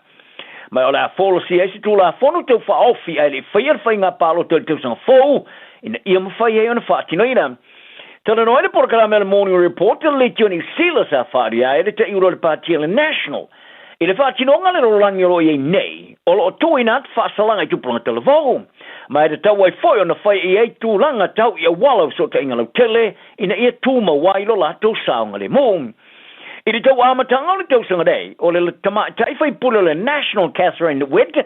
Ma o le a folasia ai se Tulafono tau faaofi ae le i faia le faiga palota i le tausaga fou ina ia mafai ai ona faatinoina. Talanoa ai le polokalame a le Morning Report i le Leitio Niu Sila sa faaalia ai le taʻiula o le Pāti a le National. I le faatinoga le lalolagi o lo o i ai nei, o lo o tuuina atu faasalaga i tupulaga talavou, ma e tatau ai foi ona fai i ai tulaga tau i auala o fesootaiga lautele ina ia tumau ai lo latou saogalemu. I le tau amataga o le tausaga nei, o le tamaitai faipule o le National Katharine Wedd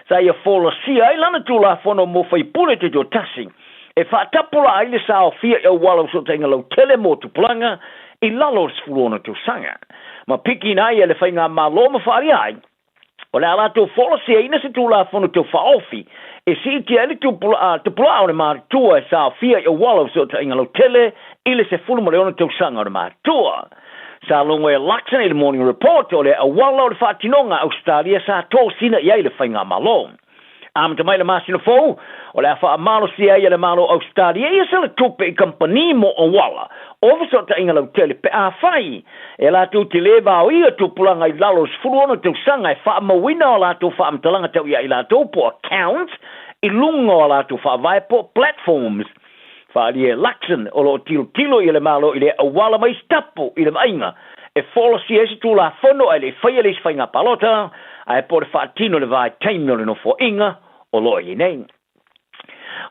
sa ia folasia ai lana Tulafono mo Faipule Taitoatasi e faatapulaa ai le saofia i auala o fesootaiga lautele mo tupulaga i lalo o le 16 tausaga. Ma pikiina ai e le Faigamalo ma faaalia ai, o le a latou folasiaina se Tulafono Tau Faaofi e siitia ai le tupula'a o le matutua e saofia i auala o fesootaiga lautele i le 16 tausaga o le matua. Sa logo e Luxon i le Morning Report o le auala o le faatinoga a Ausetalia sa tosina i ai le Faigamalo. Amata mai le masina fou, o le a faamalosia ai e le Malo o Ausetalia ia sala tupe i kamupani mo auala o fesootaiga lautele pe afai e latou te le vaoia tupulaga i lalo o le 16 tausaga e faamauina o latou faamatalaga tau ia i latou po accounts i luga o a latou faavae po platforms. Faaalia e Luxon o lo o tilotilo ia le Malo i lea auala ma isi tapu i le vaaiga e folasia ai se Tulafono ae le i faia le isi faiga palota ae po o le faatino i le vaitaimi o le Nofoaiga o lo o i ai nei.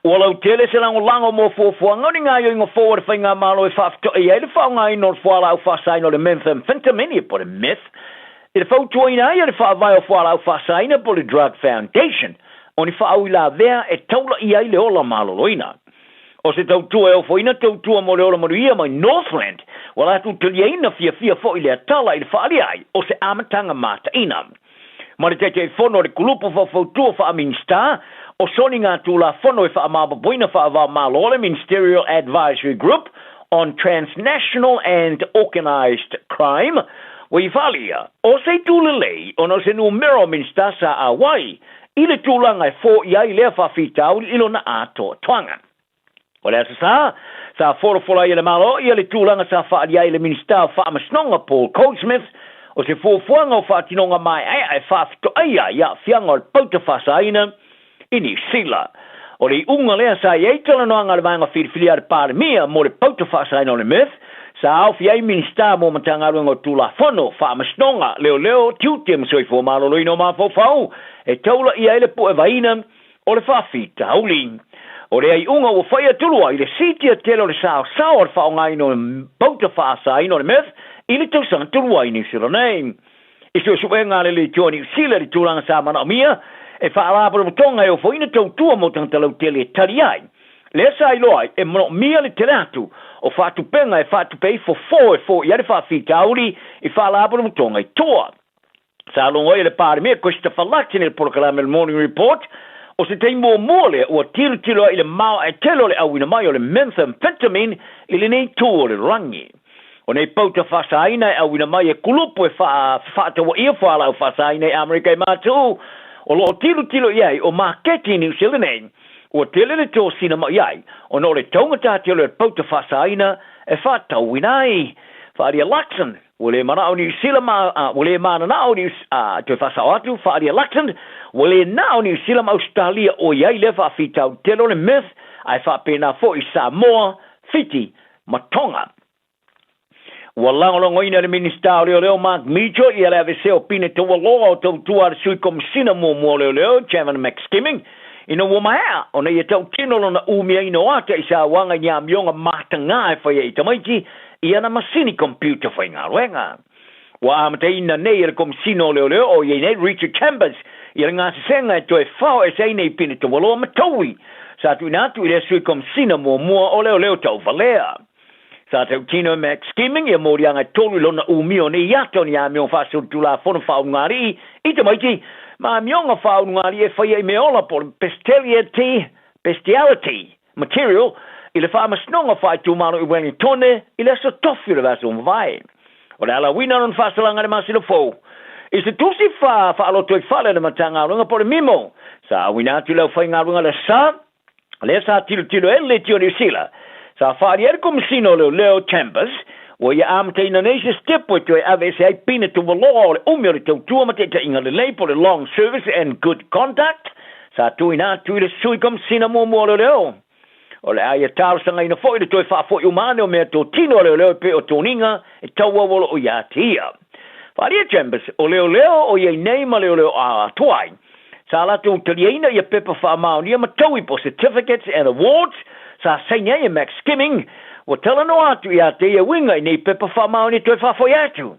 Ua lautele se lagolago mo fuafuaga o ni gaoioiga fou a le Faigamalo e faafetoai ai le faaaogaina o le fualaau faasaina o le methamphetamine po o le meth i le fautuaina ai e le Faavae o Fualaau Faasaina po o le Drug Foundation o ni faauilavea e taulaia ai le ola maloloina. O se tautua e ofoina tautua mo le ola manuia mai Northland, ua latou taliaina fiafia foi lea tala i le faaalia ai o se amataga mataina. Ma le Taitaifono o le Kulupu Faufautua Faa-Minisita o Soniga Tulafono e Faamaopoopoina Faava-o-Malo le Ministerial Advisory Group on Transnational and Organised Crime, ua i faaalia o se itu lelei ona o se numera o Minisita sa auai i le tulaga e foia ai lea faafitauli i lona atoatoaga. O le Aso Sa, sa folafola ai e le Malo ia le tulaga sa faaalia ai e le Minisita o Faamasinoga Paul Goldsmith o se fuafuaga o faatinoga maeaea e faafetoaia ai aafiaga o le pauta faasaina i Niu Sila. O le iuga lea sa i ai talanoaga a le Vaega Filifilia a le Palemia mo le pauta faasaina o le meth, sa aofia ai Minisita mo Matagaluega o Tulafono, Faamasinoga, Leoleo, Tiute ma Soifua Maloloina o Mafaufau e taulaia ai le puevaina o le faafitauli. O lea iuga ua faia tulu ai le siitia tele o le saosao o le faaaogaina o pauta faasaina o le meth i le tausaga talu ai i Niu Sila nei. I suesuega a le Leitioa Niu Sila i le tulaga sa manaomia e faalapotopotoga e ofoina tautua mo tagata lautele e tali ai, lea sa iloa ai e manaomia le tele atu o faatupega e faatupe ai fofo e foia ai le faafitauli i faalapotopotoga i tua. Sa logo ai e le Palemia Christopher Luxon i le polokalame o le Morning Report, o se taimi muamua lea ua tilotilo ai i le maoae tele o le auina mai o le methamphetamine i lenei itu o le lalolagi. O nei pauta faasaina e auina mai e kulupu e faafefaatauaia fualaau faasaina i Amerika i Matu, o lo o tilotilo i ai o maketi i Niu Sila nei, ua tele le tosina mai ai ona o le taugata tele o le pauta faasaina e faatauina ai. Faaalia Luxon, Ua le manao Niu Sila ma, ua le mananao Niu, a, toe faasao atu, faaalia Luxon, ua le nao Niu Sila ma Ausetalia ʻoiai lea faafitauli tele o le meth, ae faapena foi i Samoa, Fiti ma Tonga. Ua lagolagoina e le Minisita o Leoleo Mark Meacher ia le aveesea o Pine Taualoa o tautua a le Sui Komesina muamua o Leoleo, Javan McSkimming, ina ua maea ona ia tautino lona umiaina o ata i sauaga i ni amioga matagā e fai ai i tamaiti i ana masini computer faigaluega. Ua amataina nei e le Komesina o Leoleo o i ai nei Richard Chambers ia le gasesega e toe fao ese ai nei pine taualoa ma taui sa tuuina atu i lea Sui Komesina muamua o Leoleo Tauvalea. Sa tautino e Max Skimming ia moliaga e tolu i lona umia o nei ata o ni amioga faasolitulafono faaulugalii i tamaiti ma amioga faaulugalii e faia i meaola po o le bestiality, bestiality material i le Faamasinoga Faaitumalo i Wellingtone i le aso tofi o le vaiaso ua mavae. O le alauina o lona faasalaga i le masina fou i se tusi faalotoifale a le Matagaluega po o le MIMO sa auina atu i le aufaigaluega le sa lea sa tilotilo ai le Leitio o Niu Sila. Sa faaalia ai le Komesina o Leoleo Chambers ua ia amataina nei se sitepu e toe aveese ai pine taualoa o le umi o le tautua ma taitaiga lelei po o le Long Service and Good Conduct sa tuuina atu i le Sui Komesina muamua o Leoleo. O le a ia talosagaina foi le toe faafoi uma ane o meatotino a Leoleo e pei o toniga e tauau o lo o ia te ia. Faaalia Chambers, o leoleo o i ai nei ma leoleo atoa ai, sa latou taliaina ia pepa faamaonia ma taui po certificates and awards sa saini ai e Max Skimming, ua talanoa atu ia te ia uiga i nei pepa faamaonia toe faafoi atu.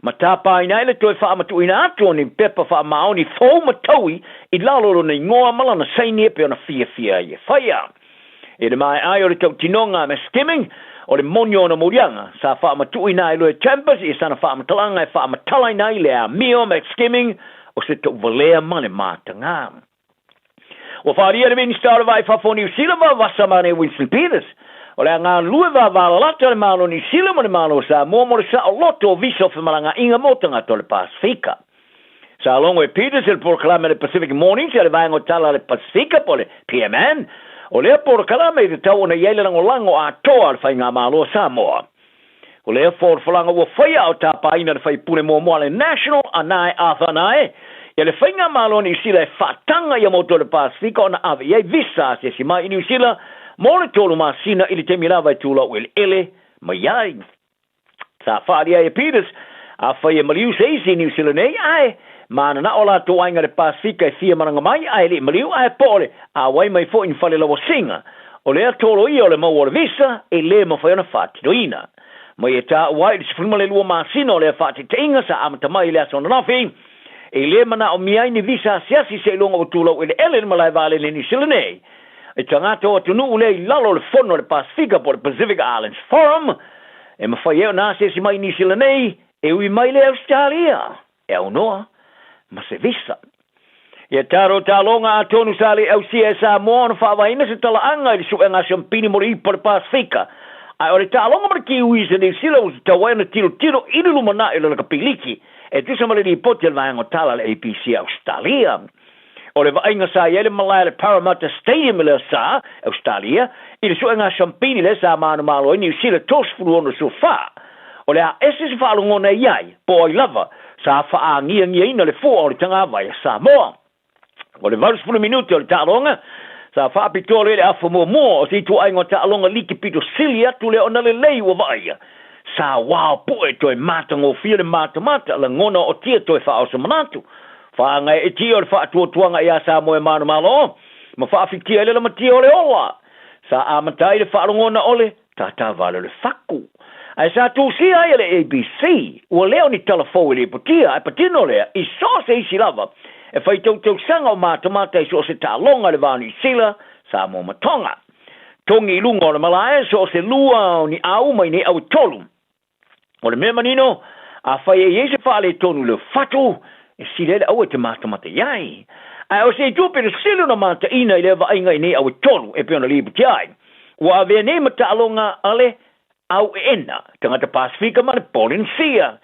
Ma tāpāina ai le toe faamatuuina atu o ni pepa faamaoni fou ma taui i lalo o lona igoa ma lana saini e pei ona fiafia ai e faia. I le maea ai o le tautinoga a Skimming, o le moni o ona moliaga, sa faamatuuina ai loa e Chambers i sana faamatalaga e faamatalaina ai le amio a Skimming o se tauvalea ma le matagā. Ua faaalia e le Minisita o le Vai Fafo o Niu Sila Vavasa Mane Winston Peters, o le a galulue vavalalata le Malo o Niu Sila ma le Malo o Samoa mo le saoloto o visa o femalagaaiga mo tagata o le Pasefika. Sa logo e Peters i le polokalame a le Pacific Mornings a le Vaega o Tala a le Pasefika po o le PMN, o lea polokalame i tatau ona i ai le lagolago atoa a le Faigamalo a Samoa. O lea folafolaga ua faia a o tapaina le faipule muamua a le National a Nae Arthur Nae ia le Faigamalo a Niu Sila e faataga ia motu o le Pasefika ona ave i ai visa asiasi mai i Niu Sila mo le tolu masina i le taimi lava e tulou eleele mai ai. Sa faaalia ai e Peters, afai e maliu se isi i Niu Sila nei, ae mananao latou aiga le Pasefika e fia malaga mai ae le i maliu ae po o le auai mai foi ni fale lauasiga. O lea tolo ia o le maua o le visa e le mafai ona faatinoina. Mai e taua ai i le 12 masina o lea faataitaiga sa amata mai i le aso ananafi, e le manaomia ai ni visa asiasi seiloga ua tulau eleele le malae vaalele i Niu Sila nei. I tagata o atunuu lea i lalo o le Fono a le Pasefika po o le Pacific Islands Forum, e mafai ai ona asiasi mai i Niu Sila nei, e ui mai le Ausetalia e aunoa ma se visa. Ia taro taloga atonu sa le ausia e Samoa ona faavaeina se talaaga i le suega siampini mo le ipa o le Pasefika. Ae o le taaloga ma le Kiwis a Niu Sila ua tatau ai ona tilotilo i le lumanai o le lakapiliki e tusa ma le lipoti a le vaega o tala a le ABC a Ausetalia. O le vaaiga sa i ai le malae a le Parramatta Stadium i le Sa, Ausetalia, i le suega siampini lea sa manumalo ai Niu Sila 36-4. O le a ese se faalogona e i ai, po o ai lava, sa faagiagiaina le fua o le tagavai a Samoa. O le 80 minute o le taaloga, sa faapitoa lea i le afa muamua o se ituaiga o taaloga liki pito sili atu lea ona lelei ua vaaia. Sa wao pue toe matagofie le matamata, lagona ootia toe faaoso manatu. Faagaeetia o le faatuatuaga iā Samoa e manumalo, ma faafitia ai le lamatia o le ola. Sa amata ai le faalogona o le Tātāvale o le faku. Ae sa tusia ai e le ABC, ua lea o ni tala fou e lipotia, ae patino lea, i so o se isi lava, e fai tautausaga o matamata i so o se taaloga i le va o Niu Sila, Samoa ma Tonga. Togi i luga o le malae, so o se lua o ni auma i nei au e tolu. O le mea manino, afai e i ai se faaletonu i le fatu, e sili ai le aua e te matamata i ai. Ae o se itu pito sili ona mataina i lea vaaiga i nei au e tolu e pei ona lipotia ai. Ua avea nei ma taaloga a le au eena, tagata Pasefika ma le Polenisia.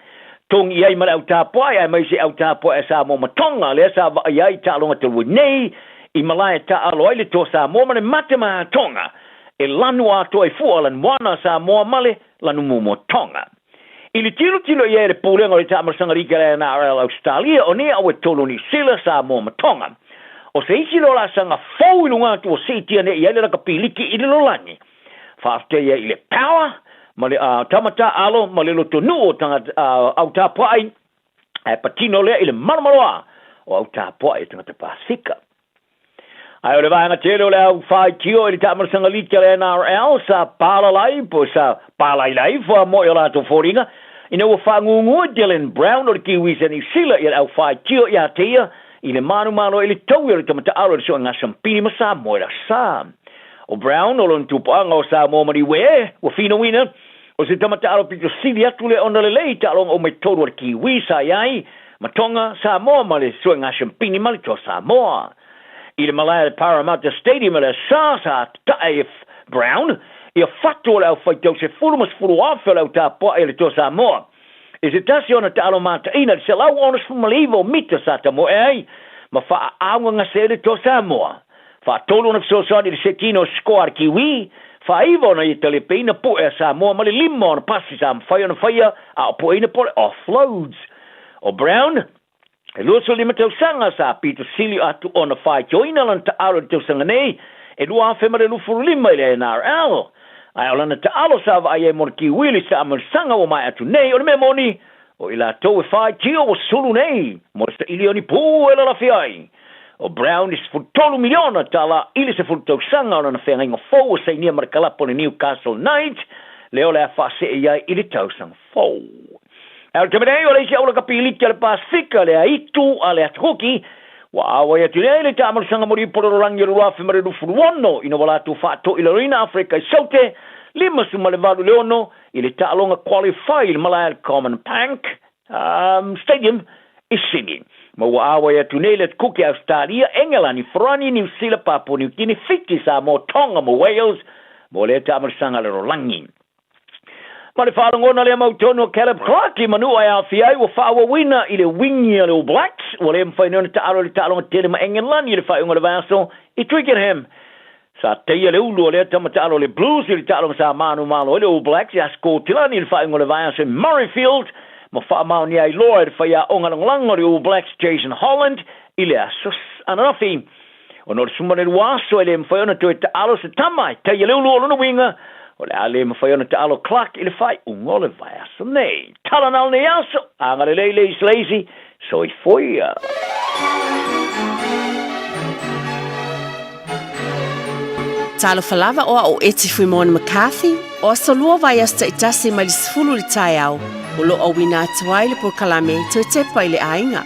Togi i ai ma le au tapuai aemaise au tapuai a Samoa ma Tonga, lea sa vaaia ai taaloga talu ai nei i malae taaalo ai le Toa Samoa ma le Mate ma Tonga e lanu atoa i fua lanu moana a Samoa ma le lanu muamua Tonga. I le tilotilo i ai a le Pulega o le Taamalosaga Liki a le NRL Ausetalia, o nei au e tolu o Niu Sila, Samoa ma Tonga. O se isi lea o laasaga fou i luga atu ua siitia nei i ai le lakapi liki i le lolagi. Faafetai ai i le Power ma le tama taaalo ma le lotonuu o tagata au tapuai, ae patino lea i le malomaloa o au tapuai a tagata Pasefika. Ae o le vaega tele o le au faitio i le taamalosaga liki a le NRL sa palalai po sa palailai fuamoe o latou foliga ina ua faagūgū e Dylan Brown o le Kiwis a Niu Sila ia le au faitio ia te ia i le manumalo i le taui o le tamata'alo i le suega sampini ma Samoa i le aso Sa. O Brown o lona tupuaga o Samoa ma Niue ua finauina o se tamata'alo pito sili atu lea ona lelei i taaloga uma i tolu a le Kiwis sa i ai ma Tonga, Samoa ma le suega sampini ma le Toa Samoa. I le malae a le Parramatta Stadium i le aso Sa, sa tatae e Brown ia fatu o le au faitau 10,000 o le au tapuai a le Toa Samoa. I se tasi ona taalo mataina i le 169 o mita sa tamoe ai ma faaaaugagase ai le Toa Samoa. Faatolu ona fesoasoani i le sekina o sikoa a le Kiwi, faaiva ona ia talepeina pu'e a Samoa ma le lima ona pasi sa mafai ona faia a o pueina po o le offloads. O Brown, e 25 tausaga sa pito sili atu ona faitioina lana taalo i le tausaga nei e 2025 i le NRL. Ae o lana taalo sa vaai ai mo le Kiwi i le Samoa ua maea atu nei, o le mea moni, O i latou e faitio ua sulu nei mo le saili o ni pū e lalafi ai. ʻO Brown e 13 miliona tālā i le 10 tausaga o lana feagaiga fou ua sainia ma le kalapu o le Newcastle Knights, lea o le a faasee i ai i le tausaga fou. A o le taimi nei, o le isi aula kapiliki a le Pasefika, le Aitu a le Atukuki, ua auai atu nei le taamalosaga moliu polololangi o le 2026 ina ua latou faatoilaloina Afrika i Saute 58 i le 6 i le taaloga qualify i le malae a le Common Bank Stadium i Sydney. Ma ua auai atu nei le Atukuki a Ausetalia, Engelani, Farani, Niu Sila, Papua Niu Kini, Fiti, Samoa, Tonga ma Wales mo lea taamalosaga a le rolagi. Ma le faalogona lea mautonu a Caleb Clarke i Manua e aofia ai ua faaauauina i le wingi a le All Blacks, ua le mafai nei ona taalo i le taaloga tele ma Engelani i le faaiuga o le vaiaso i Twickenham. Sa taia le ulu o lea tama taalo a le Blues i le taaloga sa manumalo ai le All Blacks ia Skotilani i le faaiuga o le vaiaso i Murrayfield ma faamaonia ai loa e le faiaoga lagolago a le All Blacks Jason Holland i le aso ananafi. Ona o le suma le lua aso e le mafai ona toe taalo se tama e taia le ulu o lona uiga, o le a le mafai ona taalo Clark i le faaiuga o le vaiaso nei. Tala na o lenei aso, agalelei Leisi Leisi, soifua ia. Talofa lava o a'u Eti Fuimoana McCarthy, o aso lua vaiaso ta'itasi mai le 10 i le taeao, o lo'o auina atu ai le polokalame Toe Tepa i le Aiga.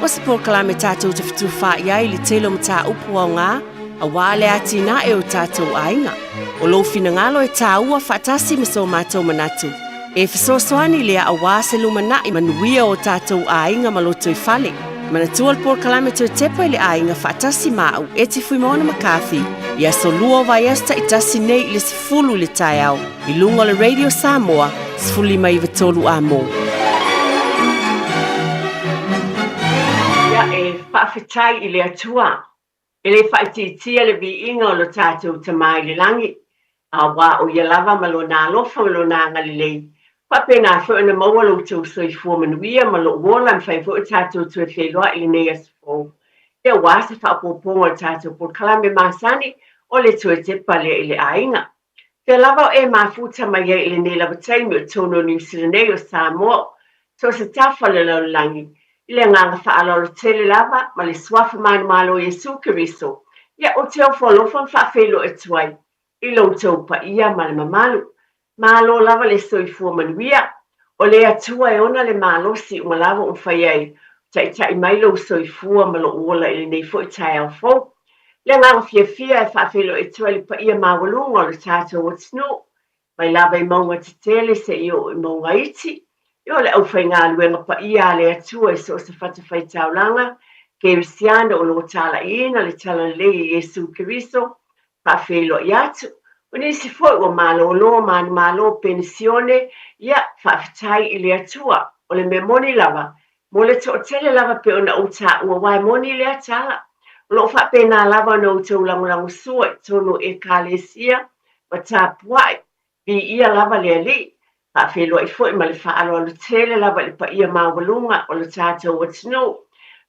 O se polokalame tatou te fetufaai ai i le tele o mataupu aoga aua le atinae o tatou aiga. O lou finagalo e tāua faatasi ma so matou manatu. E fesoasoani lea aua se lumanai manuia o tatou aiga ma lotoifale. Manatua le polokalame Toe Tepa i le Aiga faatasi ma au Eti Fuimaono McCarthy i aso lua o vaiaso taitasi nei i le 10 i le taeao i luga o le Radio Samoa 15 93 Amo. Ia, e faafetai i le Atua, e le faaitiitia le viiga o lo tatou Tama i le lagi, aua o Ia lava ma Lona alofa ma Lona agalelei, faapena foi ona maua lo outou soifua manuia ma lou ola e mafai foi ona tatou toe feiloai i lenei aso fou. Ia, aua se faaopoopoga o le tatou polokalame masani o le Toe Tepa lea i le Aiga. Fea lava o e mafuta mai ai i lenei lava taimi o totonu o Niu Sila nei o Samoa, so o se tafa o le lalolagi, i le agaga faaaloalo tele lava ma le Suafa manumalo o Iesu Keriso, ia ou te ofo alofa ma faafeiloai atu ai i lo outou paia ma le mamalu. Malo lava le soifua manuia. O le Atua e ona le malosi uma lava ua mafai ai taitai mai lou soifua ma lou ola i lenei foi taeao fou. Le agaga fiafia e faafeiloai atu ai le paia maualuga o le tatou atunuu, mai lava i mauga tetele seia oo i mauga iti, ia o le aufaigaluega paia a le Atua i so o se fatafaitaulaga kerisiano o lo o talaiina le Talalelei e Iesu Keriso, faafeiloai atu. O nisi foi ua malolo, manumalo, penisione, ia, faafetai i le Atua. O le mea moni lava, mo le toatele lava pei ona ou taua, aua e moni lea tala. O lo o faapena lava ona outou lagolagosua i totonu o Ekalesia ma tapuai, Viia lava le Alii, faafeiloai foi ma le faaaloalo tele lava i le paia maualuga o lo tatou atunuu.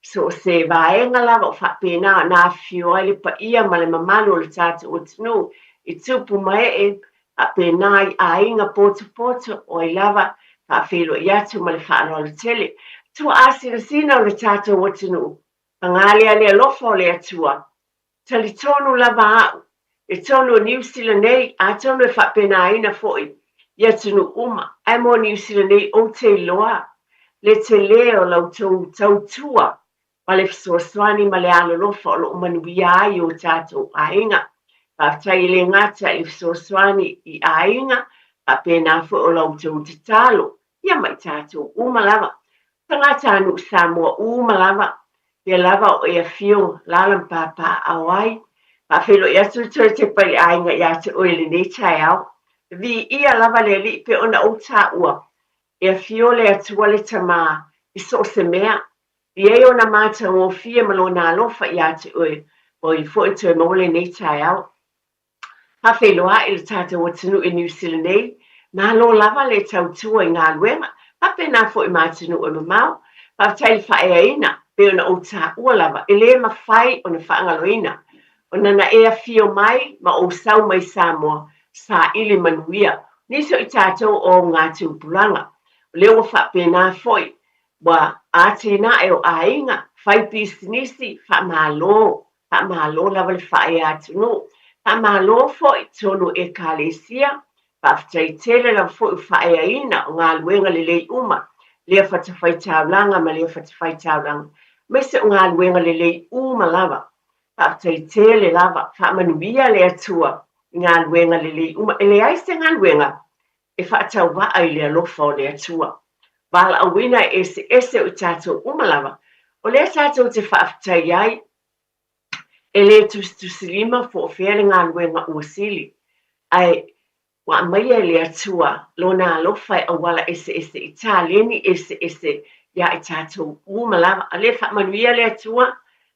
So o se vaega lava o faapena ona afifio ai le paia ma le mamalu o lo tatou atunuu i tupu ma ee, faapena i aiga potopoto, o ai lava, faafeiloai atu ma le faaaloalo tele. Tuaasinasina o le tatou atunuu, paga lea le alofa o le Atua, Talitonu lava au, i totonu o Niu Sila nei, atonu e faapenaina foi i atunuu uma, ae mo Niu Sila nei ou te iloa le tele o la outou tautua ma le fesoasoani ma le alolofa o lo o manuia ai o tatou aiga. Faafetai e le gata i le fesoasoani i aiga, faapena foi o la outou tatalo ia ma i tatou uma lava. Tagatanuu Samoa uma lava, pea lava o e afio, alaala ma papaaao ai. Faafeiloai atu le toe tepa i le aiga ia te oe i lenei taeao. Viia lava le Alii pei ona ou taua, e afio le Atua le Tama i so o se mea, i ai ona matagofie ma lona alofa ia te oe, ua i foi toe maua lenei taeao. Faafeiloai le tatou atunuu i Niu Sila nei, malo lava le tautua i galuega, faapena foi ma atunuu e mamao. Faafetai i le faaeaina, pei ona ou taua lava, e le mafai ona faagaloina. Ona na e afio mai ma ou sau mai Samoa, saili manuia nisi o i tatou o au gā tupulaga. O lea ua faapena foi ua atinae o aiga, fai pisinisi, faamalo, faamalo lava le faaea atunuu. Faamalo foi tonu Ekalesia, faafetai tele lava foi ua faaeaina o galuega lelei uma, lea fatafaitaulaga ma lea fatafaitaulaga, aemaise o galuega lelei uma lava. Faafetai tele lava, faamanuia le Atua i galuega lelei uma. E leai se galuega e faatauvaa i le alofa o le Atua. Valaauina e eseese o i tatou uma lava, o lea tatou te faafetai ai, e le tusitusilima po o fea le galuega ua sili, ae ua aumaia e le Atua Lona alofa e auala eseese i taleni eseese iā i tatou uma lava. A lea faamanuia le Atua,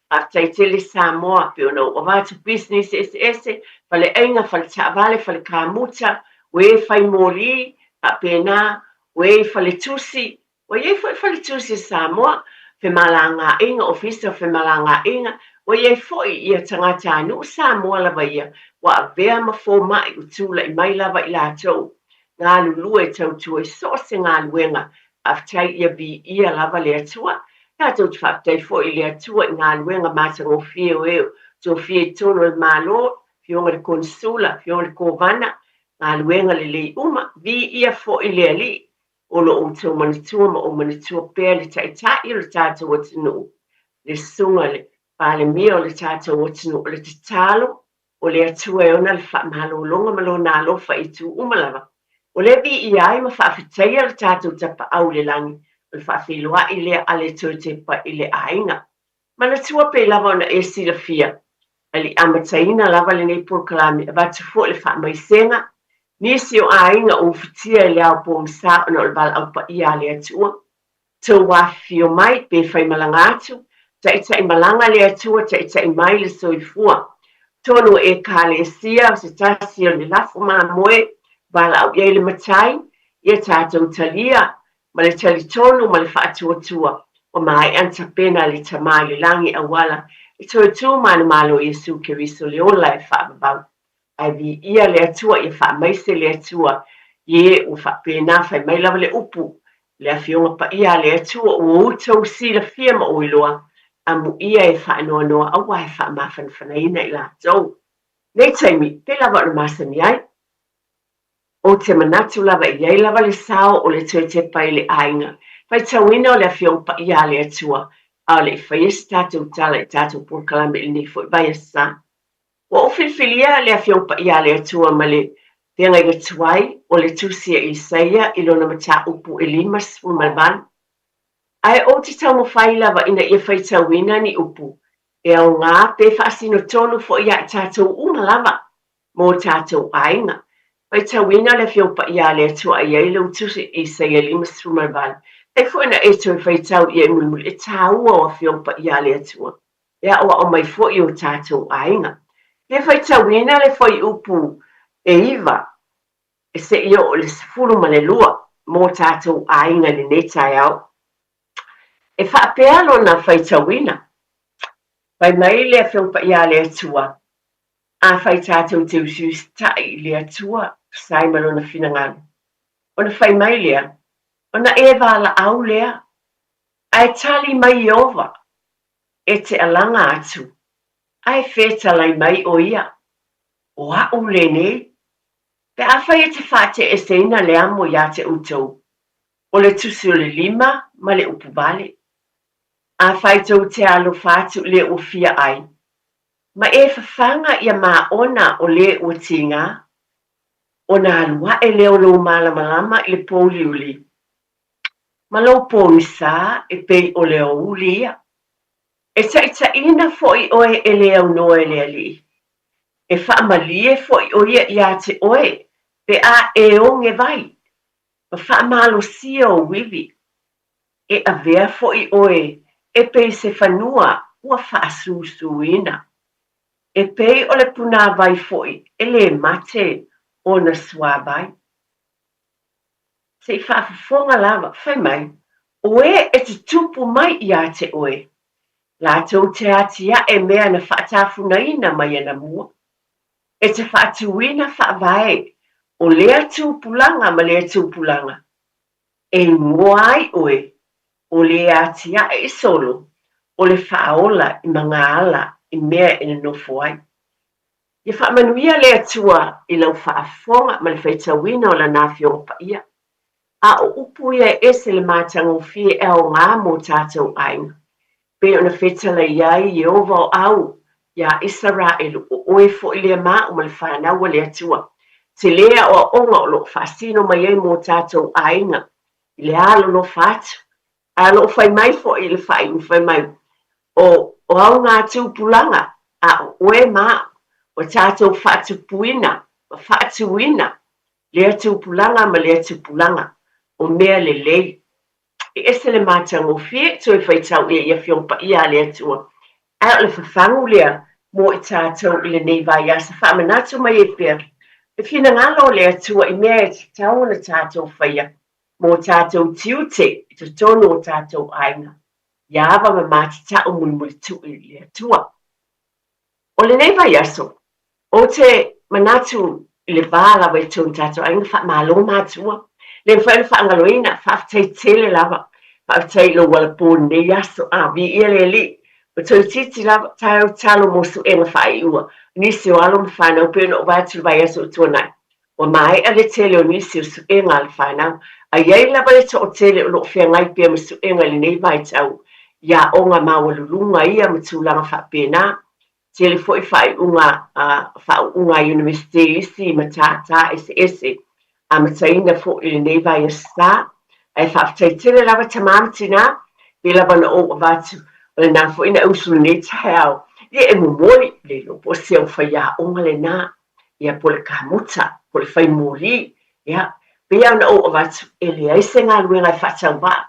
Faafetai tele Samoa, pei ona ou avatu pisinisi eseese, faleaiga, faletaavale, falekamuta, o e fai moli, faapena, o e i faletusi, ua i ai foi faletusi a Samoa, femalagaaiga, ofisa o femalagaaiga, ua i ai foi ia tagatanuu Samoa lava ia, ua avea ma fomai ua tulai mai lava i latou galulue e tautua i so o se galuega. Faafetai ia viia lava le Atua. Tatou te faafetai foi i le Atua i galuega matagofie o e tofia i totonu o le Malo, Afioga i le Konesula, Afioga i le Kovana, galuega lelei uma. Viia foi le Alii o lo outou manatua ma ou manatua pea le Taitai o le tatou atunuu, le Susuga i le Palemia o le tatou atunuu. O le tatalo O le Atua e ona le faamalologa ma Lona alofa i itu uma lava. O lea viia ai ma faafetaia lo tatou Tapaau i le lagi, o le faafeiloai lea a le toe tepa i le aiga. Manatua pei lava ona e silafia, a le i amataina lava lenei polokalame, avatu foi le faamaisega, nisi o aiga ua ufitia i le ao pogisa ona o le valaau paia a le Atua. Tou afifio mai, pe faimalaga atu, taitaimalaga le Atua, taitai mai le soifua. Tonu o Ekalesia, o se tasi o le lafo mamoe, valaau i ai le Matai, ia tatou talia, ma le talitonu ma le faatuatua, ua maea ona tapena e le Tama i le Lagi auala e toe tu manumalo Iesu Keriso le ola e faavavau. Ae viia le Atua, ia faamaise le Atua i e ua faapena, fai mai lava le upu, le Afioga Paia a le Atua, ua outou silafia ma ou iloa, amuia e faanoanoa aua e faamafanafanaina i latou. Nei taimi, pei lava ona masani ai. Ou te manatu lava e i ai lava le sao o le toe tepa i le aiga, faitauina o le Afioga Paia a le Atua, a o le i faia se tatou tala i tatou polokalame i lenei foi vaiaso. Ua ou filifilia le Afioga Paia a le Atua ma le feagaiga tuai o le Tusi a Isaia i lona mataupu e 58. Ae ou te taumafai lava ina ia faitauina ni upu e aoga pe faasino tonu foi ia i tatou uma lava mo tatou aiga. Faitauina le Afioga Paia a le Atua a i ai lou Tusi Isaia 58. Fai foi na e toe faitau ia i mulimuli e tāua o Afioga Paia a le Atua. e aoao mai foi i o tatou aiga. Fia faitauina le fuaiupu e iva e seia oo i le 12 mō tatou aiga i lenei taeao. E faapea lona faitauina, Fai mai le Afioga Paia a le Atua, Afai tatou te usiusitai i le Atua, tusa ai ma Lona finagalo. Ona fai mai lea, Ona e valaau lea, ae tali mai Ieova, e te alaga atu, ae fetalai mai ʻo ia, ʻO aʻu lenei. Pe afai e te faateʻeseina le amo iā te ʻoutou, ʻo le tusi o le lima ma le upu wale. Afai tou te alofa atu i le ua fia ʻai, ma e fafaga ia māʻona o le ua tīgā, ona alu aʻe lea o lou mālamalama i le pōuliuli, ma lou pōgisā e pei o le aoauli ia. E taʻitaʻina foʻi ʻoe e le aunoa e le Alii. E faamalie foʻi ʻo ia iā te ʻoe pe a e oge wai, ma faamalosia ou iwi. E avea foʻi ʻoe e pei se fanua ua faasūsūina. E pei o le punāwai foʻi e lē mate ona suāwai. Se i faafofoga lava, fai mai, o e e te tupu mai iā te oe, latou te atiaʻe mea na faatafunaina mai anamua, e te faatuina faavae o lea tupulaga ma lea tupulaga. E igoa ai ʻoe ʻo le atiaʻe i solo o le faaola i magaala i mea e nonofo ai. Ia faamanuia le Atua i lau faafofoga ma le faitauina o Lana Afioga Paia. A o upu ia e ese le matagofie e aoga mo tātou aiga. Pei ona fetalai ai Ieova o au iā Isaraelu, o ʻoe foi lea ma aʻu ma le fanau a le Atua. Tele aʻoaʻoga o lo o faasino mai ai mo tātou aiga i le alolofa atu. A o lo o fai mai foi i le faaiuga fai mai, o o au ngā tupulaga, a o ʻoe ma aʻu, ua tātou faatupuina ma faatuina lea tupulaga ma lea tupulaga, o mea lelei. E ese le matagofie, toe faitau ia i Afioga Paia a le Atua. Ae o le fafagu lea mo i tātou i lenei vaiaso, faamanatu mai ai pea le finagalo o le Atua i mea e tatau ona tātou faia mō tātou tiute i totonu o tātou aiga, ia ava ma mātata'u mulimulituʻi i le Atua. O lenei vaiaso, ou te manatu i le vā lava i tonu tātou aiga, faamalo matua, le mafai ona faagaloina, faafetai tele lava, faafetai i lou alapō i lenei aso, a, viia le Alii, ua toeitiiti lava, taeao tatalo mo suega faaiua, nisi o alo ma fanau pei ona ou vaai atu i le vaiaso ua tuanai. Ua maea le tele o nisi o suega a le fanau, a i ai lava le toatele o lo o feagai pea ma suega i lenei vaitau i aoga maualuluga ia ma tulaga faapena. Tele foi faaiuga a faauuga a Iunivesite i isi matata eseese amataina foi i lenei vaiaso sa. Ae faafetai tele lava tama ma tinā, pei lava ona ou avatu, o lena foi na usu i lenei taeao, ia e momoli, le iloa po o se au faiaoga lena. ia po o le kamuta, po o le fai moli, ia, pei lava ona ou avatu, e leai se galuega e faatauvaa,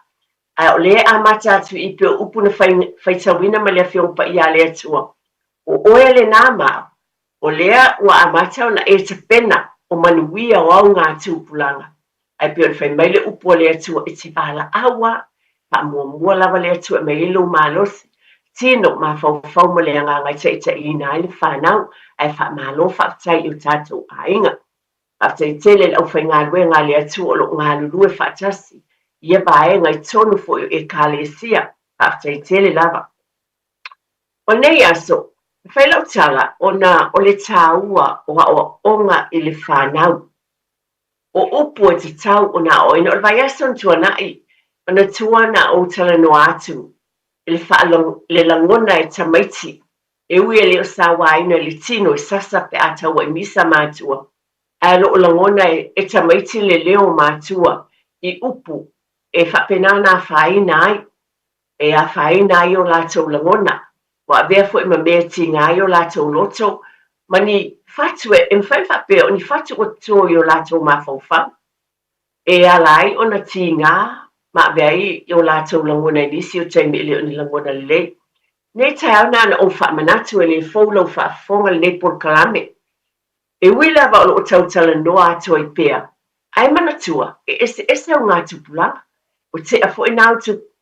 ae o lea e amata atu i pei o upu na faitauina mai le Afioga Paia a le Atua, o oe lena ma au, o lea ua amata ona e tapena o manuia o au ngā tupulaga. Ae pei ona fai mai le upu a le Atua, e te valaau a, faamuamua lava le Atua e mai ai lou malosi, tino, mafaufau ma le agaga e taitaiina ai le fanau, ae faamalo faafetai i o tatou aiga. Faafetai tele i le aufaigaluega a le Atua o lo o galulue faatasi i ia vaega i totonu foi o Ekalesia. Faafetai tele lava. O lenei aso, e fai lau tala ona o le taua o aoaoga i le fanau. O upu e tatau ona aoaoina, o le vaiaso na tuanai, manatua na ou talanoa atu i le le lagona e tamaiti, e ui e le o sauaina i le tino e sasa pe a taua i misa matua, ae o lo o lagona e tamaiti le leo matua i upu e faapena ona afaina ai. E afaina ai o latou lagona, ua avea foi ma mea e tiga ai o latou loto, ma ni fatu e mafai ona faapea o ni fatu ua toto i o latou mafaufau, e ala ai ona tiga ma avea ai o latou lagona i nisi o taimi e le o ni lagona lelei. Nei taeao na ona ou faamanatu e le fou lau faafofoga lenei polokalame. E ui lava o lo o tautalanoa atu ai pea, ae manatua, e eseese au ngā tupulaga. Ua tea foi nā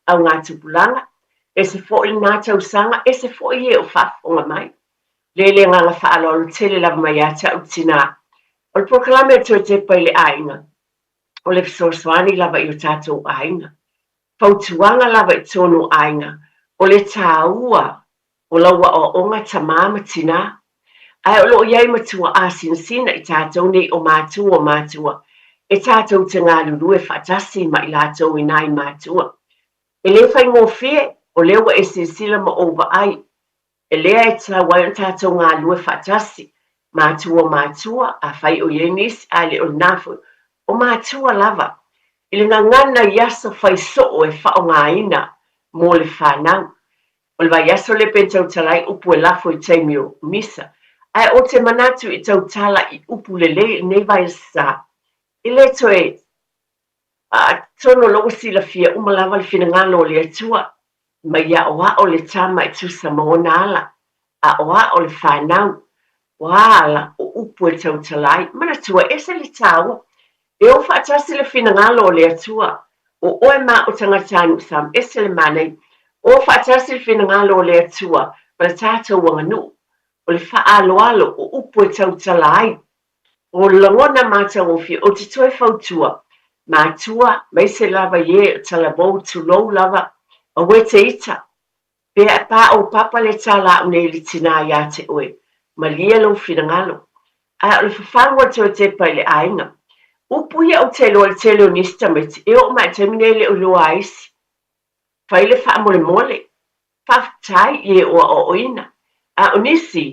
au ngā tupulaga, ese foi lenā tausaga, ese foi e o faafofoga mai. Le le agaga faaaloalo tele lava mai ia te au le tinā. O le polokalame o Toe Tepa i le Aiga, o le fesoasoani lava i o tātou aiga. Fautuaga lava i tonu o aiga, o le tāua o lau aoaoga tamā ma tinā. Ae o lo o i ai matua āsinasina i tātou nei o mātua o mātua, e tātou te galulue faatasi ma i latou i nāi mātua. E le faigofie, o lea ua e silasila ma ou vaai, e lea e tatau ai ona tātou galulue faatasi, mātua o mātua, afai o i ai nisi, ae le o lena foi, o mātua lava, i le gagana i aso fai soo e faaaogaina mo le fanau. O le vaiaso lea pe tautala ai upu e lafo i taimi o misa. Ae o te manatu i tautala i upu lelei i lenei vaiaso sa, e le toe atonu o la ua silafia uma lava le finagalo o le Atua, mai aoao le tama e tusa ma ona ala, aoao le fanau, ua ala o upu e tautala ai. Manatua, ese le taua E o faatasi le finagalo o le Atua, o oe ma o tagatanuu Sam ese le manaia. O faatasi le finagalo o le Atua ma le tatou aganuu, o le faaaloalo, o upu e tautala ai, o lagona matagofie, ou te toe fautua, Matua, maise lava i e o talavou tulou lava, aua e te ita. Pea e pā ou papa le tālāu nei i le tinā iā te oe, malie lou finagalo. Ae o le fafagu o le toe tepa i le aiga. Upu ia ou te iloa i le tele o nisi tamaiti, e oo mai i le taimi nei e le o iloa ai isi. Fai le faamolemole, faafetai i e o aoaoina. A o nisi,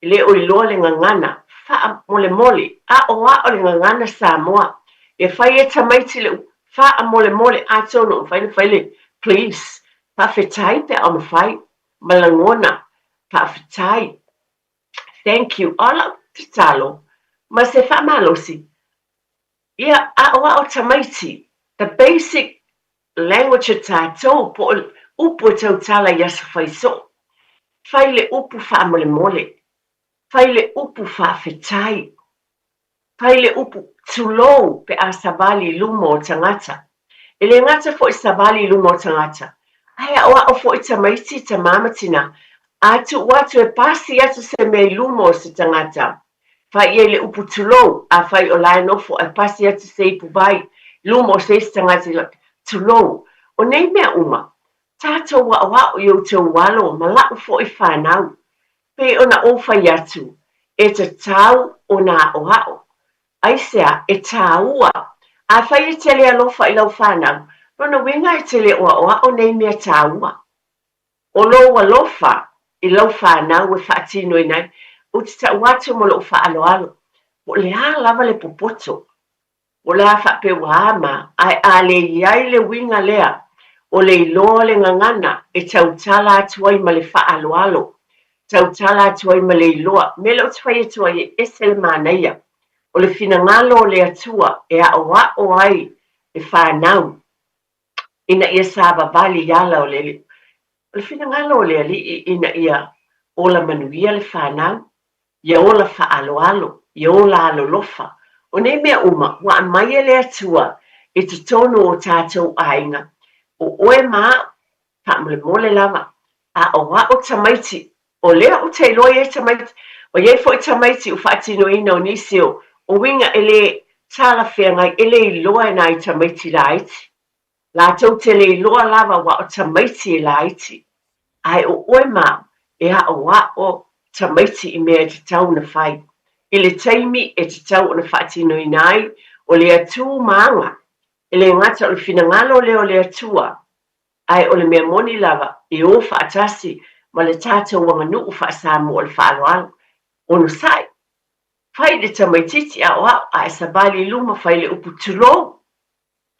e le o iloa le gagana, faamolemole, aoao le gagana Samoa. Ia fai e tamaiti le upu, faamolemole, atonu o mafai ona fai le please, faafetai pe a o mafai, ma lagona, faafetai, thank you. O lau tatalo ma se faamalosi, ia aoao tamaiti, the basic Language a tatou, po o upu e tautala i aso fai soo. Fai le upu faamolemole. Fai le upu faafetai. Fai le upu tulou pe a savali i luma o tagata. E le gata foi savali i luma o tagata, ae aoao foi tamaiti, tama ma tina, a tuu atu e pasi atu se mea i luma o se tagata, Fai i ai le upu tulou, afai o la e nofo ae pasi atu se ipu vai i luma o se isi tagata i laka, tulou. O nei mea uma, tatou aoao i outou alo ma la'u fo'i fanau, pei ona ou fai atu, e tatau ona aoao. Aisea, e tāua. Afai e te le alofa i lau fanau, lona uiga e te le o aoao nei mea tāua. O lou alofa i lau fanau e faatinoina ai, ou te tau atu ma lou faaaloalo, po o le a lava le popoto, po o le a faapea ua ama, ae a le i ai le uiga lea o le iloa o le gagana e tautala atu ai ma le faaaloalo, tautala atu ai ma le iloa, mea lea ou te fai atu ai e ese le manaia o le finagalo o le Atua e aoao ai le fanau ina ia savavali i ala o le Alii. O le finagalo o le Alii ina ia ola manuia le fanau, ia ola faaaloalo, ia ola alolofa. O nei mea uma ua aumai e le Atua i totonu o tatou aiga, o oe ma au, faamolemole lava, aoao tamaiti O lea ou te iloa i ai tamaiti, o i ai foi tamaiti ua faatinoina o nisi o uiga e le talafeagai, e le iloa e nai tamaiti laiti. Latou te le iloa lava aua o tamaiti e laiti. Ae o oe ma au, e aʻoaʻo tamaiti i mea e tatau ona fai. I le taimi e tatau ona faatinoina ai, o lea tu ma aga, e le gata o le finagalo lea o le Atua, Ae o le mea moni lava, e o faatasi ma le tatou aganuu faa-Samoa o le faaaloalo. Onosai! Fai le tamaitiiti aoao ae savali i luma fai le upu tulou!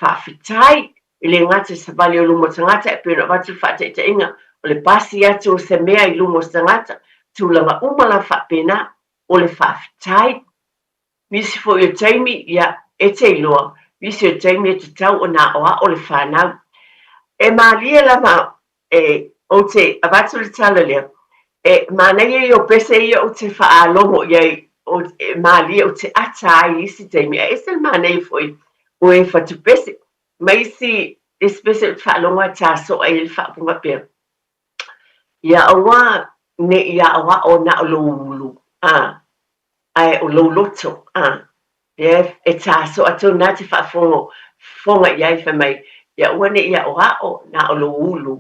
Faafetai! E le gata i savali o luma o tagata e pei ona avatu le faataitaiga o le pasi atu o se mea i luma o se tagata, tulaga uma lava faapena, o le faafetai. Nisi foi o taimi, ia, e te iloa, nisi o taimi e tatau ona aoao le fanau. E malie lava, e, ou te avatu le tala lea, e manaia ia o pese ia ou te faalogo i ai, ou, e malie ou te ata ai i isi taimi, ae ese le manaia foi o e fatu pese. Ma isi, isi pese ou te faalogo a tasoa i ai le faafofoga pea. Ia aua ne i aʻoaʻo na o lou ulu, a, ae o lou loto, a, lea e tasoa tonu na te faafofoga fofoga i ai fai mai, ia aua ne i aʻoaʻo na o lou ulu,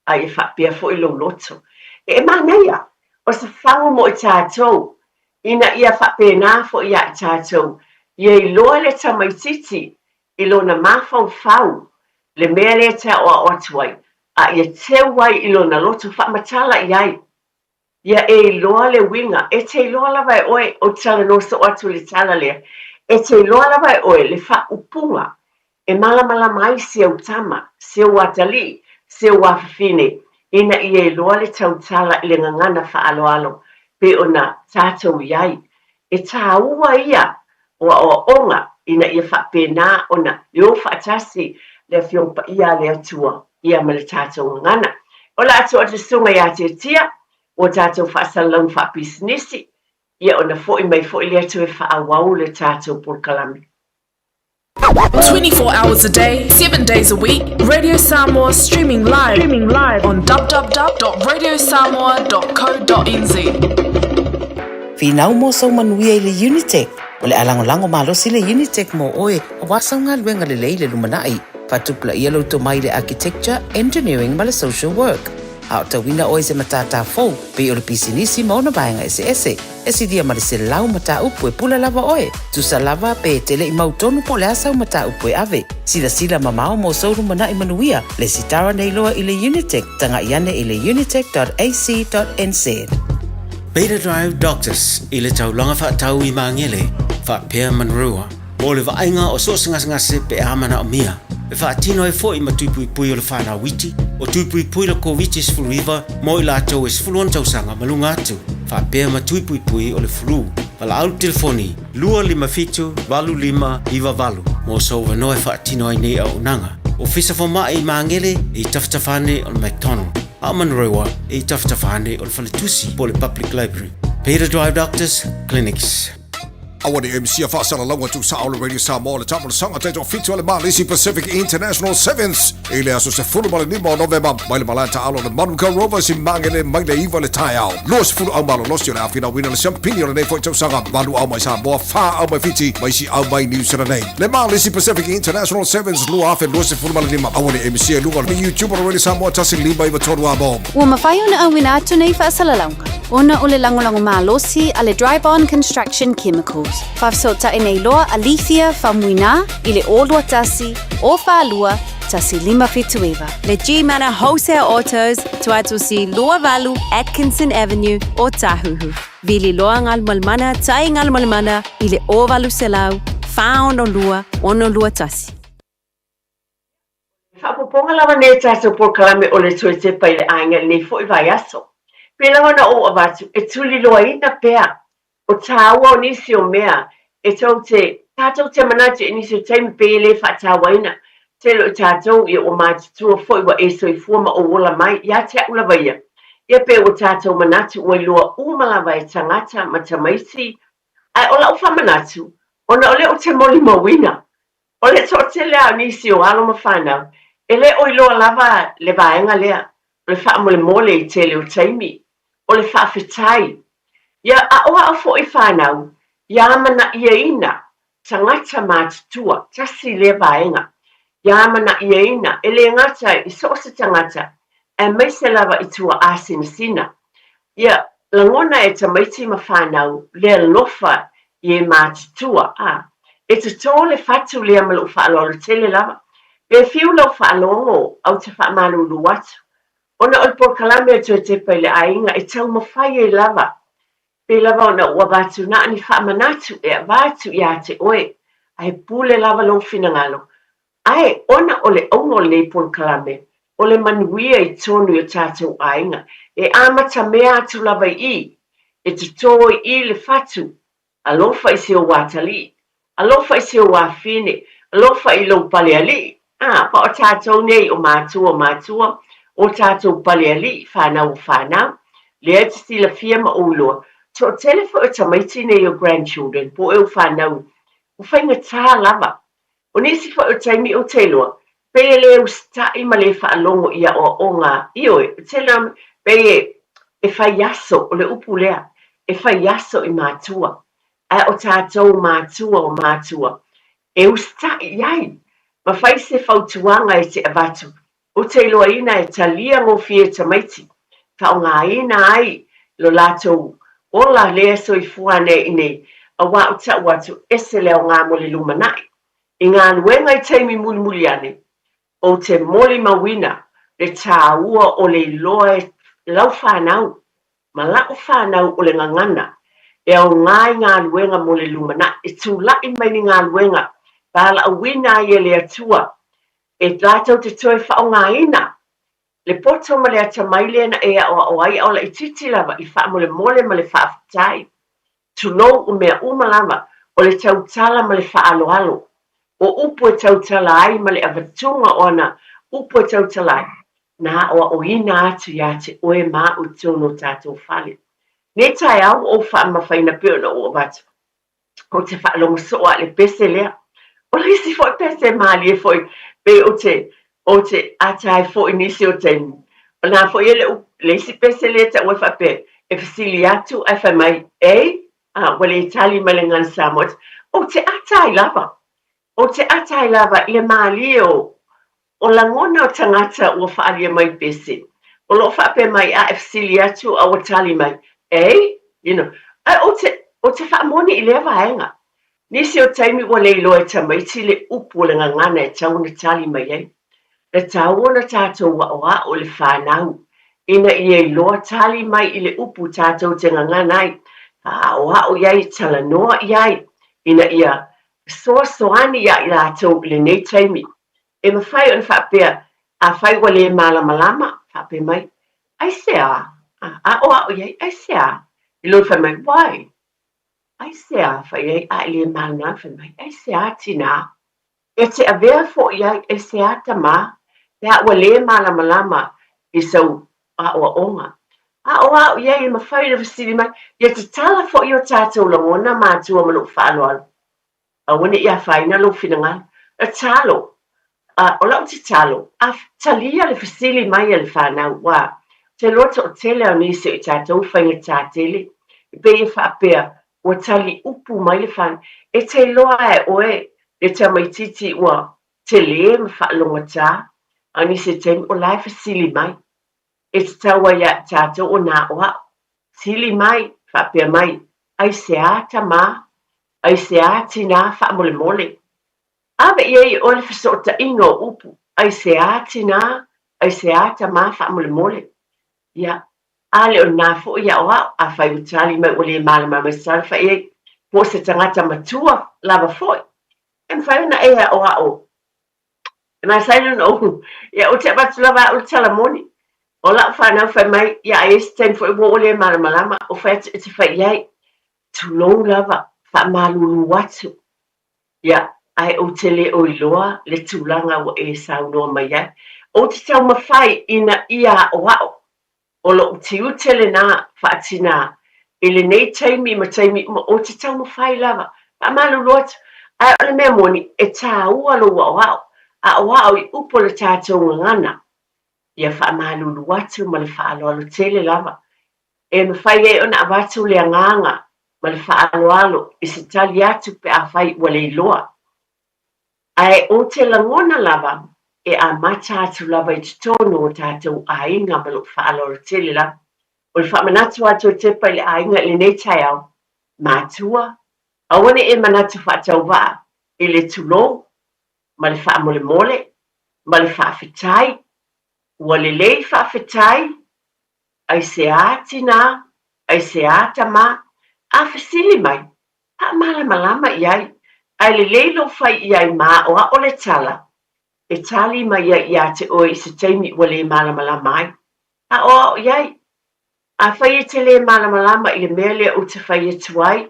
a ia faapea foi lou loto. E manaia, o se fagu mo i tatou, ina ia faapena foi ia i tatou, ia iloa le tamaititi i lona mafaufau le mea lea e te aʻoaʻo atu ai, a ia teu ai i lona loto faamatala i ai. Ia e iloa le uiga, e te iloa lava e oe, ou te talanoa soo atu i le tala lea, e te iloa lava e oe le faaupuga e malamalama ai si au tama, si ou atalii, si ou afafine, ina ia iloa le tautala i le gagana faaaloalo pei ona tatou i ai. E tāua ia o aoaoga ina ia faapena ona e o faatasi le Afioga Paia a le Atua ia ma le tatou gagana. Ola atu o le Susuga ia Tiatia ua tatou faasalalauga faapisinisi ia ona foi mai foi lea toe faaauau le tatou polokalame. 24 hours a day, 7 days a week, Radio Samoa streaming live, streaming live on www.radiosamoa.co.nz. Finau mo sou manuia i le Unitec. O le a lagolago malosi le Unitec mo oe aua sau galuega lelei i le lumanai. Faatupulaia lou tomai i le Architecture, Engineering ma le Social Work. A o tauina oe i se matata fou, pei o le pisinisi ma ona vaega eseese, e silia ma le 100 mataupu e pule lava oe. Tusa lava pe e te le i mautonu po o le a sau mataupu e ave. Silasila mamao mo sou lumanai manuia, lesitala nei loa i le Unitec, taga'i ane i le unitec.ac.nz. Beta Drive Doctors i le taulaga faatau i Magele, faapea Manurewa, mo le vaaiga o so o se gasegase pe a manaomia. E faatino ai foi ma tui puipui o le whanau iti, o tui puipui le Koviti-19 mo i latou e 16 tausaga ma luga atu, faapea ma tui puipui o le flu. Valaau le telefoni 257 8598 mo sou avanoa e faatino ai nei auaunaga. Ofisa Fomai i Magele e i tafatafa ane o le McDonald, a o Manurewa e i tafatafa ane o le Faletusi po o le Public Library. Peter Drive Doctors Clinics. Aua ne i misia faasalalauga tuusao le Radio Samoa le taamolosaga taitoafitu a le Malisi Pacific International Sevens i le aso 15 o Novema mai le malae taalo le Manukau Rovers i Magele mai le 9 le taeao. 20 au malolosi o le a finauina le siampini o lenei foi tausaga, valu au mai Samoa, fa au mai Fiti ma isi au mai Niu Sila nei. Le Malisi Pacific International Sevens 2025. Aua ne i misia i luga o le YouTube o le Radio Samoa 1593 Amo. Ua mafai ona auina atu nei faasalalauga ona o le lagolago malosi a le Dryborn Construction Chemicals. Faafesootai nei loa a Lethia Faumuina i le 021 042 1579. Le G-Mana Wholesale Autos, Tuatosi 28 Atkinson Avenue, Ōtāhuhu. Vili loa Galumalemana Tai Galumalemana i le 0800 462 621. Faaopoopoga lava nei o tatou polokalame o le Toe Tepa i le Aiga i lenei foi vaiaso. Pei lava ona ou avatu, e tuliloaina pea o tāua o nisi o mea e tou te, tatou te manatu i nisi o taimi pei e le faatauaina. Tele o tatou ia ua matutua foi ua e soifua ma ou ola mai, ia te au lava ia. Ia pei ua tatou manatu ua iloa uma lava e tagata ma tamaiti, ae o la'u faamanatu, ona o lea ou te molimauina O le toatele lava o nisi o alo ma fanau, e le o iloa lava le vaega lea, o le faamolemole i tele o taimi, o le faafetai. Ia aʻoaʻo foi fanau ia amanaʻiaina tagata matutua, tasi lea vaega, ia amanaʻiaina, e le gata i so o se tagata, aemaise lava i tuaʻā sinasina. Ia lagona e tamaiti ma fanau le alofa i e matutua, a e totō le fatu lea ma lou faaaloalo tele lava. Pe fiu lau faalogo, au te faamalulu atu. Ona o le polokalame o Toe Tepa i le Aiga e taumafai ai lava, pei lava ona ou avatu na o ni faamanatu e avatu ia te oe, ae pule lava lou finagalo Ae ona o le auga o lenei polokalame, o le manuia i tonu i o tātou aiga, e amatamea atu lava i i, e totō i i le fatu, alofa i si ou atalii, alofa i si ou afine, alofa i lou palealii, ā, aua o tātou nei o mātua o mātua, o tātou palealii, whānau o whānau, lea e te silafia ma ou iloa, toatele foi o tamaiti nei o grandchildren, po o e ou whānau, ua faigata lava O nisi foi o taimi ou te iloa, pei e le usitai ma le faalogo i aoaoga, ioe, o tele o, pei e, e fai aso, o le upu lea, e fai aso i mātua. Ae o tātou mātua o mātua, e usitai i ai, ma fai se fautuaga e te avatu, ou te iloaina e talia gofie tamaiti, faaaogaina ai lo latou ola lea soifua nei i nei, auā o ta'u atu ese le aoga mo le lumanai. I galuega i taimi mulimuli ane, ou te molimauina le tāua o le iloa e lau whanau ma la'u whanau o le gagana e aoga i galuega mo le lumanai, e tula'i mai ni galuega valaauina ai e le Atua e latou te toe faaaogaina le poto ma le atamai lea na e aʻoaʻo ai a o laitiiti lava i faamolemole ma le faafetai. Tulou o mea uma lava o le tautala ma le faaaloalo. O upu e tautala ai ma le avatuga o ana upu e tautala ai, na aʻoaʻoina atu iā te oe ma aʻu i totonu o tātou fale. Nei taeao ua ou faamamafaina pei ona ou avatu. Ou te faalogo soo a le pese lea. O le isi foi pese malie foi, pei ou te, ou te ata ai foi nisi o taimi. O na foi e le, le isi pese lea taua e faapea, e fesili atu ae fai mai, Ei? A, ua le tali mai le gagana Samoa. Ou te ata ai lava. Ou te ata ai lava i le mālie o o lagona o tagata ua faaalia mai pese. O lo o faapea mai a e fesili atu a ua tali mai, eh? You know. Ae ou te, ou te faamoni i lea vaega. Nisi o taimi ua le iloa e tamaiti le upu o le gagana e tatau ona tali mai ai. E taua ona tatou aʻoaʻo i le whanau ina ia iloa tali mai i le upu tatou te gagana ai, faaʻaoaʻo i ai, talanoa i ai, ina ia fesoasoani iā i latou i lenei taimi. E mafai ona faapea, afai ua le malamalama, faapea mai, Aisea? Aʻoaʻo i ai, Aisea? I lou fai mai, Why? Aisea? Fai ai, a e le malamalama, fai mai, Aisea, tinā? E te avea foi ai e se atamā pe a ua lē malamalama i sau aʻoaʻoga. Aʻoaʻo i ai e mafai ona fesili mai, ia tatala foi o tatou lagona matua ma lou faaaloalo. Aua ne i afaina lou finagalo. Tatalo, a o lau tatalo, a talia le fesili mai a le fanau, ua te loa toatele o nisi o i tatou faigata tele, e pei e faapea ua tali upu mai le fanau, e te iloa e oe le tamaititi ua tele ma faalogotā, a nisi o taimi o la e fesili mai, e tatau ai ia i tatou ona aʻoaʻo, sili mai, faapea mai, Aisea tamā? Aisea tinā faamolemole? Ave i ai e oe le fesootaiga o upu, Aisea tinā? Aisea tamā faamolemole? Ia, a le o lena foi aoao, afai ua tali mai ua le malamalama i se tala fai ai, po o se tagata matua lava foi, e mafai ona e aoao. E masani ona ou, ia, ou te avatu lava au le tala moni. O lau fanau fai mai, ia, a i ai se taimi foi ua ou le malamalama, ou fai atu e te fai i ai. Tulou lava, faamalulu atu. Ia, ae ou te le o iloa le tulaga ua e saunoa mai ai. Ou te taumafai ina ia aʻoaʻo. O loʻu tiute lenā, faatinā, i lenei taimi ma taimi uma, ou te taumafai lava, faamalulu atu. Ae o le mea moni, e tāua lou aʻoaʻo, aʻoaʻo i upu o le tatou gagana. Ia faamalulu atu ma le faaaloalo tele lava, e mafai ai ona avatu le agaga ma le faaaloalo i se tali atu pe afai ua le iloa. Ae ou te lagona lava e amata atu lava i totonu o tatou aiga ma lou faaaloalo tele lava. O le faamanatu atu o Tepa i le aiga i lenei taeao, matua, aua ne i e manatu faatauvaa i le tulou ma le faamolemole ma le faafetai. Ua lelei faafetai Aisea tinā, aisea tamā, a fesili mai, faamalamalama i ai, ae lelei lou fai i ai ma aʻoaʻo le tala, e tali mai ai iā te oe i se taimi ua le malamalama ai. Aʻoaʻo i ai. Afai e te lē malamalama i le mea lea ou te fai atu ai,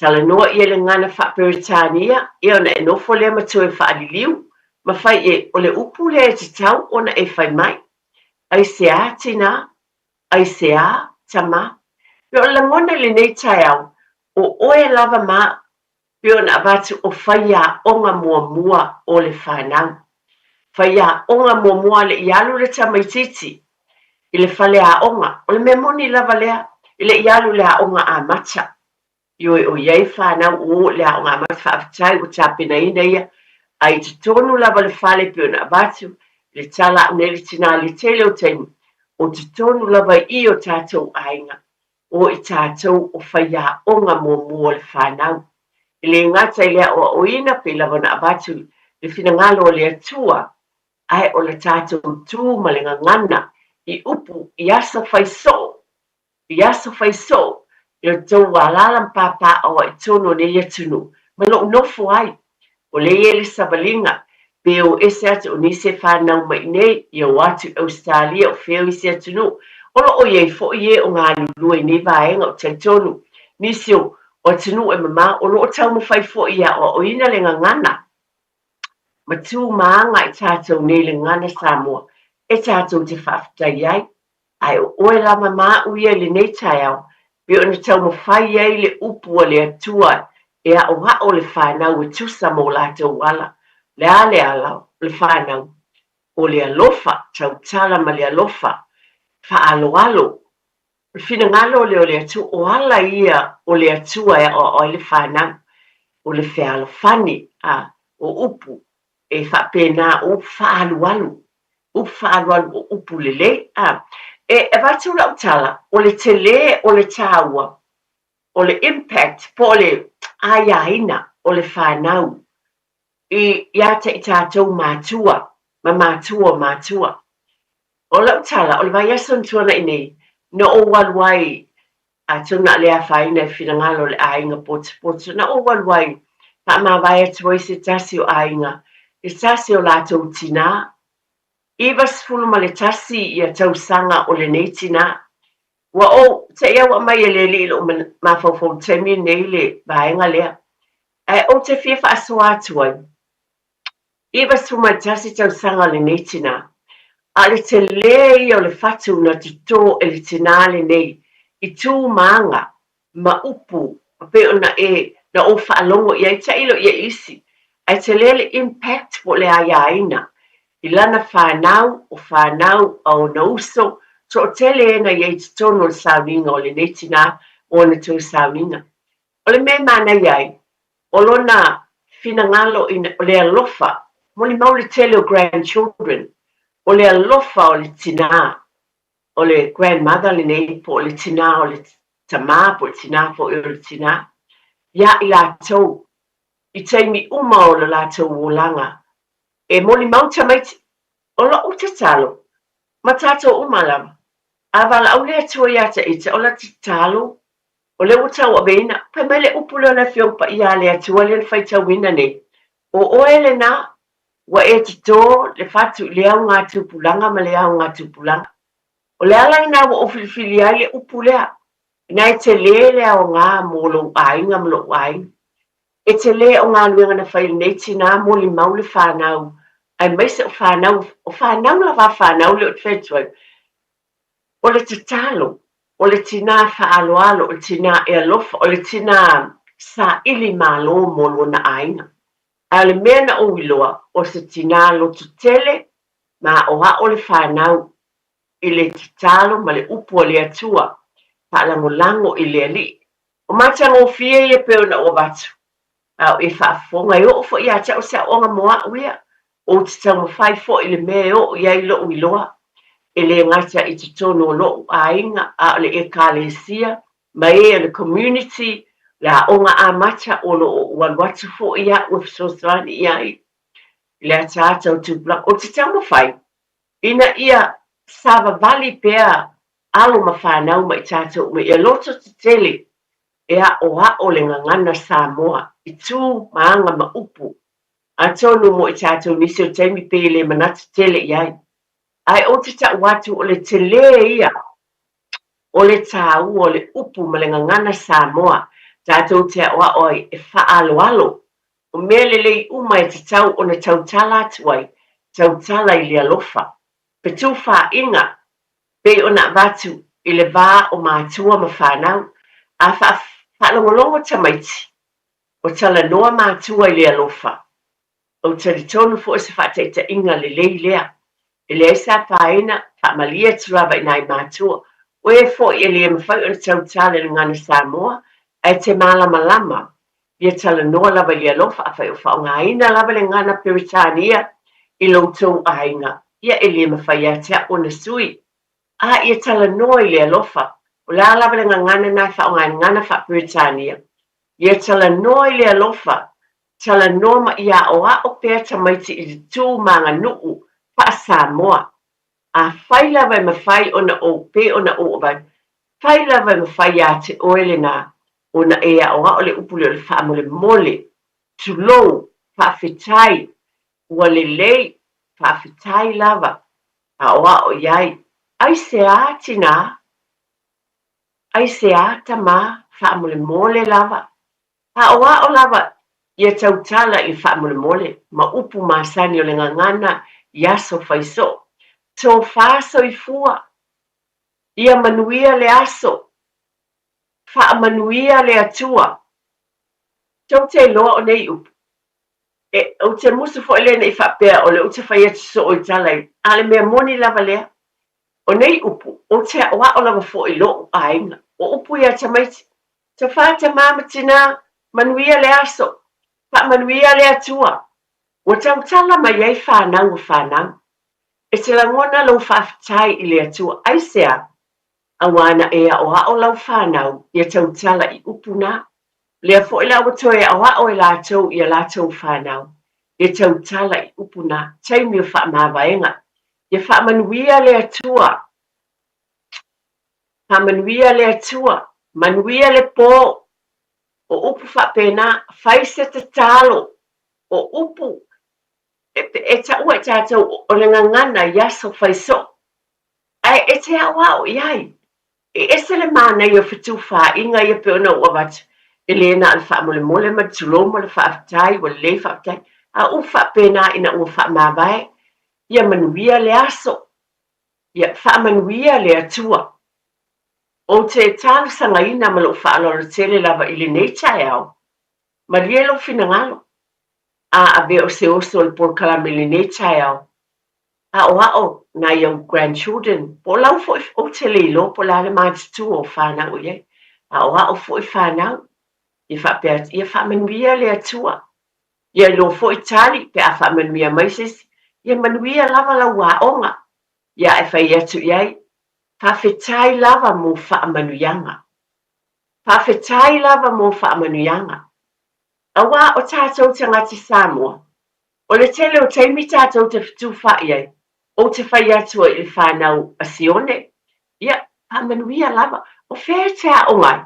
talanoa ʻia le gagana faa-Peretania, ia ona e nofo lea ma toe faaliliu, ma fai i ai, o le upu lea e tatau ona e fai mai. Aisea, tinā? Aisea, tamā? Pei o le lagona i lenei taeao, o oe lava ma au, pei ona avatu o faiaoga muamua o le whanau. Faiaoga muamua le i alu le tamaititi i le fale aoga, o le mea moni lava lea, i le i alu i le aoga amata. Ioe o i ai whanau o le aoga amata faafetai ua tapenaina ia, a i totonu lava le fale pei ona avatu i le tala a'u nei le tinā i le tele o taimi, o totonu lava i i o tatou aiga, o i tatou o faiaoga muamua o le whanau. E le gata i le aʻoaʻoina pei lava ona avatu le finagalo o le Atua, ae o le tatou tu ma le gagana i upu i aso fai soo I aso fai soo, i o tou alaala ma papaaoa i tonu o nei atunuu, ma lou nofo ai. O lea i le savaliga, pe o ese atu o nisi e fanau mai nei, ia o atu i Ausetalia o fea o isi atunuu, o lo o i ai foi e o galulue i nei vaega o talitonu nisi o atunuu e mamao, o lo o taumafai foi e aʻoaʻoina le gagana ma tu ma aga i tatou nei le gagana Samoa e tatou te faafetai ai. Ae o oe lava ma aʻu ia i lenei taeao, pei ona taumafai ai le upu a le Atua e aʻoaʻo le whanau e tusa ma o latou ala. Le a le ala o le whanau? O le alofa, tautala ma le alofa, faaaloalo. O le finagalo lea o le Atua, o ala ia o le Atua e aoao ai le fanau, o le fealofani, a, o upu e faapena, o upu faaalualu, upu faaalualu o upu lelei, a. E avatu lau tala, o le tele o le taua, o le impact po o le aiaina o le fanau i, ia te i tatou matua ma matua o matua. O lau tala, o le vaiaso na tuanai nei, na ou alu ai, atonu na le afaina i finagalo o le aiga potopoto, na ou alu ai, faamavae atu ai se tasi o aiga, se tasi o latou tinā, 91 ia tausaga o lenei tinā. Ua ou te i aua mai e le alii i lou mafaufau i le taimi lenei le vaega lea, ae ou te fia faasoa atu ai, 91 tausaga o lenei tinā, a o le telē ia o le fatu na totō e le tinā lenei i tu ma aga ma upu e pei ona e na ou faalogo i ai, tailo i ai isi, ae telē le impact po o le aiaina i lana fanau, o fanau a ona uso, toatele e na i ai i totonu o le sauniga o lenei tinā o ana tou sauniga. O le mea e manaia ai, o lona finagalo ina, o le alofa, molimau le tele o grandchildren, o le alofa o le tinā, o le grandmother lenei po o le tinā o le tamā po o le tinā foi o le tinā, iā i latou i taimi uma o le latou olaga. E molimau tamaiti, o lo'u tatalo, ma tatou uma lava, a valaau le Atua iā te ita, o la tatalo, O lea ua tauaveina, fai mai le upu lea o le Afioga Paia a le Atua lea na faitauina nei, O oe lenā, ua e totō le fatu i le aogatupulaga ma le aogatupulaga. O le ala inā ua ou filifili ai le upu lea, inā e telē le aoga mō lou aiga ma lo'u aiga. E telē o galuega na fai e lenei tinā molimau le fanau, aemaise o fanau, o fanau lava a fanau lea ou te fai atu ai, O le tatalo, o le tinā faaaloalo, o le tinā e alofa, o le tinā saili malo mo lona aiga. Ae o le mea na ou iloa, o se tinā loto tele ma aʻoaʻo le fanau i le tatalo ma le upu a le Atua, faalagolago i le Alii. O matagofie ia pei ona ou avatu, A o e faafofoga, e oo foi ia te au se aoaoga mo au ia. Ou te taumafai foi i le mea e oo i ai loʻu iloa, e le gata i totonu o loʻu aiga, a o le ʻEkalesia, ma e o le community, le aoga amata o lo o ou alu atu foi au e fesoasoani i ai i le ataata o tupulaga. Ou te taumafai ina ia savavali pea alo ma fanau ma i tatou uma ia loto tetele e aʻoaʻo le gagana Samoa i tu ma aga ma upu. Atonu mo i tatou nisi o taimi pei e le manatu tele i ai. Ae ou te taʻu atu o le telē ia o le tāua o le upu ma le gagana Samoa tatou te aʻoaʻo ai e faaaloalo. O mea lelei uma e tatau ona tautala atu ai, tautala i le alofa. Fetufaaiga pei ona avatu i le va o matua ma fanau, a faalogologo tamaiti, o talanoa matua i le alofa. Ou talitonu foi o se faataitaiga lelei lea. E leai se afaina, faamalie atu lava i nai matua, o e foi e le mafai ona tautala i le gagana Samoa, ae te malamalama, ia talanoa lava i le alofa, afai o faaaogaina lava le gagana Peretania i lo outou aiga, ia e le mafai ia te au ona sui. A ia talanoa i le alofa, o le a lava le gagana na e faaaoga i le gagana faa-Peretania, ia talanoa i le alofa, talanoa ma ia aʻoaʻo pea tamaiti i le tu ma aganuu faa-Samoa. Afai lava e mafai ona ou, pei ona ou avatu, fai lava e mafai ia te oe lenā, ona e aʻoaʻo le upu lea o le faamolemole, tulou, faafetai, ua lelei, faafetai lava, aʻoaʻo i ai, aisea tinā? Aisea tamā? Faamolemole lava. Aʻoaʻo lava ia tautala i le faamolemole ma upu masani o le gagana i aso fai soo. Tofa soifua! Ia manuia le aso! Faamanuia le Atua! Tou te iloa o nei upu. E, ou te musu foi lea ne i faapea o lea ou te fai atu soo i tala i, a o le mea moni lava lea. O nei upu, ou te aʻoaʻo lava foi i loʻu ʻāina. O upu iā tamaiti, Tafā tamā ma tinā, manuia le aso, faamanuia le Atua. Ua tautala mai ai whānau o whānau. E te lagona lou faafetai i le Atua, aisea? Auā na e aʻoaʻo lau whānau ia tautala i upu nā. Lea foi la ua toe aʻoaʻo e lātou ia lātou whānau, ia tautala i upu nā, taimi o whaamāwaenga. Ia faamanuia le Atua. Faamanuia le Atua, manuia le pō. O upu faapena, fai se tatalo. O upu e, e taua e tātou o le gagana i aso fai soo. Ae e te aoao i ai. E ese le manaia o fetufaaiga ia pei ona ou avatu, e le na o le faamolemole ma le tulou ma le faafetai, ua lelei faafetai, a o upu faapena ina ua faamavae, ia manuia le aso. Ia faamanuia le Atua. Ou te talosagaina ma lou faaaloalo tele lava i lenei taeao. Malie lou finagalo, a ave o se oso o le polokalame i lenei taeao. Aʻoaʻo nai ou grandchildren, po o lau foi ou te le iloa po o le a le matutua o whanau o i ai. Aʻoaʻo foi whanau, ia faapea atu, ia faamanuia le Atua. Ia iloa foi tali pe a faamanuia mai se isi, ia manuia lava lau aoga. Ia e fai atu i ai, Faafetai lava mo faamanuiaga. Faafetai lava mo faamanuiaga. Auā o tātou tagata Samoa, o le tele o taimi tātou te fetufaai ai, ou te fai atu ai i le whānau a Sione, ia, faamanuia lava, o fea e te aoga ai?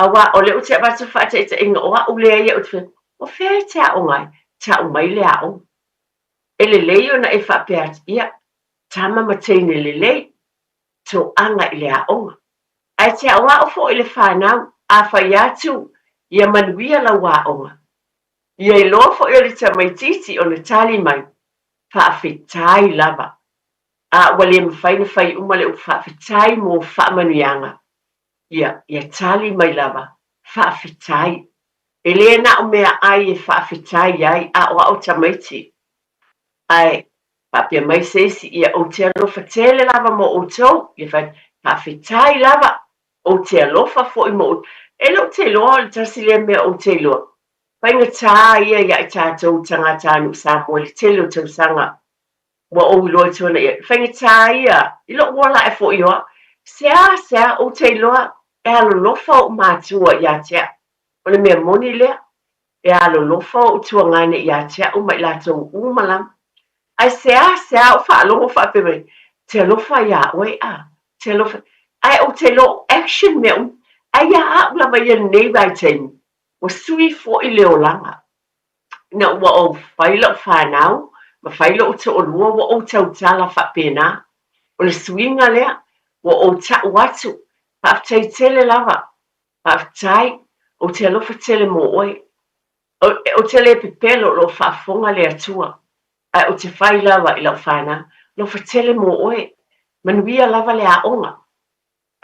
Auā o lea ou te avatu faataitaiga o a'u lea ia ou te fai atu, o fea e te aoga ai? Tau mai le aoga. E lelei ona e faapea atu, ia, tama ma teine lelei, toaga i le aoga. Ae te aoao foi le whanau, a fai atu, ia manuia lau aoga. Ia iloa foi o le tamaitiiti ona tali mai, faafetai lava. A ua le mafai na fai uma le upu faafetai mo faamanuiaga. Ia, ia tali mai lava, faafetai. E le na o meaai e faafetai ai a o a'u tamaiti. Ae faapea mai se isi, ia ou te alofa tele lava mo outou, ia fai atu, faafetai lava, ou te alofa foi mo outou. E le o te iloa o le tasi lea mea ou te iloa, faigata ia ia i tatou tagatanuu Samoa i le tele o tausaga ua ou iloa i tuana ia, faigata ia i lou ola ae foi o au, seasea ou te iloa e alolofa ou matua ia te au. O le mea moni lea, e alolofa ou tuagane ia te au ma i latou uma lava. Ae seasea ou faalogo faapea mai, te alofa iā oe a, te alofa. Ae ou te iloa o action mea uma. Ae ia au lava ia lenei vaitaimi, ua sui foi le olaga. Ina ua ou fai lau whanau, ma fai lou toʻolua, ua ou tautala faapena. O le suiga lea, ua ou taʻu atu, faafetai tele lava, faafetai, ou te alofa tele mo oe. Ou te le pepelo o loo faafofoga le Atua, ae ou te fai lava i lau whanau, alofa tele mo oe, manuia lava le aoga.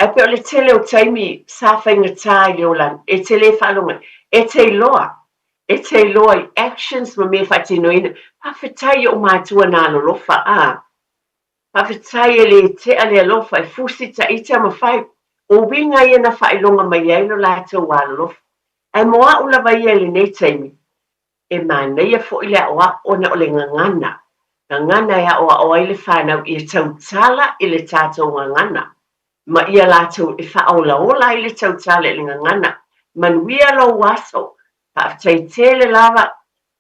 Ae pei o le tele o taimi sa faigata i le olaga, e te le faalogo ai, e te iloa, e te iloa i actions ma mea faatinoina, faafetai i ou matua na alolofa, a. Faafetai e le tea le alofa e fusi ta ita ma fai, o uiga ia na faailoga mai ai lo latou alolofa. Ae mo a'u lava ia i lenei taimi, E manaia foi le aʻoaʻo ona o le gagana, gagana e aʻoaʻo ai le whanau ia tautala i le tatou gagana, ma ia latou e faaolaola ai le tautala i le gagana. Manuia lou aso, faafetai tele lava,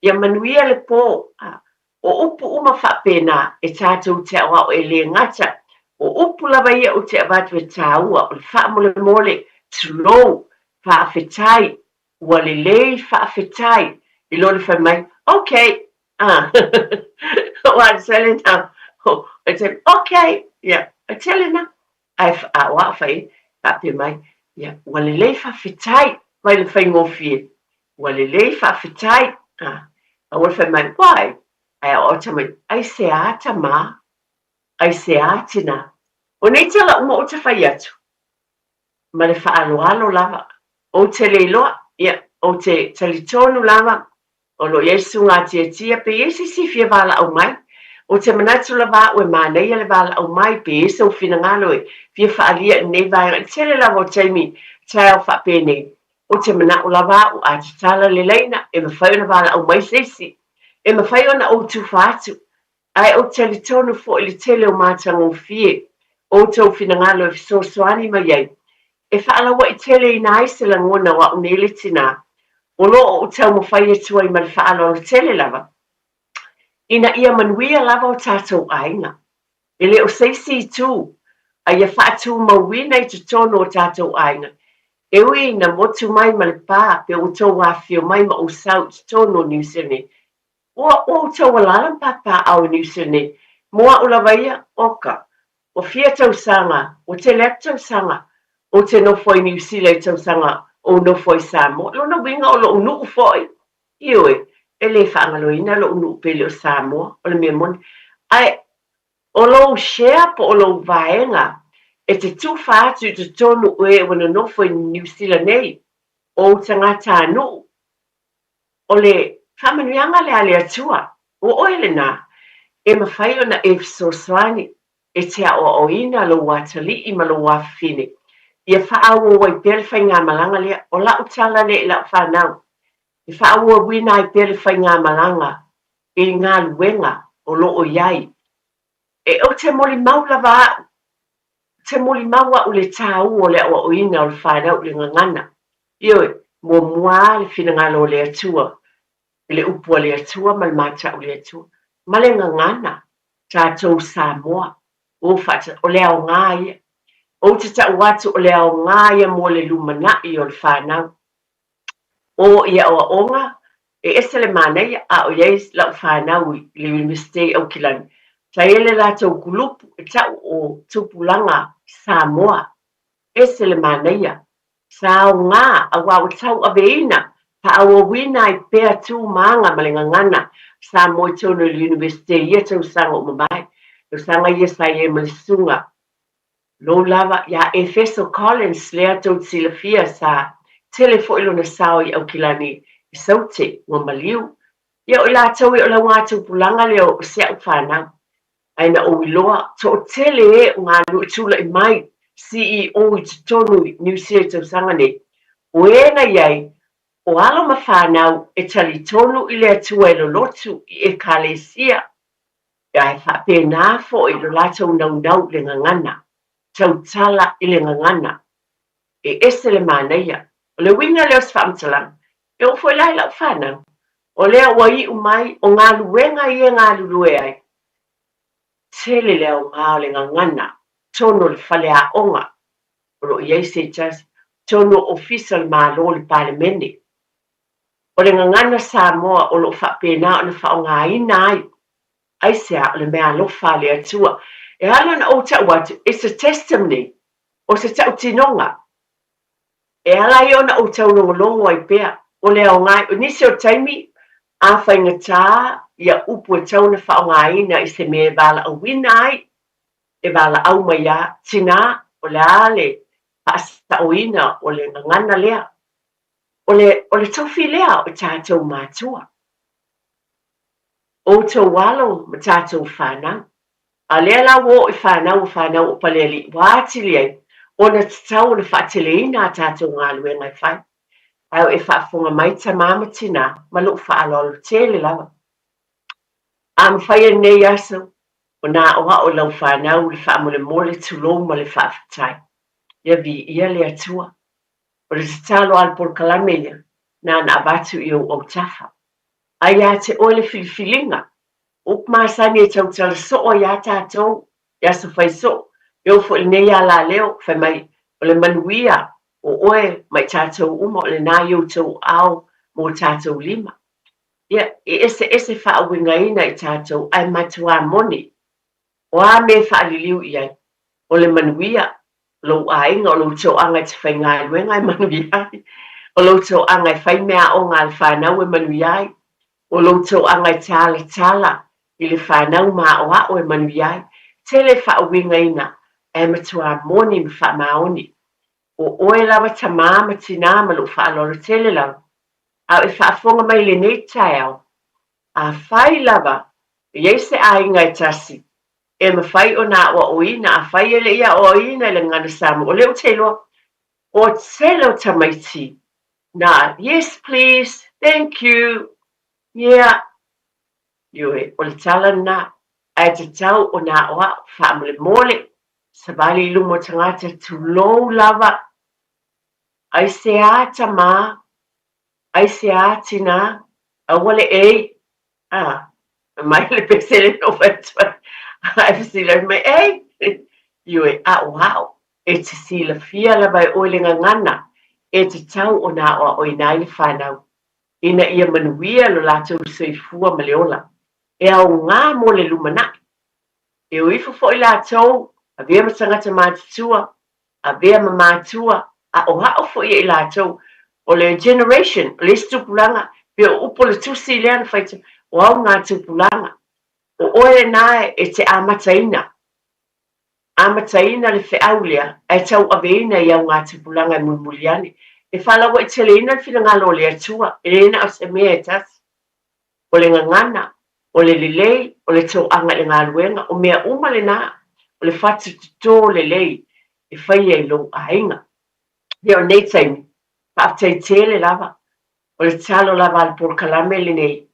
ia manuia le pō. A, o upu uma faapena e tatou te aʻoaʻo e le gata, o upu lava ia ou te avatu e tāua, o le faamolemole, tulou, faafetai, Ua lelei faafetai i lo le fai mai, ok, ah, ua tele na, ok, ia, tele na. Ae a o au fai, faapea mai, ia, ua lelei faafetai mai le faigofie. Ua lelei faafetai, ah, a ua fai mai, why? Ae a o au mai, aisea tamā, aisea tinā. O nei tala uma ou te fai atu, ma le faaaloalo lava. Ou te le iloa, ia, ou te talitonu lava o lo o i ai le susuga atiatia pe i ai se isi e fia valaau mai. Ou te manatu lava au e manaia le valaau mai pe i ai sou finagalo e fia faaalia i lenei vaega i le tele lava o taimi taeao faapenei. Ou te manao lava au a tatala le laina e mafai ona valaau mai se isi, e mafai ona ou tufa atu. Ae ou te talitonu foi i le tele o matagofie o outou finagalo e fesoasoani mai ai, e faalauaiteleina ai se lagona o au nei le tinā, o lo o ou taumafai atu ai ma le faaaloalo tele lava, ina ia manuia lava o tatou aiga. E le o se isi itu, a ia faatumauina i totonu o tatou aiga, e ui ina motu mai ma le pā pe ua outou afifio mai ma ou sau i totonu o Niu Sila nei, Ua outou alaala ma papaaao i Niu Sila nei, mo a'u lava ia, oka, ua fia tausaga, ua tele atu tausaga ou te nofo ai Niu Sila i tausaga ou nofo ai Samoa. Lona uiga o lo'u nu'u fo'i, ioe, e le faagaloina lo'u nu'u pele o Samoa, o le mea moni. Ae o lou share po o lou vaega e te tufa atu i totonu o e ua nonofo i Niu Sila nei, o ou tagata-nu'u, O le faamanuiaga lea a le Atua, ua oe lenā, e mafai ona e fesoasoani e te aoaoina lou atalii ma lou afafine, ia faaauau ai pea le faigamalaga lea. O lau tala lea i lau fanau, e faaauauina ai pea le faigamalaga i galuega o lo o i ai. E, ou te molimau lava au, ou te molimau au i le tāua o le aoaoina o le fanau i le gagana. Ioe, muamua lava le finagalo o le Atua i le upu a le Atua ma le matau o le Atua, ma le gagana, tatou Samoa, o faata, o le aoga ia. Ou te tau atu o le aoga ia mo le lumanai o le fanau. O i aoaoga, e ese le manaia, a o i ai lau fanau i le Iunivesite i Aukilani, sa i ai le latou kulupu e tau o Tupulaga Samoa. Ese le manaia. Sa aoga, aua ua tauaveina, faaauauina ai pea tu ma aga ma le gagana Samoa i totonu o le Iunivesite i ia tausaga ua mavae, tausaga ia sa i ai ma le susuga Lou lava ia Efeso Collins lea tou te silafia sa tele foi lona sao i Aukilani i Saute ua maliu. Ia o i latou ia o lau gatupulaga lea o si a'u fanau. Ae na ou iloa, toatele e o galue tulai mai CEO i totonu i Niu Sila i tausaga nei, o e na i ai, o alo ma fanau e talitonu i le Atua e lolotu i Ekalesia, ae faapena foi lo latou naunau i le gagana, tautala i le gagana. E ese le manaia. O le uiga lea o se faamatalaga, e oo foi la i lau fanau, o lea ua iu mai, o galuega ia e galulue ai, tele le aoga o le gagana, tonu o le faleaoga o lo o i ai se tasi, tonu o Ofisa o le Malo o le Palemene. O le gagana Samoa o lo o faapena ona faaaogaina ai, aisea o le meaalofa a le Atua. E ala ona ou tau atu, it's a testimony, o se tautinoga. E ala ai ona ou taulogologo ai pea, o le aoga, o nisi o taimi, a faigata ia upu e tau ona faaaogaina i se mea e valaauina ai, e valaau mai a, tinā, o le a le faasaoina o le gagana lea? O le, o le tofi lea o tatou matua, outou alo ma tatou fanau. A lea la ua oo i fanau o fanau o Palealii ua atili ai ona tatau ona faateleina a tatou galuega e fai. Ae o e faafofoga mai tamā ma tinā ma lou faaaloalo tele lava. A mafai e lenei aso ona aoao i lau fanau le faamolemole tulou ma le faafetai. Ia viia le Atua. O le tatalo a le polokalame ia nana avatu i ou autafa. A ia te oe le filifiliga Upu masani e tautala soo ai a tatou i aso fai soo, e oo foi i lenei alaleo, fai mai, o le manuia o oe ma i tatou uma, o lena i outou ao ma o tatou lima. Ia, e eseese faauigaina i tatou, ae matuā moni, o a mea e faaliliu i ai, o le manuia, o lou aiga, o lou toaga e te faigaluega e manuia ai, o lou toaga e fai meaaoga a le fanau e manuia ai, O lou toaga e talatala i le fanau ma aoao e manuia ai, tele faauigaina ae matuā moni ma faamaoni. O oe lava tamā ma tinā ma lou faaaloalo tele lava, a o e faafofoga mai i lenei taeao, afai lava. E i ai se aiga e tasi e mafai ona aoaoina, afai e le i aoaoina i le gagana Samoa, o lea ou te iloa, o tele o tamaiti na, yes please, thank you, yeah, ioe, o le tala lena, ae tatau ona aoao, faamolemole, savali i luma o tagata, tulou lava, aisea tamā, aisea tinā, aua le ei, A, mai le pese le no fai atu ai. Ae fesili atu mai, ei, ioe, aoao, e te silafia lava e oe le gagana e tatau ona aoaoina ai le fanau, ina ia manuia lo latou soifua ma le ola, e aoga mo le lumanai. E o ifo foi latou, avea ma tagata matutua, avea ma matua, aoao foi e i latou, o le generation, o le isi tupulaga, pei o upu o le tusi lea na fai, o au ngā tupulaga, o oe lena e te amataina, amataina le feau lea, ae tauaveina i au ngā tupulaga e mulimuli ane. E faalauaiteleina le finagalo o le Atua, e le na o se mea e tasi. O le gagana, o le lelei, o le toaga i le galuega, o mea uma lena, o le fatu toto lelei e faia i lou aiga. Ia o nei taimi, faafetai tele lava, o le talo lava a le polokalame lenei,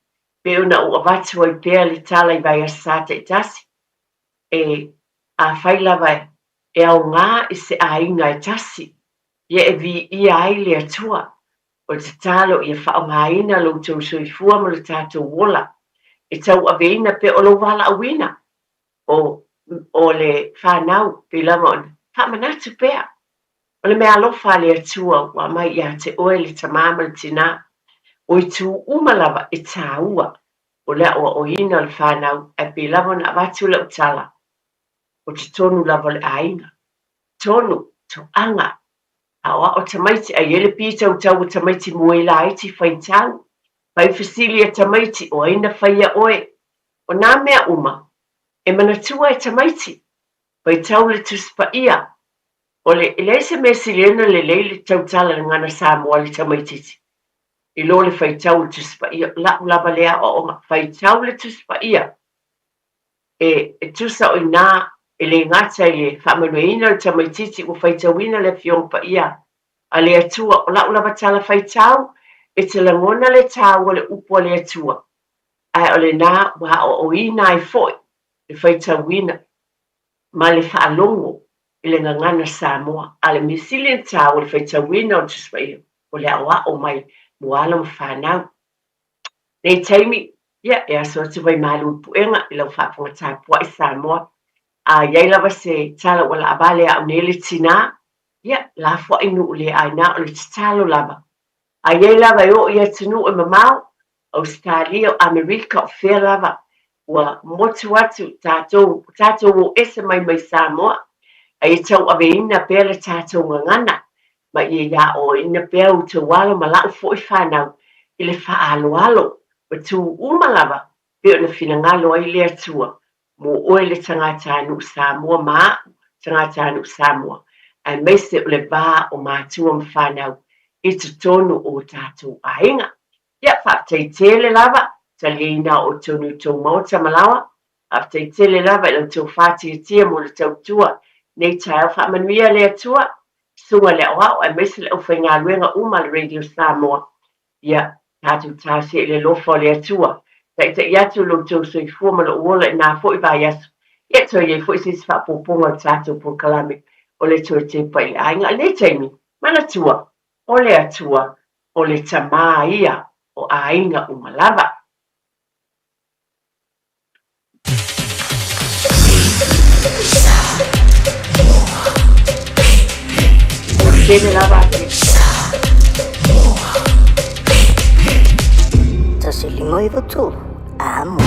pei ona ou avatu ai pea le tala i vaiaso sa taitasi, e afai lava e aoga i se aiga e tasi, ia e viia ai le Atua. O le tatalo ia faaaogaina lo outou soifua ma lo tatou ola e tauaveina pea o lou valaauina o o le fanau pei lava ona faamanatu pea o le meaalofa a le Atua ua aumai ia te oe le tamā ma le tinā o itu uma lava e tāua o le aoaoina o le fanau ae pei lava ona avatu lau tala o totonu lava o le aiga tonu toaga Aoao tamaiti, ai e le pītautau o tamaiti moe laiti faitau, fai fesili a tamaiti o ai na faia oe. O nā mea uma, e manatua e tamaiti, faitau le Tusi Paia, o le e leai se mea sili ai ona lelei le tautala le gagana Samoa a le tamaititi i lo le faitau le Tusi Paia, o la'u lava lea aoaoga, faitau le Tusi Paia. E, e tusa o inā, e le gata i le faamanuiaina o le tamaitiiti ua faitauina le Afioga Paia a le Atua, o la'u lava tala faitau, e te lagona le tāua o le upu a le Atua, ae o lenā ua aoaoina ai foi le faitauina ma le faalogo i le gagana Samoa, a le mea sili ona tāua le faitauina o le Tusi Paia, o le aoao mai mo alo ma fanau. Nei taimi, ia, e aso atu vaimalu i puega i lau faafofoga tapuai Samoa. A i ai lava se tala ua laavale a au nei le tinā, ia, lafoai nuu le aina o le tatalo lava. A i ai lava e oo i atunuu e mamao, Ausetalia, o Amerika, o fea lava, ua motu atu tatou, tatou o ese mai mai Samoa, a ia tauaveina pea le tatou gagana, ma ia ia aoaoina pea outou alo ma la'u foi fanau i le faaaloalo ma tu uma lava pei ona finagalo ai le Atua mo oe le tagatanuu Samoa ma a'u tagatanuu Samoa aemaise o le va o matua ma fanau i totonu o tatou aiga. Ia, faafetai tele lava, taliaina o outou ni outou maota ma laoa. Faafetai tele lava i la outou faatiatia mo le tautua nei taeao. Faamanuia le Atua, susuga i le aoao aemaise le aufaigaluega uma a le Radio Samoa. Ia, tatou talosia i le alofa o le Atua. Taitai atu lo outou soifua ma lou ola i na foi vaiaso. Ia, toe i ai foi se isi faaopoopoga o le tatou polokalame o le Toe Tepa i le Aiga. I lenei taimi, manatua, o le Atua, o le Tamā ia o aiga uma lava. Tele lava ake. 153, amo.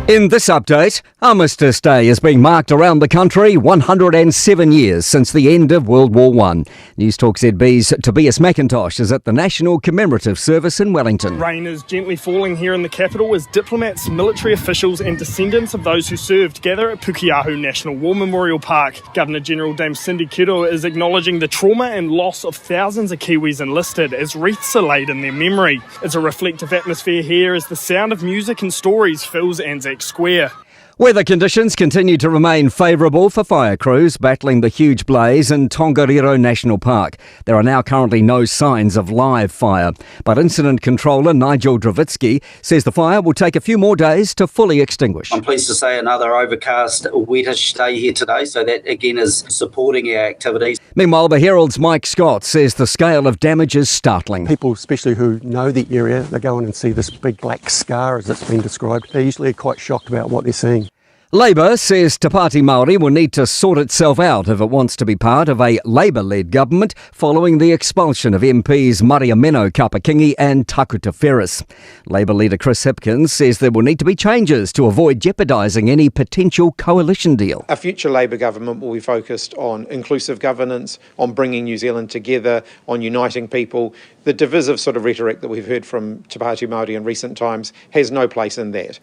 In this update, Armistice Day is being marked around the country 107 years since the end of World War I. News Talk ZB's Tobias McIntosh is at the National Commemorative Service in Wellington. Rain is gently falling here in the capital as diplomats, military officials and descendants of those who served gather at Pukeahu National War Memorial Park. Governor-General Dame Cindy Kiro is acknowledging the trauma and loss of thousands of Kiwis enlisted as wreaths are laid in their memory. It's a reflective atmosphere here as the sound of music and stories fills Anzac Square. Weather conditions continue to remain favourable for fire crews battling the huge blaze in Tongariro National Park. There are now currently no signs of live fire, but incident controller Nigel Dravitsky says the fire will take a few more days to fully extinguish. I'm pleased to say another overcast, wettish day here today, so that again is supporting our activities. Meanwhile, the Herald's Mike Scott says the scale of damage is startling. People, especially who know the area, they go in and see this big black scar as it's been described. They're usually quite shocked about what they're seeing. Labour says Te Pāti Māori will need to sort itself out if it wants to be part of a Labour-led government following the expulsion of MPs Mariameno Kapa-Kingi and Takuta Ferris. Labour leader Chris Hipkins says there will need to be changes to avoid jeopardising any potential coalition deal. A future Labour government will be focused on inclusive governance, on bringing New Zealand together, on uniting people. The divisive sort of rhetoric that we've heard from Te Pāti Māori in recent times has no place in that.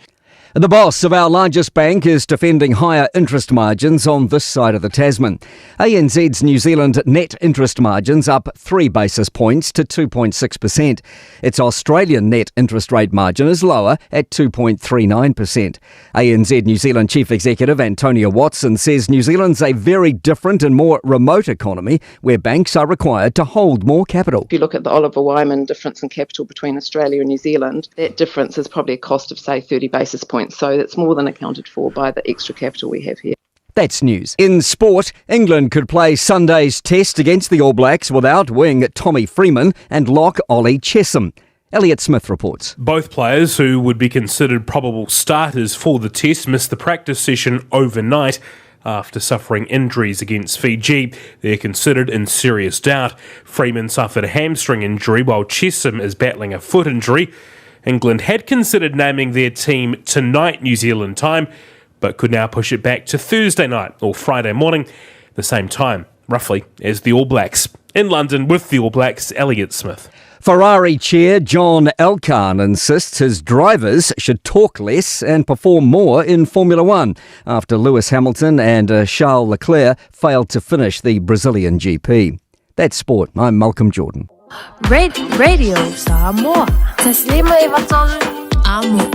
The boss of our largest bank is defending higher interest margins on this side of the Tasman. ANZ's New Zealand net interest margins up 3 basis points to 2.6%. Its Australian net interest rate margin is lower at 2.39%. ANZ New Zealand Chief Executive Antonia Watson says New Zealand's a very different and more remote economy where banks are required to hold more capital. If you look at the Oliver Wyman difference in capital between Australia and New Zealand, that difference is probably a cost of, say, 30 basis points. So that's more than accounted for by the extra capital we have here. That's news. In sport, England could play Sunday's test against the All Blacks without wing Tommy Freeman and lock Ollie Chessum. Elliot Smith reports. Both players who would be considered probable starters for the test missed the practice session overnight after suffering injuries against Fiji. They're considered in serious doubt. Freeman suffered a hamstring injury while Chessum is battling a foot injury. England had considered naming their team tonight, New Zealand time, but could now push it back to Thursday night or Friday morning, the same time, roughly, as the All Blacks. In London with the All Blacks, Elliot Smith. Ferrari chair John Elkann insists his drivers should talk less and perform more in Formula One after Lewis Hamilton and Charles Leclerc failed to finish the Brazilian GP. That's sport. I'm Malcolm Jordan. Radio Samoa. Taslima Ivatolu. Amo.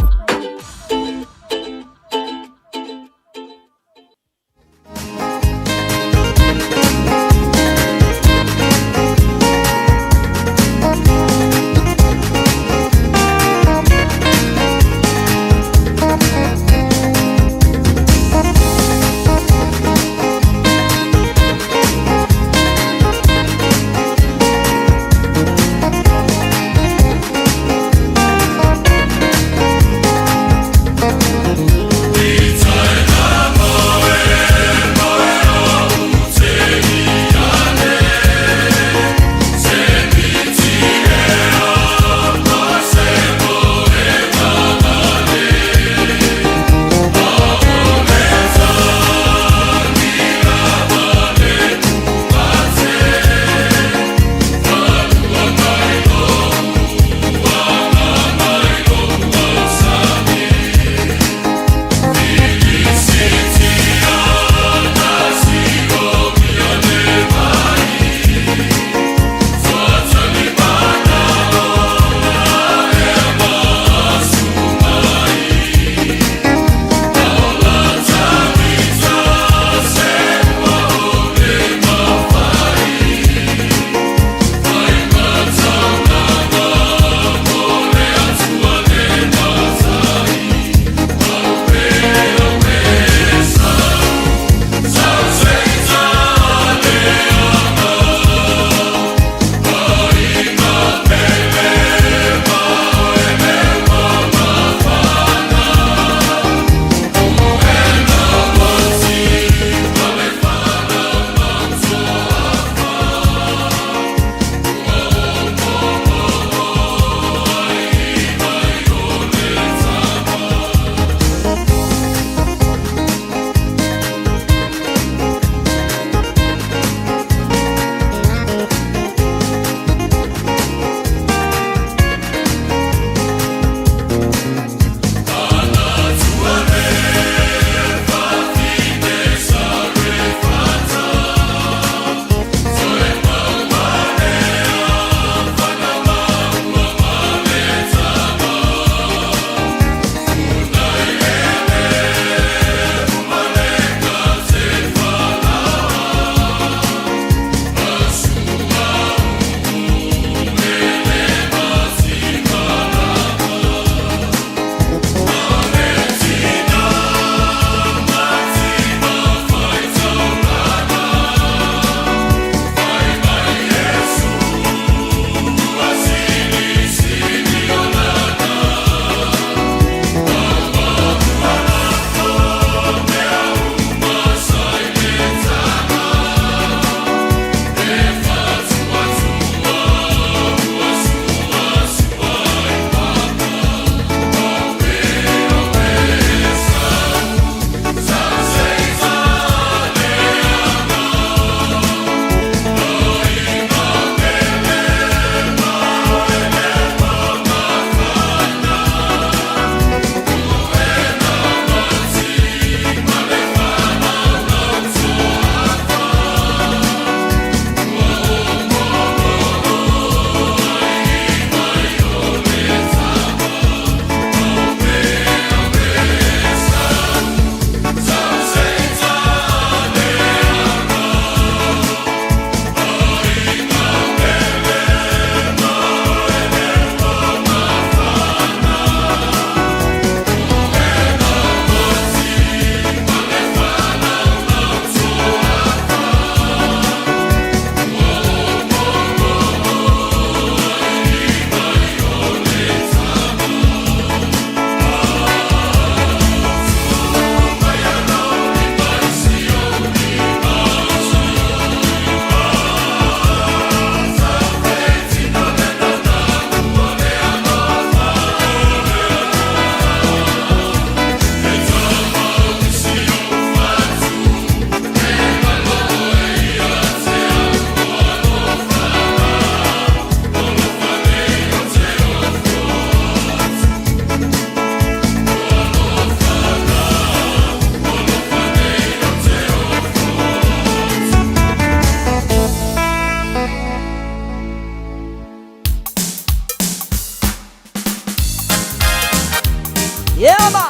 Yeah, man.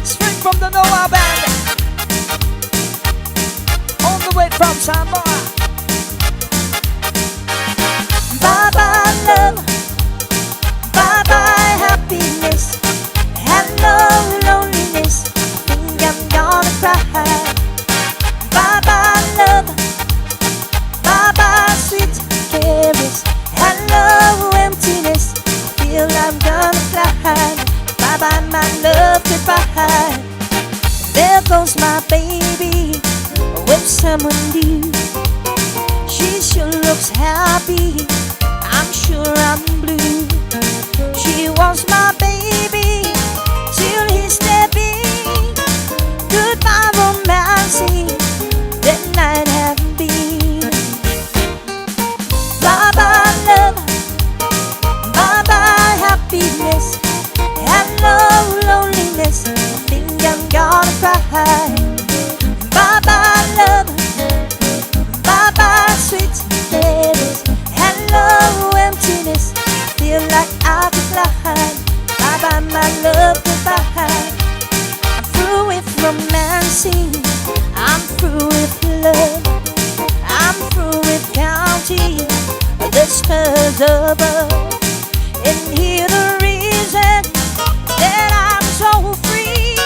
Straight from the Noah Band. All the way from Samoa. Bye bye, love. Bye bye, happiness. Hello, loneliness. I think I'm gonna cry. Bye bye, love. Bye bye, sweet caress. Hello, emptiness. I feel I'm gonna fly. Bye bye, my love, goodbye. There goes my baby with someone new. She sure looks happy. I'm sure I'm blue. She was my baby till he stepped in. Goodbye, romancing. That night have been. Bye bye, love. Bye bye, happiness. Hello, loneliness. I think I'm gonna cry. Bye bye, love. Bye bye, sweet days. Hello, emptiness. Feel like I could fly. Bye bye, my love, goodbye. I'm through with romancing. I'm through with love. I'm through with counting the stars above. And hear the reason that I'm so free.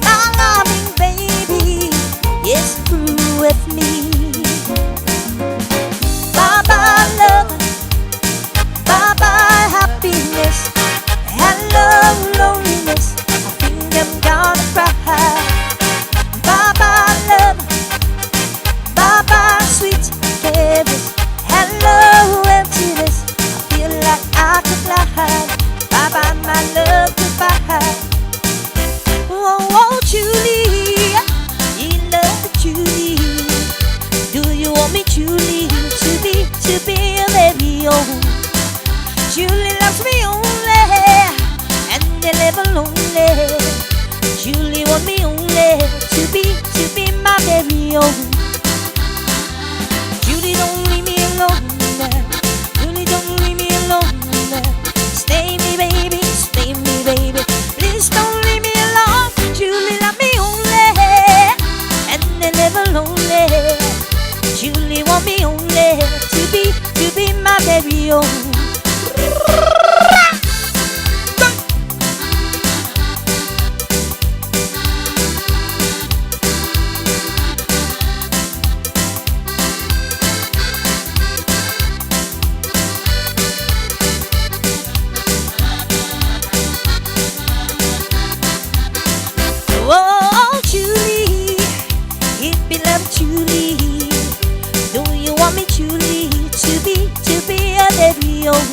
My loving baby is through with me. Bye bye, love. Bye bye, happiness. Hello, loneliness. I think I'm gonna cry. Bye bye, love. Bye bye, sweet caress. Hello, emptiness. I feel like I could fly. Bye bye, my love, goodbye. Oh, oh, Julie, you love Julie. Do you want me, Julie, to be your very own? Julie loves me only, and they live lonely. Julie want me only to be my very own. Julie, don't leave me alone now. Julie, don't leave me alone now. Stay me, baby, stay me, baby. Please don't leave me alone. Julie, love me only, and they live lonely. Julie want me only to be my very own. Oh, Julie, it be love, Julie. Do you want me, Julie, to be a very own?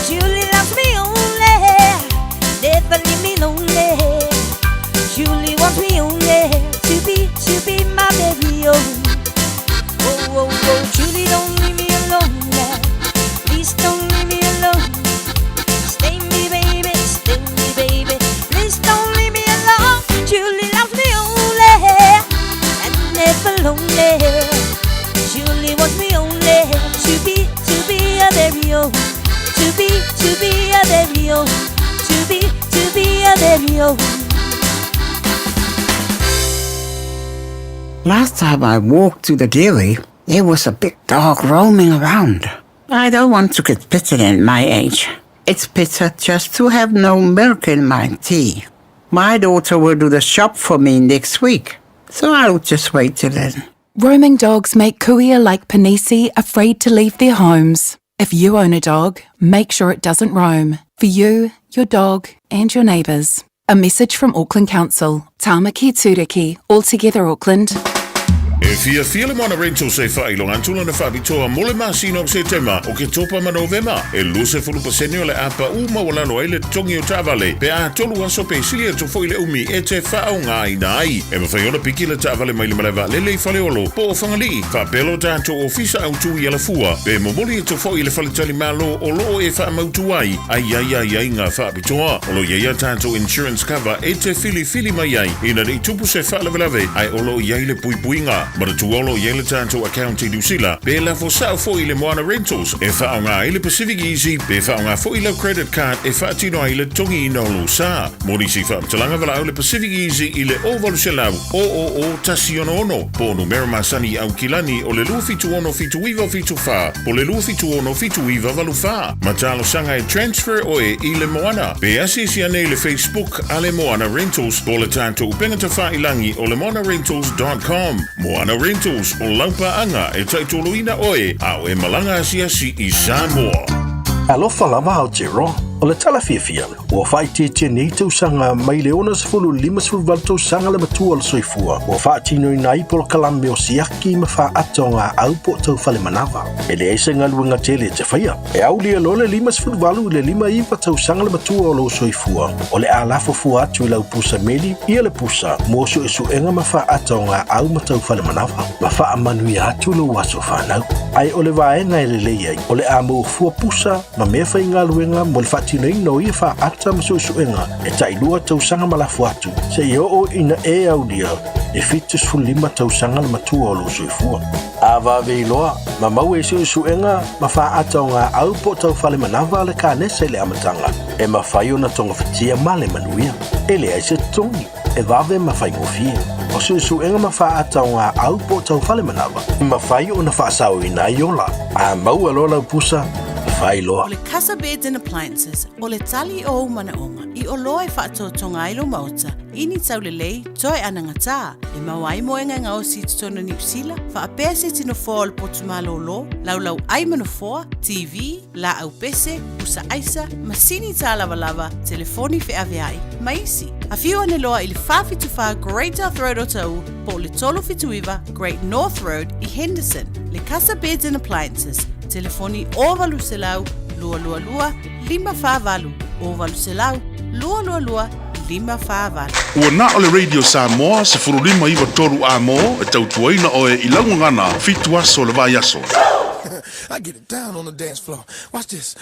Julie loves me only, never leave me lonely. Julie wants me only to be my very own. Oh, oh, oh, Julie, don't leave me alone now. Please don't leave me alone. Stay me, baby, stay me, baby. Please don't leave me alone. Julie loves me only and never lonely. Julie wants me only to be a very own. To be a very own. To be a very own. Last time I walked to the dairy, there was a big dog roaming around. I don't want to get bitten at my age. It's better just to have no milk in my tea. My daughter will do the shop for me next week, so I'll just wait till then. Roaming dogs make kuia like Panisi afraid to leave their homes. If you own a dog, make sure it doesn't roam. For you, your dog, and your neighbours. A message from Auckland Council. Tāmaki Tūriki, all together Auckland. E fiafia le Moana Rentals e faailoga atu lana faapitoa mo le masina o Setema, Oketopa ma Novema. E 20% o le a pau maualalo ai le totogi o taavale pe a tolu aso pe sili atu foi le umi e te faaaogaina ai. E mafai ona piki le taavale mai le malae vaalele i Faleolo po o Fagalii, faapea lo tatou ofisa autu i Alafua, pe momoli atu foi i le faletalimalo o loo e faamautu ai a i ai aiaiga faapitoa. O lo o i ai a tatou insurance cover e te filifili mai ai ina ne i tupu se faalavelave, ae o lo o i ai le puipuiga. Manatua o lo o i ai le tatou account i Niu Sila, pe lafo sao foi i le Moana Rentals e faaaoga ai le Pacific Easy pe faaaoga foi lau credit card e faatino ai le totogiina o lou sa. Mo nisi faamatalaga valaau le Pacific Easy i le 0800 000 166 po o numera masani i Aukilani o le 276 7974 po o le 276 7984. Ma talosaga e transfer oe i le Moana. Pe asiasi ane i le Facebook a le Moana Rentals po o le tatou upega tafailangi o le moanarentals dot com. Moana Rentals, o lau paaga e taitoloina oe a o e malaga asiasi i Samoa. Alofa lava Aotearoa. O le tala fiafia, ua faaitiitia nei tausaga mai le 60 i le 58 tausaga le matua o le soifua ua faatinoina ai polokalame o siaki ma faata o gaau po o tau fale manava. E leai se galuega tele e te faia. E aulia loa le 58 i le 59 tausaga le matua o lou soifua, o le a lafo fua atu i lau pusa meli ia le pusa mo suesuega ma faata o gaau ma tau fale manava, ma faamanuia atu lou aso fanau. Ae o le vaega e lelei ai, o le a maua fua pusa ma mea faigaluega mo le faatinoina o ia faata ma suesuega e tailua tausaga ma lafo atu, seia oo ina e aulia le 75 tausaga le matua o lou soifua. A vave iloa, ma maua i suesuega ma faata o gaau po o tau fale manava a le kanesa i le amataga, e mafai ona togafitia ma le manuia. E leai se totogi, e vave ma faigofie. O suesuega ma faata o gaau po o tau fale manava, e mafai ona faasaoina ai ola. A maua loa lau pusa, fai loa. O le Casa Beds and Appliances, o le tali o ou manaoga i oloa e faatotoga ai lou maota i ni taulelei toe anagatā e maua ai moega e gaosi i totonu o Niu Sila, faapea se tino foa o le potu malōlō, laulau ʻai ma nofoa, TV, lāʻau pese, pusa ʻaisa, masini tālavalava, telefoni feʻaveaʻi, ma isi. Afio ane loa i le 474 Great South Road o Taʻu po o le 379 Great North Road i Henderson. Le Casa Beds and Appliances, telefoni 0800 222 548, 0800 222 548. Ua na o le Radio Samoa 15 9 3 A-mo e tautuaina oe i lau gagana fitu aso o le vaiaso. I get it down on the dance floor. Watch this.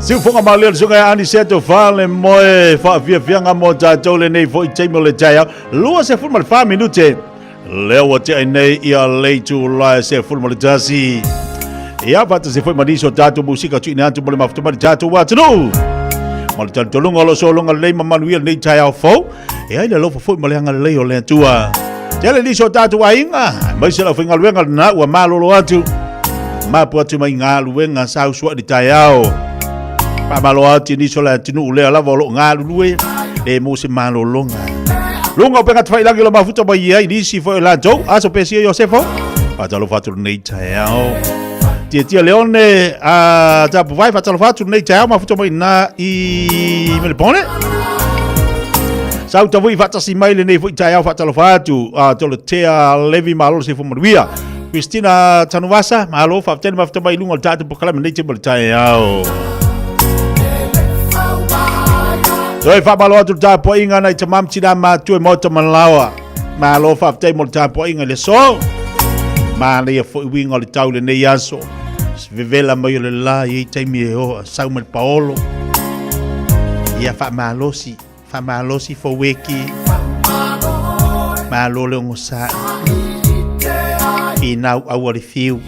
Siufoga malia le suga ani se atu fale moe faafiafiaga mo tatou lenei foi taimi o le taeao 24 minute lea ua tea nei ia le itula e 11. Ia faatasi foi ma nisi o tatou musika tuuina atu mo le mafuta mai le tatou atunuu. Ma le talitonuga o lo o sologa lelei ma manuia lenei taeao fou, e ai le alofa foi ma le agalelei o le Atua. Tele nisi o tatou aiga, aemaise le aufaigaluega lena ua malolo atu, mapu atu mai galuega sa usuai le taeao. Faamalo atu i nisi o le atunuu lea lava o lo o galulue, le mo se malologa. Luga o pega tafailangi o lo mafuta mai ai nisi foi o latou, aso Pesia Iosefo, faatalofa atu lenei taeao. Tiatia Leone a Tapuvai, faatalofa atu lenei taeao, mafuta mai na i Melbourne. Sau tavui faatasi mai lenei foi taeao faatalofa atu a Tolotea Levi malo le soifua manuia. Christina Tanuvasa, malo faafetai le mafuta mai i luga o le tatou polokalame lenei te mo le taeao. Toe faamalo atu le tapuaiga nai tamam tina matua i Maota Malawa. Malo faafetai mo le tapuaiga i le aso. Manaia foi uiga o le tau lenei aso. Vevela mai o le la i ei taimi e o sau mai le paolo. Ia faamalosi Faamalosi foueki. Malo le ogosaʻi. Finau aua le fiu.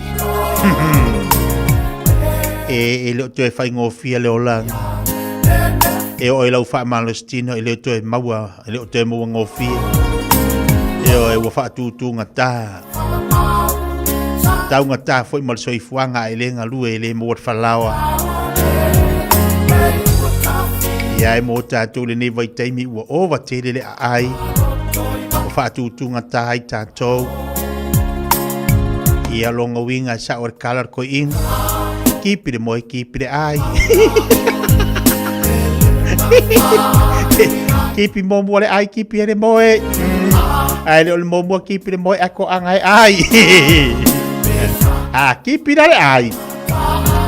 E, e le o toe faigofie le olaga. E oo i lau faamalositino e le o toe maua, e le o toe maua gofie. E o e ua faatutugata. Taugata foi ma le soifuaga ae le galue e le maua le falaoa. Ia e mo tatou lenei vaitaimi ua ova tele le aai. Ua faatutugata ai tatou. Ia longa uiga e sao le kala le koiinga. Kipi le moe, kipi le ai. Kipi muamua le ai, kipi e le moe. Ae le o le muamua kipi le moe, ae koaga e ai. A kipi la le ai.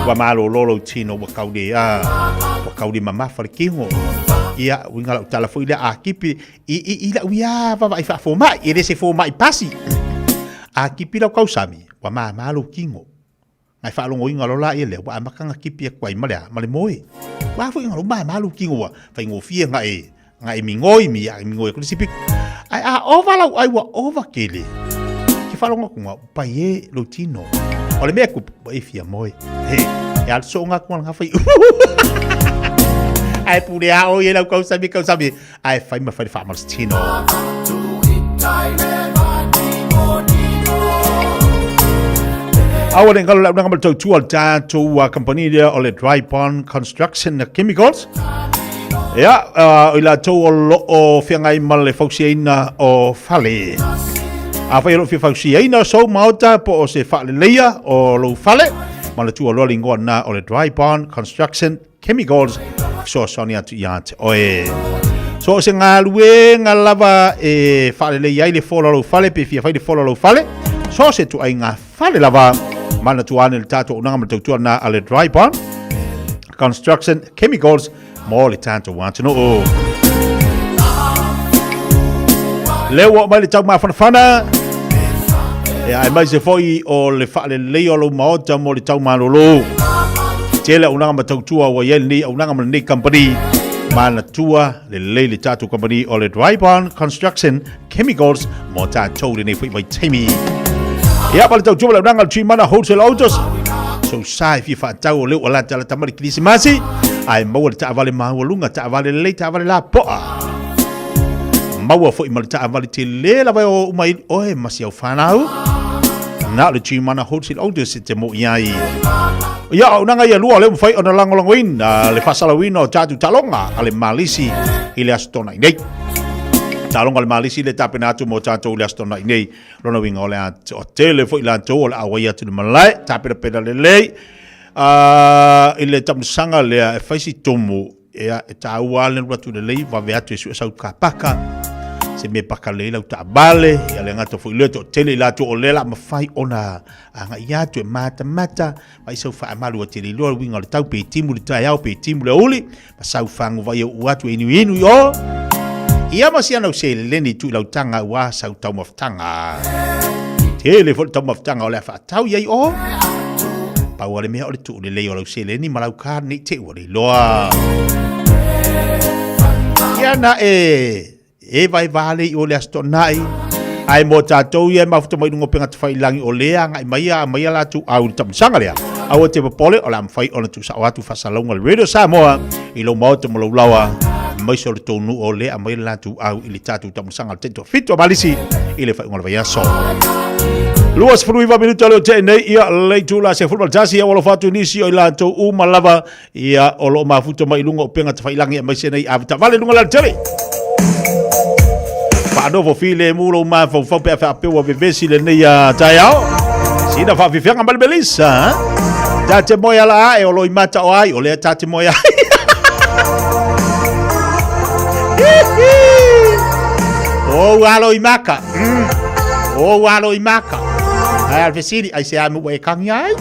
Ua malolo lou tino ua kau le, a, ua kau le mamafa le kino. Ia, uiga lau tala foi lea, a kipi, i, i, i lau ia vaavaai faafomai, e le se fomai pasi. A kipi lau kausami, ua mama lou kino. Ngai faalogoina loa laia lea, ua amata ona kipi atu ai ma le a, ma le moe. Ua foi ona luma malu kino ua faigofie na e, na e migoi mi, a e migoi atu le isi pito. Ae a ova lau ai ua ova tele, ke faalogo atu na, pai e lou tino. O le mea e tupu, ua e fia moe. He, e alu soo atu na fai. Ae pule a oi e lau kausami, kausami. Ae fai ma fai le faamalositino. Aua ne i galo le aunaga ma le tautua o le tatou kamupani lea o le Dry Pond Construction Chemicals. Ia, o i latou o lo o feagai ma le fausiaina o fale. Afai o lo o fia fausiaina sou maota po o se faaleleia o lou fale, manatua loa le igoa lena o le Dry Pond Construction Chemicals fesoasoani atu ia te oe. So o se galuega lava e faalelei ai le fola o lou fale pe fia fai le fola o lou fale. So se tuaiga fale lava manatua ane le tatou auaunaga ma le tautua lena a le Dry Barn Construction Chemicals mo le tatou atunuu. Lea ua oo mai le tau mafanafana e aemaise foi o le faalelei o lou maota mo le tau malolo. Tele auaunaga ma tautua ua i ai lenei auaunaga ma lenei company. Manatua lelei le tatou company o le Dryburn Construction Chemicals mo tatou lenei foi vaitaimi. Ia, ma le tautua ma le auaunaga o le Tuimana Wholesale Autos. Sou sa e fia faatau o lea ua latalata mai le Kerisimasi, ae maua le taavale maualuga, taavale lelei, taavale lapoa. Maua foi ma le taavale tele lava e o uma ai oe ma si au fanau. Na o le Tuimana Wholesale Autos e te mo i ai. Ia, o auaunaga ia lua o lea ua mafai ona lagolagoina le faasalauina o tatou taaloga a le Malisi i le Aso Toonai nei. Taaloga a le Malisi le tapena atu mo tatou i le Aso Toonai nei. Lona uiga o le a toatele foi latou o le a auai atu i le malae, tapenapena lelei i le taamilosaga lea e fai si tumu, ia, e taua lava le alu atu lelei, vave atu e sue sau kapaka, se mea e paka lelei lau taavale, ia le gata foi lea, toatele i latou o lea o le a mafai ona agai atu e matamata, mai sau faamalu ua tele iloa le uiga o le tau, pe timu le taeao, pe timu le aoauli, ma sau faguvai e uu atu e inuinu i o. Ia ma si ana seleni tuu i lau taga aua sau taumafataga. Tele foi le taumafataga o le a faatau i ai o. Pau lava le mea o le tuu lelei o lau seleni ma lau card ne i te i ua le iloa. Ia na e e vaeva le i o le Aso Toonai, ae mo tatou ia e mafuta mai luga o upega tafailagi o lea agai mai a aumai a latou au i le taamilosaga lea. Aua te popole o le a mafai ona tuusao atu faasalalauga a le Radio Samoa i lou maota ma lou laoa aemaise o le tou nuu o lea aumai le latou au i le tatou taamilosaga le 7 o Malisi i le faaiuga o le vaiaso. 29 minuta leo tea nei ia le itula 11 ia ua alofa atu i nisi o i latou uma lava ia o lo o mafuta mai i luga o upega tafailagi aemaise nei avetaavale i luga o le alatele. Faanofo filemu lou mafaufau pe a faapea ua vevesi lenei taeao. Sina faafiafiaga ma le Melissa. Ha? Ta te moe ala ae o lo i mata o ai, o lea ta te moe ai. O alo i maka. O alo i maka. Ai al fesili, ai se amu e kangi ai.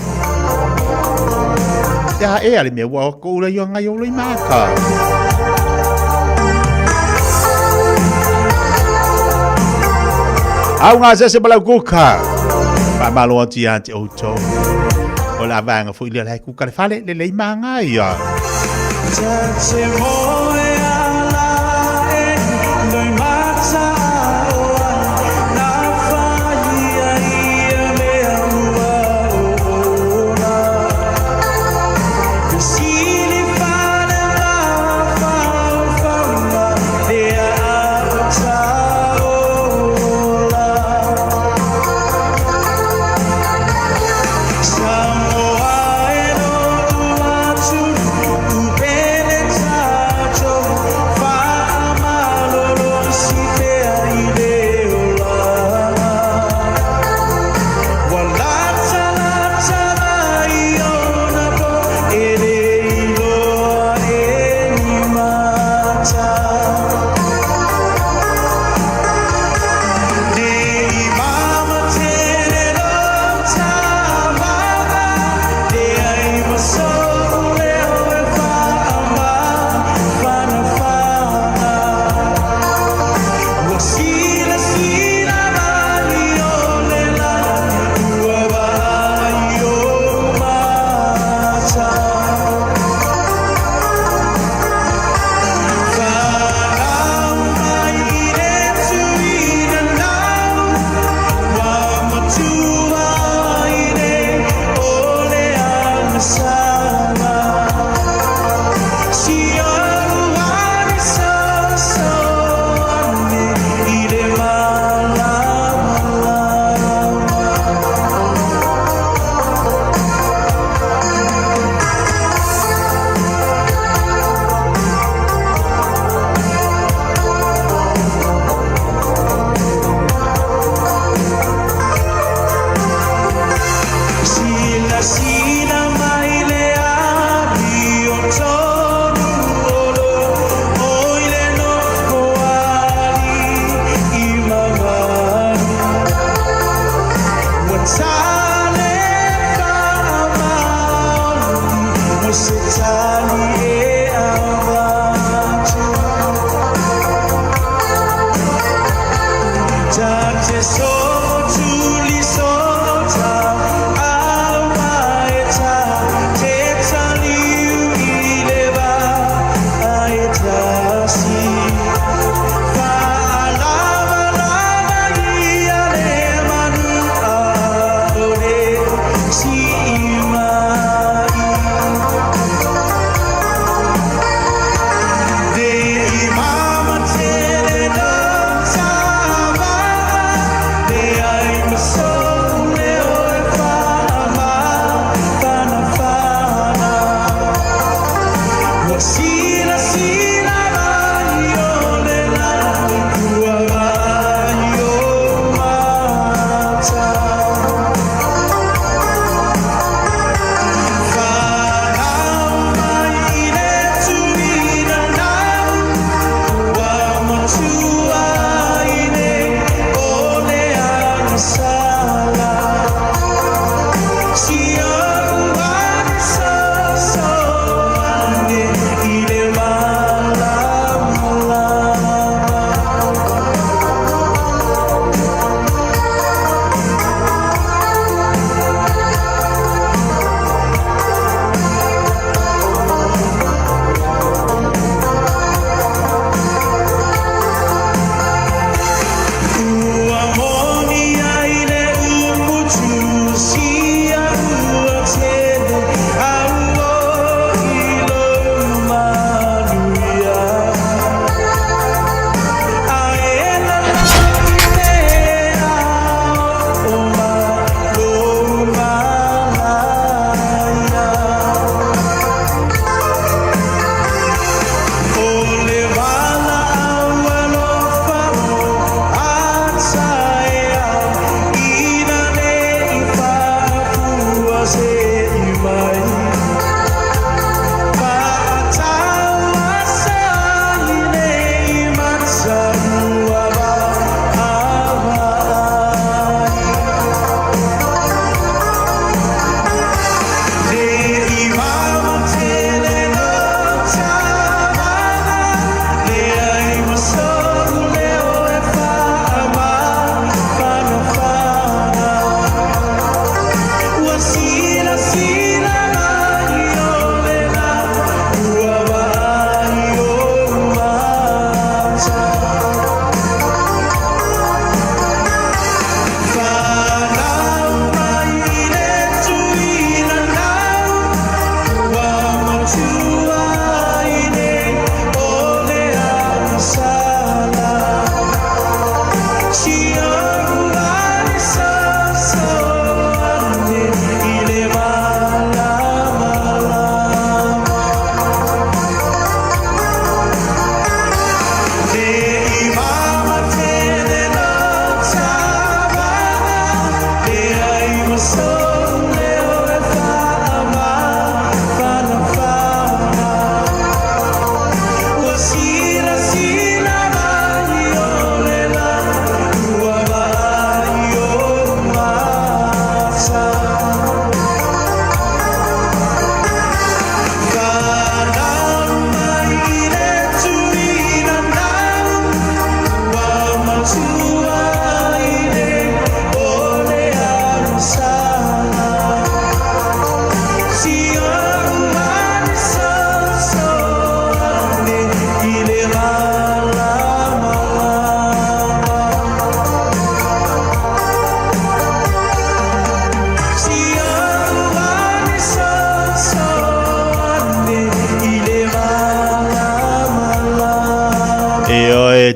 Te aha ea le mea ua ko ula ia ngai o i maka. Au ngā sese ma lau kuka. Whaamalo atu ia te outou. O la vaega foi lea lai kuka le fale, le lei manga ia.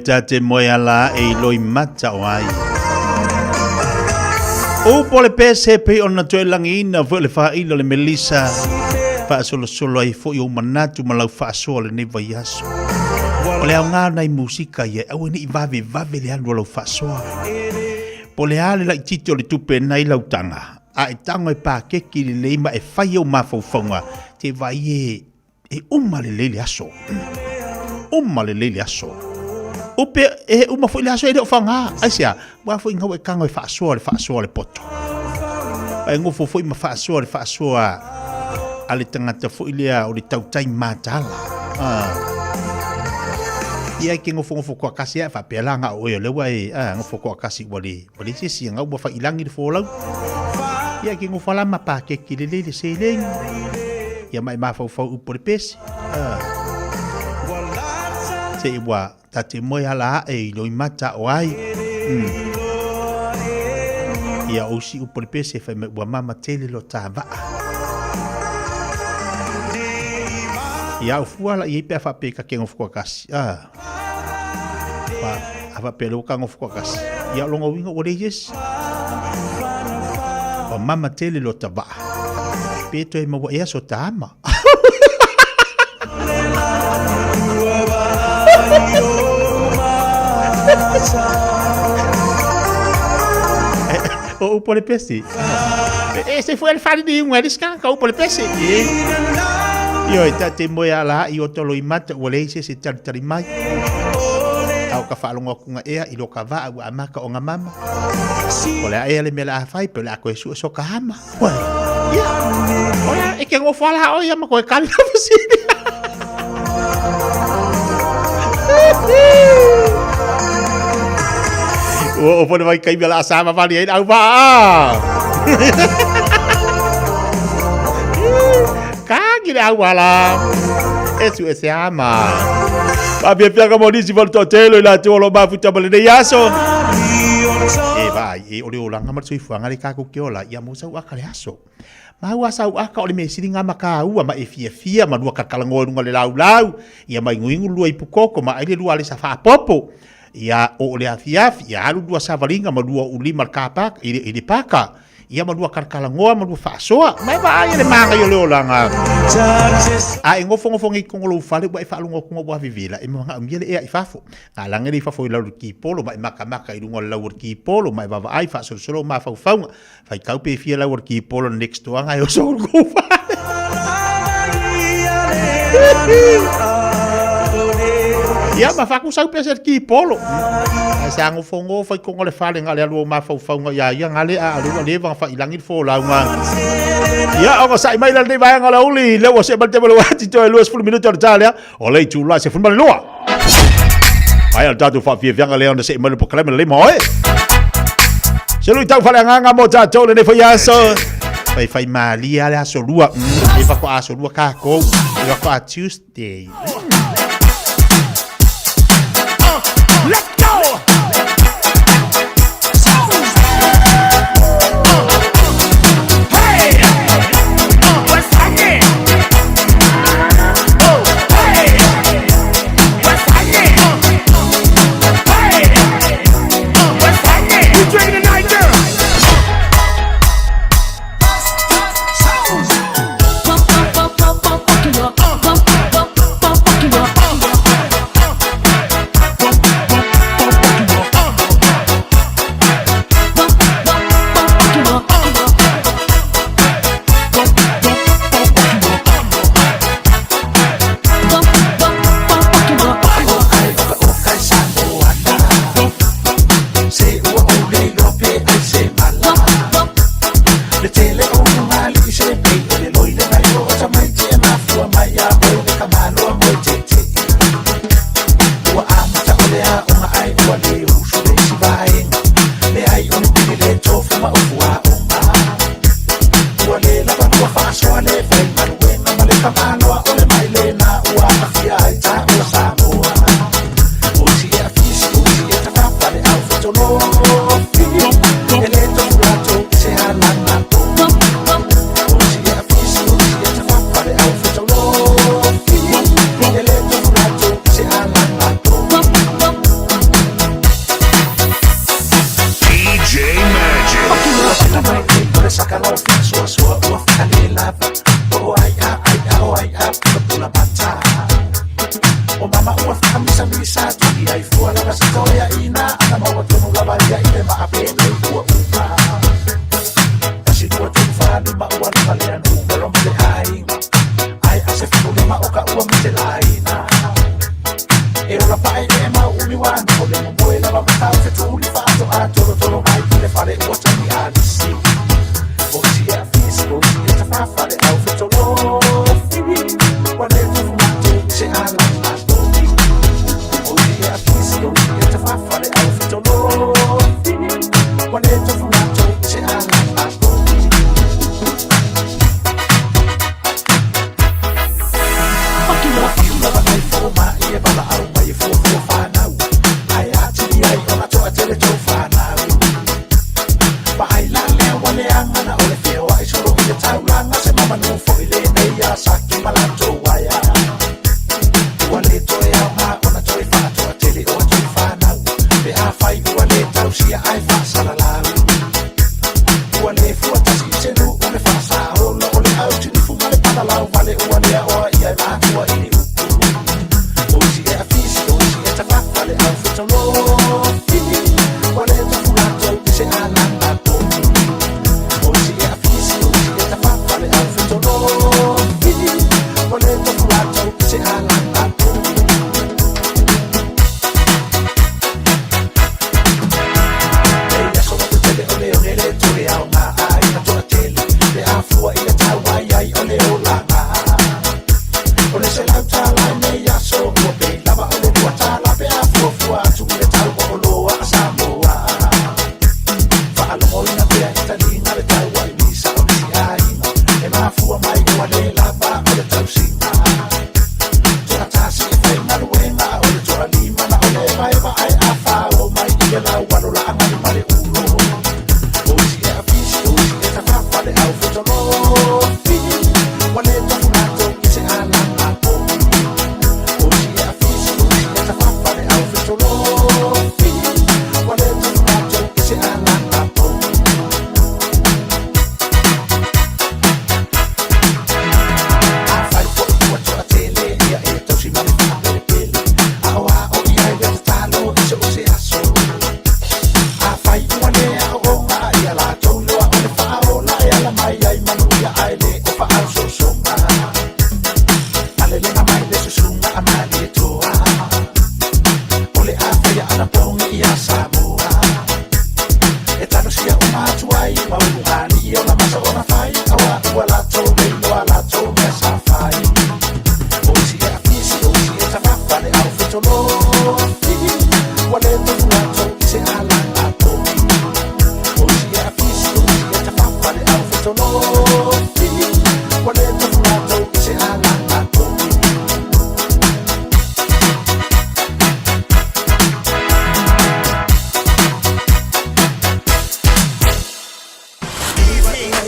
ta te moe ala e i loimata o ai. Upu o le pese pei ona toe lagiina foi o le faaila o le Melissa, faasolosolo ai foi ou manatu ma lau faasoa o lenei vaiaso. O le aoga o nai musika ia, aua ne i vavevave le alu o lau faasoa. Po o le a le laitiiti o le tupe nai lau taga, a e tago e pakeki lelei ma e fai ou mafaufauga, te vaai e E uma lelei le aso. Uma lelei le aso. Upe e uma foi le aso e le o faoga. Aisea? Ua foi ngau e tago e faasoa le faasoa o le poto. E gofo foi ma faasoa le faasoa a le tagata foi lea o le tautai mataala. Ah. Ia e ke gofogofo toatasi ae faapea la na o oe o lea ua e gofo toatasi ua le ua leai se isi ua fai i lagi le folau. Ia ke gofo la ma pakeki lelei le seleni. Ia ma e mafaufau upu o le pese. Ah. Se i ua ta te moe ala ae i loimata o ai. Ia o usi upu o le pese fai mai ua mama tele lo ta vaa. Ia o fua la i ai pe a faapea ka ke gofo toatasi. Ah. Pa, a faapea le ua ka gofo toatasi. Ia o lona uiga ua leai se isi. Ua mama tele lo ta vaa. Pe toe maua ea so ta ama. O upu o le pese. E se foi le fale ni unga le ska ka upu o le pese. E. Ioe, ta te moe ala i o tolo i mata ua leai se se talitali mai. A o ka faalogo atu ea i lo ka vaa ua amata ona mama. O le a ea le mea o le a fai pe o le a toe sue so ka ama. Uai, ia, o le a e ke gofo ala o ia ma koe kali na fesili. Ua o pone vai kaimi ala sa ma vali ai au vaa. Kagi le au ala. E su e se ama. Faafiafiaga mo nisi foi le toatele i latou o lo o mafuta ma lenei aso. E vaai, e o le olaga ma le soifuaga le tatou ke ola, ia mo sau aka le aso. Ma ua sau aka o le mea sili ngā ma kāua ma e fiafia ma lua kalakalagoa i luga o le laulau, ia ma inuinu lua ipu koko ma ai le lua alesa faapopo. Ia oo le afiafi, ia alu lua savaliga ma lua ulima le car park, i le paka. Ia ma lua kalakalanoa ma lua faasoa. Ma e vaai le mānaia o le olaga. A e nofonofo nei i totonu o lou fale ua e faalogo atu ua vevela, e manaomia le ea i fafo. Galage lea i fafo i lalo o le kipolo ma e makamaka i luga o le lau o le kipolo ma e vaavaai faasolosolo mafaufauga. Faitau pe fia lau o le kipolo next door ae oso i le tou fale. Ia ma faakusau pea se kipolo. Ae sa nofonofo i totonu o le fale na o le alu o mafaufauga ia ia gale a alu ua leva ona faailagi le folauga. Ia onosai mai la lenei vaega o le aoauli lea ua see mai le taimi o le uati toe 20 minute o le ta lea o le itula 12. Ae o le tatou faafiafiaga lea ona see mai le polokalame lelei ma oe. Se luitau faaleagaga mo tatou lenei foi aso. Faifai malie lava le aso lua. E faatoa aso lua tatou. E faatoa Tuesday.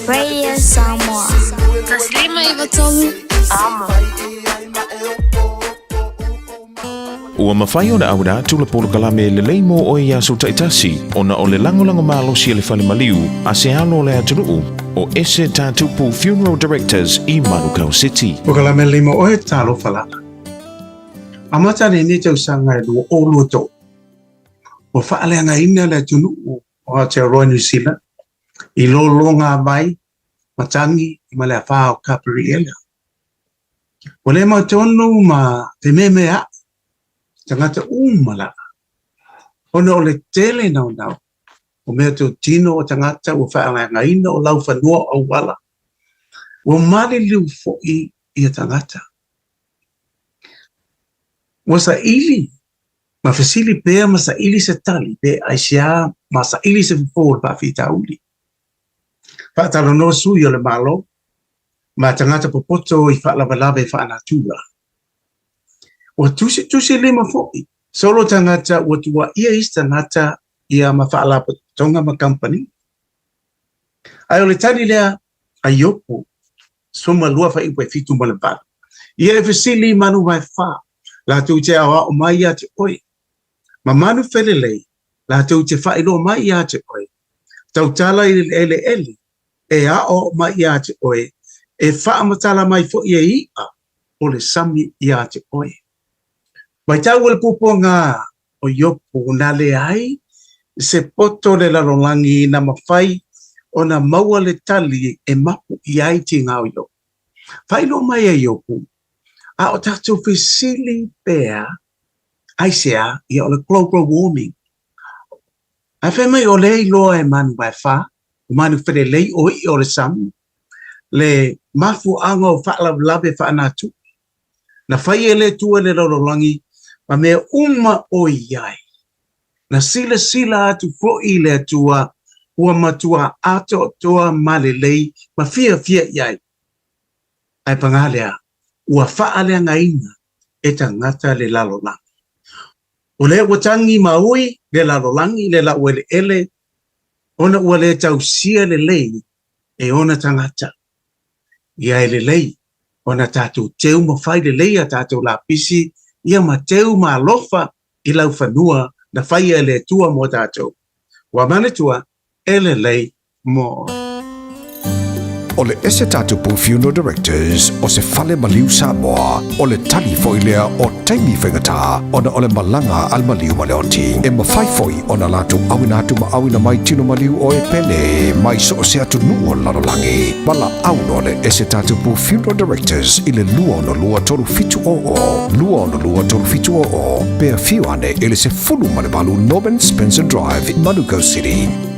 Radio Samoa. 153 Amo. Ua mafai ona auina atu le polokalame lelei mo oe i aso taitasi ona o le lagolago malosi a le fale maliu a se alo o le atunuu o Ese Tatupu Funeral Directors i Manukau City. Polokalame lelei mo oe, talofa lava. Amata lenei tausaga e 2023, ua faaleagaina le atunuu o Aotearoa New Zealand i lologa vai matagi ma le afā o Kaperiela. Ua le mautonu ma fememea'i tagata uma lava, ona o le tele naunau o meatotino o tagata ua faaleagaina o laufanua o auala, ua maliliu fo'i ia tagata. Ua saili ma fesili pea ma saili se tali pe aisea ma saili se fofo o le faafitauli. Faatalanoa sui o le Malo ma tagata popoto i faalavelave faanatura. Ua tusitusilima foi solo tagata ua tuuaia isi tagata ia ma faalapotopotoga ma kamupani. Ae o le tali lea a Iopo 12 fuaiupu e 78. Ia e fesili i manu vaefa, latou te aoao mai ia te oe, ma manu felelei, latou te faailoa mai ia te oe, tautala i le eleele, e aoao mai ia te oe, e faamatala mai foi e i'a o le sami ia te oe. Matau le puapuaga o Iopo na leai se poto o le lalolagi na mafai ona maua le tali e mapu i ai tiga o Iopo. Faailoa mai e Iopo, a o tatou fesili pea, aisea, ia o le global warming. Ae fai mai o lea e iloa e manu vaefa, o manu felelei o i'a o le sami, le mafuaaga o faalavelave faanatura. Na fai e le Atua le lalolagi ma mea uma o i ai. Na silasila atu foi le Atua ua matua atoatoa ma lelei ma fiafia i ai. Ae pagā lea, ua faaleagaina e tagata le lalolagi. O lea ua tagi ma ui le lalolagi le laueleele ona ua le tausia lelei e ona tagata. Ia e lelei ona tatou teu ma fai lelei a tatou lapisi ia ma teu ma alofa i laufanua na faia e le Atua mo tatou. Ua manatua e lelei mo oe. O le ese tatupu Funeral Directors o se fale maliu Samoa, o le tali foi lea o taimi faigata ona o le malaga a le maliu ma le oti. E mafai foi ona latou auina atu ma auina mai tino maliu o e pele mai so o se atunuu o le lalolagi. Valaau loa le ese tatupu Funeral Directors i le 262 3700, 262 3700, pe afio ane i le 18 Norman Spencer Drive, Manukau City.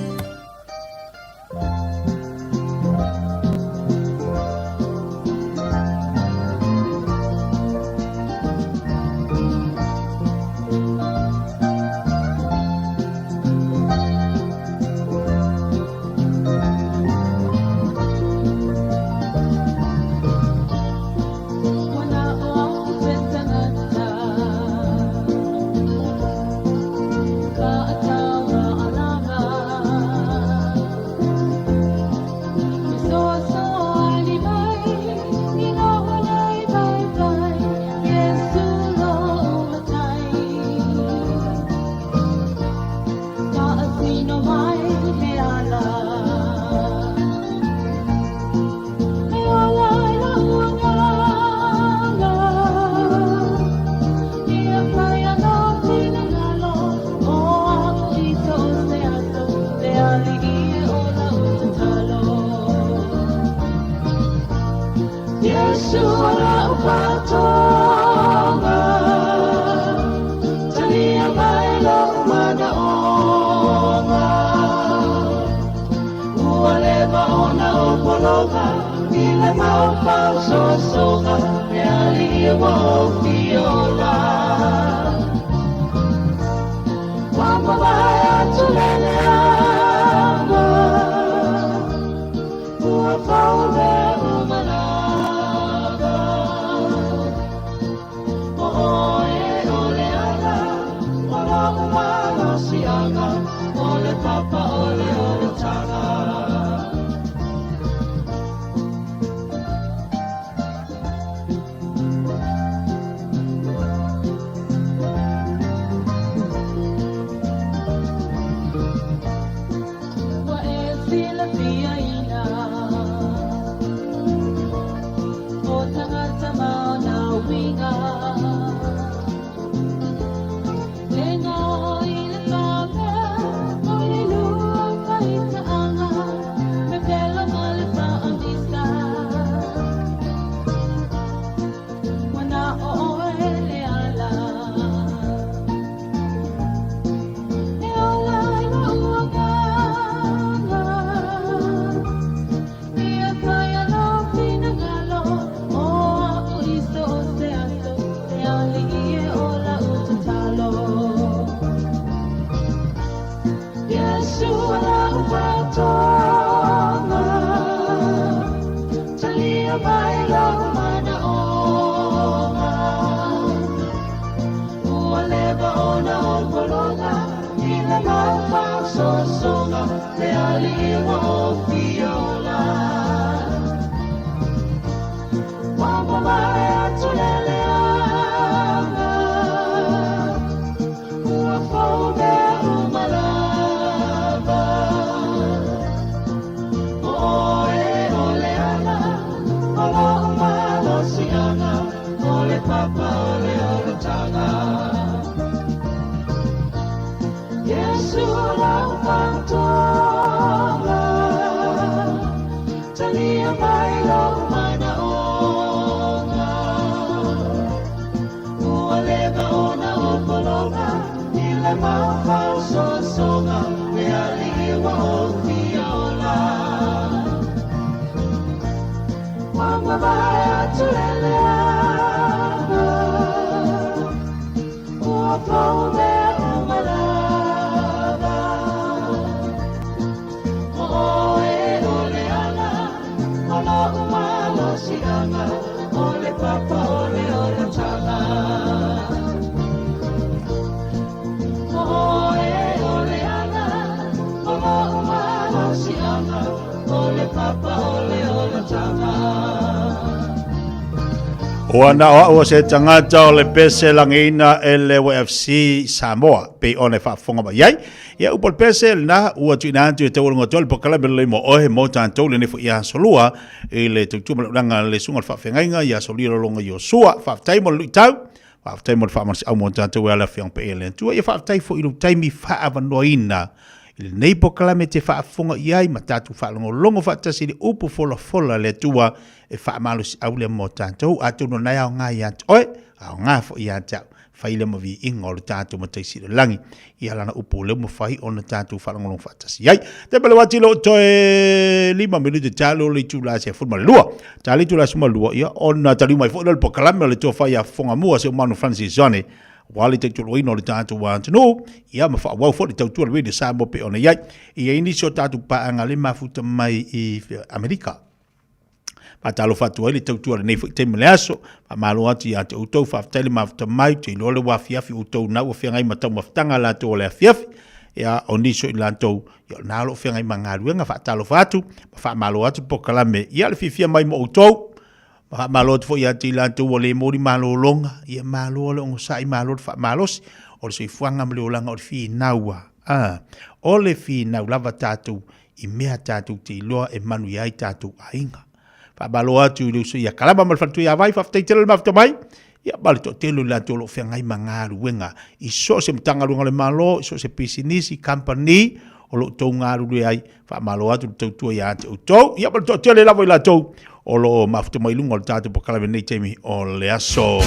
Ua na o au o se tagata o le pese lagiina e le UFC Samoa, pei ona e faafofoga mai ai. Ia upu o le pese lena ua tuuina atu e taualuga atu ai le polokalame lelei mo oe mo tatou lenei foi aso lua i le tautua ma le auaunaga a le Susuga i le Faafeagaiga ia Solia Lolonga Iosua. Faafetai mo le luitau, faafetai mo le faamalosiau mo tatou e ala Afioga Paia a le Atua. Ia faafetai foi i lou taimi faaavanoaina i lenei polokalame e te faafofoga i ai ma tatou faalogologo faatasi i le upu folafola a le Atua e faamalosiau lea mo tatou. Atonu o lena e aoga ia te oe, aoga foi ia te au. Fai lea ma viiga o le tatou Matai Sili o le Lagi ia lana upu o lea ua mafai ona tatou faalogologo faatasi ai. Te pele wati lo toe 5 minute talo le itula 12. Talo itula 12 ia ona taliu mai foi le polokalame o le tofa ia fofoga mua se umanu Francis Johnny ua le tautuaina o le tatou atunuu ia ma faaauau foi le tautua le Radio Samoa pei ona i ai. E i ai nisi o tatou paaga le mafuta mai i Amerika. Faatalofa atu ai le tautua lenei foi taimi o le aso. Faamalo atu ia te outou, faafetai le mafuta mai, ou te iloa le ua afiafi outou na ua feagai ma taumafataga latou o le afiafi. Ia, o nisi o i latou, ia o lena o lo o feagai ma galuega, faatalofa atu, ma faamalo atu le polokalame. Ia, le fiafia mai mo outou. Ma faamalo atu foi ia te i latou ua le moli malologa, ia malo le onosai, malo le faamalosi, o le soifuaga ma le olaga o le finau. A, o le finau lava tatou i mea tatou te iloa e manuia ai tatou aiga. Faamalo atu i le uso ia Kalama ma le faletua ia Vai, faafetai tele le mafuta mai. Ia ma le toatele o i latou o lo o feagai ma galuega i so o se Matagaluega o le Malo, i so o se pisinisi, company o lo o outou galulue ai. Faamalo atu le tautua ia te outou. Ia ma le toatele lava o i latou o lo o mafuta mai i luga o le tatou polokalame i lenei taimi o le aso.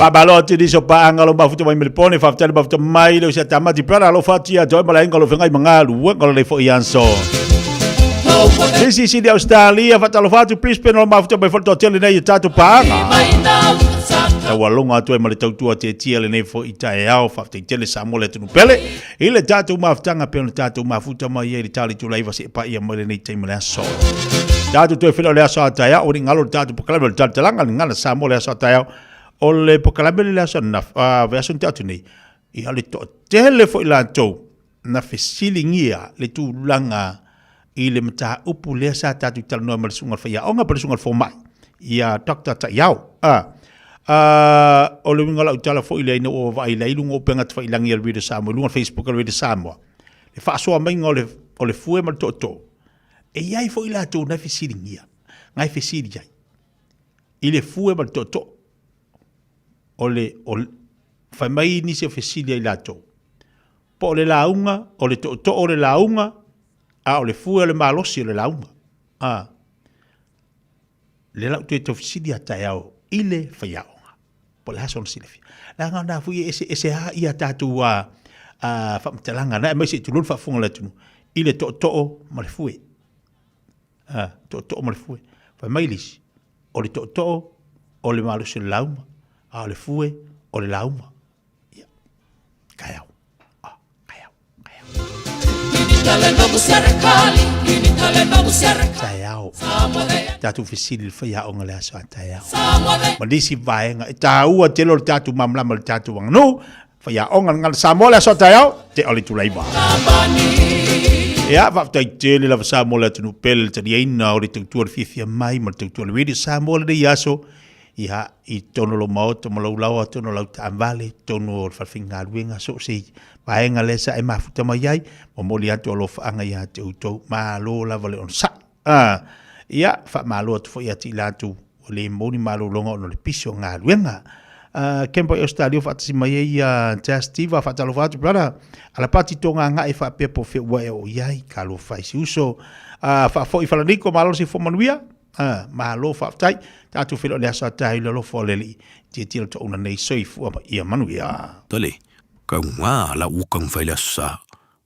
Faamalo atu i nisi o paaga o lo mafuta mai Melipone, faafetai le mafuta mai le usi a Tamati Brother, alofa atu ia te oe ma le aiga o lo feagai ma galuega o lenei foi aso. Sisi sili Australia, faatalofa atu Brisbane o lo mafuta mai foi le toatele nei i tatou paaga. Taualoga atu ai ma le tautua tietie lenei foi taeao, faafetai tele Samoa le atunuu pele. I le tatou mafutaga pei ona tatou mafuta mai ai i le tali tulaiva seia paia mai lenei taimi o le aso. Tatou toe feiloai le aso a taeao, o ni galo le tatou polokalame o le talatalaga le gala Samoa le aso a taeao. O le polokalame le aso na uh, aso na atu nei, ia le toatele foi latou na fesiligia le tulaga i le mataupu lea sa tatou talanoa ma le susuga i le faiaoga po o le susuga i le fomai, ia Doctor Ta'iao. O le uiga o lau tala foi lea ina ua vaai i luga o upega tafailagi a le Radio Samoa, i luga o le Facebook a le Radio Samoa, le faasoa maiga o le, o le fue ma le tootoo, e i ai foi latou na e fesiligia, na e fesili ai, i le fue ma le tootoo. O le, o, fai mai nisi o fesili ai latou, po o le lauga, o le tootoo o le lauga, a o le fue o le malosi o le lauga. A, le lau toe tau fesili a taeao i le faiaoga, po o le a sona silafia. Leaga na fui e ese ese a ia tatou a, a faamatalaga na aemaise i tulou le faafofoga a le atunuu i le tootoo ma le fue. A, tootoo ma le fue. Fai mai le isi, o le tootoo o le malosi o le lauga, a o le fue o le lauga. Ia, taeao. Ah, taeao. Taeao. Tatou fesili le faiaoga le aso a taeao. Ma nisi vaega e taua tele o le tatou malamalama i le tatou aganuu. Faiaoga le gala Samoa le aso a taeao, te o le itula 9. Ia, faafetai tele lava Samoa le atunuu pele le taliaina o le tautua le fiafia mai ma le tautua le Radio Samoa lenei aso. Ia, i totonu o lou maota ma lou laoa, totonu o lau taavale, totonu o le falefaigaluega, so o se vaega lea sa e mafuta mai ai, momoli atu alofaaga ia te outou, malo lava le onosai. Ah, ia, faamalo atu foi ia te i latou ua le maua ni malologa ona o le pisi o galuega. Uh, Kempa i Australia faatasi mai ai ia Jas Tiva, faatalofa atu brother. Alapati tō ngāngae faapea po wheua e o iai, ka alofa i si uso. Uh, faafoi falaniko, malo se fo manuia. A, malo faafetai. Tatou feiloai i le aso a taeao i le alofa o le Alii. Tiatia le toauna nei soifua ma ia manuia. Tole, kau ngā la uka ngwhai le aso sa,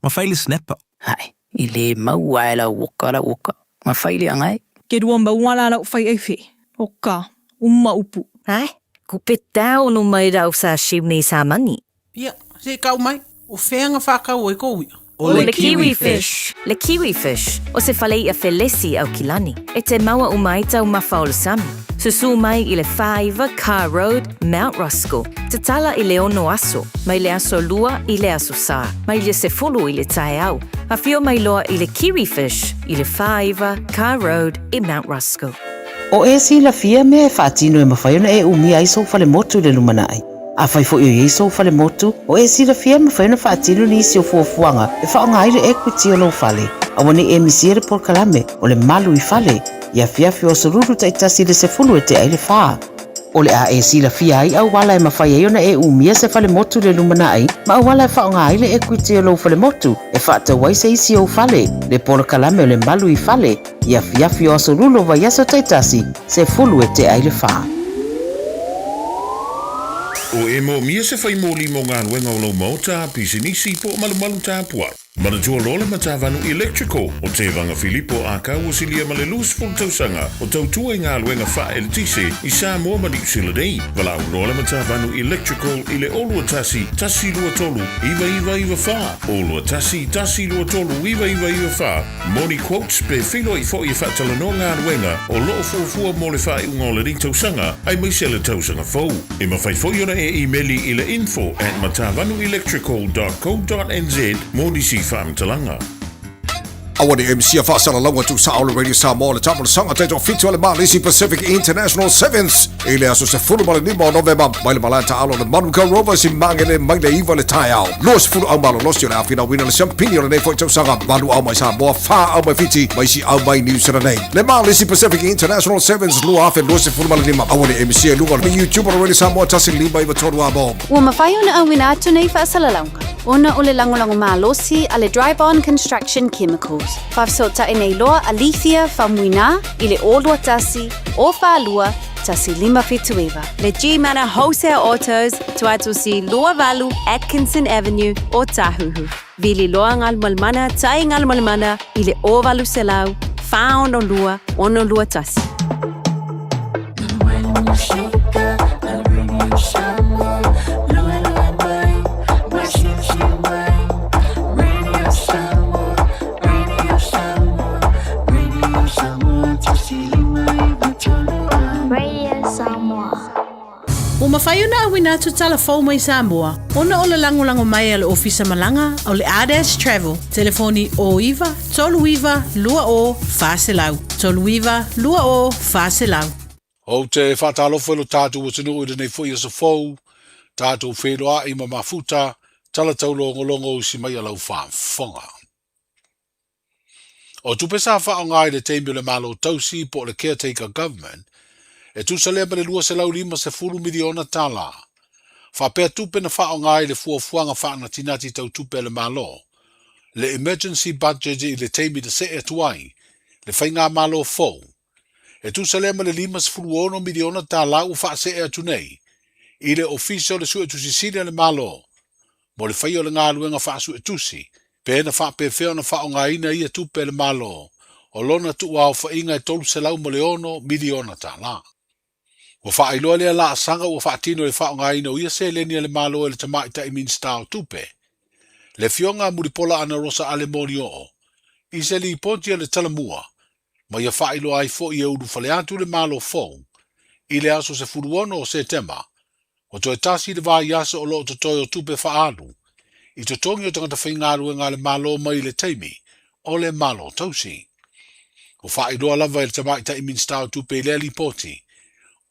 ma whai le snapper. Hae, i le maua e lau oka lau oka, ma whai le angae. Ke rua maua la lau whai ai whe, o ka, uma upu. Hae, Kupe tau no mai rau sashimi samani. Ia, se i kau mai, o fea na whākau ai kou ia? O le kiwi fish. Le kiwi fish, o se fale i'a felesi Aukilani. E te maua uma ai taumafa o le sami. Susū mai i le 49 Carr Road, Mount Roskill. Tatala i le ono aso, mai le aso lua i le aso sa, mai le sefulu i le taeao. Afio mai loa i le kiwi fish i le 49 Carr Road i Mount Roskill. O e silafia mea e faatino e mafai ona e umia ai sou falemotu i le lumanai. Afai foi o i ai sou falemotu, o e silafia e mafai ona faatino nisi o fuafuaga e faaaoga ai le equity o lou fale. Aua ne i e misia le polokalame o le Malu i Fale i afiafi o aso Lulu taitasi i le 10 e tea i le fa. O le a e silafia ai auala e mafai ai ona e umia se falemotu i le lumanai ma auala e faaaoga ai le equity o lou falemotu e faatau ai se isi ou fale, le polokalame o le Malu i Fale i afiafi o aso Lulu o vaiaso taitasi, 10 e tea i le fa. O e moomia se fai moli mo galuega o lou maota, pisinisi po o malumalu tapuai. Manatua loa le Matavanu Electrical o Tevaga Filipo Ākau o silia ma le 20 tausaga o tautua i galuega faa-eletise i Samoa ma Niu Sila nei. Valaau loa le Matavanu Electrical i le 021 123 9994, 021 123 9994 mo ni quotes pe feiloai foi e faatalanoa galuega o lo o fuafua mo le faaiuga o lenei tausaga aemaise le tausaga fou. E mafai foi ona e imeli i le info at matavanuelectrical dot co dot nz mo nisi faamatalaga. Aua ne i misia faasalalauga tuusao le Radio Samoa le taamolosaga taitoafitu a le Malisi Pacific International Sevens i le aso 15 o Novema mai le malae taaalo o le Manukau Rovers i Magele mai le 9 le taeao. 20 au malolosi o le a finauina le siampini o lenei foi tausaga, valu au mai Samoa, fa au mai Fiti ma isi au mai Niu Sila nei. Le Malisi Pacific International Sevens 2025. Aua ne i misia i luga o le YouTube o le Radio Samoa 1593 Amo. Ua mafai ona auina atu nei faasalalauga ona o le lagolago malosi a le Dryborn Construction Chemicals. Faafesootai nei loa a Lethia Faumuina i le 021 042 1579. Le G-Mana Wholesale Autos, Tuatosi 28 Atkinson Avenue, Ōtāhuhu. Vili loa Galumalemana tai Galumalemana i le 0800 462 621. Radio Samoa. Ua mafai ona auina atu tala fou mai Samoa ona o le lagolago mai a le Ofisa Malaga o le Ardash Travel, telefoni 09 39 20 400, 39 20 400. Ou te faatalofa i lo tatou atunuu i lenei foi aso fou, tatou feiloai ma mafuta, tala taulogologo usi mai a lau faafofoga. O tupe sa faaaoga i le taimi o le Malo Tausi po o le Caretaker Government, e tusa lea ma le $250 miliona tala. Faapea tupe na faaaoga i le fuafuaga faanatinati tau tupe a le Malo, le Emergency Budget i le taimi na see atu ai le faigamalo fou, e tusa lea ma le $56 miliona tala ua faasee atu nei i le Ofisa o le Suetusi Sili a le Malo mo le faia o le galuega faasuetusi, pe na faapefea ona faaaogaina ia tupe a le Malo o lona tuuaofaiga e $306 miliona tala. Ua faailoa lea laasaga ua faatino i le faaaogaina o ia seleni a le Malo e le Tamaitai Minisita o Tupe, le Afioga a Mulipola Anarosa Ale Molioo, i se lipoti a le Talamua ma ia faailoa ai foi e ulufale atu le Malo fou i le aso 16 o Setema Ua toe tasi le vaiaso o lo o totoe o tupe faaalu i totogi o tagata faigaluega a le Malo mai le taimi o le Malo Tausi. Ua faailoa lava e le Tamaitai Minisita o Tupe i lea lipoti,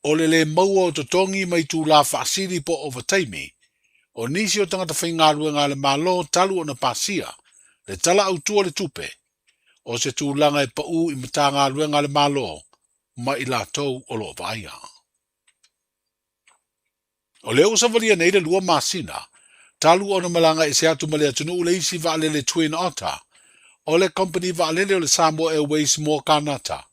o le lē maua o totogi mai itulā faasili po o ovataimi o nisi o tagata faigaluega a le Malo talu ona pasia le Tala Autu o le Tupe, o se tulaga e paū i Matagaluega a le Malo ma i latou o lo o vaaia. O lea ua savalia nei le lua masina talu ona malaga ese atu ma le atunuu le isi vaalele Twin Otter o le kompeni vaalele o le Samoa Airways mo Kanata,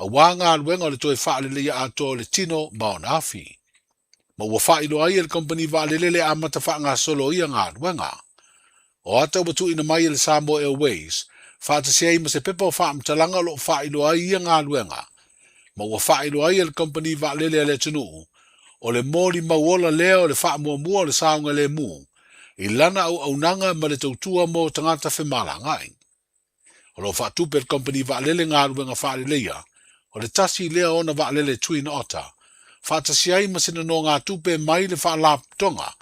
auā galuega o le toe faaleleia atoa o le tino ma ona afi. Ma ua faailoa ai e le kompeni vaalele le amata faagasolo o ia galuega. O ata ua tuuina mai e le Samoa Airways faatasi ai ma se pepa o faamatalaga o lo o faailoa ai ia galuega, ma ua faailoa ai e le kompeni vaalele a le atunuu. O le molimau ola lea o le faamuamua o le saogalemu i lana auaunaga ma le tautua mo tagata femalagaai. O lo o faatupe e le Kamupani Vaalele galuega faaleleia, o le tasi lea o ona vaalele Twin Otter, faatasi ai ma se nonogatupe mai le Faalapotopotoga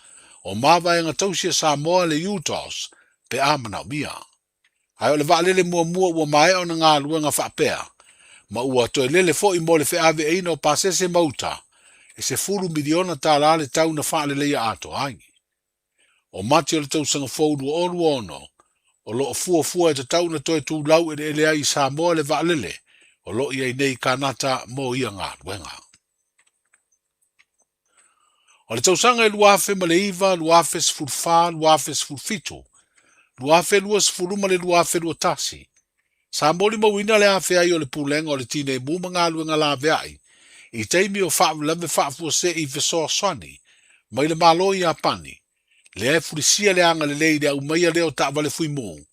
o Mavaega Tausi a Samoa le UTOS pe a manaomia. Ae o le vaalele muamua ua maea ona galuega faapea, ma ua toe lele foi mo le feaveaiina o pasese ma uta, e $10 miliona le tau na faaleleia atoa ai. O Mati o le tausaga fou 2026, o lo o fuafua e tatau ona toe tu laueleele ai i Samoa le vaalele o lo o i ai nei i Kanata mo ia galuega. O le tausaga e 2009, 2014, 2017, 2020 ma le 2021, sa molimauina le afea ai o le Pulega o le Tinei Mu ma Galuega Laveai i taimi o faalavelave faafuasei fesoasoani mai le Malo o Iapani, lea e fulisia le agalelei i le aumaia lea o taavale fuimu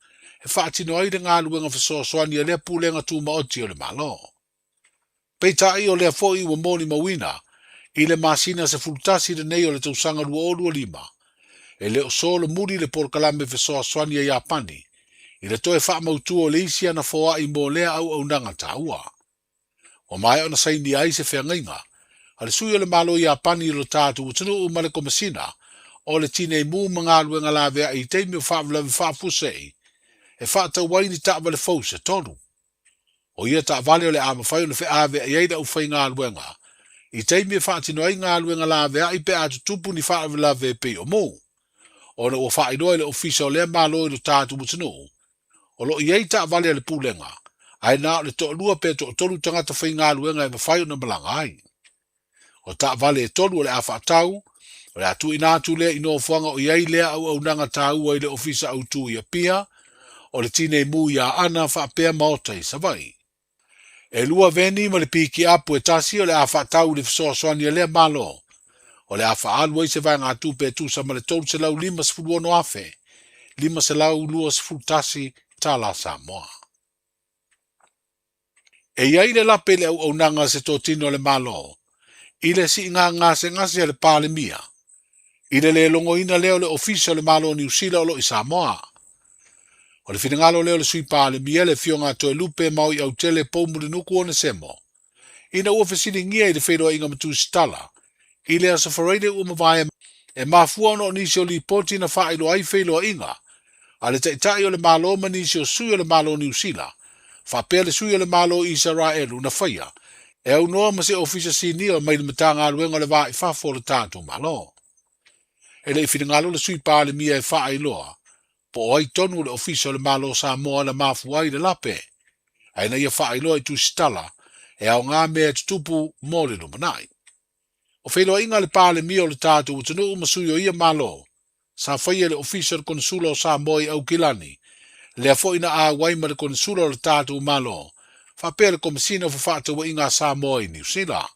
e faatino ai le galuega fesoasoani a lea Pulega Tumaoti o le Malo. Peitai o lea foi ua molimauina i le masina 11 lenei o le tausaga 2025, e le o solomuli le polokalame fesoasoani a Iapani i le toe faamautu o le isi ana foai mo lea auaunaga taua. Ua maea ona sainia ai se feagaiga a le sui o le Malo o Iapani i lo tatou atunuu ma le Komesina o le Tinei Mu ma Galuega Laveai i taimi o faalavelave faafuasei e faatau ai ni taavale fou se tolu. O ia taavale o le a mafai ona feaveai ai le aufaigaluega i taimi e faatino ai galuega laveai pe a tutupu ni faalavelave e pei o mu. Ona ua faailoa e le Ofisa o lea Malo i lo tatou atunuu, o lo o i ai taavale a le Pulega, ae na o le toalua pe toatolu tagata faigaluega e mafai ona malaga ai. O taavale e tolu o le a faatau, o le a tuuina atu lea i nofoaga o i ai lea auaunaga taua i le Ofisa Autu i Apia, o le Tinei Mu i Aana faapea Maota i Savaii. E lua veni ma le pikiapu e tasi o le a faatau i le fesoasoani a lea Malo, o le a faaalu ai se vaegatupe e tusa ma le $356,521 Samoa. E i ai le lape i le auaunaga a se totino a le Malo i le siiga gasegase a le Palemia, i le le logoina lea o le Ofisa o le Malo o Niu Sila o lo o i Samoa. O le finagalo lea o le Sui Palemia, le Afioga a Toelupe Maoiautele Poumulinuku Onesemo, ina ua fesiligia i le feiloaiga ma Tusitala i le Aso Faraile ua mavae, e mafua ona o nisi o lipoti na faailoa ai feiloaiga a le Taitai o le Malo ma nisi o sui o le Malo o Niu Sila, faapea le sui o le Malo o Isaraelu na faia e aunoa ma se ofisa sinia mai le Matagaluega o le Va i Fafo o le tatou Malo. E le i finagalo le Sui Palemia e faailoa po o ai tonu o le Ofisa o le Malo o Samoa na mafua ai le lape, ae na ia faailoa i tusitala e aoga mea e tutupu mo le lumanai. O feiloaiga a le Palemia o le tatou atunuu ma sui o ia Malo, sa faia e le Ofisa o le Konesula o Samoa i Aukilani, lea foi na auai ma le Konesula o le tatou Malo, faapea le Komesina o Fefaatauaiga a Samoa i Niu Sila.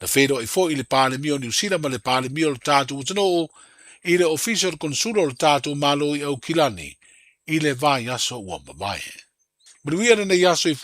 Na feiloai foi le Palemia o Niu Sila ma le Palemia o le tatou atunuu i le Ofisa o le Konesula o le tatou Malo i Aukilani i le vaiaso ua mavae. Manuia lenei aso i.